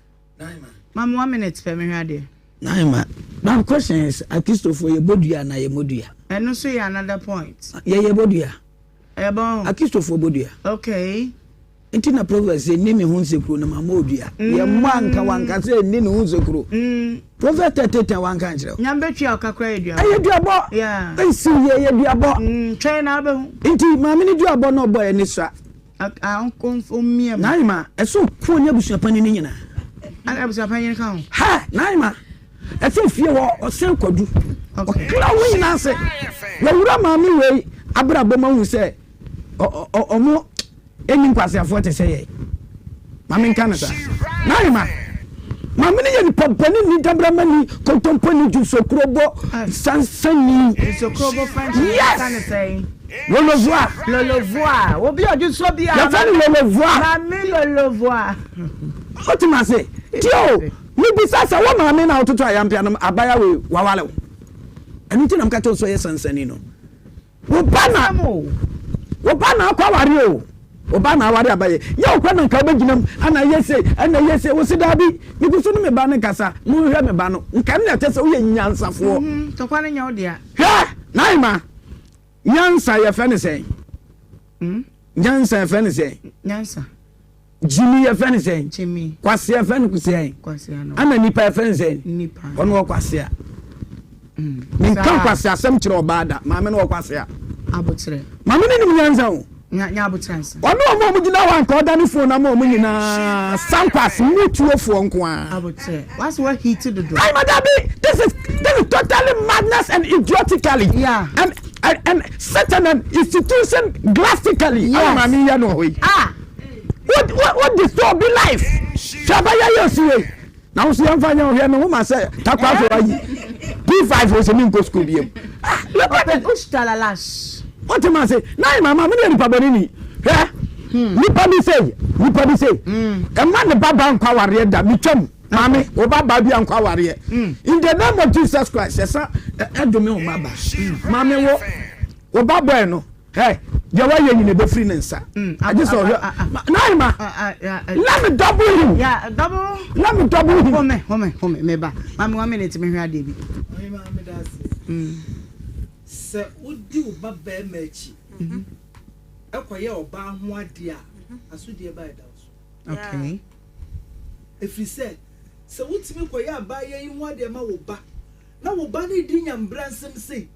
ma me one minute pɛ mehwɛ adeɛ. Naima, my question is, Akristofoɔ yɛbɔ dua anaa yɛmmɔ dua? Ɛno nso yɛ another point. Yɛ yɛbɔ dua. Ɛyɛ bɔn. Akristofoɔ bɔ dua. Okay. Nti na Proverbs sɛ nni me ho nsekuro na mammɔ wo dua. Yɛ mmɔ anka wanka sɛ nni ne ho nsekuro. Proverbs 30:10 wanka ankyerɛ wo. Nyame bɛtua wo ka koraa yɛ duabɔ. Ɛyɛ duabɔ. Yeah. Ɛnsi yie ɛyɛ duabɔ. Twɛn na wobɛhu. Nti maame no duabɔ na ɔbɔeɛ ne sua. Ɔmmia mu. Naima, ɛsɛ ɔko ne abusuapanin no nyinaa. Ana abusuapanin ka ho? Ha! Naima, ɛsɛ fie hɔ ɔsɛn kwadu. Ɔkra wo nyinaa ase. Wɔwura maame wei abrabɔ mu ahu sɛ ɔmo ɛnni nkwaseafoɔ te sɛ yɛn. Ma menka no saa. Naima, maame no yɛ nipa bɔne ni, dabramani, kontomponi, dwunsɔkurobɔ, sansani. Dwunsɔkurobɔ French no Yes! yɛka ne sɛn? Lolovoa. Lolovoa. Obi a ɔdwunsɔ bi a. Yɛfrɛ no lolovoa. Maame lolovoa. Wote me ase? Tie o, mebisa sɛ wo maame na wototo ayampea no abaya wei waware wo? Ɛno nti na meka kyerɛ wo sɛ ɔyɛ sansani no. Wo ba na wo ba na akɔ aware o. Wo ba na aware aba yɛ. Yɛ wo kora na nka wobɛgyina mu ana yɛ sei ɛna yɛ sei. Wo se daabi megu so ne me ba no nkasa monhwɛ me ba no. Nka no na ɛkyɛ sɛ woyɛ nyansafoɔ. Mhm, tɔkwa no nyɛ wo dea. Hwɛ Naima, nyansa yɛfrɛ no sɛn? Mm? Nyansa yɛfrɛ no sɛn? Nyansa. Gyimi yɛfrɛ no sɛn? Gyimi. Kwasea yɛfrɛ no sɛn? Kwasea no. Ana nipa yɛfrɛ no sɛn? Nipa. Ɔno wɔ kwasea. Mm. Menka kwasea asɛm kyerɛ ɔbaa da. Maame no wɔ kwasea. Abokyerɛ. Maame no nim nyansa o. Nya nya abokyerɛ nsa. Ɔne ɔmo a ɔmo gyina hɔ anka ɔda ne phone ama ɔmo nyinaa sankwas mu tuofoɔ nko ara. Abokyerɛ. Wasi wa heat dodo. Ayi ma dabi this is this is totally madness and idiotically. Yeah. And and and such an institution drastically. Yes. Ayi maame yɛ no hɔ yi. Ah. What what what disturb be life? Hwɛ abaya yɛ osi wei. Na wo so yɛn fa nyɛ ɔhwɛ me ho ma sɛ takwa afɔ ayi. P5 o sɛ mi nkɔ sukuu bi mu. Ah look at it. Ustalalash. What ma se? Na ayi maame mi yɛ nipa bɔ ne ni. Hwɛ. Nipa bi sɛ. Nipa bi sei ɛma ne ba ba nkɔ awareɛ da metwam maame wo ba ba bi ankɔ awareɛ in the name of Jesus Christ yɛsa ɛdome wo ma ba maame wo wo ba bɔɛ no ɛ deɛ wayɛ nyina ɛbɛfiri ne nsa agye sɛ ɔhwɛ naima let me double him yeah, double let me double him home home home me ba maame one minute mehwɛ adeɛ bi sɛ wodi wo ba bɛrima akyi kɔyɛ ɔbaa ho adeɛ a, asodie ba ɛda wo so. Okay. Ɛfiri sɛ, sɛ wotumi kɔyɛ abaayewa yi ho adeɛ ma wo ba, na wo ba no redi nyambra nsɛm sei,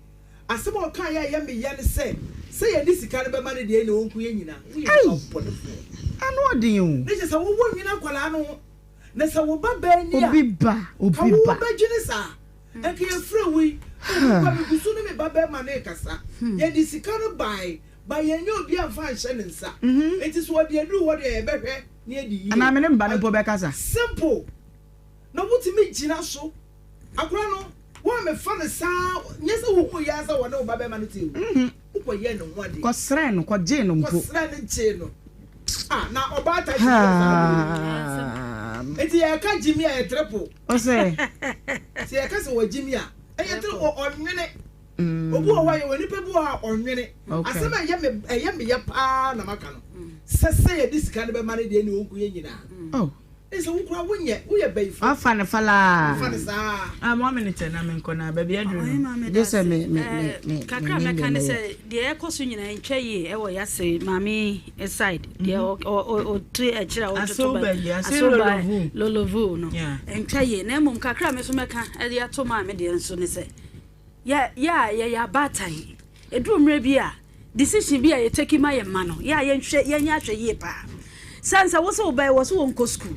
asɛm a ɔkaeɛ a ɛyɛ me ya ne sɛ, sɛ yɛde sika no bɛma no deɛ ɛnna ɔnku yɛn nyinaa. Woyɛ nipa bɔnefoɔ. Ano ɔden o. Ne kyerɛ sɛ wowɔ nwene akwadaa no ho, na sɛ wo ba baa ni a, Obi ba, ka obi wo ba. wobɛdwene saa. Nka yɛfrɛ wo yi, oh, me ba, megu so ne me ba bɛrima no rekasa. Yɛde sika no bae, but yɛnyɛ obi amfa anhyɛ ne nsa. Nti sɛ ɔde aduru hɔ deɛ yɛbɛhwɛ na yɛadi yie. Anaa me ne me ba no mpo bɛkasa. Simple. Na wotumi gyina so. Akwadaa no, woammefa no saa, nyɛ sɛ wohuu yɛ ara sɛ wɔne wo ba bɛrima no te o. Wokɔyɛɛ ne ho adeɛ. Kɔsrɛɛ no, kɔgyee no mpo. Kɔsrɛɛ no gyee no. Ah, na ɔbaatan si yɛ saa. Nti yɛka gyimi a, yɛ triple. Ɔsɛ. Sɛ yɛka sɛ wɔagyimi a, ɛyɛ tiri ɔnwene. Obi wɔ hɔ a yɛwɔ nipa bi wɔ hɔ a ɔnwene. Asɛm a ɛyɛ me ɛyɛ me ya paa na maka no. Sɛ sɛ yɛde sika no bɛma no deɛ ɛne ɔnku yɛn nyinaa. Oh. Ɛne sɛ wo koraa wonyɛ woyɛ bayifo. Wafa no falaa. Wafa no saa. Ah mo amene tɛ na menkɔ na baabi aduru no. Gye sɛ me me me me. Kakra mɛka ne sɛ deɛ ɛkɔ so nyinaa ntwa yie ɛwɔ yase maame side deɛ ɔte akyire a ɔtoto ba asoba lolovu no ntwa yie na mmom kakra me nso mɛka ɛde ato maame deɛ nso ne sɛ yɛ yɛ a yɛyɛ abaatan ɛduru mmerɛ bi a decision bi a yɛtaki ma yɛ mma no yɛ a yɛnhwɛ yɛnyɛ ahwɛ yie paa sɛn sɛ wo sɛ wobɛyɛ wɔ so wɔnkɔ sukuu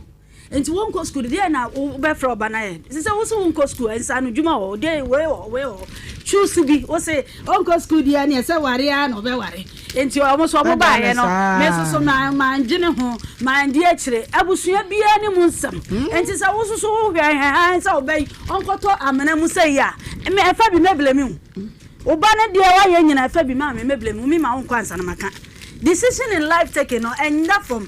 Nti wo nkɔ sukuu deɛ na wo bɛ frɛ ɔba no ayɛ sɛ sɛ wo se wo nkɔ sukuu nsa no dwuma wɔ deɛ wei wɔ wei wɔ choose bi wo se ɔnkɔ sukuu deɛ neɛ sɛ ware ara na ɔbɛ ware nti ɔmo so ɔmo baayɛ no me nso so ma ma ndwene ho ma ndi akyire abusua biara ne mu nsɛm nti sɛ wo soso wo hwɛ hɛhan sɛ ɔbɛ yi ɔnkɔtɔ amena mu sɛ yi a me ɛfa bi mɛblɛ mi wo ba no deɛ wayɛ nyina ɛfa bi maa me mɛblɛ mi mi ma wo nkɔ ansa na maka. Decision in life taking no ɛnda fam.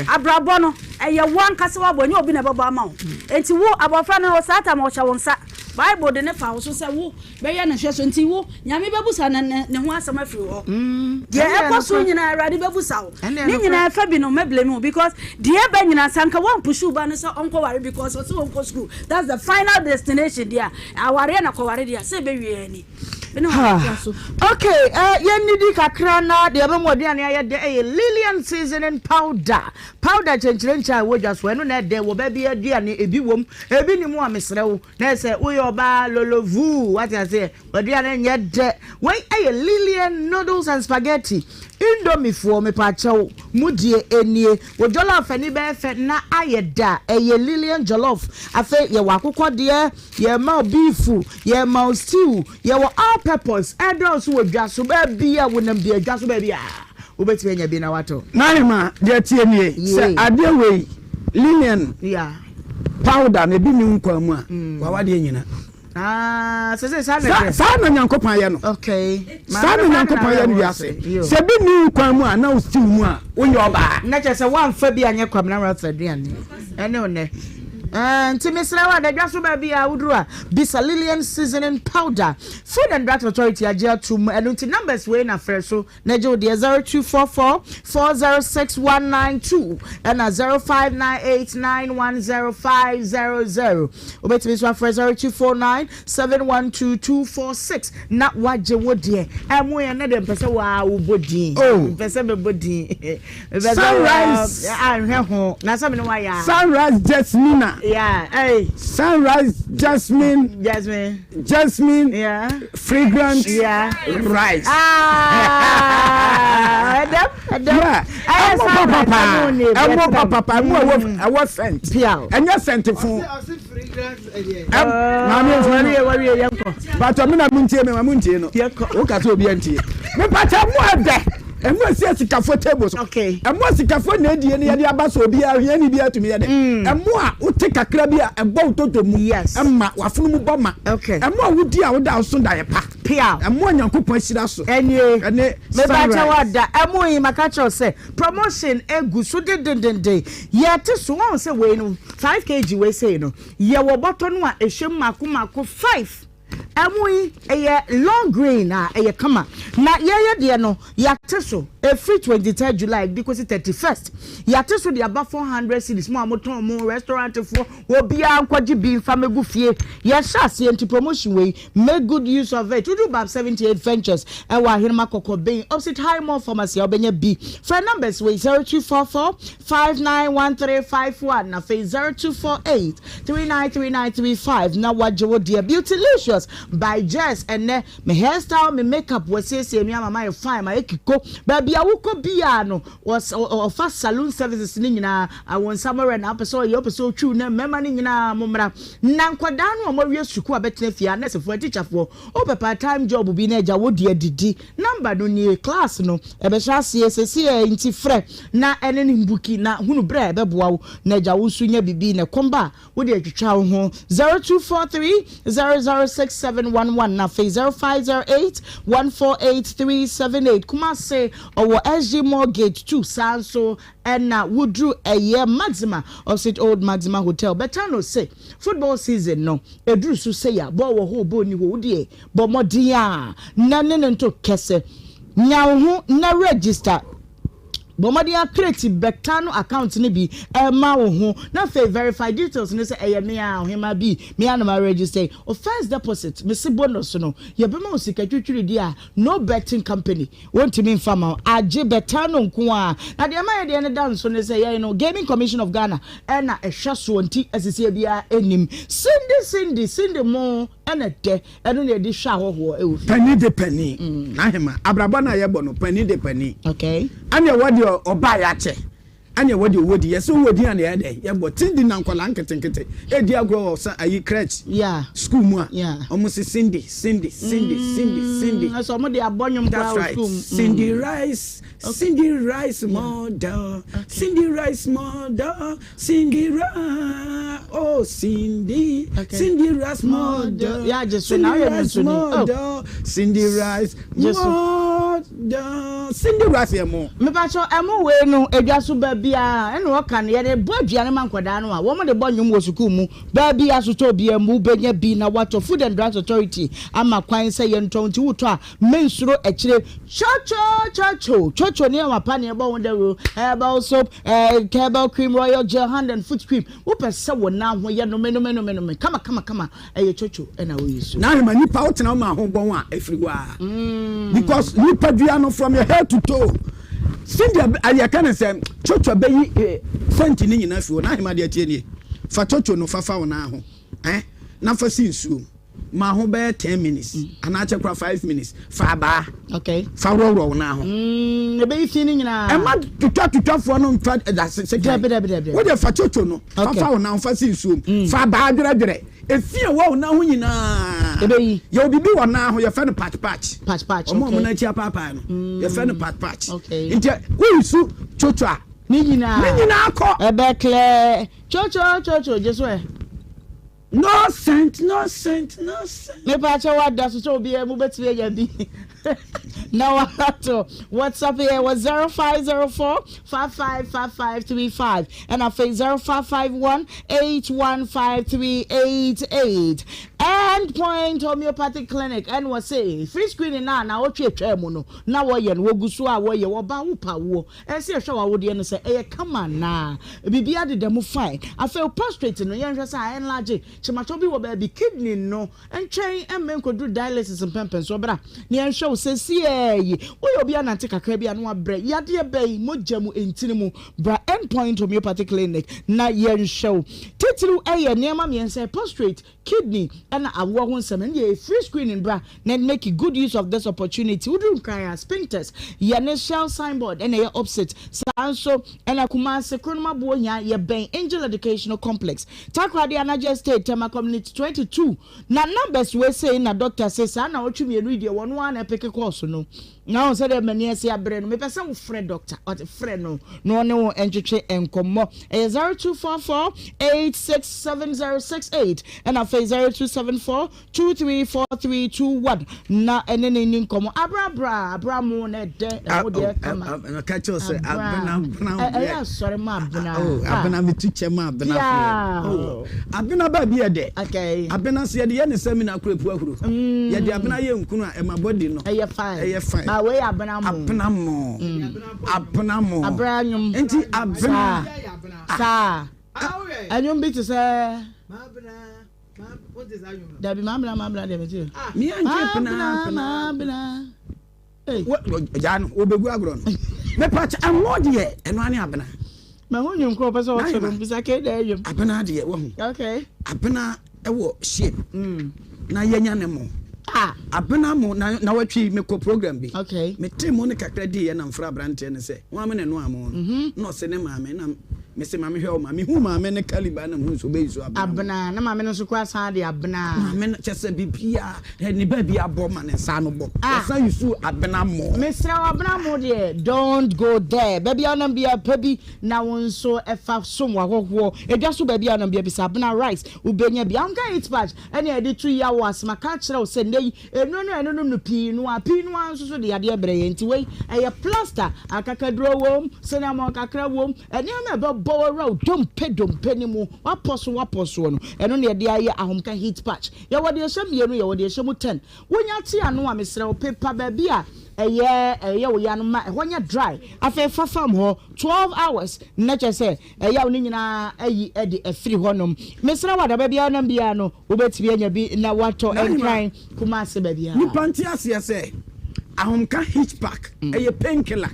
Abrabɔ no ɛyɛ wo ankasa w'abɔ ɛnyɛ obi na ɛbɛbɔ ama wo. Enti wo abɔfra no saa time ɔhyɛ wo nsa. Bible de no fa wo so sɛ wo bɛyɛ no nhwɛso nti wo Nyame bɛbusa no ne ho asɛm afiri hɔ. Deɛ ɛkɔ so nyinaa Awurade bɛbusa wo. Ne nyinaa ɛfa bi no mɛ blame wo because deɛ ɛba nyinaa sɛ anka woampush wo ba no sɛ ɔnkɔ ware because ɔse ɔnkɔ school that's the final destination deɛ a awareɛ na kɔware deɛ a sɛ ɛbɛwie ani. Ok, eh, yɛnnidi kakra na deɛ ɛbɛmu aduane ayɛ dɛ ɛyɛ Lilian seasoning powder. Powder kyɛnkyerɛnkyɛn a ɛwɔ dwa so, ɛno na ɛdɛ wɔ baabi aduane, ebi wom, ebi ni mu a mesrɛ wo, na ɛsɛ woyɛ ɔbaa lolovu, wate aseɛ, w'aduane nyɛ dɛ. Wei ɛyɛ Lilian noodles and spaghetti. Indomie foɔ, mepaakyɛw, mo deɛ ɛnie. Wo jollof ani bɛyɛ fɛ na ayɛ dɛ a, ɛyɛ Lilian jollof. Afei yɛwɔ akokɔ deɛ, Yɛma wo beef, yɛma wo stew, yɛwɔ all purpose, ɛdɔɔso wɔ dwa so, baabi a wonam biara, dwa so baabi a wobɛtumi anya bi na woatɔ. N'ahema, deɛ ɛteɛ nie, sɛ adeɛ wei, linen powder no, ebi nni wo nkwa mu a, w'awadeɛ nnyina. Ah, sɛ sɛ saa na ɛteɛ. Saa na Nyankopɔn ayɛ no. Okay. Saa na Nyankopɔn ayɛ no wiase. Sɛ bi nni wo kwan mu a, na wo stew mu a, wonyɛ ɔbaa. Na kyerɛ sɛ woamfa bi anyɛ Kwabena Ralph aduane. Ɛne wo nnɛ. Ɛɛ, nti mesrɛ wo adadwa so baabi a woduru a, bisa Lilian seasoning powder. Food and Drugs Authority agye atom, ɛno nti numbers wei na frɛ so na gye wo deɛ, 0244 406 192 ɛna 0598 910 500. Wobɛtumi nso afrɛ 0249 712 246 na woagye wo deɛ. Ɛmo yɛ ne deɛ mpɛ sɛ waa wobɔ din. Oh. Mpɛ sɛ mebɔ din. Sunrise. Anhwɛ ho na sɛ mene wayɛ a. Sunrise Jasmina. Yeah, hey. Sunrise Jasmine. Jasmine. Jasmine. Yeah. Fragrant. Yeah. Rice. Ah, ɛdɛm, ɛdɛm. Yeah. Ɛmo papapa. Ɛmo papapa. Ɛmo ɛwɔ ɛwɔ scent. Piaw. Ɛnyɛ scent fun. Maame nfun no. Wɔwie yɛn kɔ. Pàtó mi na mi ntie mi ma mi ntie no. O ka sɛ obi ntie. Mi pàtó ɛmo ɛdɛ. Ɛmo esi asikafo table so. Ɛmo asikafo na edie no yɛde aba so obiara hiani bi atumi yɛ dɛ. Ɛmo a wote kakra bi a ɛbɔ wo toto mu. Ɛma wafono mu bɔ ma. Ɛmo a wodi a woda wo so da yɛ pa. Piaw. Ɛmo a Nyankopɔn ahyira so. Ɛnie. Ɛne Meba kyɛ sunrise. wada. Ɛmo yi maka kyerɛ wo sɛ promotion egu so dendendenden. Yɛte so wɔn sɛ wei no 5 kg wei sei no yɛwɔ bɔtɔ no a ɛhyɛ mu mako mako 5. Ɛmo yi ɛyɛ long grain a ɛyɛ kama. Na yɛyɛ deɛ no yɛate so ɛfiri 23 July de kɔsi 31st. Yɛate so de aba 400 cedis mo a motɔn mo restaurant foɔ obiara nkɔgye bi mfa mɛgu fie. Yɛhyɛ aseɛ nti promotion wei Make good use of it. Wodu Bab 78 Ventures ɛwɔ Ahenema Kɔkɔben opposite Highmore Pharmacy a wobɛnya bi. Frɛ numbers wei 0244 591351 na afei 0248 393935 na woagye wo deɛ. Beautylicious by Jess ɛnnɛ me hairstyle me makeup wasiesie me ama mayɛ fine mayɛ kiko. Baabi a wokɔ biara no ɔfa saloon services no nyinaa wo nsa mɔwerɛ na wopɛ sɛ ɔyɛ wopɛ sɛ ɔtwiw na mmarima no nyinaa mommra. Na nkwadaa no a wɔawie sukuu abɛtena fie, anɛsefoɔ, atikyafoɔ, wopɛ part time job bi na agya wo de adidi, number no nie, class no ɛbɛhyɛ aseɛ seesei ara nti frɛ na ɛne no mbuki na hunu berɛ a ɛbɛboa wo na agya wo nso nya biribi na ɛkɔm ba a wode atwitwa wo ho, 0243 006711 na afei 0508 148378, Kumase ɔwɔ SG Mall Gate 2 saa nso Ɛna woduru ɛyɛ Maxima opposite old Maxima hotel bɛta no se football season no ɛduru so sei a bɔɔl wɔ hɔ o bɔɔl nni hɔ o wodeɛ bɔ mmɔden a na ne no nto kɛsɛ nya wo ho na register bɔ mmɔden a create bɛta no account no bi ɛma wo ho na afei verify details no sɛ ɛyɛ me a ɔhemaa bi me a na ma register yi o first deposit mese bonus no yɛbɛma wo sika twitwiridie a no betting company Wontumi mfa mma wo, agye bɛtaa no nko ara. Na deɛ ɛma yɛn deɛ no da nso ne sɛ yɛn no Gaming Commission of Ghana na ɛhwɛ soɔ nti asisie biara nnim. Cindy Cindy Cindy mo na ɛdɛ, ɛno na yɛde hwɛ ahɔhoɔ wɔ fie. Panin de panin, n'ahema, abrabɔ no a yɛbɔ no, panin de panin. Okay. Ɛne ɛwɔ deɛ ɔbaa yɛakyɛ. Ɛne ɛwɔ deɛ ɔwɔ di. Yɛsɛ wowɔ din a na yɛyɛ dɛn? Yɛbɔ. Cindy na nkwadaa nketenkete ɛredi agorɔ wɔ sa ayi crèche school mu a, wɔn se Cindy, Cindy, Cindy, Cindy, Cindy. Ɛsɛ wɔn de abɔ nnwom koraa wɔ school mu. That's right. Cindy Rice, Cindy Rice mother, Cindy Rice mother, Cindy Rice, oh Cindy, Cindy Rice mother, Cindy Rice mother, Cindy Rice mother. Cindy Rice yɛ mo. Mepakyɛw ɛmo wei no edwa so baabiaa ɛna ɔka no yɛde bɔ aduane ma nkwadaa no a wɔn de bɔ nnwom wɔ sukuu mu baabi asotɔ obiaa mu wobɛnya bi na watɔ Food and Drugs Authority ama kwan sɛ yɛntɔn nti wotɔ a mensuro akyire Chocho chocho chocho nneɛma pa na yɛbɔ ho dawuro herbal soap eh, herbal cream royal gel hand and foot cream wopɛ sɛ wo nan ho yɛ nome nome nome nome kama kama kama Ɛyɛ coco na wo use. Na ahema nipa wo tena wo ma ho bɔn a efiri hɔ a because nipa dua no from your head to toe sɛdeɛ ayɛ ka ne sɛ coco bɛyi sɛnti ne nyinaa fi hɔ na ahema deɛ tie nie fa coco no fa fa wo nan ho eh na fa si nsuo mu ma ho bɛyɛ 10 minutes anaa kyɛ kora 5 minutes fa abaa okay fa worɔworɔ wo nan ho ɛbɛyi fi no nyinaa ɛma twitwa twitwafoɔ no mfa ɛdase sɛ dabi dabi dabi wo deɛ fa coco no fa fa wo nan fa si nsuo mu fa abaa dwerɛdwerɛ Efi a ɛwɔ wo nan ho nyinaa. Ebeyi. Yɛwɔ biribi wɔ nan ho, yɛfrɛ no patch patch. Patch patch, okay. Wɔn a wɔn nan akyi apaapae no, yɛfrɛ no patch patch. Okay. Nti woresu twotwo a. Ne nyinaa. Ne nyinaa kɔ. Ɛbɛ clear. Twotwo twotwo, gye so ɛ. No scent, no scent, no scent. Mepa kyɛw ada so sɛ obiara mu bɛtumi anya bi na wato WhatsApp yɛ wɔ 0504 555535 ɛna afei 0551 815388. End Point Homeopathic Clinic ɛna wɔse free screening na na wɔtwe atwa mu no na wɔyɛ no wɔgu so a wɔyɛ wɔba wo pa woɔ ɛsɛ yɛhwɛ w'awodeɛ no sɛ ɛyɛ kama anaa biribiara deda mu fine afei prostate no yɛnhwɛ sɛ a enlarge kyematɔ bi wɔ baabi kidney no Ntwɛn mma enkodu dialysis mpɛnpɛnsoɔ. Bra na yɛnhwɛ wo seesei yi. Woyɛ obi a nante kakra bi a na wabrɛ. Yadeɛ bɛn? Mogya mu, ntini mu. Bra End Point Homeopathy Clinic na yɛnhwɛ wo. Titiriw ɛyɛ nneɛma mmiɛnsa yi, prostrate, kidney, ɛna awoɔ ho nsɛm. Ɛno deɛ ɛyɛ free screening. Bra na make good use of this opportunity. Woduru Nkran a, Spintex yɛne Shell signboard ɛna ɛyɛ opposite. Saa nso ɛna Kumasi, Kronom Aboɔhia, yɛbɛn Angel Educational Complex. Takoradi Anagye Estate, Tema Community 22 Na numbers wei sei na doctor se saa naawɔtwe mmienu yi deɛ wɔno ara na ɛpeke course no. Na wohu sɛdeɛ m'ani asi abere no, mepɛ sɛ wofrɛ dɔkta. Ɔte frɛ no na ɔne wo ntwetwe nkɔmmɔ. Ɛyɛ 0244 867068 ɛna afei 0274 234321 na ɛne ne ni nkɔmmɔ. Abrabra, abra mo na ɛdɛ ɛho deɛ kama. Ka kyerɛ sɛ abena abena ɛyɛ asɔre ma abena. Oh, abena metu kyɛ ma abena fo. Abena ba bi ɛdɛ. Okay. Abena so yɛde yɛ ne sɛ mina koro epu ahuro. Mm. Yɛde abena yɛ nkunu a ɛma body no. Ɛyɛ fine. Ɛyɛ fine. Ba wei abena mo. Abena mo. Mm. Abena mo. Abena nwom. Nti abena. Saa. Ɛnwom bi te sɛ. Dabi maa abena maa abena deɛ mete. Mi yɛ nti abena abena. Gyaa no wɔbɛgu agorɔ no mepakyɛ ɛho deɛ ɛno ane abena mahu nwom korɔ pɛ sɛ wɔto no bisa ke dɛ nwom abena deɛ wahu okay abena ɛwɔ shape mm. na yɛnya ne mo ah. abena mo na na watwi mekɔ program bi okay. mete mo ne kakra diiɛ na mfra aberanteɛ no sɛ wɔn ame ne no amo no mm-hmm. na ɔse ne maame na Mese maame hwɛ wo maame hu maame ne caliber na hu nso bɛyi so abena. Abena na maame no nso kora san de abena. Maame no kyɛ sɛ bibia ne baabi abɔ ma ne nsa ano bɔ. Ah. Ɔsan yi so abena mo. Mesrɛ wo abena mo deɛ don't go there. Baabi a wonam bia pɛ bi na wo nso ɛfa som w'ahɔhoɔ. Edwa so baabi a wonam bia bisa abena rice wobɛnya bi. Ahomka heat patch ɛne ɛde to yaw wɔ ase. Maka akyerɛ wo sɛ nnɛ yi Nnuro no a yɛnonom no pii no ara pii no ara nso so de yadeɛ brɛ yɛn. Nti wei ɛyɛ plaster, akakaduro wom, cinnamon kakra wom, nneɛma a ɛbɛbɔ wo awura wo dompe dompe no mu, wapɔ so wapɔ soɔ no, ɛno na yɛde ayɛ ahomka heat patch. Yɛwɔ deɛ ɛhyɛ mmienu, yɛwɔ deɛ ɛhyɛ mu ten. Wonya te ano a, mesrɛ wo pepa baabi a ɛyɛ ɛyɛ wo ya no ma ɛhɔ nyɛ dry. Afei fa fam hɔ 12 hours na kyerɛ sɛ ɛyaw no nyinaa ayi de afiri hɔnom. Mesrɛ wo adaba biara nam biara no, Wobɛtumi anya bi na woatɔ Nkran, Kumase baabiara. Nipa nte aseɛ sɛ ahomka hitch pack ɛyɛ pain killer.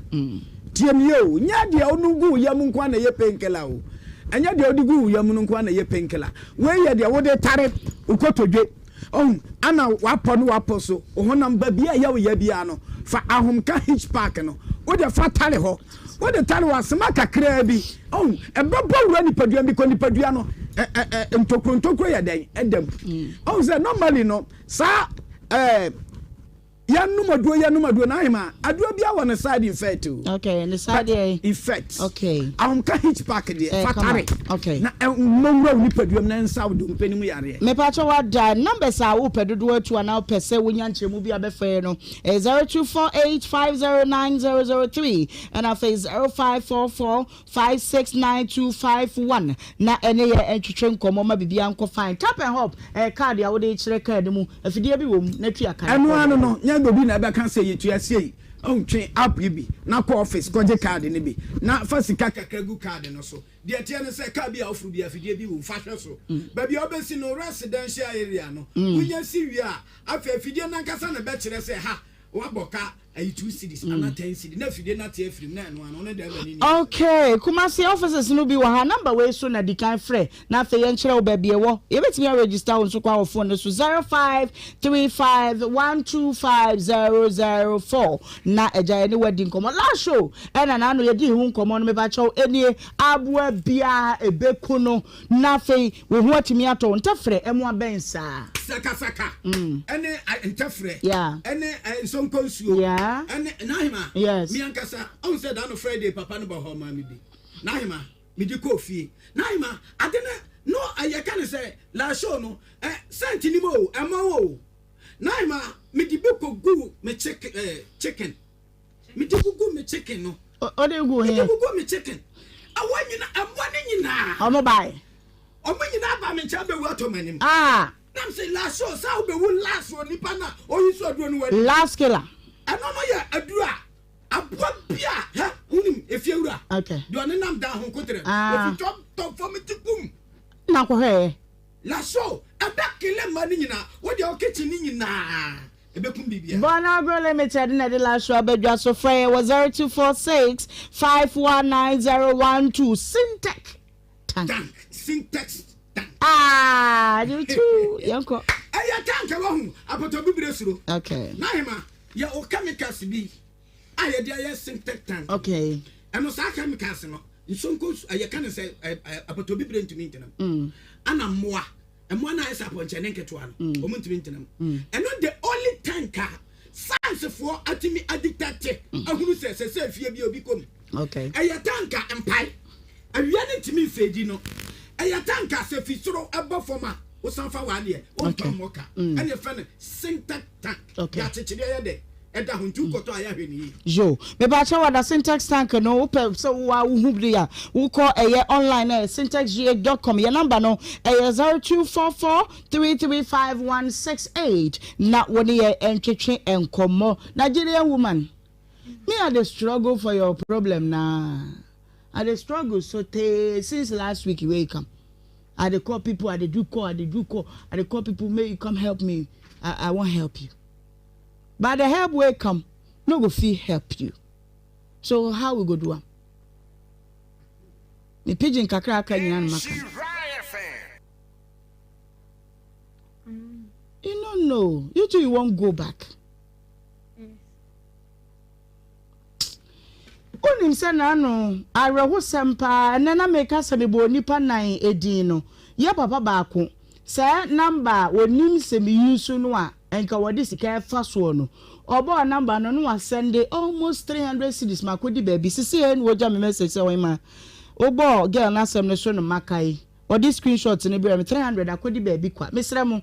Tie me yie o, nyɛ deɛ wonom gu wo yam nko ara na ɛyɛ pain killer o. Ɛnyɛ deɛ wode gu wo yam no nko ara na ɛyɛ pain killer. Wei yɛ deɛ wode tare wo kotodwe, ɔhu, ana w'apɔ ne w'apɔ so, wo honam baabi a ɛyɛ wo ya biara no, fa ahomka hitch pack no, wode fa tare hɔ. Wode tare hɔ a, sima kakraa bi, ɔhu, ɛbɛbɔ wura nipadua mu because nipadua no, ɛ, ɛ, ɛ, ntokuro ntokuro yɛ dɛn? Ɛda mu. Ɔhu sɛ normally no, saa, ɛɛ, yɛnom aduro, yɛnom aduro, na ahema, aduro biara wɔ ne side effect o. Okay, ne side yɛ. Effect. Okay. Ahomka hitch pack deɛ, Eh, fa kama. tare. Okay. Na ɛmmɔ wura wo nipadua mu na ɛnsa wo dompe no mu yareɛ. Mepakyɛ wada numbers a wopɛ dodoɔ atu anaa wopɛ sɛ wonya nkyerɛmu bi a bɛfrɛ no Ɛyɛ 0248509003 ɛna afei 0544569251 na ɛne yɛ ntwetwe nkɔmmɔ ma biribiara nkɔ fine. Tap and hop ɛyɛ kaade a wode kyerɛ kaa no mu afidie bi wɔ mu na tua ka no Ɛno kɔ ara no no, nyɛ obi na ɛbɛka sɛ yɛtua sei. Twe app yi bi na kɔ office kɔgye kaade no bi na fa sika kakra gu kaade no so. Deɛ ɛteɛ ne sɛ, kaa bi a woforo bi afidie bi wom, fa hwɛ so. Baabi a wobɛsi no, residential area no, wonya si wie a, Afei afidie no ankasa na ɛbɛkyerɛ sɛ ha wabɔ ka ayi 2 cedis anaa 10 cedis na afidie no ate afiri mu na ɛno ano ne driver no ni. Okay, Kumasi offices no bi wɔ ha. Number wei so na di kan frɛ na afei yɛnkyerɛ wo baabi ɛwɔ. Yɛbɛtumi aregister wo nso koraa wɔ phone no so 0535125004 na agya yɛne wo adi nkɔmmɔ. Last show ɛna n'ano yɛdii ho nkɔmmɔ no mepakyɛw ɛnie aboa biara ɛbɛku no na afei Wo ho atumi atɔ wo. Ntɛfrɛ mmoa bɛn saa? Sakasaka ne ntɛfrɛ ne nsɔnkɔ nsuo ne Nahema. Yes. Me ankasa ɔhu sɛ da no Friday papa no bɔ hɔ maa me bi. Nahema mede kɔɔ fie. Nahema ade no no yɛka ne sɛ la show no ɛ sɛnti nim o ɛmɔ o. Nahema mede bi kɔgu me chicken. Mede gugu me chicken no. Ɔde gu he? Mede gugu me chicken. Ɛwɔ nyina ɛmmoa ne nyinaa. Ɔmo bae. Ɔmo nyinaa ba me nkyɛn bɛwu atɔ m'anim. Ah. Nam se last o sɛ wobɛwu last wɔ nipa na oyi so aduro no wani. Last killer. Ɛno no yɛ aduro a aboa bi a hɛ wonim efie wura. Okay. Deɛ ɔne nam dan ho kotere. Ah. Ofi tɔ tɔ fam ti kum. Na kɔhwɛɛ. Last o ɛbɛ kele mma ne nyinaa wo deɛ wo kitchen ne nyinaa. Ɛbɛkum biribiara. Bon Agro Limited na ɛde Lasho aba dwa so. Frɛ yɛn wɔ 0246 519012. Syntec tank. Tank. Syntex tank. Ah, you too. Yɛnkɔ. Ɛyɛ tank a wahu apɔtɔ bibire suro. Okay. N'ahema yɛ o chemicals bi a yɛde ayɛ Syntec tank. Okay. Ɛno saa chemicals no nsonko yɛka ne sɛ apɔtɔ bibire ntumi ntena mu. Ana mmoa. Mmoa no ayɛ sɛ apɔnkyɛne nketewa no, mm. wɔn ntumi ntena mu. Mm. Ɛno the only tank a Science-foɔ atumi adetɛte ahunu sɛ ɛsɛ sɛ efie bi obi kɔ mu. Okay. Ɛyɛ tank a mpae. Awia no ntumi mfeedi no. Ɛyɛ tank a sɛ fi soro ɛbɔ fam a wosan fa w'adeɛ wontɔ mmɔ ka. Ɛna ɛfɛ no Sintex tank. Okay. Deɛ akyekyedeɛ yɛ dɛ ɛda ho nti wokɔtɔ a yɛahwɛ no yie. Yo, mepakyɛw ada Sintex tank no wopɛ sɛ wo ara wohu bi a wokɔ ɛyɛ online ɛyɛ sintexgh dot com yɛ number no ɛyɛ 0244 335168 na wo ne yɛ ntwetwe nkɔmmɔ. Nigerian woman, me I dey struggle for your problem naa. I dey struggle so tey since last week wey you come. I dey call people, I dey do call, I dey do call, I dey call people make you come help me. I, I wan help you. But the help wey come no go fit help you. So how we go do am? Me pidgin kakra aka nyinaa na maka. You no know. You too you wan go back. Wonim sɛ n'ano awerɛhosɛm paa ɛnɛ na meka sɛ mebɔ onipa nan edin no yɛ papa baako sɛ number a wɔnim sɛ me use no a nka wɔde sika ɛfa soɔ no ɔbɔɔ number no na wasɛnde almost 300 cedis makɔdi baabi sisi ɛna wɔgya me message sɛ ɔhema wobɔɔ girl no asɛm no so no makae Ɔde screen shot no brɛɛ me, 300 akɔdi baabi kwa. Mesrɛ mo,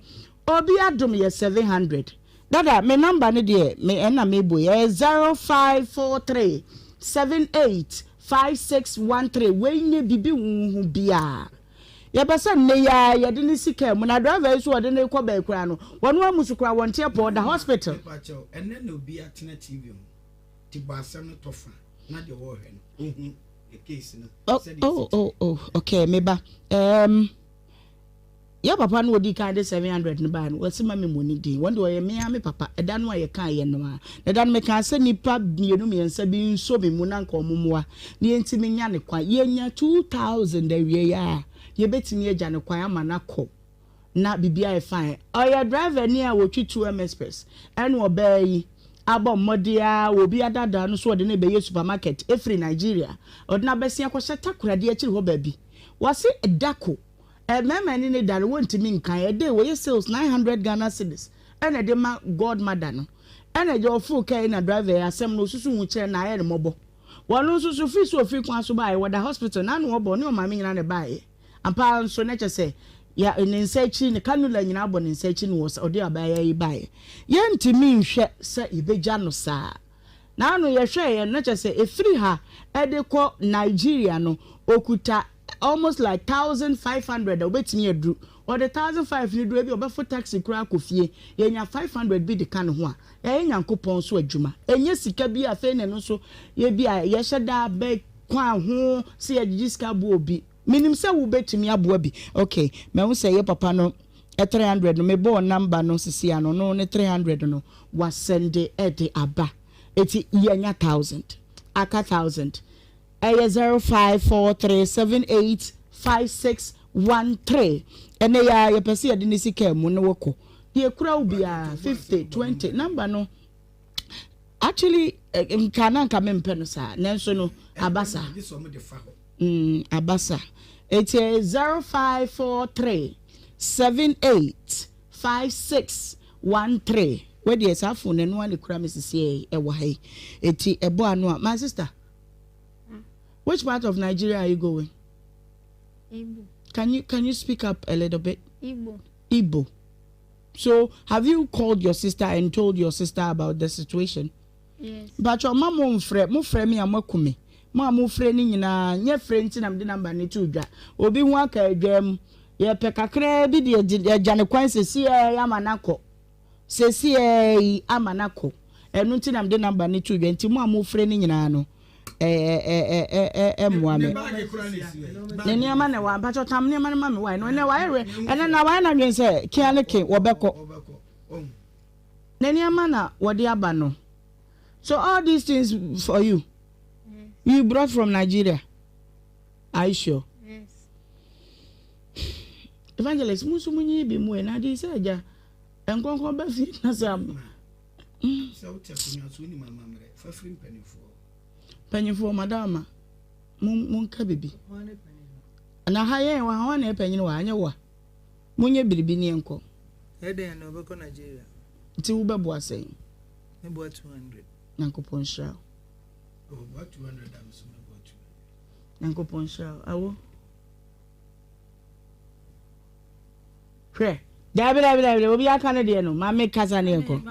obi adom yɛ 700. Dada, me number no deɛ, me ɛna mebɔ yi, ɛyɛ 0543 78 5613. Wei nyɛ bibi huhu biara. Yɛpɛ sɛ nnɛ yi ara yɛde no si kaa mu, na driver yi nso ɔde no rekɔ bɛn koraa no, wɔn amu so koraa wɔnte apɔ, ɔda hospital. Mepakyɛw, ɛnnɛ na obi atena TV ho, nti bɔ asɛm no tɔ fa na deɛ ɔrehwɛ no, ɔhu. Oh, oh, oh, oh, okay, me ba. Um, yɛ papa no odi kan de 700 no baa no, wɔsi ma me mmɔ ne din. Wɔn de ɔyɛ me me papa. Ɛda no a yɛka yɛ no a. Na ɛda no meka sɛ nipa mmienu mmiɛnsa bi nso me mu na nka wɔn mmoa. Ne yɛn ti menya ne kwan. Yɛnya 2000 awie yɛ a, yɛbɛtumi agya ne kwan ama no akɔ. na biribi ayɛ fine. Ɔyɛ driver ni a wɔtwi 2M express ɛna ɔbaa yi abɔ mmɔden ara wɔ obi adaadaa no so ɔde no rebɛyɛ supermarket ɛfiri Nigeria ɔde no abɛsen akɔhyɛ Takoradi akyiri hɔ baabi. Wɔse dako mmarima ne ne da no wɔntumi nkan a day wɔyɛ sales 900 Ghana cedis ɛna ɛde ma godmother no ɛna agya ɔforo kaa yi na driver yi asɛm no ɔsusu ho kyerɛ na ayɛ no mmɔbɔ. Wɔno nso so firi sɛ ɔfiri kwan so baeɛ wɔda hospital na ano ɔbɔ ɔne ɔmaame nyinaa na ɛbaeɛ. Ampa ara nso, na kyerɛ sɛ, ya, ne nsa akyi, ne cannula nyinaa bɔ ne nsa akyi na wɔs, ɔde abaayewa yi baeɛ. Yɛntumi nhwɛ sɛ yɛbɛgya no saa. N'ano yɛhwɛeɛ no, na kyerɛ sɛ, ɛfiri ha de kɔ Nigeria no, ɔkuta almost like 1,500 a ɔbɛtumi aduru. Ɔde 1,500 no duru a, ebia ɔbɛfo taxi koraa akɔ fie. Yɛnya 500 bi de ka ne ho a, yɛayɛ Nyankopɔn so adwuma. Ɛnyɛ sika bi a afei na ɛno nso, yɛbi a yɛhyɛ da bɛ kwan ho sɛ yɛgyegye sika boa obi. Menim sɛ wo bɛtumi aboa bi. Ok mahu sɛ yɛ papa no 300 no mebɔɔ number no sisi ano no ne 300 no wa sɛnde de aba eti yɛnya 1000 aka 1000 ɛyɛ 0543785613 ɛnɛ yɛ a yɛpɛ sɛ yɛde ne sika mu ne wokɔ deɛ kura wo biara 50 20 number no Actually, nka na nka mempɛ no saa, nanso no aba saa. Mm, aba saa. Eti ɛyɛ 0543 78 56 13. Wɛdeɛ saa phone no ɛno ara na ekura me sisi ɛwɔ ha yi. Eti ɛbɔ ano a, my sister, which part of Nigeria are you going? Igbo. Can you speak up a little bit? Igbo. Igbo. So have you called your sister and told your sister about the situation? Yes. Mpatsɔ ma mo nfrɛ, mo frɛ me a mo aku me. Mo a mo frɛ ne nyinaa, nyɛ frɛ nti na mede number no too dwa. Obi ho aka adwa mu. Yɛpɛ kakraa bi de agya ne kwan sesiaa yi ama no akɔ. Sesiaa yi ama no akɔ. Ɛno nti na mede number no too dwa. Nti mo a mo frɛ ne nyinaa no, ɛmmoa me. Ne nneɛma na ɛwɔ mpakyɛ tam nneɛma no ma me wae no ɛnɛ wayɛ werɛ ɛnɛ na wayɛ n'adwene sɛ kea ne ke wɔbɛkɔ. Ne nneɛma na wɔde aba no. So all these things for you. You brought from Nigeria. Are you sure? Yes. Evangelist, mo nso mo nyi bi mu ɛ na adi sɛ agya nkɔnkɔn bɛ fie na sɛ ama. Sɛ wote akonnwa so wonim amammerɛ fa firi mpanimfoɔ. Mpanyinfoɔ madama mo monka bibi. Na ha yɛn wɔ ha wɔn na yɛ panyin wɔ ha nyɛ wo a monyɛ biribi ne yɛnkɔ. Ɛdɛn na ɔbɛkɔ Nigeria. Nti wobɛboa sɛn? Meboa 200. Nyankopɔn nhyira wo. Ɔboa 200 a me so mɛboa 200. Nyankopɔn nhyira wo. Awo. Hwɛ. Dabi dabi dabi obi aka ne deɛ no ma me kasa ne nkɔ.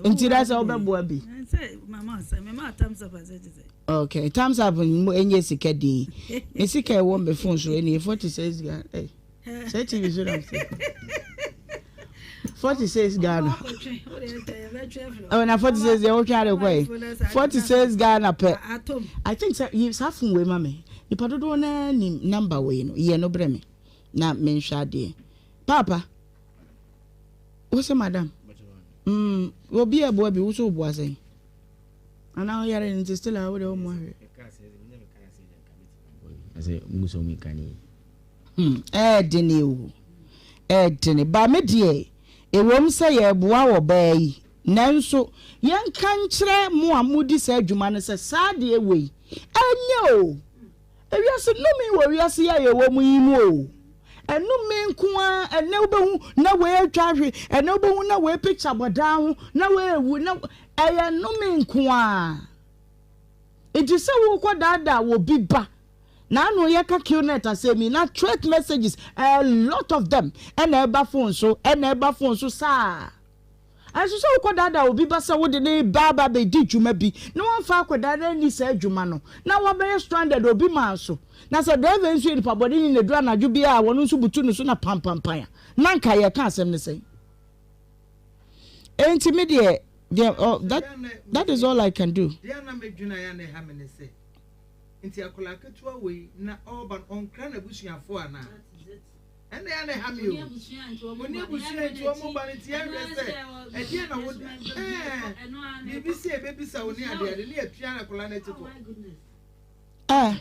Nti da sɛ wobɛboa bi. Okay, thumbs up enye sika din. Me sika ɛwɔ me phone so ɛni 46 Ghana. Hey. Sɛ TV so na sɛ. 46 Ghana. Oh, na 46 deɛ wotwa ade kɔ yi. 46 Ghana pɛ. I think sɛ yi saa phone wei ma me. Nipa dodoɔ naa nim number wei no. Yɛ no brɛ me. Na menhwɛ adeɛ. Paapa. Wo sɛ madam. Mm, obi a ɛboa bi wo so woboa sɛn? Anaa ɔyare no nti still a wo deɛ wommoa hwee. Hmm, ɛɛdene o, ɛɛdene. Ba me deɛ, ɛwom sɛ yɛreboa ɔbaa yi, nanso yɛnka nkyerɛ mo a modi saa adwuma no sɛ saa adeɛ wei, ɛnyɛ o. Ewiase, nnome wɔ wiase yi a yɛwɔ mu yi mu o. Ɛnome nko ara, ɛnɛ wobɛhu na wei atwa ahwe, ɛnɛ wobɛhu na wei picture bɔ dan ho, na wei awu, na ɛyɛ nnome nko ara. Nti sɛ wokɔ daadaa wɔ bi ba, na ano yɛka qnet asɛm yi, na threat messages, a lot of them, ɛna ɛba phone so, ɛna ɛba phone so saa. Ɛnso sɛ wokɔ daadaa obi ba sɛ wode ne ba aba abɛdi dwuma bi, na wamfa akwadaa no anni saa adwuma no, na wabɛyɛ stranded obi man so, na sɛ driver yi nso yɛ nipa bɔne ni na ɛduru anadwo bi a wɔn nso butu ne so na pampampan a, na anka yɛka asɛm no sɛn? Enti me deɛ, deɛ, oh, that, that is all I can do. Deɛ na medwene a na ɛha me ne sɛ, nti akwadaa ketewa wei na ɔreba no ɔnkra n'abusuafoɔ anaa? Ɛnna ɛyɛ a na ɛha me o. Wɔn abusua nti wɔn ba no nti yɛnhwɛ sɛ ɛdeɛ na wo ɛɛ biribi sɛ ebebisa wo ne adeade ne yɛpia akwadaa no akyi kɔ. Eh.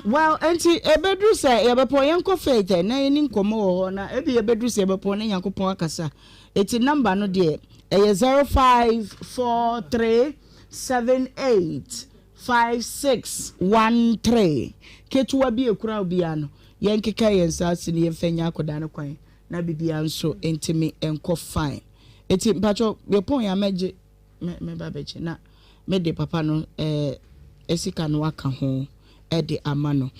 Well, nti ebeduru sɛ yɛbɛpɔn yɛnkɔ faith ɛ na yɛni nkɔmmɔ wɔ hɔ na ebi ebeduru sɛ yɛbɛpɔn ne Nyankopɔn akasa. Eti number no deɛ ɛyɛ 054378 5613 Ketewa bi a ekura obiara no, yɛnkeka yɛn nsa ase na yɛmfa nyɛ akwadaa no kwan na biribiara nso ntumi nkɔ fine. Eti mpakyɛw yɛpɔn yɛ a mɛgye mɛba abɛgye na mede papa no eh, sika no aka ho de ama no.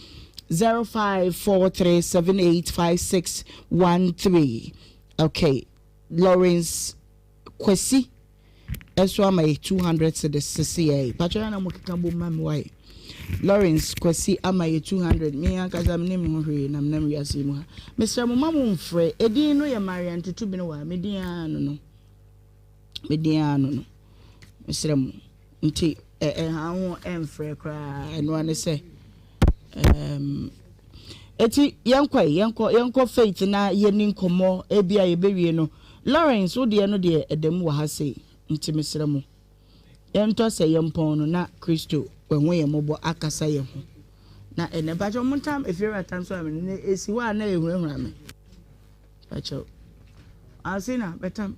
0543785613 Okay, Lawrence Kwasi Ɛso ama yɛ 200 cedis sesei yi. Patro ya na mo keka bom ma me why. Lawrence Kwasi ama yɛ 200. Me ankasa me nim ho hwee na menam wiase yi mu ha. Mesrɛ mo ma mo mfrɛ. Edin no yɛ Marian Tutu Bene wa. Me din ara no no. Me din ara no no. Mesrɛ mo. Nti ɛha ho ɛmfrɛ koraa. Ɛno ara ne sɛ um, Eti yɛnkɔ ɛ, yɛnkɔ, yɛnkɔ Faith na yɛni nkɔmmɔ, ebia yɛbɛwie no. Lawrence, wo deɛ no deɛ ɛda mu wɔ ha sei, nti mesrɛ mo, yɛntɔ sɛ yɛmpɔn no na Kristo wahu yɛn mmɔbɔ akasa yɛn ho. Na ɛnɛ, mpakyɛw montam efiewura tam so a me no, esi hɔ a na ehurahura me. Mpakyɛw. Alsina, bɛtam.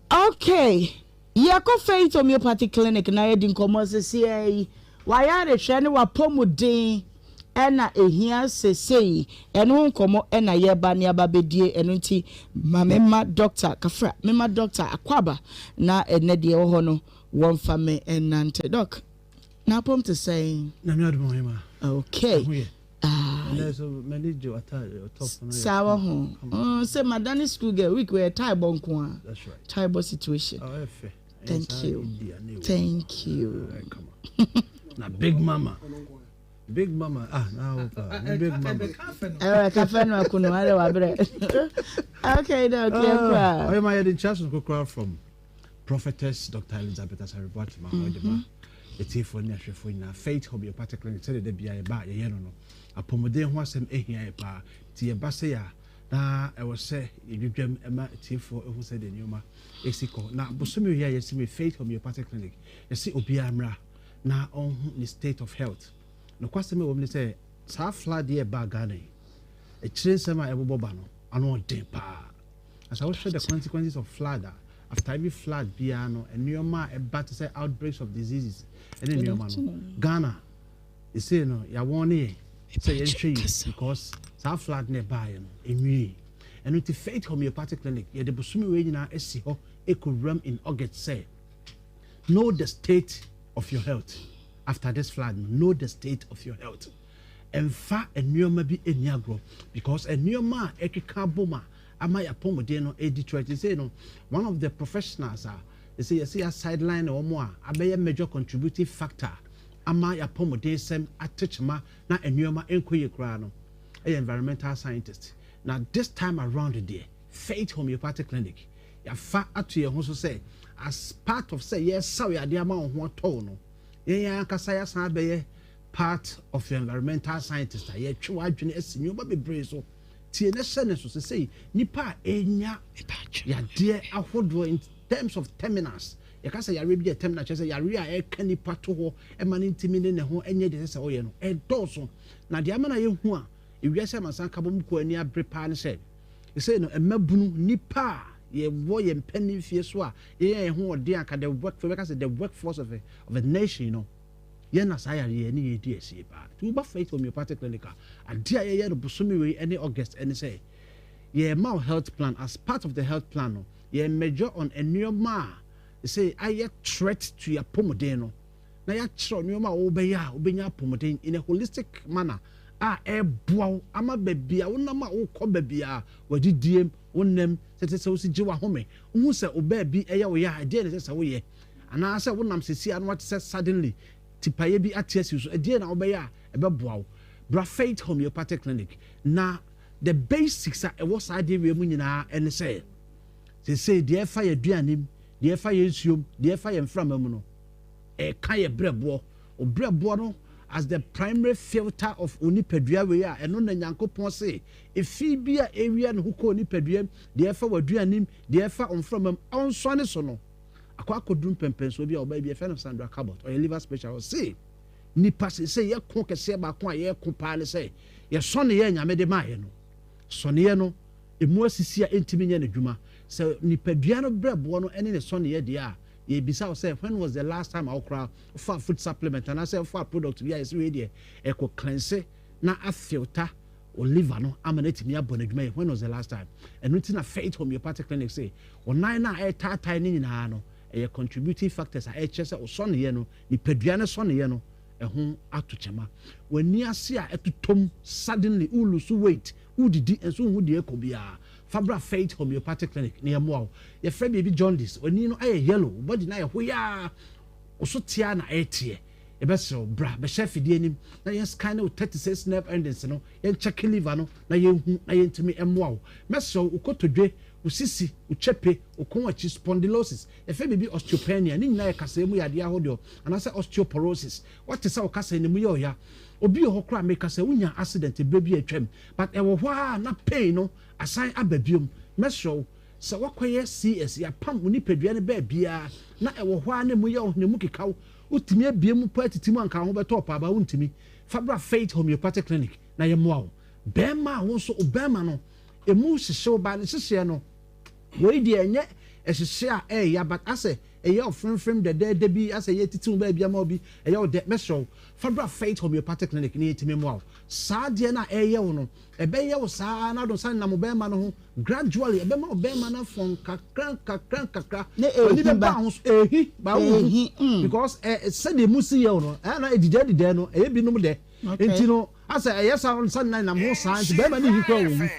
Okay. Yɛkɔ Faith Homeopathy Clinic na yɛdi nkɔmmɔ seseɛ yi. W'ayarehwɛ ne w'apɔmuden na ɛhia sesei. Ɛno ho nkɔmmɔ na yɛreba ne aba bɛdie. Ɛno nti ma me mma Dɔkta Kafra, me ma Dɔkta Akwaaba na ɛnɛ deɛ ɛwɔ hɔ no wɔmfa me nnante. Dɔk, n'apɔm te sɛn? Nyame adom ɔhema. Okay. Ɛho yɛ. Ah. Ɛnɛ so m'ani gye w'ataade ɔtɔp no. Saa wɔ ho. Sɛ madane school girl week wɔ yɛ tie bɔ nko a. That's right. Tie bɔ situation. Oh, ɛfɛ. Thank you. Thank you. Na big mama. Big mama ah na wo pa. Big mama. Eh kafe no akuno are wa bre. Okay, doc, yeah, kwa. Oh, my head in charge from Prophetess Doctor Elizabeth Asare Boatema hɔ de ma atiefoɔ ne ahwɛfoɔ nyinaa. Faith Homeopathic Clinic sɛdeɛ da biara yɛba a yɛyɛ no no, apɔmuden ho asɛm hia yɛ paa. Nti yɛba sei a na ɛwɔ sɛ yɛdwidwam ma atiefoɔ hu sɛdeɛ nneɛma ɛsi kɔ. Na bosome yi a yɛsi mu Faith Homeopathic Clinic, yɛse obiara mmra na ɔnhu ne state of health. Nokwasɛm a ɛwɔ mu ne sɛ saa flood yi a ɛbaa Ghana yi, akyire nsɛm a ɛbobɔ ba no, ano ɔden paa. Na sɛ wohwɛ the consequences of flood a, after every flood biara no, nneɛma a ɛba te sɛ outbreaks of diseases ne nneɛma no, Ghana ɛsei no yɛawɔn ne yɛn sɛ yɛnhwɛ yie because saa flood no ɛbaeɛ no ɛnwie. Ɛno nti Faith Homeopathic Clinic yɛde bosome wei nyinaa asi hɔ ɛkɔwuram in August sɛ know the state of your health after this flood no, know the state of your health. Ɛmfa nneɛma bi nni agorɔ because nneɛma a ɛkeka abom a ama yɛapɔmuden no ɛredi threat. Sɛ no one of the professionals a ɛsɛ yɛsɛ yɛ sideline wɔn a abɛyɛ major contributing factor ama yɛapɔmuden sɛm atekyema na nneɛma nkɔ yie koraa no yɛ environmental scientist. Na this time around deɛ, Faith Homeopathic Clinic, yɛafa ato yɛn ho so sɛ as part of sɛ yɛresaw yadeɛ ama wo ho atɔ wo no, yɛn ankasa yɛasan abɛyɛ part of your environmental scientist a yɛtwe w'adwene asi nneɛma bebree so. Tie na hyɛ ne so sesei nipa a ɛnya yadeɛ ahodoɔ in terms of terminals Yɛka sɛ yareɛ bi yɛ terminal kyerɛ sɛ yareɛ a ɛka nipa to hɔ ma no ntumi ne ne ho nyɛ deɛ ɛsɛ sɛ ɔyɛ no, ɛdɔɔso. Na deɛ ama no ayɛ hu a ewiase amansan nkabom kuo ani abere paa ne sɛ, seesei no mmabunu, nnipa a yɛwɔ yɛn mpanin mfie so a yɛyɛ yɛn ho ɔden anka the work, yɛbɛka sɛ the workforce of a, of a nation no, yɛn na saa yareɛ yi ne yɛn di asie paa. Nti woba Faith Homeopathic Clinic a, adeɛ a yɛyɛ no bosome wei ne August ne sɛ, yɛrema wo health plan. As part of the health plan no, Yɛ measure on nnoɔma a sɛ ayɛ threat to yɛ apɔmuden no na yɛakyerɛ nnoɔma a wobɛyɛ a wobɛnya apɔmuden in a holistic manner a ɛboa wo ama baabi a wonam a wokɔ baabi a w'adidiem, wo nnam, sɛ ɛsɛ sɛ wosi gye w'ahome, wohu sɛ wo baabi ɛyɛ wo ya a ɛdeɛn na ɛsɛ sɛ woyɛ anaasɛ wonam seesei a na woate sɛ suddenly tipaeɛ bi ate asi wo so ɛdeɛn na wobɛyɛ a ɛbɛboa wo. Bra Faith Homeopathic Clinic na the basics a ɛwɔ saa adeɛ wei mu nyinaa ɛne sɛ Seesei deɛ ɛfa yɛn aduane mu, deɛ ɛfa yɛn nsuo mu, deɛ ɛfa yɛn mframa mu no, ɛka yɛn berɛboɔ. Wo berɛboɔ no as the primary filter of wo nipadua wei a ɛno na Nyankopɔn se efi bi a ɛwia ne ho kɔ wo nipadua mu, deɛ ɛfa w'aduane mu, deɛ ɛfa wo mframa mu, ɔnsɔne so no, akɔ akɔduru mpɛmpɛnsoɔ bi a ɔbaa bi yɛfrɛ no Sandra Cabot, ɔyɛ liver specialist, ɔse nipa seesei yɛko kɛseɛ baako a yɛko paa ne sɛ yɛsɔneeɛ a Nyame de maeɛ no, sɔneeɛ no emu asisi a entumi nyɛ n'adwuma. Sɛ nipadua no brɛboɔ no ne ne sɔneeɛ deɛ a, yɛrebisa wo sɛ when was the last time a wo koraa wofaa food supplement anaasɛ wofaa product bi a yɛse wei deɛ ɛkɔ cleanse na afilter wo liver no ama no atumi abɔ n'adwuma yie, when was the last time? Ɛno nti na Faith Homeopathic Clinic se wo nan no a ɛretaatae no nyinaa no ɛyɛ contributing factors a ɛkyerɛ sɛ wo sɔneeɛ no, nipadua no sɔneeɛ no ɛho ato kyɛma. W'ani ase a ɛtotɔ mu suddenly, wo lose weight, Wodidi nso wonhu deɛ ɛrekɔ biara. Fa bra Faith Homeopathic Clinic na yɛmmoa wo. Yɛfrɛ biribi jaundice. W'ani no ayɛ yellow, wo body no ayɛ hoyaa, wo so te ara na ɛreteɛ. Yɛbɛsrɛ wo, bra bɛhyɛ afidie anim na yɛn scanne wo 36 nerve endings no, yɛn check liver no na yɛnhu na yɛntumi mmoa wo. Mɛsrɛ wo, wo kotodwe, wo sisi, wo kyɛpe, wo kɔn akyi, spondylosis, yɛfrɛ biribi osteopenia, ne nyinaa yɛ kasaa mu yadeɛ ahodoɔ, anaasɛ osteoporosis. Woate sɛ wo kasaa no mu yɛ ɔya. Obi wɔ hɔ koraa meka sɛ wonya accident berɛ bi a atwam but ɛwɔ hɔ ara na pain no asan aba biom. Mɛsrɛ wo sɛ woakɔyɛ CS, yɛapam wo nipadua no baabiara na ɛwɔ hɔ ara na ɛmu yɛ wo na ɛmu keka wo, wotumi abue mu paa titi mu anka wo ho bɛtɔ wo paa but wontumi. Fa bra Faith Homeopathic Clinic na yɛmmoa wo. Barima a wo nso wo barima no ɛmu hyehye wo but ne hyehyeɛ no wei deɛ ɛnyɛ ɛhyehye a ɛɛya but asɛ ɛyɛ wo fremfrem dɛdɛɛdɛ bi asɛ yɛtiti wo baabi ama wo bi ɛyɛ wo dɛ, mɛsrɛ wo fa bra Faith Homeopathic Clinic na yɛntumi mmoa wo. Saa adeɛ no a ɛreyɛ wo no, ɛbɛyɛ wo saa ara na wode wo nsa nenam wo barima no ho gradually, ɛbɛma wo barima no afɔn nkakra nkakra nkakra. Ne W'ani ɛrehi bɛba ba. ho so, ɛrehi, ba wonhu. Ɛrehi, mm. Because ɛ, sɛdeɛ emu si yɛ wo no, ɛyɛ a na ɛdidɛɛ didɛɛ no, ɛyɛ binom dɛ. Okay. Nti no, asɛ ɛyɛ saa, wo nsa nenam ho saa, nti barima no hi koraa ɔnhu.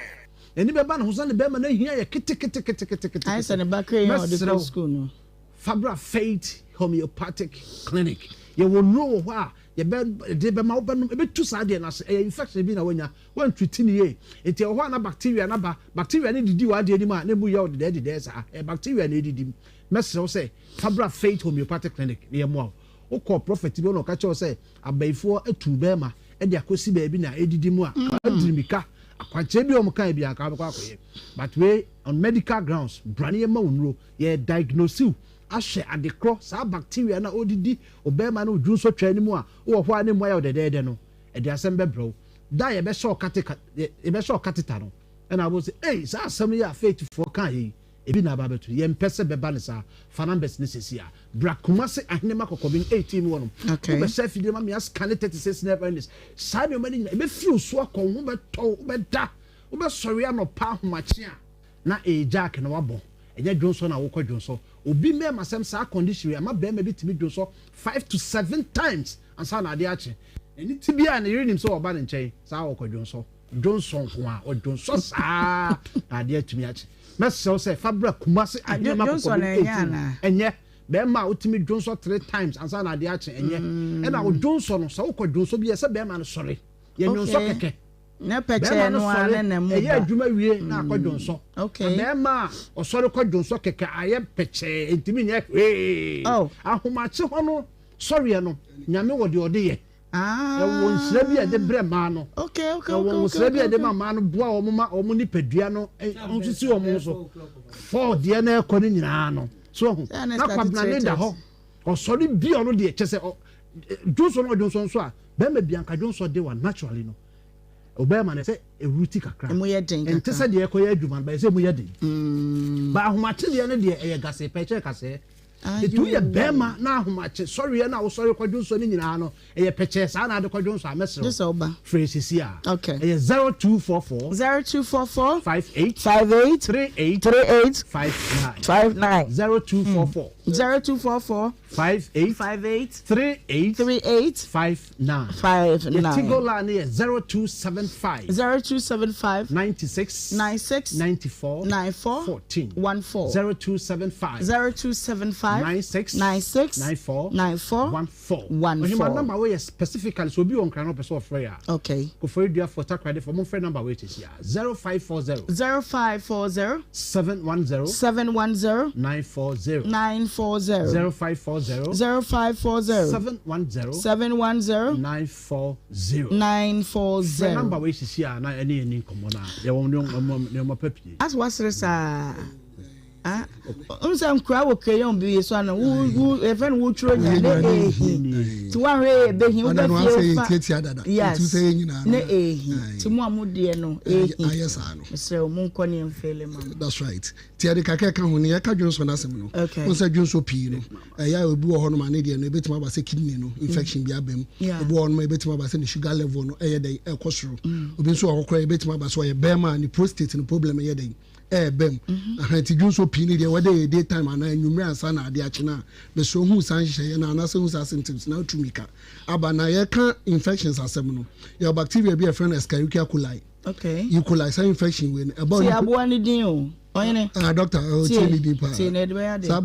N'ani bɛba ne ho so na ne barima no ahia yɛ keteketeketekete. Ayɛ sɛ ne ba kra yi a ɔde Mɛsrɛ kɔ wo. sukuu no. Fa bra Faith Homeopathic Clinic. Yɛwɔ nnuro wɔ hɔ a yɛbɛ de bɛma wo bɛnom, ɛbɛtu saa adeɛ no ase. Ɛyɛ infection bi na woanya, woantreati no yie. Nti ɛwɔ hɔ a na bacteria no aba, bacteria no didi w'adeɛ no mu a na ɛmu yɛ wo dedɛɛ dedɛɛ saa. Ɛyɛ bacteria na ɛdidi mu. Mɛsrɛ wo sɛ fa bra Faith Homeopathic Clinic na yɛmmoa wo. Wokɔɔ prophet bi hɔ na ɔka kyerɛɛ wo sɛ abayifoɔ atu wo bɛɛma de akɔsi baabi na ɛdidi mu a, ka adiri mirika. Akwankyerɛ bi a wɔkaeɛ biara nka wobɛkɔ akɔyɛ. But wei on medical grounds, bra na yɛmma wo nnuro. Yɛ diagnose wo ahwɛ ade korɔ, saa bacteria no a ɔredidi wo bɛɛma ne wo dwonsɔtwaa no mu a wowɔ hɔ a na emu ayɛ wo dɛdɛɛdɛ no, ɛde asɛm bɛbrɛ wo. Da a yɛbɛhyɛ wo kate yɛbɛhyɛ wo catheter no, ɛna wobɛhu sɛ ei, saa asɛm yi a Faithfoɔ kaeɛ yi, ebi na aba abɛto. Yɛmpɛ sɛ bɛba no saa. Fa numbers no seesei a. Bra Kumasi Ahenema Kɔkɔben 18 mu hɔnom. Okay. Wobɛhyɛ afidie no ma me ascanne 36 nerve endings. Saa nneɛma no nyinaa, ɛbɛfiri wo so akɔ, wo ho bɛtɔ wo, wobɛda. Wobɛsɔre anɔpa ahomakye a na ɛyɛ jack na wabɔ. Ɛnyɛ dwonsɔ na wokɔ dwonsɔ. Obi mmɛɛmasɛm saa condition wei ama bɛɛma bi tumi dwonsɔ 5 to 7 times ansa na adeɛ akye. N'ani te biara ne yere nim sɛ ɔba ne nkyɛn saa ɔkɔ dwonsɔ. Dwonsɔ nko ara ɔdwonsɔ saa na adeɛ atumi akye. Mɛsrɛ wo sɛ fa bra Kumasi Ahenema Kɔkɔbem 18 ɛnyɛ bɛɛma a wotumi dwonsɔ 3 times ansa na adeɛ akye ɛnyɛ. Ɛna wo dwonsɔ no sɛ wokɔ dwonsɔ bi a ɛsɛ bɛɛma no sɔre. Yɛ nwonsɔ kɛkɛ. Ne pɛkyɛɛ Bɛrima no no ara sɔre ne na mu ɛyɛ ba. adwuma wie na akɔ dwonsɔ. Na Okay. bɛrima a ɔsɔre kɔ dwonsɔ kɛkɛ ayɛ pɛkyɛɛ ntumi nyɛ hwee. Oh. Ahomakye hɔ no sɔreɛ no, Nyame wɔ deɛ ɔde yɛ. Ɛwɔ nhyira bi a ɛde brɛ mmaa no. Okay, okay, Ɛwɔ okay, okay, nhyira bi a okay, ɛde ma okay. mmaa no boa wɔn ma wɔn nipadua no nso si wɔn so. Fɔɔ deɛ na ɛkɔ no nyinaa no. So ho. Sɛ na Na start Kwabena ne da theatres. hɔ. Ɔsɔre bi a ɔno deɛ kyɛ sɛ dwonsɔ no ɔdwonsɔ nso a bɛrima bi anka dwonsɔ de wa naturally no ɔbɛrima no sɛ ewuru ti kakra. Emu yɛ den Ɛnte kakra. sɛ deɛ ɛkɔyɛ adwuma no bɛyɛ sɛ emu yɛ den. Ba ahomakye deɛ no deɛ ɛyɛ gasee pɛ kyɛ kasɛɛ. Etu yɛ bɛrima na ahomakye sɔreɛ na wosɔre kɔ dwonsɔ no nyinaa no ɛyɛ pɛkyɛɛ saa na ade kɔ dwonsɔ a mɛsrɛ Gye sɛ woba. Frɛ sisi a. Okay. Ɛyɛ 0244. 0244. 58. 58. 38. 38. 59. 59. 0244. 0244. 58. 58. 38. 38. 59. 59. Yɛ Tigo line no yɛ 0275. 0275. 96. 96. 94. 94. 14. 14. 0275. 0275. 96. 96. 94. 94. 14. 14. Ɔhema number wei yɛ specifically sɛ obi wɔ Nkran na ɔpɛ sɛ ɔfrɛ yɛ a. Okay. Koforidua foɔ Takoradi foɔ momfrɛ number wei sɛsi a 0540. 0540. 710. 710. 940. 940. 0540. 0540. 710. 710. 940. 940. Frɛ number wei sisi a na ɛne yɛn ni nkɔmmɔ na yɛwɔ nneɛma pa pii. As wasere saa. Ah, n sɛ nkura wɔ crayon bi so ano wo wo yɛfrɛ no wotwerɛ nya ne ehi nti woahwɛ yɛ ebehi wobɛ fie fa yes ne ehi nti mo a mo deɛ no ehi mesrɛ wo mo nkɔ ne mfele ma mo. That's right ti yɛde kakra ka ho ne yɛka dwonsɔ no asɛm no wo sɛ dwonsɔ pii no ɛyɛ a obi wɔ hɔ nom a ne deɛ no ebɛtumi aba sɛ kidney no infection bi aba mu obi wɔ hɔ nom a ebɛtumi aba sɛ ne sugar level no ɛyɛ dɛn ɛkɔ soro obi nso wɔ hɔ koraa ebɛtumi aba sɛ ɔyɛ bɛrima a ne prostate no problem yɛ dɛn ɛɛba mu aha nti dwonsɔ pii no deɛ whether ɛyɛ day time anaa anwummerɛ ansa na adeɛ akye no a mesrɛ hu saa nhyehyɛeɛ no anaasɛ hu saa symptoms na wotu mmirika aba na yɛka infections asɛm no yɛwɔ bacteria bi a yɛfrɛ no Escherichia coli okay. E. coli saa infection wei no ɛba ti aboa no din o ɔyene ah doctor ɔ tie ne din paa tie na ɛde bɛyɛ adeɛ saa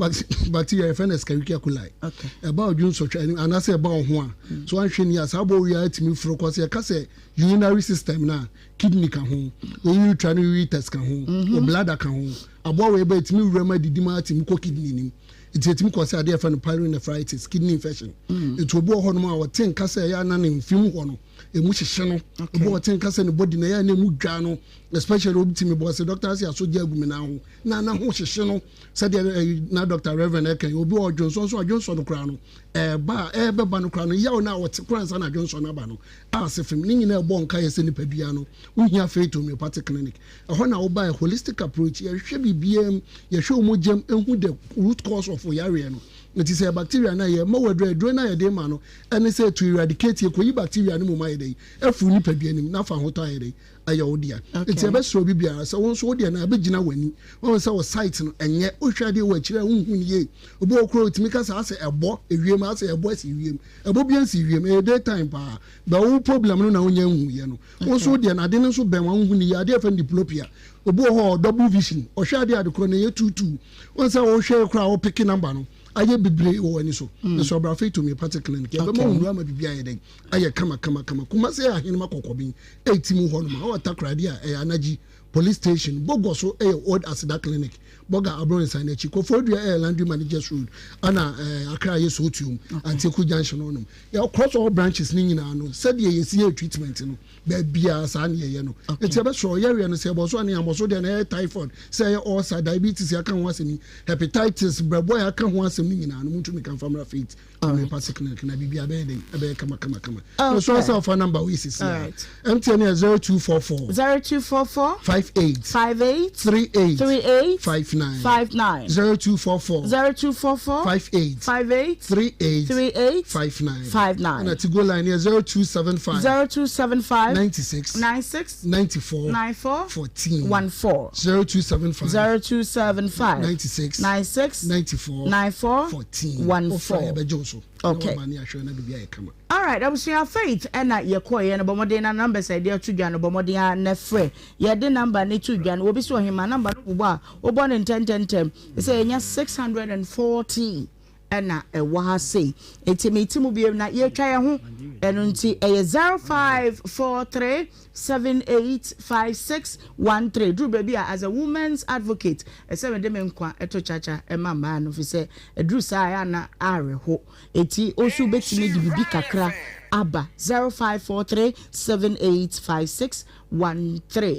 bacteria yɛfrɛ no Escherichia coli okay. ɛba odwonsɔtwa anaasɛ ɛba wo ho a so anhwɛ ni a saa bɔ wei a atumi foro kɔ sɛ yɛka sɛ urinary system no a Kidney ka ho, wo urethra ne ureters ka ho, wo bladder ka ho. Aboa wei ba ɛtumi wura mu adidi mu ara tumi kɔ kidney no mu. Nti ɛtumi kɔ sɛ adeɛ a yɛfrɛ no pyelonephritis, kidney infection. Nti obi wɔ hɔnom a ɔte nka sɛ ɛyɛ a na ne mfe mu hɔ no ɛmu hyehye no. Obi wɔ ɔte nka sɛ ne body no ɛyɛ a na ɛmu dwa no, especially obi tumi bɔ sɛ doctor ase asɔ gya agu me nan ho na na ho hyehye no sɛdeɛ ɛyi na doctor reverend ɛka yi. Obi wɔ ɔdwonsɔ nso adwonsɔ no koraa no ɛɛba a ɛɛbɛba no koraa no yaw no a ɔte koraa ansa na adwonsɔ no aba no a sefem ne nyinaa ɛbɔ nkaeɛ sɛ nipadua no wohia Faith Homeopathic Clinic. Ɛhɔ na wobaeɛ, holistic approach, yɛhwɛ biribiara mu, yɛhwɛ wo mogya mu ɛhu the root cause of wo yareɛ no. Nti sɛ ɛyɛ bacteria no a yɛma wo aduro a, aduro no a yɛde rema no ɛne sɛ to eradicate, yɛkɔyi bacteria no mmom ayɛ dɛn afiri wo nipadua no mu na afa ahotɔ ayɛ dɛn ayɛ wo dea. Nti yɛbɛsrɛ obi biara sɛ wo nso wo deɛ no abɛgyina w'ani. Woahu sɛ wo sight no ɛnyɛ, wohwɛ adeɛ wɔ akyire a wonhu no yie. Obi wɔ hɔ koraa ɔtumi ka sɛ asɛ ɛbɔ ewiem, asɛ ɛbɔ asi wiem. Ɛbɔ bia nsi wiem, ɛyɛ day time paa. But wo problem no na wonya nhu yɛ no. Wo nso wo deɛ no ade no nso bɛn wa wonhu no yie. Adeɛ yɛfrɛ no diplopia. Obi wɔ hɔ a ɔwɔ double vision. Ɔhwɛ adeɛ a ade korɔ no ɛyɛ tuutuu. Wohu sɛ wohwɛ koraa a wo peke number no ayɛ bebree wɔ w'ani so. Mesrɛ wo bra Faith Homeopathic Clinic. Yɛbɛma wo nnuro ama biribi ayɛ dɛn? Ayɛ kama kama kama. Kumasi yɛ Ahenema Kɔkɔben ɛti mu hɔ nom a. Ɔwɔ Takoradi a ɛyɛ Anagye Police Station. Bogor so ɛyɛ Old Aseda Clinic. Bɔga Abrɔnsan no akyi, Koforidua ɛyɛ Laundry Managers Road ɛna Accra yɛ Sootuom, Antieku Junction hɔ nom. Yɛ across all branches no nyinaa no sɛdeɛ yɛsi yɛ treatment no baabiara saa na yɛyɛ no. Nti yɛbɛsrɛ wo yareɛ no sɛ ɛbɔ so anaa yɛammɔ so deɛ na ɛyɛ typhoid, sɛ ɛyɛ ulcer, diabetes yɛaka ho asɛm yi, hepatitis, brɛboɔ a yɛaka ho asɛm no nyinaa no montumi ka mfa mmra Faith Homeopathic Clinic na biribiara bɛyɛ dɛn ɛbɛyɛ kama kama kama. Mesrɛ wo sɛ wofa number wei sisi a. MTN yɛ 0244 0244. 58. 58. 38. 38. 59. 59. 0244. 0244. 58. 58. 38. 38. 59. 59. Ɛna Tigo line yɛ 0275. 0275. 96. 96. 94. 94. 14. 14. 0275. 0275. 96. 96. 94. 94. 14. 14. Wofrɛ a yɛbɛgye wo so. Okay. Na wama ne ahwɛ na biribi ayɛ kama. Alright abusua Faith ɛna yɛkɔeɛ no bɔ mmɔden na numbers a yɛde ato dwa no bɔ mmɔden ara na frɛ. Yɛde number no to dwa no obi sɛ ɔhemaa number no bobɔ a wobɔ no ntɛntɛntɛm sɛ yɛnya 640 ɛna ɛwɔ ha sei nti mete mu bio na yɛtwa yɛn ho ɛno nti ɛyɛ 0543 785613 duru baabi a as a women's advocate ɛsɛ mede me nkwa ɛto kyakya ɛma mmaa no fi sɛ ɛduru saa ɛyɛ ana awerɛho Enti wo nso wobɛtumi de biribi kakra aba 0543785613.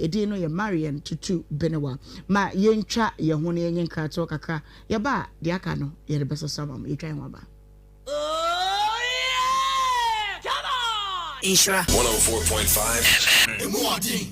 Edin no yɛ Marian Tutu Benewa. Ma yɛntwa yɛn ho na yɛnyɛ nkratoɔ kakra. Yɛba a, deɛ aka no yɛde bɛsɔ so ama mo. Yɛtwa yɛn ho aba. Nhyira. 104.5 FM. Emu ɔden.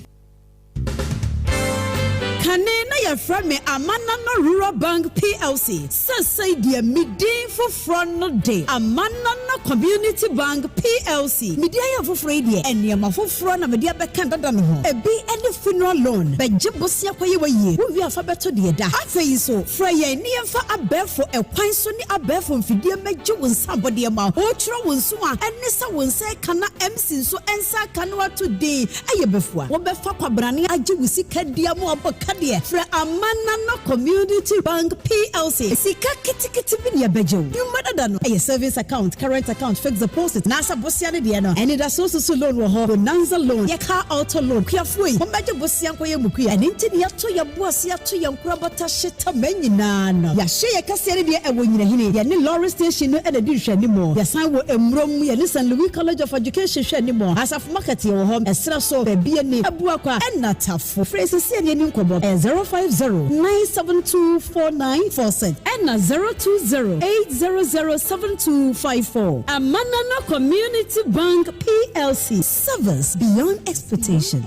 Kane na yɛfrɛ me Amanano Rural Bank PLC, seesei deɛ me din foforɔ no de Amanano Community Bank PLC. Me din ayɛ foforɔ yi deɛ, nneɛma foforɔ na mede abɛka dada no ho. Ebi ne funeral loan, bɛgye bosea kɔyɛ w'ayie, wowie a fa bɛto deɛ da. Afei nso, frɛ yɛn ne yɛmfa abɛɛfo ɛkwan so ne abɛɛfo mfidie mmɛgye wo nsa abɔdeɛ ma wo. Wotwerɛ wo nso a, ɛne sɛ wo nsa reka na MC nso nsa aka na wato din. Ɛyɛ bafua. Wobɛfa kwabrane agye wo sika di ama wabɔ ka deɛ, frɛ Amanano Community Bank PLC. Sika ketekete bi na yɛbɛgye wo. Dwuma dada no, ɛyɛ savings account, current account, fixed deposit, naasɛ bosea no deɛ no, anidasoɔ susu loan wɔ hɔ, bonanza loan, yɛ car auto loan. Kuafoɔ yi, mommɛgye bosea nkɔyɛ mo kua. Ɛno nti na yɛato yɛn bo ase ato yɛn nkorabata hyeta nyinaa no. Yɛahyɛ yɛn kaseɛ no deɛ ɛwɔ Nyinahini. Yɛne lorry station no na ɛdi nhwɛanimu. Yɛsan wɔ Mmurom, yɛne St. Louis College of Education hwɛ animu. Asafo Market yɛwɔ hɔ, ɛserɛ so, baabi ani, Abuakwa, ɛna Tafo. Frɛ yɛn seesei ne yɛnni nkɔmmɔ. Ɛyɛ 050 972 4946 ɛna 020 800 7254. Amanano Community Bank PLC, service beyond expectation.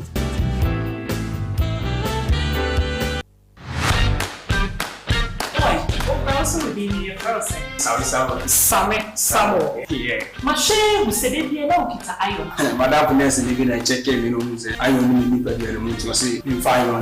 Oi, wo kora wo so wo din ni yɛfrɛ wo sɛn? Same Samuel. Same Samuel. Yeah. Mahwɛ ahu sɛ da biara na wokita iron. M'adamfo nurse ni bi na ɛkyɛkɛɛ me na ohuu sɛ iron nni me nipadua no mu nti ɔse memfa iron.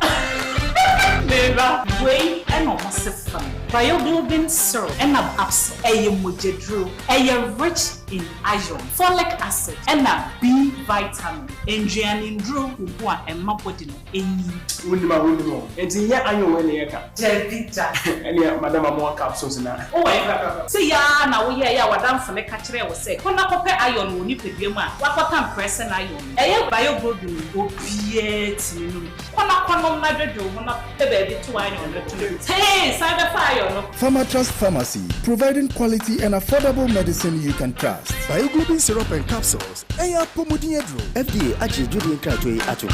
Me ba, wei na ɔmo se fa no Bioglobin syrup ɛna capsule. Ɛyɛ mogyaduro. Ɛyɛ rich in iron, folic acid ɛna B vitamin. Nnuane nduro gu ho a ɛma body no Enyi. Wonnim a wonnim o. Enti nyɛ iron wei na yɛka? Dabi da. Ɛneɛ madam amoa capsules na. Wowɔ he korakora? Sei ara na woyɛeɛ a w'adamfo no ka kyerɛɛ wo sɛ kɔ na kɔpɛ iron wɔ wo nipadua mu a woakɔtam prɛsɛn iron no. Ɛyɛ bioglobin no, obiara tumi nom bi. Kɔ na kɔnom na dwedwe wo ho na pɛ baabi to iron no to. Tee! San bɛfa iron no. Pharmatrust Pharmacy, providing quality and affordable medicine you can trust. Bioglobin syrup and capsules, ɛyɛ apɔmuden aduro. FDA agye dwodie nkratoɔ yi atom.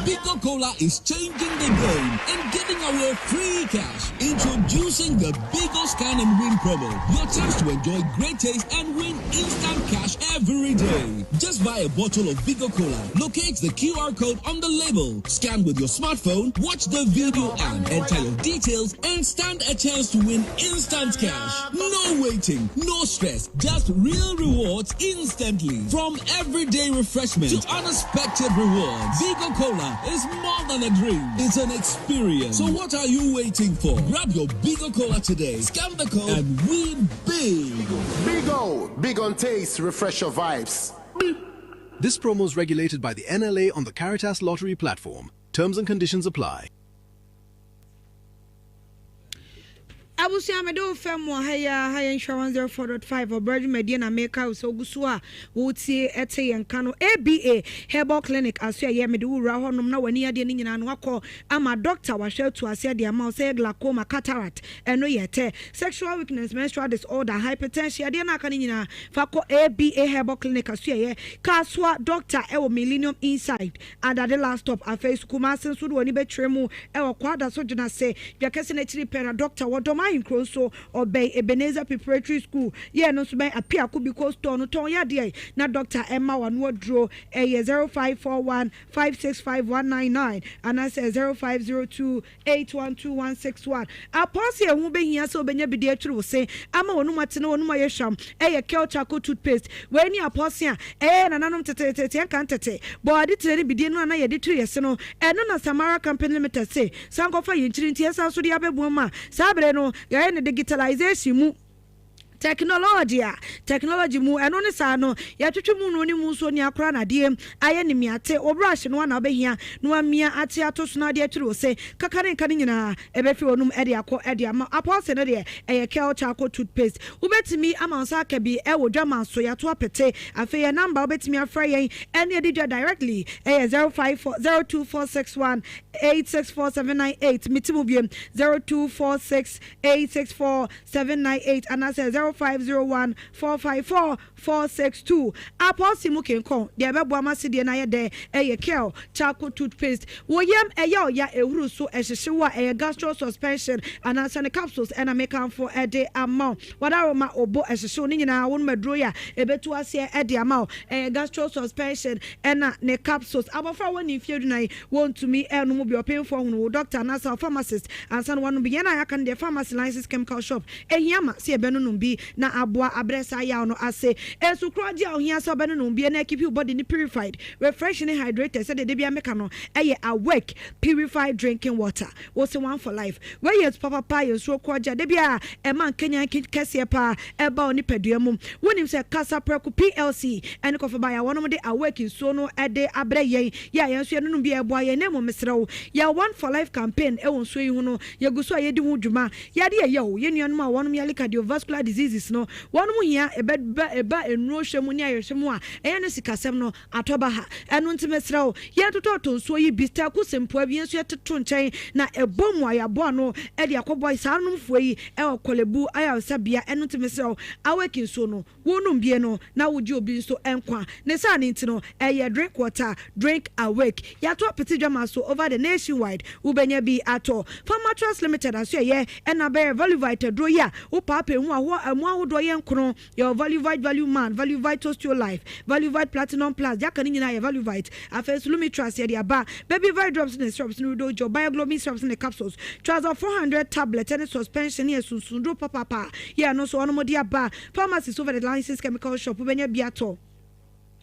Bigo Cola is changing the game and giving away free cash. Introducing the Bigo Scan and Win promo. Your chance to enjoy great taste and win instant cash every day. Just buy a bottle of Bigo Cola. Locate the QR code on the label. Scan with your smartphone, watch the video and enter your details and stand a chance to win instant cash. No waiting, no stress, just real rewards instantly. From everyday refreshment to unexpected rewards, Bigo Cola is more than a dream. It's an experience. So what are you waiting for? Grab your Bigo Cola today. Scan the code and win big. Bigo, big on taste, refresh your vibes. This promo is regulated by the NLA on the Caritas Lottery platform. Terms and conditions apply. Abusua mede wo fam wɔ ha yi ara ha yɛ nhyira 104.5 ɔbrɛ dwumadie na meka wo sɛ wogu so a wotie ɛte yɛn nka no ABA Herbal Clinic aso ɛyɛ mede wo wura hɔnom na w'ani adeɛ no nyinaa no wakɔ ama doctor wahwɛ atu aseɛ de ama wo sɛ yɛ glaucoma cataract ɛno yɛ tɛ sexual weakness menstrual disorder hypertension adeɛ no aka no nyinaa fa kɔ ABA Herbal Clinic aso ɛyɛ Kasoa doctor ɛwɔ Millennium Inside Adade last stop afei so Kumasi nso de w'ani bɛkyerɛ mu wɔ Kwadaso Dwenase dwa kɛse no akyiri pɛɛ na dɔkta wɔ dɔm ayɛ. Ahenkuro nso ɔbɛn Ebenezer Preparatory School yɛ no nso bɛn Apiako Biko Store no tɔn yadeɛ na doctor ɛma wano aduro ɛyɛ 0541 565 199 anaasɛ 0502 812161. Apɔw sɛ ɛho behia sɛ wobenya bi de atwiri wo se ama w'anom ate na w'anom ayɛ hwam yɛ Kel Charcoal Toothpaste. Wei ne apɔw se a ɛyɛ yɛn nananom teteete yɛn kan tete bɔɔ ade tire ne bidie no a na yɛde twiri yɛn se no. Ɛno na Samara Company Limited se san kɔfa yɛn nkyiri nti yɛsan so de abɛboa mu a saa bere no yɛayɛ no digitalization mu. Technology a technology mu ɛno ne saa no yɛtwetwe mu no ne mu nsuo ne akora no adeɛ ayɛ ne miate wo brush no a na wobɛhia na wamia ate ato so na ade atwiri wo se kaka ne nka no nyinaa ɛbɛfiri w'anum ɛde akɔ ɛde ama apɔse no deɛ ɛyɛ Kel charcoal toothpaste wobɛtumi ama wo nsa aka bi ɛwɔ dwaman so yɛato apete afei yɛ number wobɛtumi afrɛ yɛn ɛne adi dwa directly ɛyɛ 054 02461 864798 meti mu biem 0246 864 798 anaasɛ 0501 454 462. Apɔse mu kenkɔn, deɛ ɛbɛboa ma sedie no ayɛ dɛ yɛ Kel Charcoal Toothpaste. Wo yam ɛyɛ ɔya, ɛhuru so, ɛhyehye wo a, ɛyɛ Gastro Suspension anaasɛ ne capsules ɛna mekamfo de ama wo. W'adaworoma, wo bo ɛhyehye wo, ne nyinaa wonom aduro yi a, ɛbɛtu aseɛ de ama wo. Ɛyɛ Gastro Suspension ɛna ne capsules. Abɔfra a wɔnni mfeɛ dunan wɔntumi nnom bi. Ɔpemfoɔ hunu wo dɔkta anaasɛ wo pharmacist ansa na wɔanom bi. Yɛn a yɛaka no deɛ, pharmacy licensed chemical shop Ehia ma sɛ yɛbɛnonom bi na aboa abrɛ saa yaw no ase. Nsu korɔgye a ohia sɛ wobɛnonom bi na akeepi wo body no purified, refreshing ne hydrated sɛdeɛ da biara meka no, ɛyɛ Awake Purified Drinking Water. Wose one for life. Wei yɛ nsu papapa, yɛ nsuo korɔgye a da biara ɛma nkanyan kɛseɛ paa ɛba wo nipadua mu. Wonim sɛ Kasaprɛko PLC ne Kɔfɔbaeɛ a wɔnom de Awake nsuo no de abrɛ yɛn yi a yɛn nso yɛnonom bi a ɛboa yɛn na mmom mesrɛ wo yɛ One for Life campaign wɔ nsuo yi ho no yɛgu so a yɛdi ho dwuma. Yade yɛ yaw, yɛn nuanom a wɔnom yare cardiovascular diseases no, wɔnom hia ɛbɛ ɛba nnuro hwɛ mu ne ayarehwɛ mu a ɛyɛ no sikasɛm no atɔ baha. Ɛno nti mesrɛ wo, yɛn totɔtɔ nsuo yi bi, taku sempoa bi yɛn nso yɛtoto nkyɛn na ɛbɔ mu a yɛaboa ano de akɔbɔ saa nomfoɔ yi wɔ Korle-Bu ayaresabea. Ɛno nti mesrɛ wo, Awake nsuo no, Wonom bie no na wogye obi nso nkwa. Ne saa no nti no, ɛyɛ drink water, drink awake. Yɛato apete dwama so over the nationwide. Wobɛnya bi atɔ. Pharmatrust Limited asoɛeɛ ɛna abɛyɛ Valuvite aduro yi a wopaapae mu ahoɔ ɛmu ahodoɔ yɛ nkono. Yɛwɔ Valuvite Value Man, Valuvite Osteo Life, Valuvite Platinum Plus, deɛ aka no nyinaa yɛ Valuvite. Afei nso Lumitrust yɛde aba, Baby Vite Drops ne Syrups ne Rudo Gel, Bioglobin Syrups ne Capsules, Trazol 400 Tablet ne Suspension ne asunsunduro papaapa a yɛ ɛno nso wɔnom de aba. Pharmacy so over the licensed chemical shop wobɛnya bi atɔ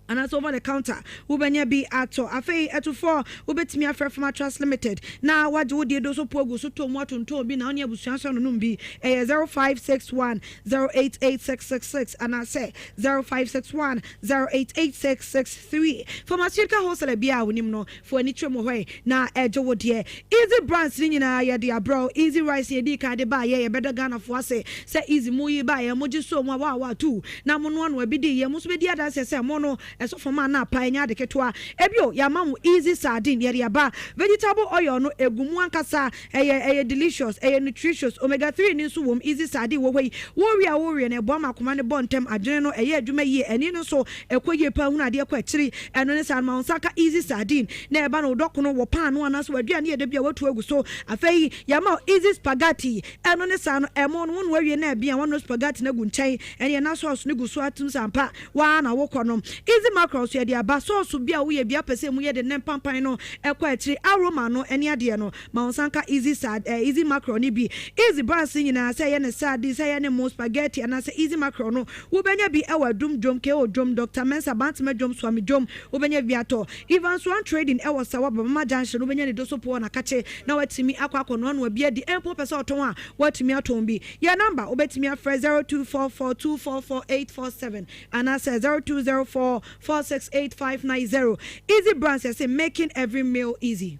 anaasɛ over the counter wobɛnya bi atɔ. Afei atufɔ wobɛtumi afrɛ Pharma Trust Limited na wagye wo deɛ do so po agu so tɔ mu atontɔn bi na wo ne abusua nso anonom bi. Ɛyɛ 0561 088666 anaasɛ 0561 088663. Pharmaceutical wholesaler biara a wonim no Fa w'ani kyerɛ mu hɔ ɛ na gye wo deɛ. Easy brands no nyinaa yɛde abrɛ wo. Easy rice na yɛdii kan de baeɛ. Yɛbɛda Ghanafoɔ ase sɛ Easy mo yi baeɛ. Mo gye soo mu a waa waa tuu na mo noa noa bi diiɛ. Mo nso bɛdi adanseɛ sɛ mo no ɛsɔ fam a na apa ɛnyɛ ade ketewa. Ebio yɛama mo Easy sardine yɛde aba. Vegetable oil no ɛgu mu ankasa. Ɛyɛ ɛyɛ delicious, ɛyɛ nutritious, omega 3 no nso wom, easy sardine wɔ hɔ yi, worewe a worewe no ɛboa ma akoma no bɔ ntɛm, adwene no ɛyɛ adwuma yie, ani no nso ɛkɔ yie paa hunu adeɛ kɔ akyiri, ɛno ne saa no ma wo nsa ka easy sardine na ɛba no wo dɔkono, wɔ paano anaasɛ w'aduane yɛ da bi a woatu agu so, afei yɛama wo easy spaghetti, ɛno ne saa no ɛmo no wonoa wie na ɛben a woanoa spaghetti no agu nkyɛn, ɛneɛ na sauce no gu so atum sɛ ampa Wo ara na wokɔ no. Easy mackerel nso yɛde aba. Sɔɔso bi a woyɛ bi apɛ sɛ emu yɛ den na mpampan no kɔ akyiri, aroma no ne adeɛ no, ma wo nsa nka easy sard eh, easy mackerel no bi. Easy brands no nyinaa, sɛ ɛyɛ ne sardine, sɛ ɛyɛ ne mo, spaghetti anaasɛ easy mackerel no, wobɛnya bi wɔ Adum dwom, KO dwom, Doctor Mensah, Bantama dwom, Suame dwom, wobɛnya bi atɔ. Evans One Trading wɔ Sawa Babama Junction, wobɛnya ne doso poɔ na kakye na woatumi akɔ akɔnoanoa bi adi, mpo wopɛ sɛ ɔtɔn a, woatumi atɔn bi. Yɛn nɔmba, wobɛtumi afrɛ 0244244847 anaasɛ 0204468590. Easy Brands yɛse making every meal easy.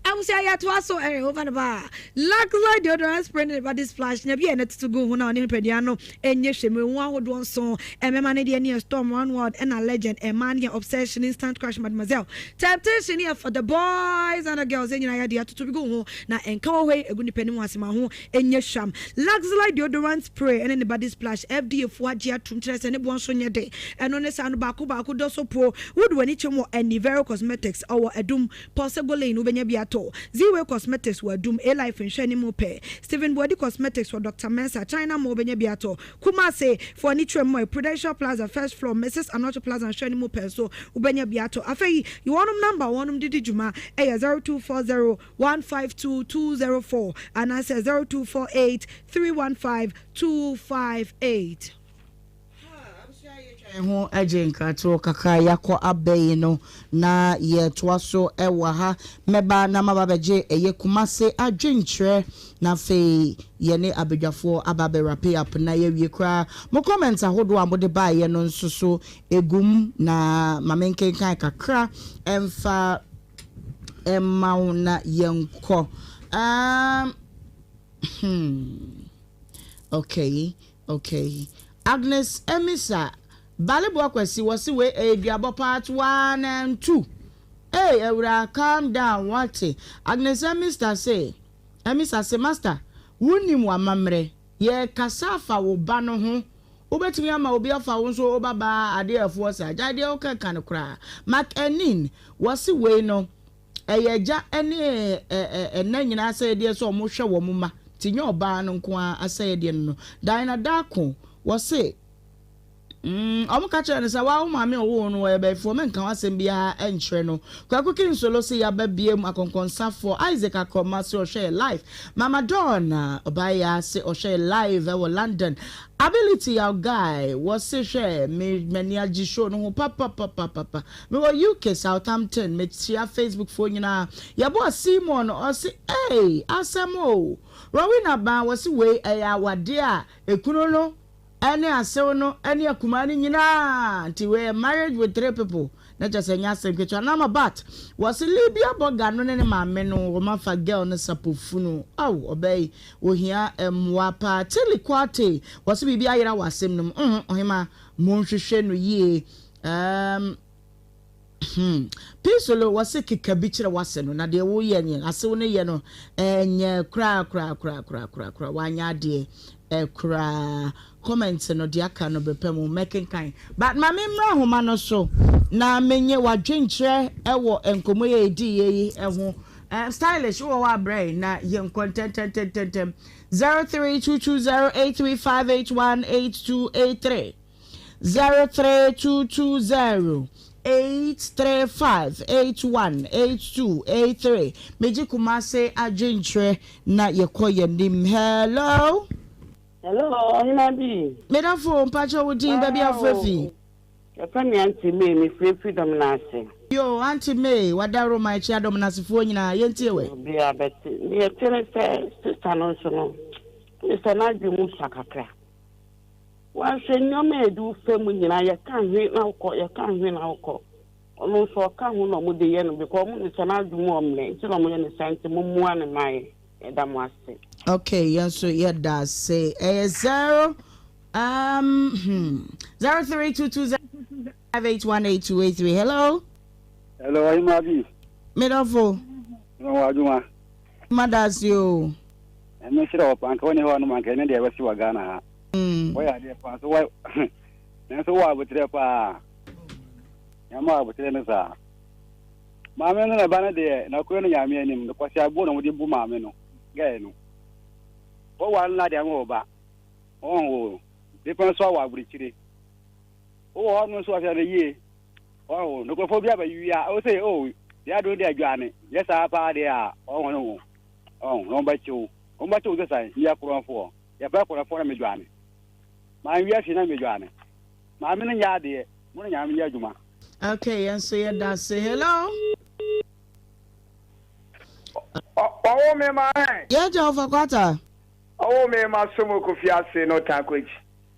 Abusua yɛtoa so ɛyɛ over the bar. Luxor deodorant spray ne body splash na bi a ɛna tutu gu ho na ɔne nipadua no ɛnyɛ hwɛ mu ehu ahodoɔ nson ɛmɛma ne deɛ ne yɛ storm one world ɛna legend ɛmaa ne yɛ obsession instant crush mademoiselle temptation ne yɛ for the boys and the girls ɛnyina yɛ deɛ atutu bi gu ho Na ɛnka wɔ hɔ yi egu nipa anim ase ma ho nyɛ hwam. Luxelite deodorant spray ɛne ne body splash FDA foɔ agye atum kyerɛ sɛ ne boɔ nso nyɛ den. Ɛno ne saa no baako baako dɔ so po. Wode w'ani kyem wɔ Anivero Cosmetics ɔwɔ Adum, Pɔsego Lane wobɛnya bi atɔ. 4. Z-Way Cosmetics wɔ Adum, A-Life nhwɛanimu pɛ. Stephen Boadi Cosmetics wɔ Doctor Mensah, China Mall wobɛnya bi atɔ. Kumasi, fa w'ani kyerɛ mu ɛ, Prudential Plaza, first floor, Mrs Anokye Plaza nhwɛanimu pɛ nso wobɛnya bi atɔ. Afei, yi wɔnom number a wɔnom de di dwuma yɛ 0240 152 204 anaasɛ 0248 315 258. Yɛn ho gye nkratoɔ kakra yɛakɔ aba yi no na yɛtoa so wɔ ha. Mɛba na maba abɛgye ɛyɛ Kumase adwenkyerɛ na afei yɛne abadwafoɔ aba abɛ wrap up na yɛawie koraa. Mo comments ahodoɔ a mode baeɛ no nso so ɛgu mu na ma menkenkan kakra mfa mma wo na yɛnkɔ. Um, hmm, okay. Okay Agnes Amisa Baleboa Kwasi wɔse wei ɛyɛ duabɔ part one and two ei awuraa calm down wate Agnes Amista se Amisa se master wonim w'amammerɛ yɛrekasa afa wo ba no ho wobɛtumi ama obi afa wo nso wo ba baa adeɛ ɛfoɔ saa gyae deɛ woka no koraa Mark Anin wɔse wei no Ɛyɛ agya ne ɛna nyinaa asɛyɛdeɛ sɛ wɔhwɛ wɔn mma, nti nyɛ ɔbaa no nko ara asɛyɛdeɛ no no. Diana Darko, wɔse, mm, wɔka kyerɛɛ no sɛ, waa wo maame a ɔwoo wo no ɔyɛ bɛyifoɔ, mɛnka w'asɛm biara nkyerɛ no. Kwaku Kinsolo se yaba biam, akɔnkɔnsafoɔ. Isaac Akroma se ɔhwɛ yɛ live. Mama Dawn, ɔbaa se ɔhwɛ yɛ live wɔ London. Ability our guy, wɔse hwɛ, me m'ani agye show no ho papapapapa. Me wɔ UK Southampton mekyia Facebook foɔ nyinaa yɛboa Simon ɔse eei asɛm oo Rowena Baa wɔse wei ɛyɛ awadeɛ a ekunu no ɛne asew no ɛne akumaa no nyinaa nti wei yɛ marriage with 3 people na kyerɛ sɛ ɛnyɛ asɛm ketewa Nama Bat wɔse Libya bɔga no ne ne maame no wɔn afa girl no sapo funu aww ɔbaa yi ohia mmoa paa Tilly Quartey wɔse biribi ayera wɔ asɛm no mu uhmm ɔhemaa monhwehwɛ no yie Um, hmm. Pisolo, wɔse keka bi kyerɛ w'ase no, na deɛ woyɛ nyɛ, asew no yɛ no, ɛnyɛ koraa koraa koraa koraa koraa koraa, wanyɛ adeɛ eh, koraa. Comment no deɛ aka no bɛpɛ mu mɛkenkan. But ma me mmra ahoma no so na menye w'adwenkyerɛ ɛwɔ nkɔmmɔ yi a yɛdi yɛ yi ho. Eh, stylish, wowɔ hɔ abrɛ na yɛnkɔ ntɛntɛntɛntɛm. 03220835818283. 03220 835 81 82 83 Megye Kumase adwenkyerɛ na yɛkɔ yɛn anim. Hello. Hello, ɔhena bi. Medafo, mpakyɛ wo din, baabi a wofrɛ fi. Yɛfrɛ me Auntie May, mefrɛ firi Dɔmenaase. Yoo, Auntie May, wadaworo ma ɛkyea Dɔmenasefoɔ nyinaa, yɛntie wɛ. Obiara bɛte. Deɛ ɛte ne sɛ, sister no nso no, ɛne sɛ n'adwene mu sua kakra. Wanhwɛ nneɛma a yɛde wo fa mu nyinaa yɛka hwe na wokɔ yɛka hwe na wokɔ ɔno nso ɔka ho na ɔmo de yɛ no because ɔmo nim sɛ n'adwene mu ɔmmerɛ nti na ɔmo yɛ no saa nti mo mmoa no ma yɛn yɛda mo ase. Okay, yɛn nso yɛda ase. Ɛyɛ zero um hmm 032205818283. Hello. Hello, Ɔhema bi. Medɔfo. Mema wɔ adwuma. Mada ase o. Nyame nhyira wo paa nka wone hɔ nom anka ɛne deɛ ɛbɛsi wɔ Ghana ha. Mm. Wɔyɛ adeɛ paa so wɔ nanso wɔ aboterɛ paa. Nyame wɔ aboterɛ no saa. Maame no na ba no deɛ na koro no Nyame anim no kwasi abuo na wɔde bu maame no gɛɛ no. Wɔware no adeɛ ama wɔ ba. Wɔn ho nipa nso awɔ aburukyire. Wowɔ hɔ no nso ahwɛ no yie. Wɔn ho nkurɔfoɔ bi abɛwia wo sɛ o deɛ aduro deɛ adwane yɛ saa paa deɛ a wɔn ho no ho. Ɔn, na wɔbɛkye wo. Wɔbɛkye wo sɛ san, meyɛ korɔmfoɔ. Yɛfrɛ korɔmfoɔ na medwane. Manwia hwee na medwane. Maame no nyɛ adeɛ, mo ne Nyame nyɛ adwuma. Okay, yɛn nso yɛda ase. Hello. Ɔwɔ me ma ɛ. Yɛ gya ɔfa kwata. Ɔwɔ me ma so mo kofi ase no tan kɔ akyi.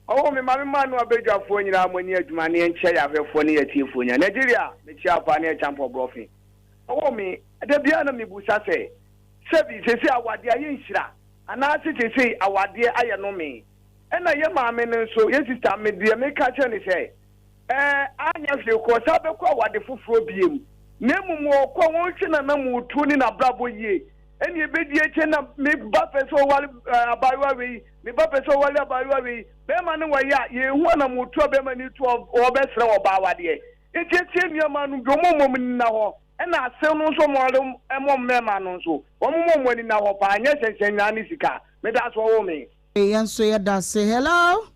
Ɔwɔ me ma me ma no abadwafoɔ nyinaa mo ani adwuma ne yɛnkyia yɛ ahwɛfoɔ ne yɛ atiefoɔ nyinaa. Nigeria, mekyia paa ne ɛkyampɔ brɔfe. Ɔwɔ me, da biara na mebusa sɛ, sɛbi seesei awadeɛ ayɛ nhyira anaase seesei awadeɛ ayɛ nome? Ɛna yɛ maame no nso, yɛ sista, me deɛ meka kyerɛ no sɛ, ɛɛ anyɛ hwee kɔ ɔsan bɛkɔ awade foforɔ biem, na mmom ɔkɔ a wɔnhwɛ n'anamotuo ne n'abrabɔ yie, ɛne ɛbɛdi akyire na me ba pɛ sɛ ɔware abaayewa wei, me ba pɛ sɛ ɔware abaayewa wei, bɛrima no wɔyɛ a, yɛnhu anamotuo a bɛrima no tu a ɔbɛsrɛ ɔbaa awadeɛ. Nti ɛtie nnuamaa no bi, wɔn mmom nna hɔ. Ɛna asew no nso wɔde mɔ mmɛɛma no nso wɔn mɔ wɔn ani na hɔ paa nyɛ hyɛnhyɛn nyinaa ne sika. Meda ase wɔwoo me. Yɛn nso yɛda ase. Hello.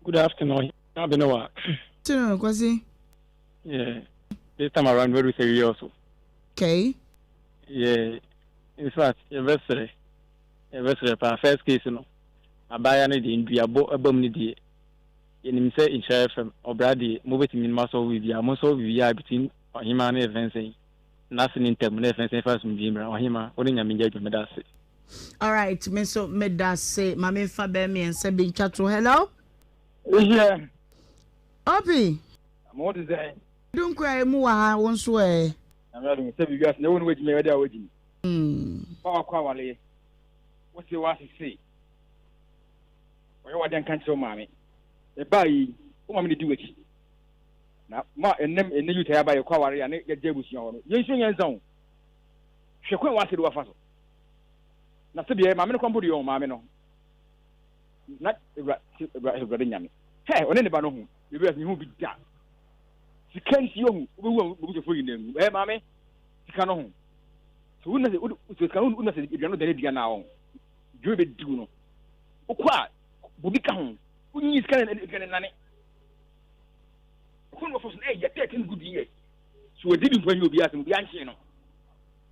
Good afternoon, Ɔhene Abenewa. Afternoon, Kwasi. Yeah, this time around, where do we also? Okay. Yeah, in fact, yɛbɛsrɛ, yɛbɛsrɛ paa. First case no, abaayewa no deɛ nduabɔ ɛba mu no deɛ, yɛnim sɛ Nhyira FM, ɔbra deɛ, mobɛtumi no masɔlve biribiara, monsɔlve biribiara between ɔhemaa ne yɛfrɛ no sɛn, n'ase ne ntam, na yɛfrɛ no sɛn, fa asomdwie mmra. Ɔhemaa, wo ne Nyame nyɛ adwuma, meda ase. Alright, me nso meda ase. Ma memfa bɛɛ mmiɛnsa bi ntwa to. Hello? Ehyia. Obi. Ama wo te sɛn? Dunkwa emu wɔ ha, wo nso ɛ? Nyame adom sɛ biribi ase na ɛwɔ no wagyimi ɛde a wagyimi. Fa wakɔ awaleɛ. Wo se w'asese. Ɔyɛ wade nka nkyerɛ wo maame. Ɛbaa yi, wo maame na di w'akyi. Na ma ɛnam ɛnɛ youth ayaba yɛkɔ aware a ne yɛgya abusua hɔ no. Yɛnsua nyansa o. Hwɛ kwan a w'ase de wafa so. Na sɛdeɛ maame no kora mpo deɛ ɔn maame no. Na ewura ewura ewurade nyame. Hɛ ɔne ne ba no ho. Ebi ase hu bi da. Sika nti ohu wobɛwu a wobɛbusuafoɔ nyinaa mu. Ɛyɛ maame sika no ho. So wona sɛ wode sika no wona sɛ aduane no dane aduane a ɔn. Dwuma bɛdiw no. Wokɔ a bobi ka ho. Wonyi sika no aduane nane. Ɔkɔ no wɔfɔ so na ɛyɛ 13 good years. So wɔdi bi mpo anyɛ obi asɛm obi ankyee no.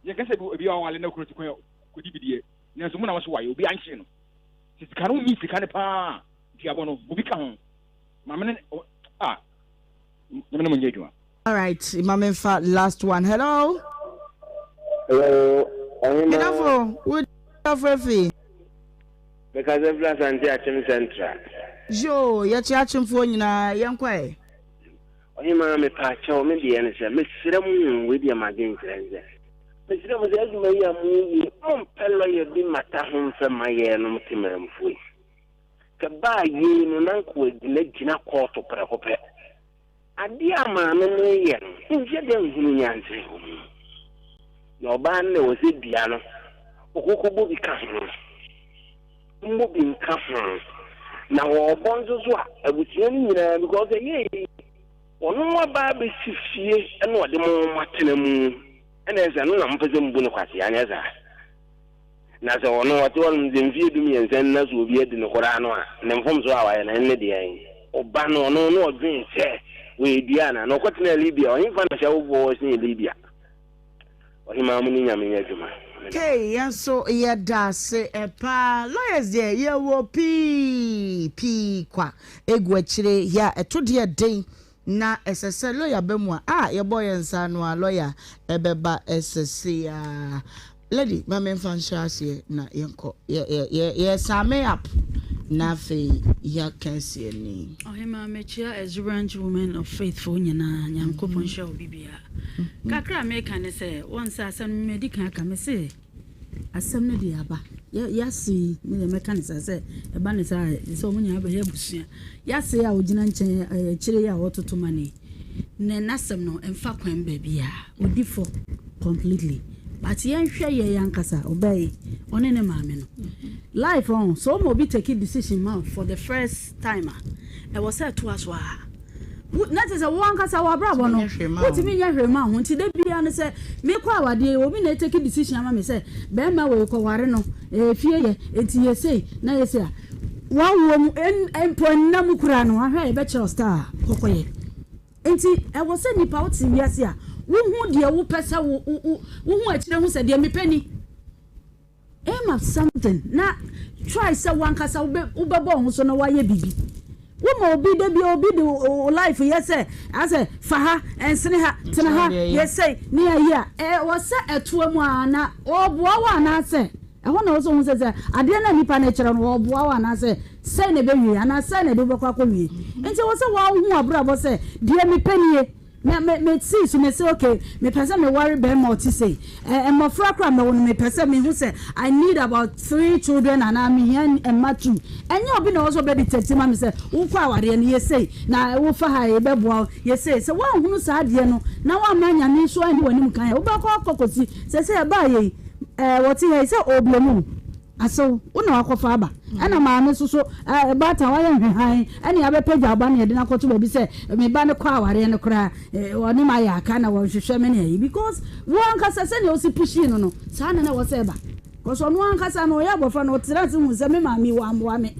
Yɛnka sɛ ebi awale na okunu ti kwan kɔdi bi deɛ nanso mo na wɔso wayɛ obi ankyee no. Sɛ sika no wonyi sika no paa duabɔ no bobi ka ho. Maame no a nyame no mo nyɛ adwuma. Alright, ma me nfa last one. Hello. Hello, ɔhema. Medafo, wo dafo efi. Mekasa firi Asante Akyem Central. Yoo, yɛkyɛ akyemfoɔ nyinaa, yɛnkɔ ɛ. Ɔhema mepaakyɛw me deɛ ne sɛ mesrɛ mo wei deɛ m'adwenkyerɛ ne sɛ mesrɛ mo sɛ adwuma yi a moyɛ yi mompɛ lɔya bi mmata ho mfɛ ma yɛnom temanmufoɔ yi. Sɛ baa yei no na nka wagyina gyina kɔɔto prɛko pɛ. Adeɛ a maame no reyɛ no, menhyɛ da nhunu nyansa wɔ mu. Na ɔbaa no na ɛwɔ sɛ dua no, ɔkɔkɔbɔ bi ka ho. Mmɔ bi nka ho. Na wɔrebɔ nso so a, abusua no nyinaa because ɛyɛ yi, ɔno aba abɛsi fie ɛna ɔde mo atena mu. Ɛna ɛsɛ no na mopɛ sɛ mubu no kwasea, anyɛ saa? Na sɛ ɔno ɔte hɔnom sɛ mfeɛ dumiɛnsa ni na sɛ obi adi no koraa no a, ne mfomsoɔ a wayɛ no, ɛne deɛn? Ɔba no, ɔno na ɔdwen sɛ wɔyɛ dua anaa? Na ɔkɔtenaa Libia, ɔhefa na ahyɛwofoɔ wɔ sen Libia? Ɔhemaa mo ne Nyame nyɛ adwuma. Meda mo Kay yɛn nso yɛda ase paa. Lawyers deɛ yɛwɔ pii pii kwa egu akyire yɛ a ɛto deɛ den Na ɛsɛ sɛ lɔya ba mu a, a yɛbɔ yɛn nsa ano a lɔya bɛba sɛsei ara. Lady, ma memfa nhyɛ aseɛ na yɛnkɔ. Yɛ, yɛ, yɛ, yɛ same up na afei yɛaka asi ani. Ɔhemaa mekyia Exuberant Women of Faith foɔ nyinaa Nyankopɔn nhyira obi biara. Kakra a meka ne sɛ wɔn sɛ asɛm no madi kan aka mese Asɛm no de aba. Yɛ yɛase yi, me deɛ mɛka no saa sɛ ɛba no saa a, ɛsɛ sɛ wɔn nyinaa bɛyɛ abusua. Yɛase a ɔgyina nkyɛn ɛɛ akyire yi a ɔretoto ma no yi, ne n'asɛm no ɛmfa kwan baabiara. Ɔdi fɔ completely. But yɛnhwɛ yɛn ankasa, ɔbaa yi, ɔne ne maame no. Life ɔn, sɛ woma obi take decision ma wo for the first time a, ɛwɔ sɛ ɛtoa so ara. Wo, na kyerɛ sɛ wo ankasa w'abrabɔ no, wontumi nyɛ hwee mma wo ho. Nti da biara no sɛ mekɔ awadeɛ yi, obi na ɛtake decision ama me sɛ barima wei kɔware no, ɛɛ fie yɛ, nti yɛ sei na yɛ sei a, w'awoɔ mu, mpo nna mu koraa no, ahwɛ a yɛbɛkyerɛ wo style a kɔkɔyɛ. Nti ɛwɔ sɛ nipa wote wiase a, wohu deɛ wopɛ sɛ wo, wo, wo, wohu akyire hu sɛ deɛ mepɛ ni. Aim at something na try sɛ wankasa wobɛbɔ wo ho so na woayɛ biribi. Woma obi da bi obi de wo life yɛ sɛ asɛ fa ha ɛnsene ha tena ha yɛ sei ne ayi a ɛwɔ sɛ ɛtoa mu a na ɔboa wo anaasɛ ɛhɔ na ɛwɔ sɛ ohun sɛ sɛ adeɛ no a nipa no kyerɛ no ɔboa wo anaasɛ sɛn na ɛbɛwie anaa sɛn na ɛde wobɛkɔ akɔwie. Nti ɛwɔ sɛ woahu abrabɔ sɛ deɛ mepɛ nie. Me me me sii so me se okay me pɛ sɛ me ware bɛrima ɔte sei ɛ mmɔfra koraa mɛwo no me pɛ sɛ me hu sɛ I need about three children anaa me hia mma two ɛnyɛ obi na ɔwɔ sɛ ɔbɛ dictate ma me sɛ wokɔ awareɛ no yɛ sei na wofa ha yɛ bɛboa wo yɛ sei sɛ woanhunu saa adeɛ no na woamma nyame nso anni w'anim kan a wobɛkɔ akɔ kɔsi sɛ sɛ ɛbaa yei ɛɛ wɔte ha yi sɛ ɔblame wo. Asew, wo na wakɔfa aba. Ɛna maame nso so, ɛɛ, baatan, wayɛ nhwehan, ɛne abɛpagya wo ba na yɛde no akɔto baabi sɛ me ba no kɔ awareɛ no koraa, ɔne ma yɛ aka na wɔnhwehwɛ me ne ayi. Because wo ankasa sɛnea wosi pushii no no, saa na na ɛwɔ sɛ ɛba. Because ɔno ankasa no, ɔyɛ abɔfra no, ɔtena ase hu sɛ me maame yi wammoa me.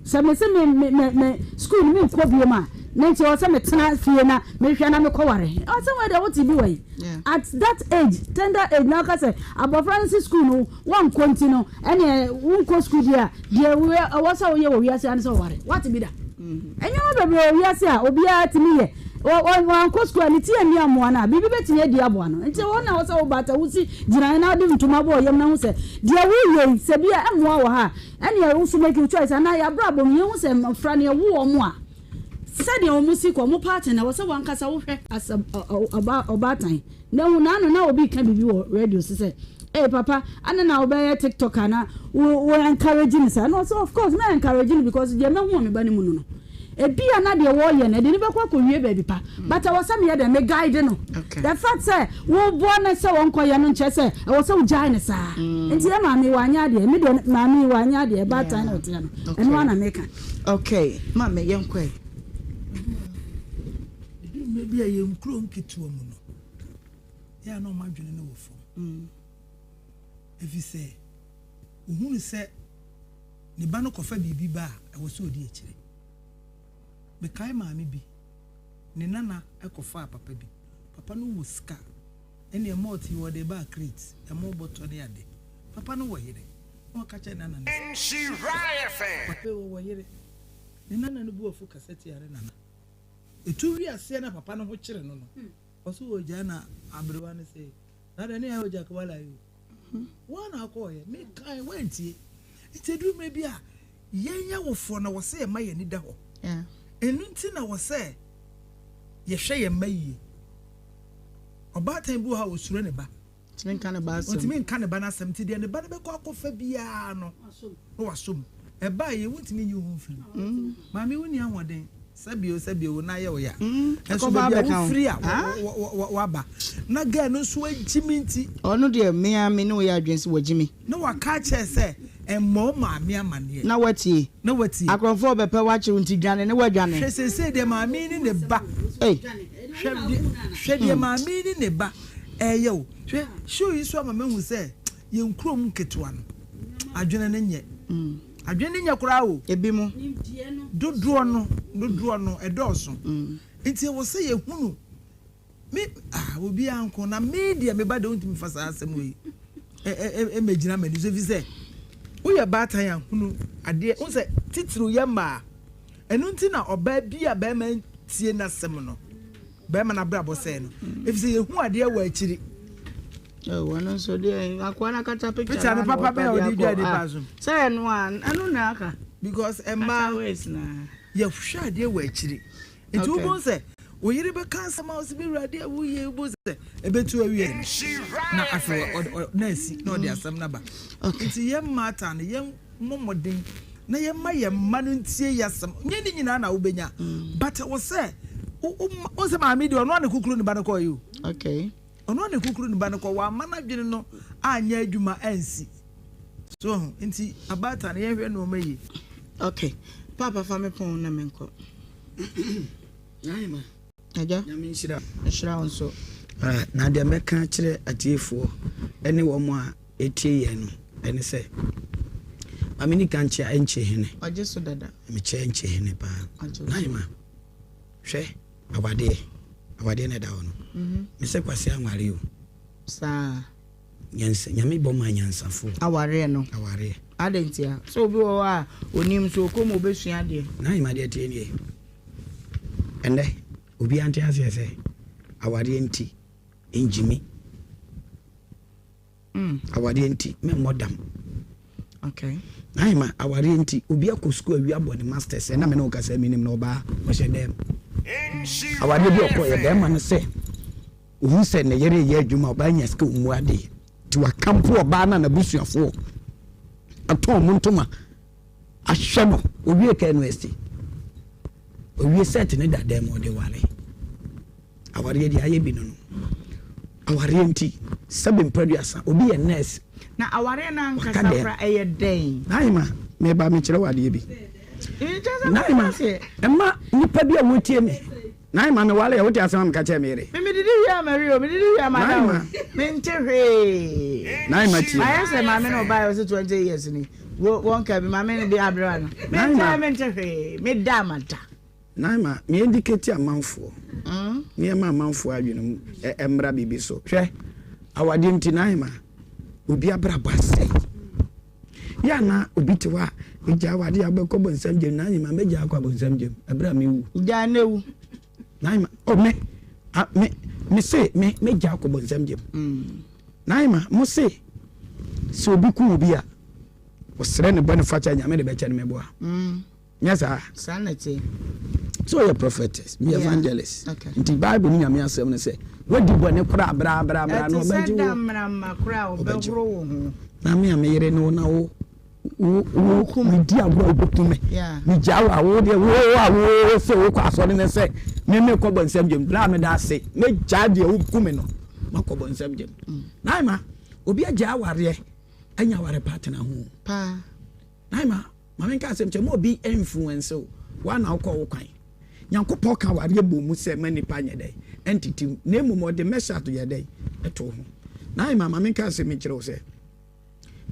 Sɛ mese me, me, me, me school no menkɔ biom a, na nti ɛwɔ sɛ metena fie na mehwɛ na mekɔware. Ɔsɛ wei deɛ wote bi wɔ yi. At that age, tender age, na woka sɛ abɔfra no si school no, Woankɔ nti no, ɛneɛ wonkɔ sukuu deɛ a, deɛ ɛwɔ sɛ woyɛ wɔ wiase ara ne sɛ wɔware. Woate bi da? Nneɛma bebree wɔ wiase a obiara tumi yɛ. Wankɔ sukuu a, ne ti anni ammoa no a, biribi bɛtumi adi aboa no. Nti ɛhɔ na ɛwɔ sɛ wobata, wosi gyinaeɛ na wode ntoma bɔ wo yam na hu sɛ deɛ woreyɛ yi, sɛ bi a ɛmmoa wɔ ha a, ɛneɛ wo nso make your choice. Anaa yɛn abrabɔ mu, yɛhu sɛ mmɔfra no yɛwo wɔn a, sɛdeɛ wɔn si kɔ, wɔn pattern, ɛwɔ sɛ w'ankasa wohwɛ as a ɔbaatan. Na hu naano na obi reka biribi wɔ radio so sɛ, Ee papa, adɛn na wobɛyɛ TikToker na wo wo encourage no saa? Na ɔsɛ of course mɛ encourage no because deɛ mahu wɔ me ba no mu no no, ebia na deɛ wɔreyɛ no ɛde no bɛkɔ akɔwie baabi pa, but ɛwɔ sɛ meyɛ dɛn, me guide no. The fact sɛ woboa no sɛ ɔnkɔyɛ no nkyerɛ sɛ ɛwɔ sɛ wogyae no saa. Nti yɛ maame yi wanyɛ adeɛ, me deɛ maame yi wanyɛ adeɛ, baatan na ɔteɛ no, ɛno ara na meka. Okay, maame yɛnkɔ ɛ. Ɛduru mmerɛ bi a yɛn nkuro nketewa mu no, yɛ a na wɔn adwene no wɔ fam. Ɛfiri sɛ, wɔhunu sɛ ne ba no kɔfa biribi ba a, ɛwɔ sɛ ɔdi akyire. Mekae maame bi, ne nana kɔfaa papa bi. Papa no wɔ sika, ɛnneɛ malt yi wɔde ba crate, ɛmo bɔtɔ ne ade. Papa no wɔ yere, na ɔka kyerɛ nana no sɛ, papa yi ɔwɔ yere. Ne nana no bo afu kasa tia ne nana. Etu wi aseɛ na papa no ho kyere no no, ɔse ɔgyae na aberewa no se, na deɛ ne ayɛ ɔgya kawala yi o. Woa na akɔɔyɛ, me kan woantie. Nti ɛduru mmerɛ bi a, yɛn awofoɔ no wɔsɛ yɛma yɛn ani da hɔ. Ɛno nti na wɔsɛ yɛhwɛ yɛn mma yie. Ɔbaatan bi wɔ hɔ a ɔsuro ne ba. Ɔntumi nka ne ba asɛm. Ɔntumi nka ne ba no asɛm nti deɛ ne ba no bɛkɔ akɔfa biara no na wasɔ mu. Ɛbaa yei wontumi nyi wo ho mfiri mu. Mm. Maame wonni ahoɔden sɛbio sɛbio wo nan yɛ wo ya. Mm. Nso baabi a wofiri a waba na girl no nso agyi me nti. Ɔno deɛ me ara me ne wo yɛ adwene sɛ wagyi me. Na waka akyerɛ sɛ mmɔ wo maame amaneɛ. Na watie. Na watie. Akorɔmfoɔ bɛpɛ wo akye wo nti dwane ne wadwane. Hwɛ seesei deɛ maame yi ne ne ba. Ei. Hwɛ deɛ hwɛ deɛ maame yi ne ne ba reyɛ o. Hwɛ show yi nso ama mahu sɛ yɛn kurom nketewa no, adwene no nyɛ. Adwene no nyɛ koraa o. Ebi mo. Dodoɔ no, dodoɔ no, ɛdɔɔso. Nti ɛwɔ sɛ yɛhunu me ah obiara nko na me deɛ me ba deɛ wontumi fa saa asɛm wei ɛmɛgyina m'ani so ɛfiri sɛ woyɛ baatan a hunu adeɛ wo sɛ titiriw yɛ mmaa Ɛno nti na ɔbaa bi a barima ntie n'asɛm no, barima no abrabɔ sɛe no. Efisɛ yɛhu adeɛ wɔ akyiri. Wɔn nso deɛ akoa no akata picture picture no papa bɛyɛ ɔde dwa nipa so. Sɛ ɛno a ɛno na aka. Because mmaa yɛhwɛ adeɛ wɔ akyiri. Nti wobɛhu sɛ wo yere bɛka asɛm a ɔsɛ me wura adeɛ a woyɛ wobɛhu sɛ ɛbɛtu awie no na afei na asi na ɔde asɛm no aba. Nti yɛn mmaatan no yɛn mmɔ mmɔden na yɛmma yɛn mma no ntie yɛn asɛm. Nyɛ ne nyinaa na wobɛnya, but ɛwɔ sɛ wo sɛ maame deɛ ɔno a ne kukuru ne ba no kɔɔ yi o. Okay. Ɔno a ne kukuru ne ba no kɔ, wamma n'adwene no anyɛ adwuma ansi. So ho nti abaatan no yɛnhwɛ nneɛma yie. Okay. Papa fa me pon na menkɔ. Nahima. Agya. Nyame nhyira. Nhyira wo nso. Ah, na deɛ mɛka akyerɛ atiefoɔ ne wɔn a ɛtie yɛn no ɛne sɛ, ma menni ka nkyea ɛnkye hene. Ɔgye so dada. Mekyɛ nkye hene paa. Ɔgye so. Nahima, hwɛ awadeɛ, awadeɛ na ɛda hɔ no. Mhm. Mesɛ Kwasi anware o. Saa. Nyansa, Nyame bɔ maa nyansafoɔ. Awareɛ no. Awareɛ. Adɛn ntia? Sɛ obi wɔ hɔ a onim nso ɔkɔ mu ɔbɛsua adeɛ. Nahima deɛ tie nie. Ɛnnɛ, obiara nte aseɛ sɛ awareɛ nti ngyimi. Awareɛ nti memmɔ dam. Okay. Nahima, awareɛ nti obi akɔ sukuu awie abɔ ne masters ɛna me ne wo kasa menim na ɔbaa ɔhyɛ dɛm. Awareɛ bi ɔkɔeɛ bɛrima no sɛ ohu sɛ ne yere reyɛ adwuma ɔbaa nya sika ɔmmu adeɛ nti wakamfo ɔbaa no a n'abusuafoɔ atɔn mo ntoma ahwɛ no owie KNUST owie set ne da dɛm ɔde ware awareɛ deɛ ayɛ bi no no awareɛ nti sɛbe mprɛduasa obi yɛ nurse. Na awareɛ no ankasa koraa ɛyɛ dɛn? Naima, meba mekyerɛ wo adeɛ bi. Naima, mma nipa bi a wɔtie me. Naima, me wale a wote asɛm a meka kyerɛ me yere. Me medidi wie a mawie o, medidi wie a mada o. Mente hwee. Naima tie. Ayɛ sɛ maame no ɔbaeɛ ɔsɛ 20 years ni. Wɔn ka bi maame no bi aberewa no. Mente mente hwee. Meda mada. Naima, me educate amanfoɔ. Me ɛma amanfoɔ adwene mu ɛmmra biribi so. Hwɛ, awadeɛ nti Naima, obi abrabɔ asɛe. Yɛ a na obi te hɔ a, megyaa awadeɛ a wobɛkɔ bonsam gyam. Naima, mɛgyaa akɔ abonsam gyam ɛberɛ a mewu. Gyaa na ewu. Naima, oh me, a, me, me se me, mɛgyaa akɔ bonsam gyam. Naima, mo se, sɛ obi ku obi a, ɔsrɛ ne bɔne fakyɛ a, Nyame de bɛkyɛ no, meboa. Nyɛ saa? Saa na ɛte. Sɛ ɔyɛ prophetess, me evangelist. Nti Bible ne Nyame asɛm no sɛ, wadi bɔne koraa bra bra bra na ɔbɛgye wo. Ɛte sɛ dammerama koraa a ɔbɛhoro wo ho. Na me a me yere ne wo na wo wo wo medi agorɔ a wobɛku me. Megyaa wo a wo deɛ wo a wo sɛ wokɔ asɔre ne sɛ me mekɔ bɔnsam gyam. Bra meda ase mɛgyaa deɛ woku me no makɔ bɔnsam gyam. Mm. Naima, obi agyaa awareɛ anya aware pa atena ho. Paa. Naima, Ma menka asɛm kyerɛ, mma obi influence wo, woa na wokɔ wo kwan. Nyankopɔn ka awareɛ bɔ mu sɛ ma nnipa nyɛ dɛn? Ɛntete mu, na mmom ɔde mɛhyɛ yɛ dɛn? Ɛto ho. Naima, ma menka asɛm nkyerɛ wo sɛ,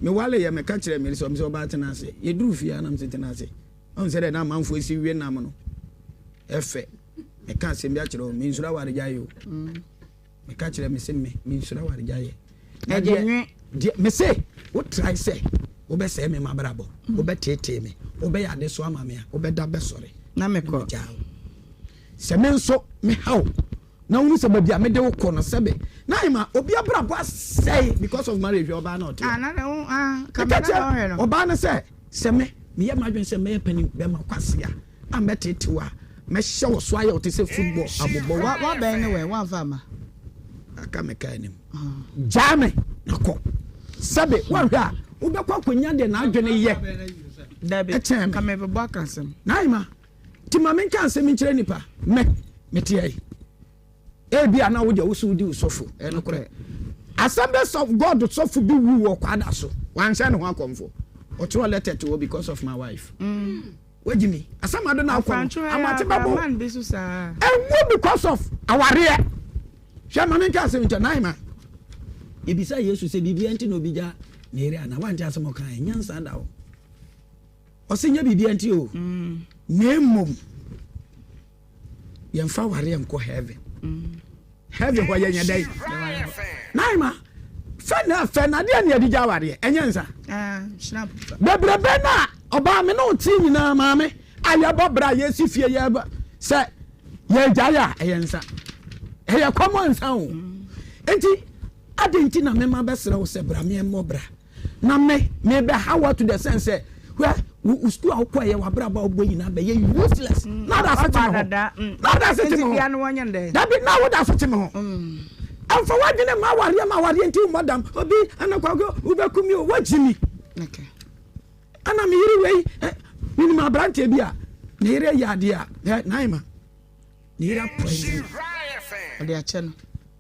me waleeɛ meka kyerɛɛ Melissa, ɔm sɛ ɔbaa tena ase. Yɛduru fie a na mese tena ase. Ɔhu sɛ dɛ na amanfoɔ si we nam no, ɛfɛ. Meka asɛm bi akyerɛ wo, mensuro awaregyaeɛ o. Mm. Meka kyerɛ me se me, mensuro awaregyaeɛ. Na deɛ, deɛ, me se, wo try sɛ wobɛsɛe me m'abrabɔ, mm. wobɛteetee me, wobɛyɛ ade so ama me a, wobɛda bɛsɔre. Na mekɔ. Gyaa wo. Sɛ me nso mehaw na wonu sɛ baabi a mede wo kɔ no sɛbe na ɛma obi abrabɔ asɛe because of marriage hwɛ ɔbaa na ɔte. Ah, na na ah, ka kyerɛ ɔbaa no sɛ sɛ me meyɛ m'adwene sɛ mɛyɛ panin bɛma kwase a a mɛtetew a, mɛhyɛ wo so ayɛ wo te sɛ football abobɔ. Wa wabɛn ne wɛn wamfa ama. Aka me kaa anim. Gyaa me na kɔ. Sɛbe woahwɛ a wobɛkɔ akɔnya deɛ n'adwene yɛ. Dabi, ɛkyɛn me. Ka me bɛbɔ aka asɛm. Naima, ti ma menka asɛm nkyerɛ nipa. Me, mete ayi. Ebia na wo deɛ wo so wodi wo sɔfo. Ɛyɛ nokorɛ. Assemblies of God sɔfo bi wu wɔ kwada so. Wanhyɛ ne ho akɔmfo. Ɔtwerɛ letter to hɔ because of my wife. Mm. Wagyi mi. Asɛm ade na akɔ no. Amate bɛbo. Ɛnwu because of awareɛ. Hwɛ ma menka asɛm nkyɛ naima. Yɛbisa Yesu sɛ biribia nti na obi gya ne yere ana wante asɛm ɔkae. Nyansa da hɔ. Ɔse nyɛ biribia nti o. Mm. Na mmom yɛmfa awareɛ nkɔ heaven. Mm. Heaven hɔ yɛnyɛ dɛn? Naima fɛ na fɛ na adeɛ ne yɛde gya awareɛ ɛnyɛ nsa. Ah, Bebrebe no a ɔbaa me ne wo te nyinaa maame a yɛbɔ bra yɛsi fie yɛba sɛ yɛgyae a ɛyɛ nsa. Ɛyɛ kɔmɔ nsa o. Mm. Nti adɛn nti na mema bɛsrɛ wo sɛ bra meɛmmɔ bra Na me, mebɛha wo to the sense sɛ, hwɛ, wo wo sukuu a wokɔeɛ, w'abrabɔ a wobɔ nyinaa bɛyɛ useless. Mm, na woda so te me ho. Mm. Na woda so te me ho. Dabi, na woda so te me ho. Mm. Ɛmfa w'adwene mma awareɛ ma awareɛ nti wommɔ dam. Obi, ana kwako, wobɛku mi o, woagyi mi. Okay. Ana me yere wei, eh, menim aberanteɛ bi a, ne yere yɛ adeɛ a, eh, naima, ne yere apɔe. Ɔde akyɛ no.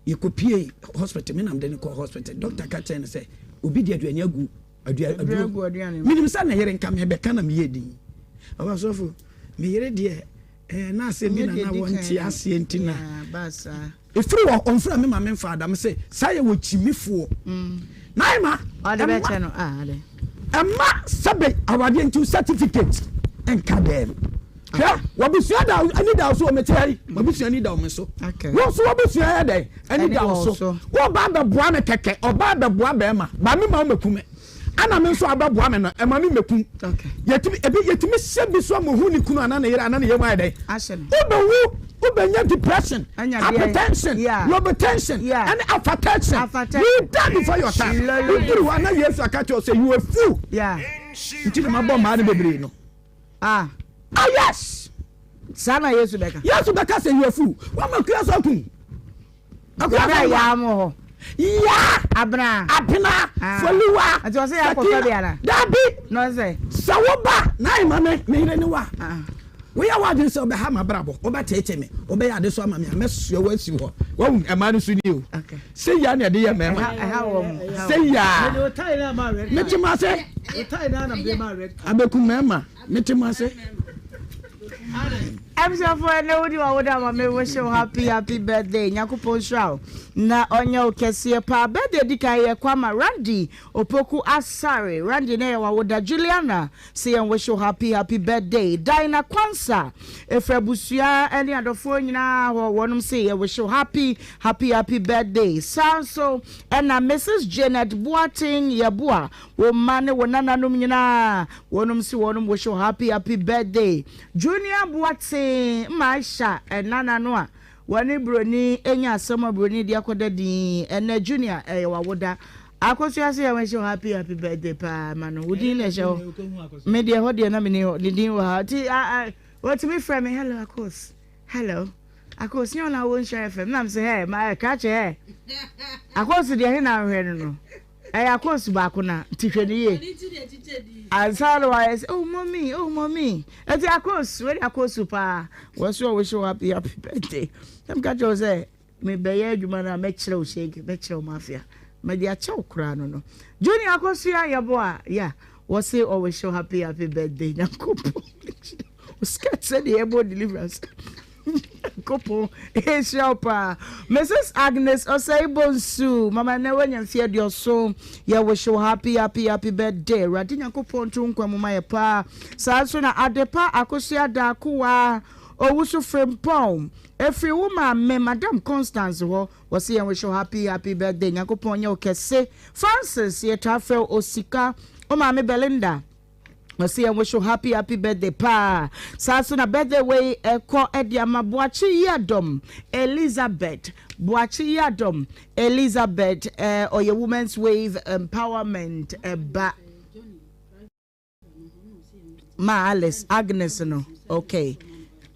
Yɛkɔpuee hospital, me na mede no kɔɔ hospital. Doctor ka kyerɛɛ no sɛ obi de aduane agu aduro. Menim sɛ ne yere nka mebɛka na meyɛ din. Ɔba sɔfo, me yere deɛ eh, na asɛm bi na na wɔnte aseɛ nti na. Ɛfiri wɔ ɔmfrɛ me ma memfa adam sɛ saa yɛ wɔ kyimifoɔ. Mm. Na ɛma ɛma sɛbe awadeɛ nti certificate nka dɛm. Hwɛ, w'abusua da ani da wo so, mete ha yi, m'abusua ani da me so. Wo nso w'abusua yɛ dɛn? Ani da wo so. Wo ba bɛboa me kɛkɛ, ɔbaa bɛboa bɛrima, ba me ma wo mɛku me. Ana me nso abɛboa me no, ɛma me mɛku. Yɛtumi, ebi, yɛtumi hyɛ bi so ama ohu ne kunu anaa ne yere anaa ne yam ayɛ dɛn? Wobɛwu, wobɛnya depression, hypertension, lobotension, ɛne afatension. You die before your time. Woduru hɔ a na Yesu aka kyerɛ wo sɛ you a fool. Nti na mabɔ mmaa no bebree no. Ah. Ah yes. Saa na Yesu bɛka. Yesu bɛka sɛ you are fool. Wama kua so akum. Akua sɛ yaa mo hɔ. Yaa. Abena. Abena. Ah. Foliwa. Nti ɔsɛ yɛ akɔfɛ bi ana. Dabi. Na ɔsɛ. Sɛ wo ba na ayɛ ma me me yere ne wa. Ah. Woyɛ w'adwene sɛ wobɛha m'abrabɔ, wobɛteetee me, wobɛyɛ adesoa ama me a, mɛsoa wo asi hɔ. Wahu? Mmaa no su nie o. Sei ara na yɛde yɛ mmarima. Sei ara. Mete mo ase. Abɛku mmarima. Mete mo ase. Abusuafoɔ ɛnɛ wodi w'awoda ma me wish wo happy happy birthday Nyankopɔn nhyira wo na ɔnyɛ wo kɛseɛ paa birthday di kan yɛ kɔ ama Randy Opoku Asare Randy na yɛ w'awoda Juliana Se yɛn wish wo happy happy birthday Dinah Quansah ɛfiri abusua ne adɔfoɔ nyinaa hɔ wɔnom se yɛ wish wo happy happy happy birthday Saa nso ɛna Mrs Janet Boateng Yeboah wo mma ne wo nananom nyinaa wɔnom se wɔnom wish wo happy happy birthday Junior Boateng mma Aisha ɛnana no a wɔne broni anya asɛm a broni de akɔda din ɛnɛ Junior ɛyɛ wawoda Akosua se yɛn wish wo happy happy birthday paa ma no wo din na ɛhyɛ hɔ me deɛ hɔ deɛ na me ni hɔ ne din wɔ ha ti a wɔtumi frɛ me hello Akos hello Akos nyɛ ɔna wɔ nhyira fm na me se hɛ ma krakye hɛ Akos deɛ he na nhwɛ no no ɛyɛ Akos baako na nti hwɛ no yie ansa na wayɛ sɛ oh mommy oh mommy ɛti Akos wei de Akos paa wɔ so ɔwish wo happy happy birthday na meka kyerɛ wo sɛ Mebɛyɛ adwuma no a mɛkyerɛ wo shege, mɛkyerɛ wo mafia. Mede akyɛ wo koraa no no. Junior Akosua Yeboah, yeah, wɔse ɔ wish wo happy happy birthday. Nyankopɔn nhyira wo. Skirt sɛdeɛ yɛbɔ deliverance. Nyankopɔn nhyira wo paa. Mrs. Agnes Osei Bonsu, mama nnɛ woanya mfeɛ aduɔson. Yɛ wish wo happy happy happy birthday. Awurade Nyankopɔn nto wo nkwa mu ma yɛ paa. Saa nso na Adepa Akosua Darkoa Owusu Frimpong, Ɛfiri wo maame Madam Constance hɔ, wɔse yɛn wish wo happy happy birthday, Nyankopɔn nyɛ wo kɛse. Francis, yɛtaa frɛ wo Osika, wo maame Belinda, wɔse yɛn wish wo happy happy birthday paa. Saa nso na birthday wei ɛkɔ de ama Boakye Yiadom Elizabeth, Boakye Yiadom Elizabeth, eh, ɔyɛ Women's Wave Empowerment ɛba. Ma Alice, Agnes no, okay.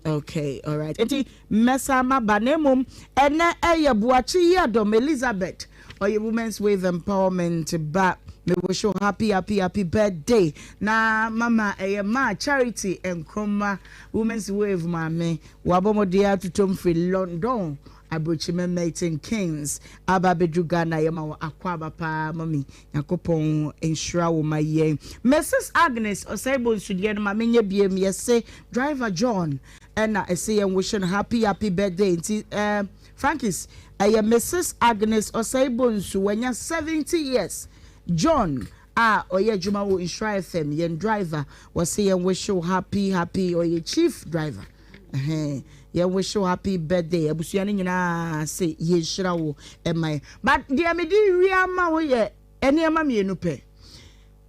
Okay, alright. Nti mɛsa maba na mmom ɛnɛ ɛyɛ Boakye Yiadom Elizabeth ɔyɛ Women's Wave Empowerment ba. Me wish you happy happy happy birthday. Na mama ɛyɛ ma Charity Nkrumah Women's Wave maame wabɔ mmɔden atutom firi London aburokyima Milton Keynes aba abɛduru Ghana yɛma wɔ akwaaba paa mami. Nyankopɔn nhyira wo ma yɛn. Mrs Agnes Osei Bonsu deɛ no ma menyɛ biem yɛse driver John ɛna ɛse yɛn wish no happy happy birthday nti eh, Frankis ɛyɛ Mrs Agnes Osei Bonsu wanya 70 years John a ɔyɛ adwuma wɔ Nhyira FM yɛn driver wɔse yɛn wish wo happy happy ɔyɛ chief driver Ɛhɛn yɛn wish wo happy birthday abusua no nyinaa se yɛnhyira wo ɛma yɛn but deɛ mede wie ama wo yɛ nneɛma mmienu pɛ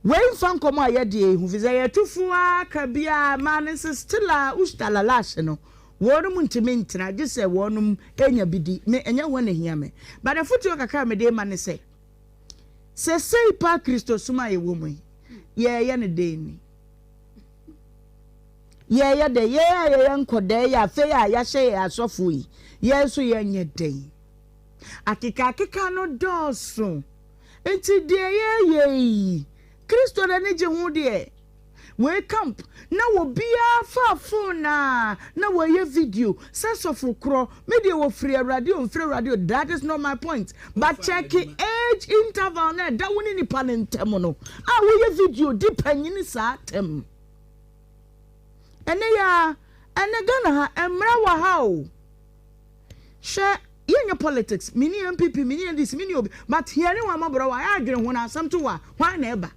wei mfa nkɔmɔ a yɛdeɛ ehu fi sɛ yɛto fo ara ka biara maa no nso still a ustalalash no wɔnom ntumi ntena gye sɛ wɔnom nya bi di me ɛnyɛ hɔ na ehia me but afotuo kakra a mede ma ne sɛ sesei paa Kristosom a yɛwɔ mu yi yɛyɛ no dɛn ni Yɛyɛ dɛn? Yɛn a yɛyɛ nkɔdaa yi afei a yɛahyɛ yɛn asɔfo yi, yɛn nso yɛnyɛ dɛn? Akekaakeka no dɔɔso. Nti deɛ yɛyɛ yi, Kristo n'ani gye ho deɛ? Wei camp na obiara fa phone a na wɔyɛ video sɛ sɔfo korɔ me deɛ wɔfiri Awurade o mfiri Awurade o that is not my point but check age interval na ɛda wo ne nipa no ntam no a woyɛ video di panyini saa tɛm. Ɛnɛ yi ara, ɛnɛ Ghana ha, mmara wɔ ha o. Hwɛ, yɛnyɛ politics, mini NPP, mini NDC, mini obi, but hiani wɔn amɔborɔ wɔ ayɛ adwene ho na asɛm to wɔ a, hwan na ɛba?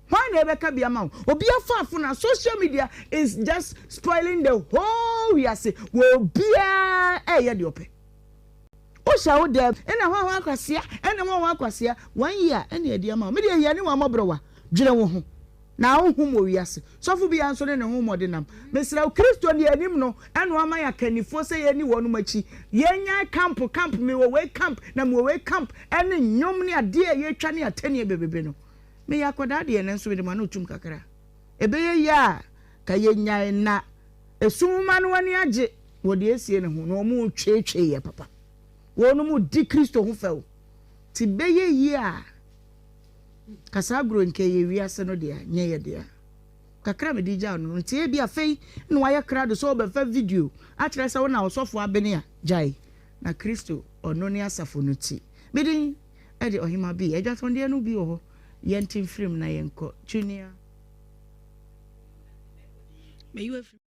Hwan na ɛbɛka bi ama wo? Obi afaafo na social media is just spoiling the whole wiase. Wɔ obiara ɛyɛ deɛ ɔpɛ. Wohyɛ wo dɛm, ɛna hwan hwan kwasea, ɛna hwan hwan kwasea, one year ɛna ɛde ama wo. Me deɛ hiani wɔn amɔborɔ wa, dwene wo ho. Na honhom wɔ wiase. Sɔfo biara nso ne ne honhom ɔde nam. Mesrɛ wo, Kristo deɛ anim no ɛna wama yɛn akannifoɔ sɛ yɛnni wɔnom akyi. Yɛnnyae camp camp, mewɔ wei camp na mewɔ wei camp ɛne nnwom ne adeɛ a yɛtwa ne atɛnnie bebrebe no. Meyɛ akwadaa deɛ nanso mede m'ano retum kakra. Ɛbɛyɛ yie a ka yɛnnyae na esum mma no ani agye wɔ deɛ ɛresie no ho na wɔretweetwee yɛ papa. Wɔnom redi Kristo ho fɛw. Nti bɛyɛ yie a. Ka saa agorɔ yi nka ɛyɛ wiase no dea, nyɛ yɛ dea. Kakra a mede gyaw no no nti ebia afei na wayɛ krado sɛ ɔbɛfa video akyerɛ sɛ wo na ɔsɔfo abene a, gyae. Na Kristo, ɔno ne asafo no ti. Me din de Ɔhemmaa Bee. Adwatɔndeɛ no bi wɔ hɔ. Yɛnte mfirim na yɛnkɔ. Junior. Mayi wo afiri.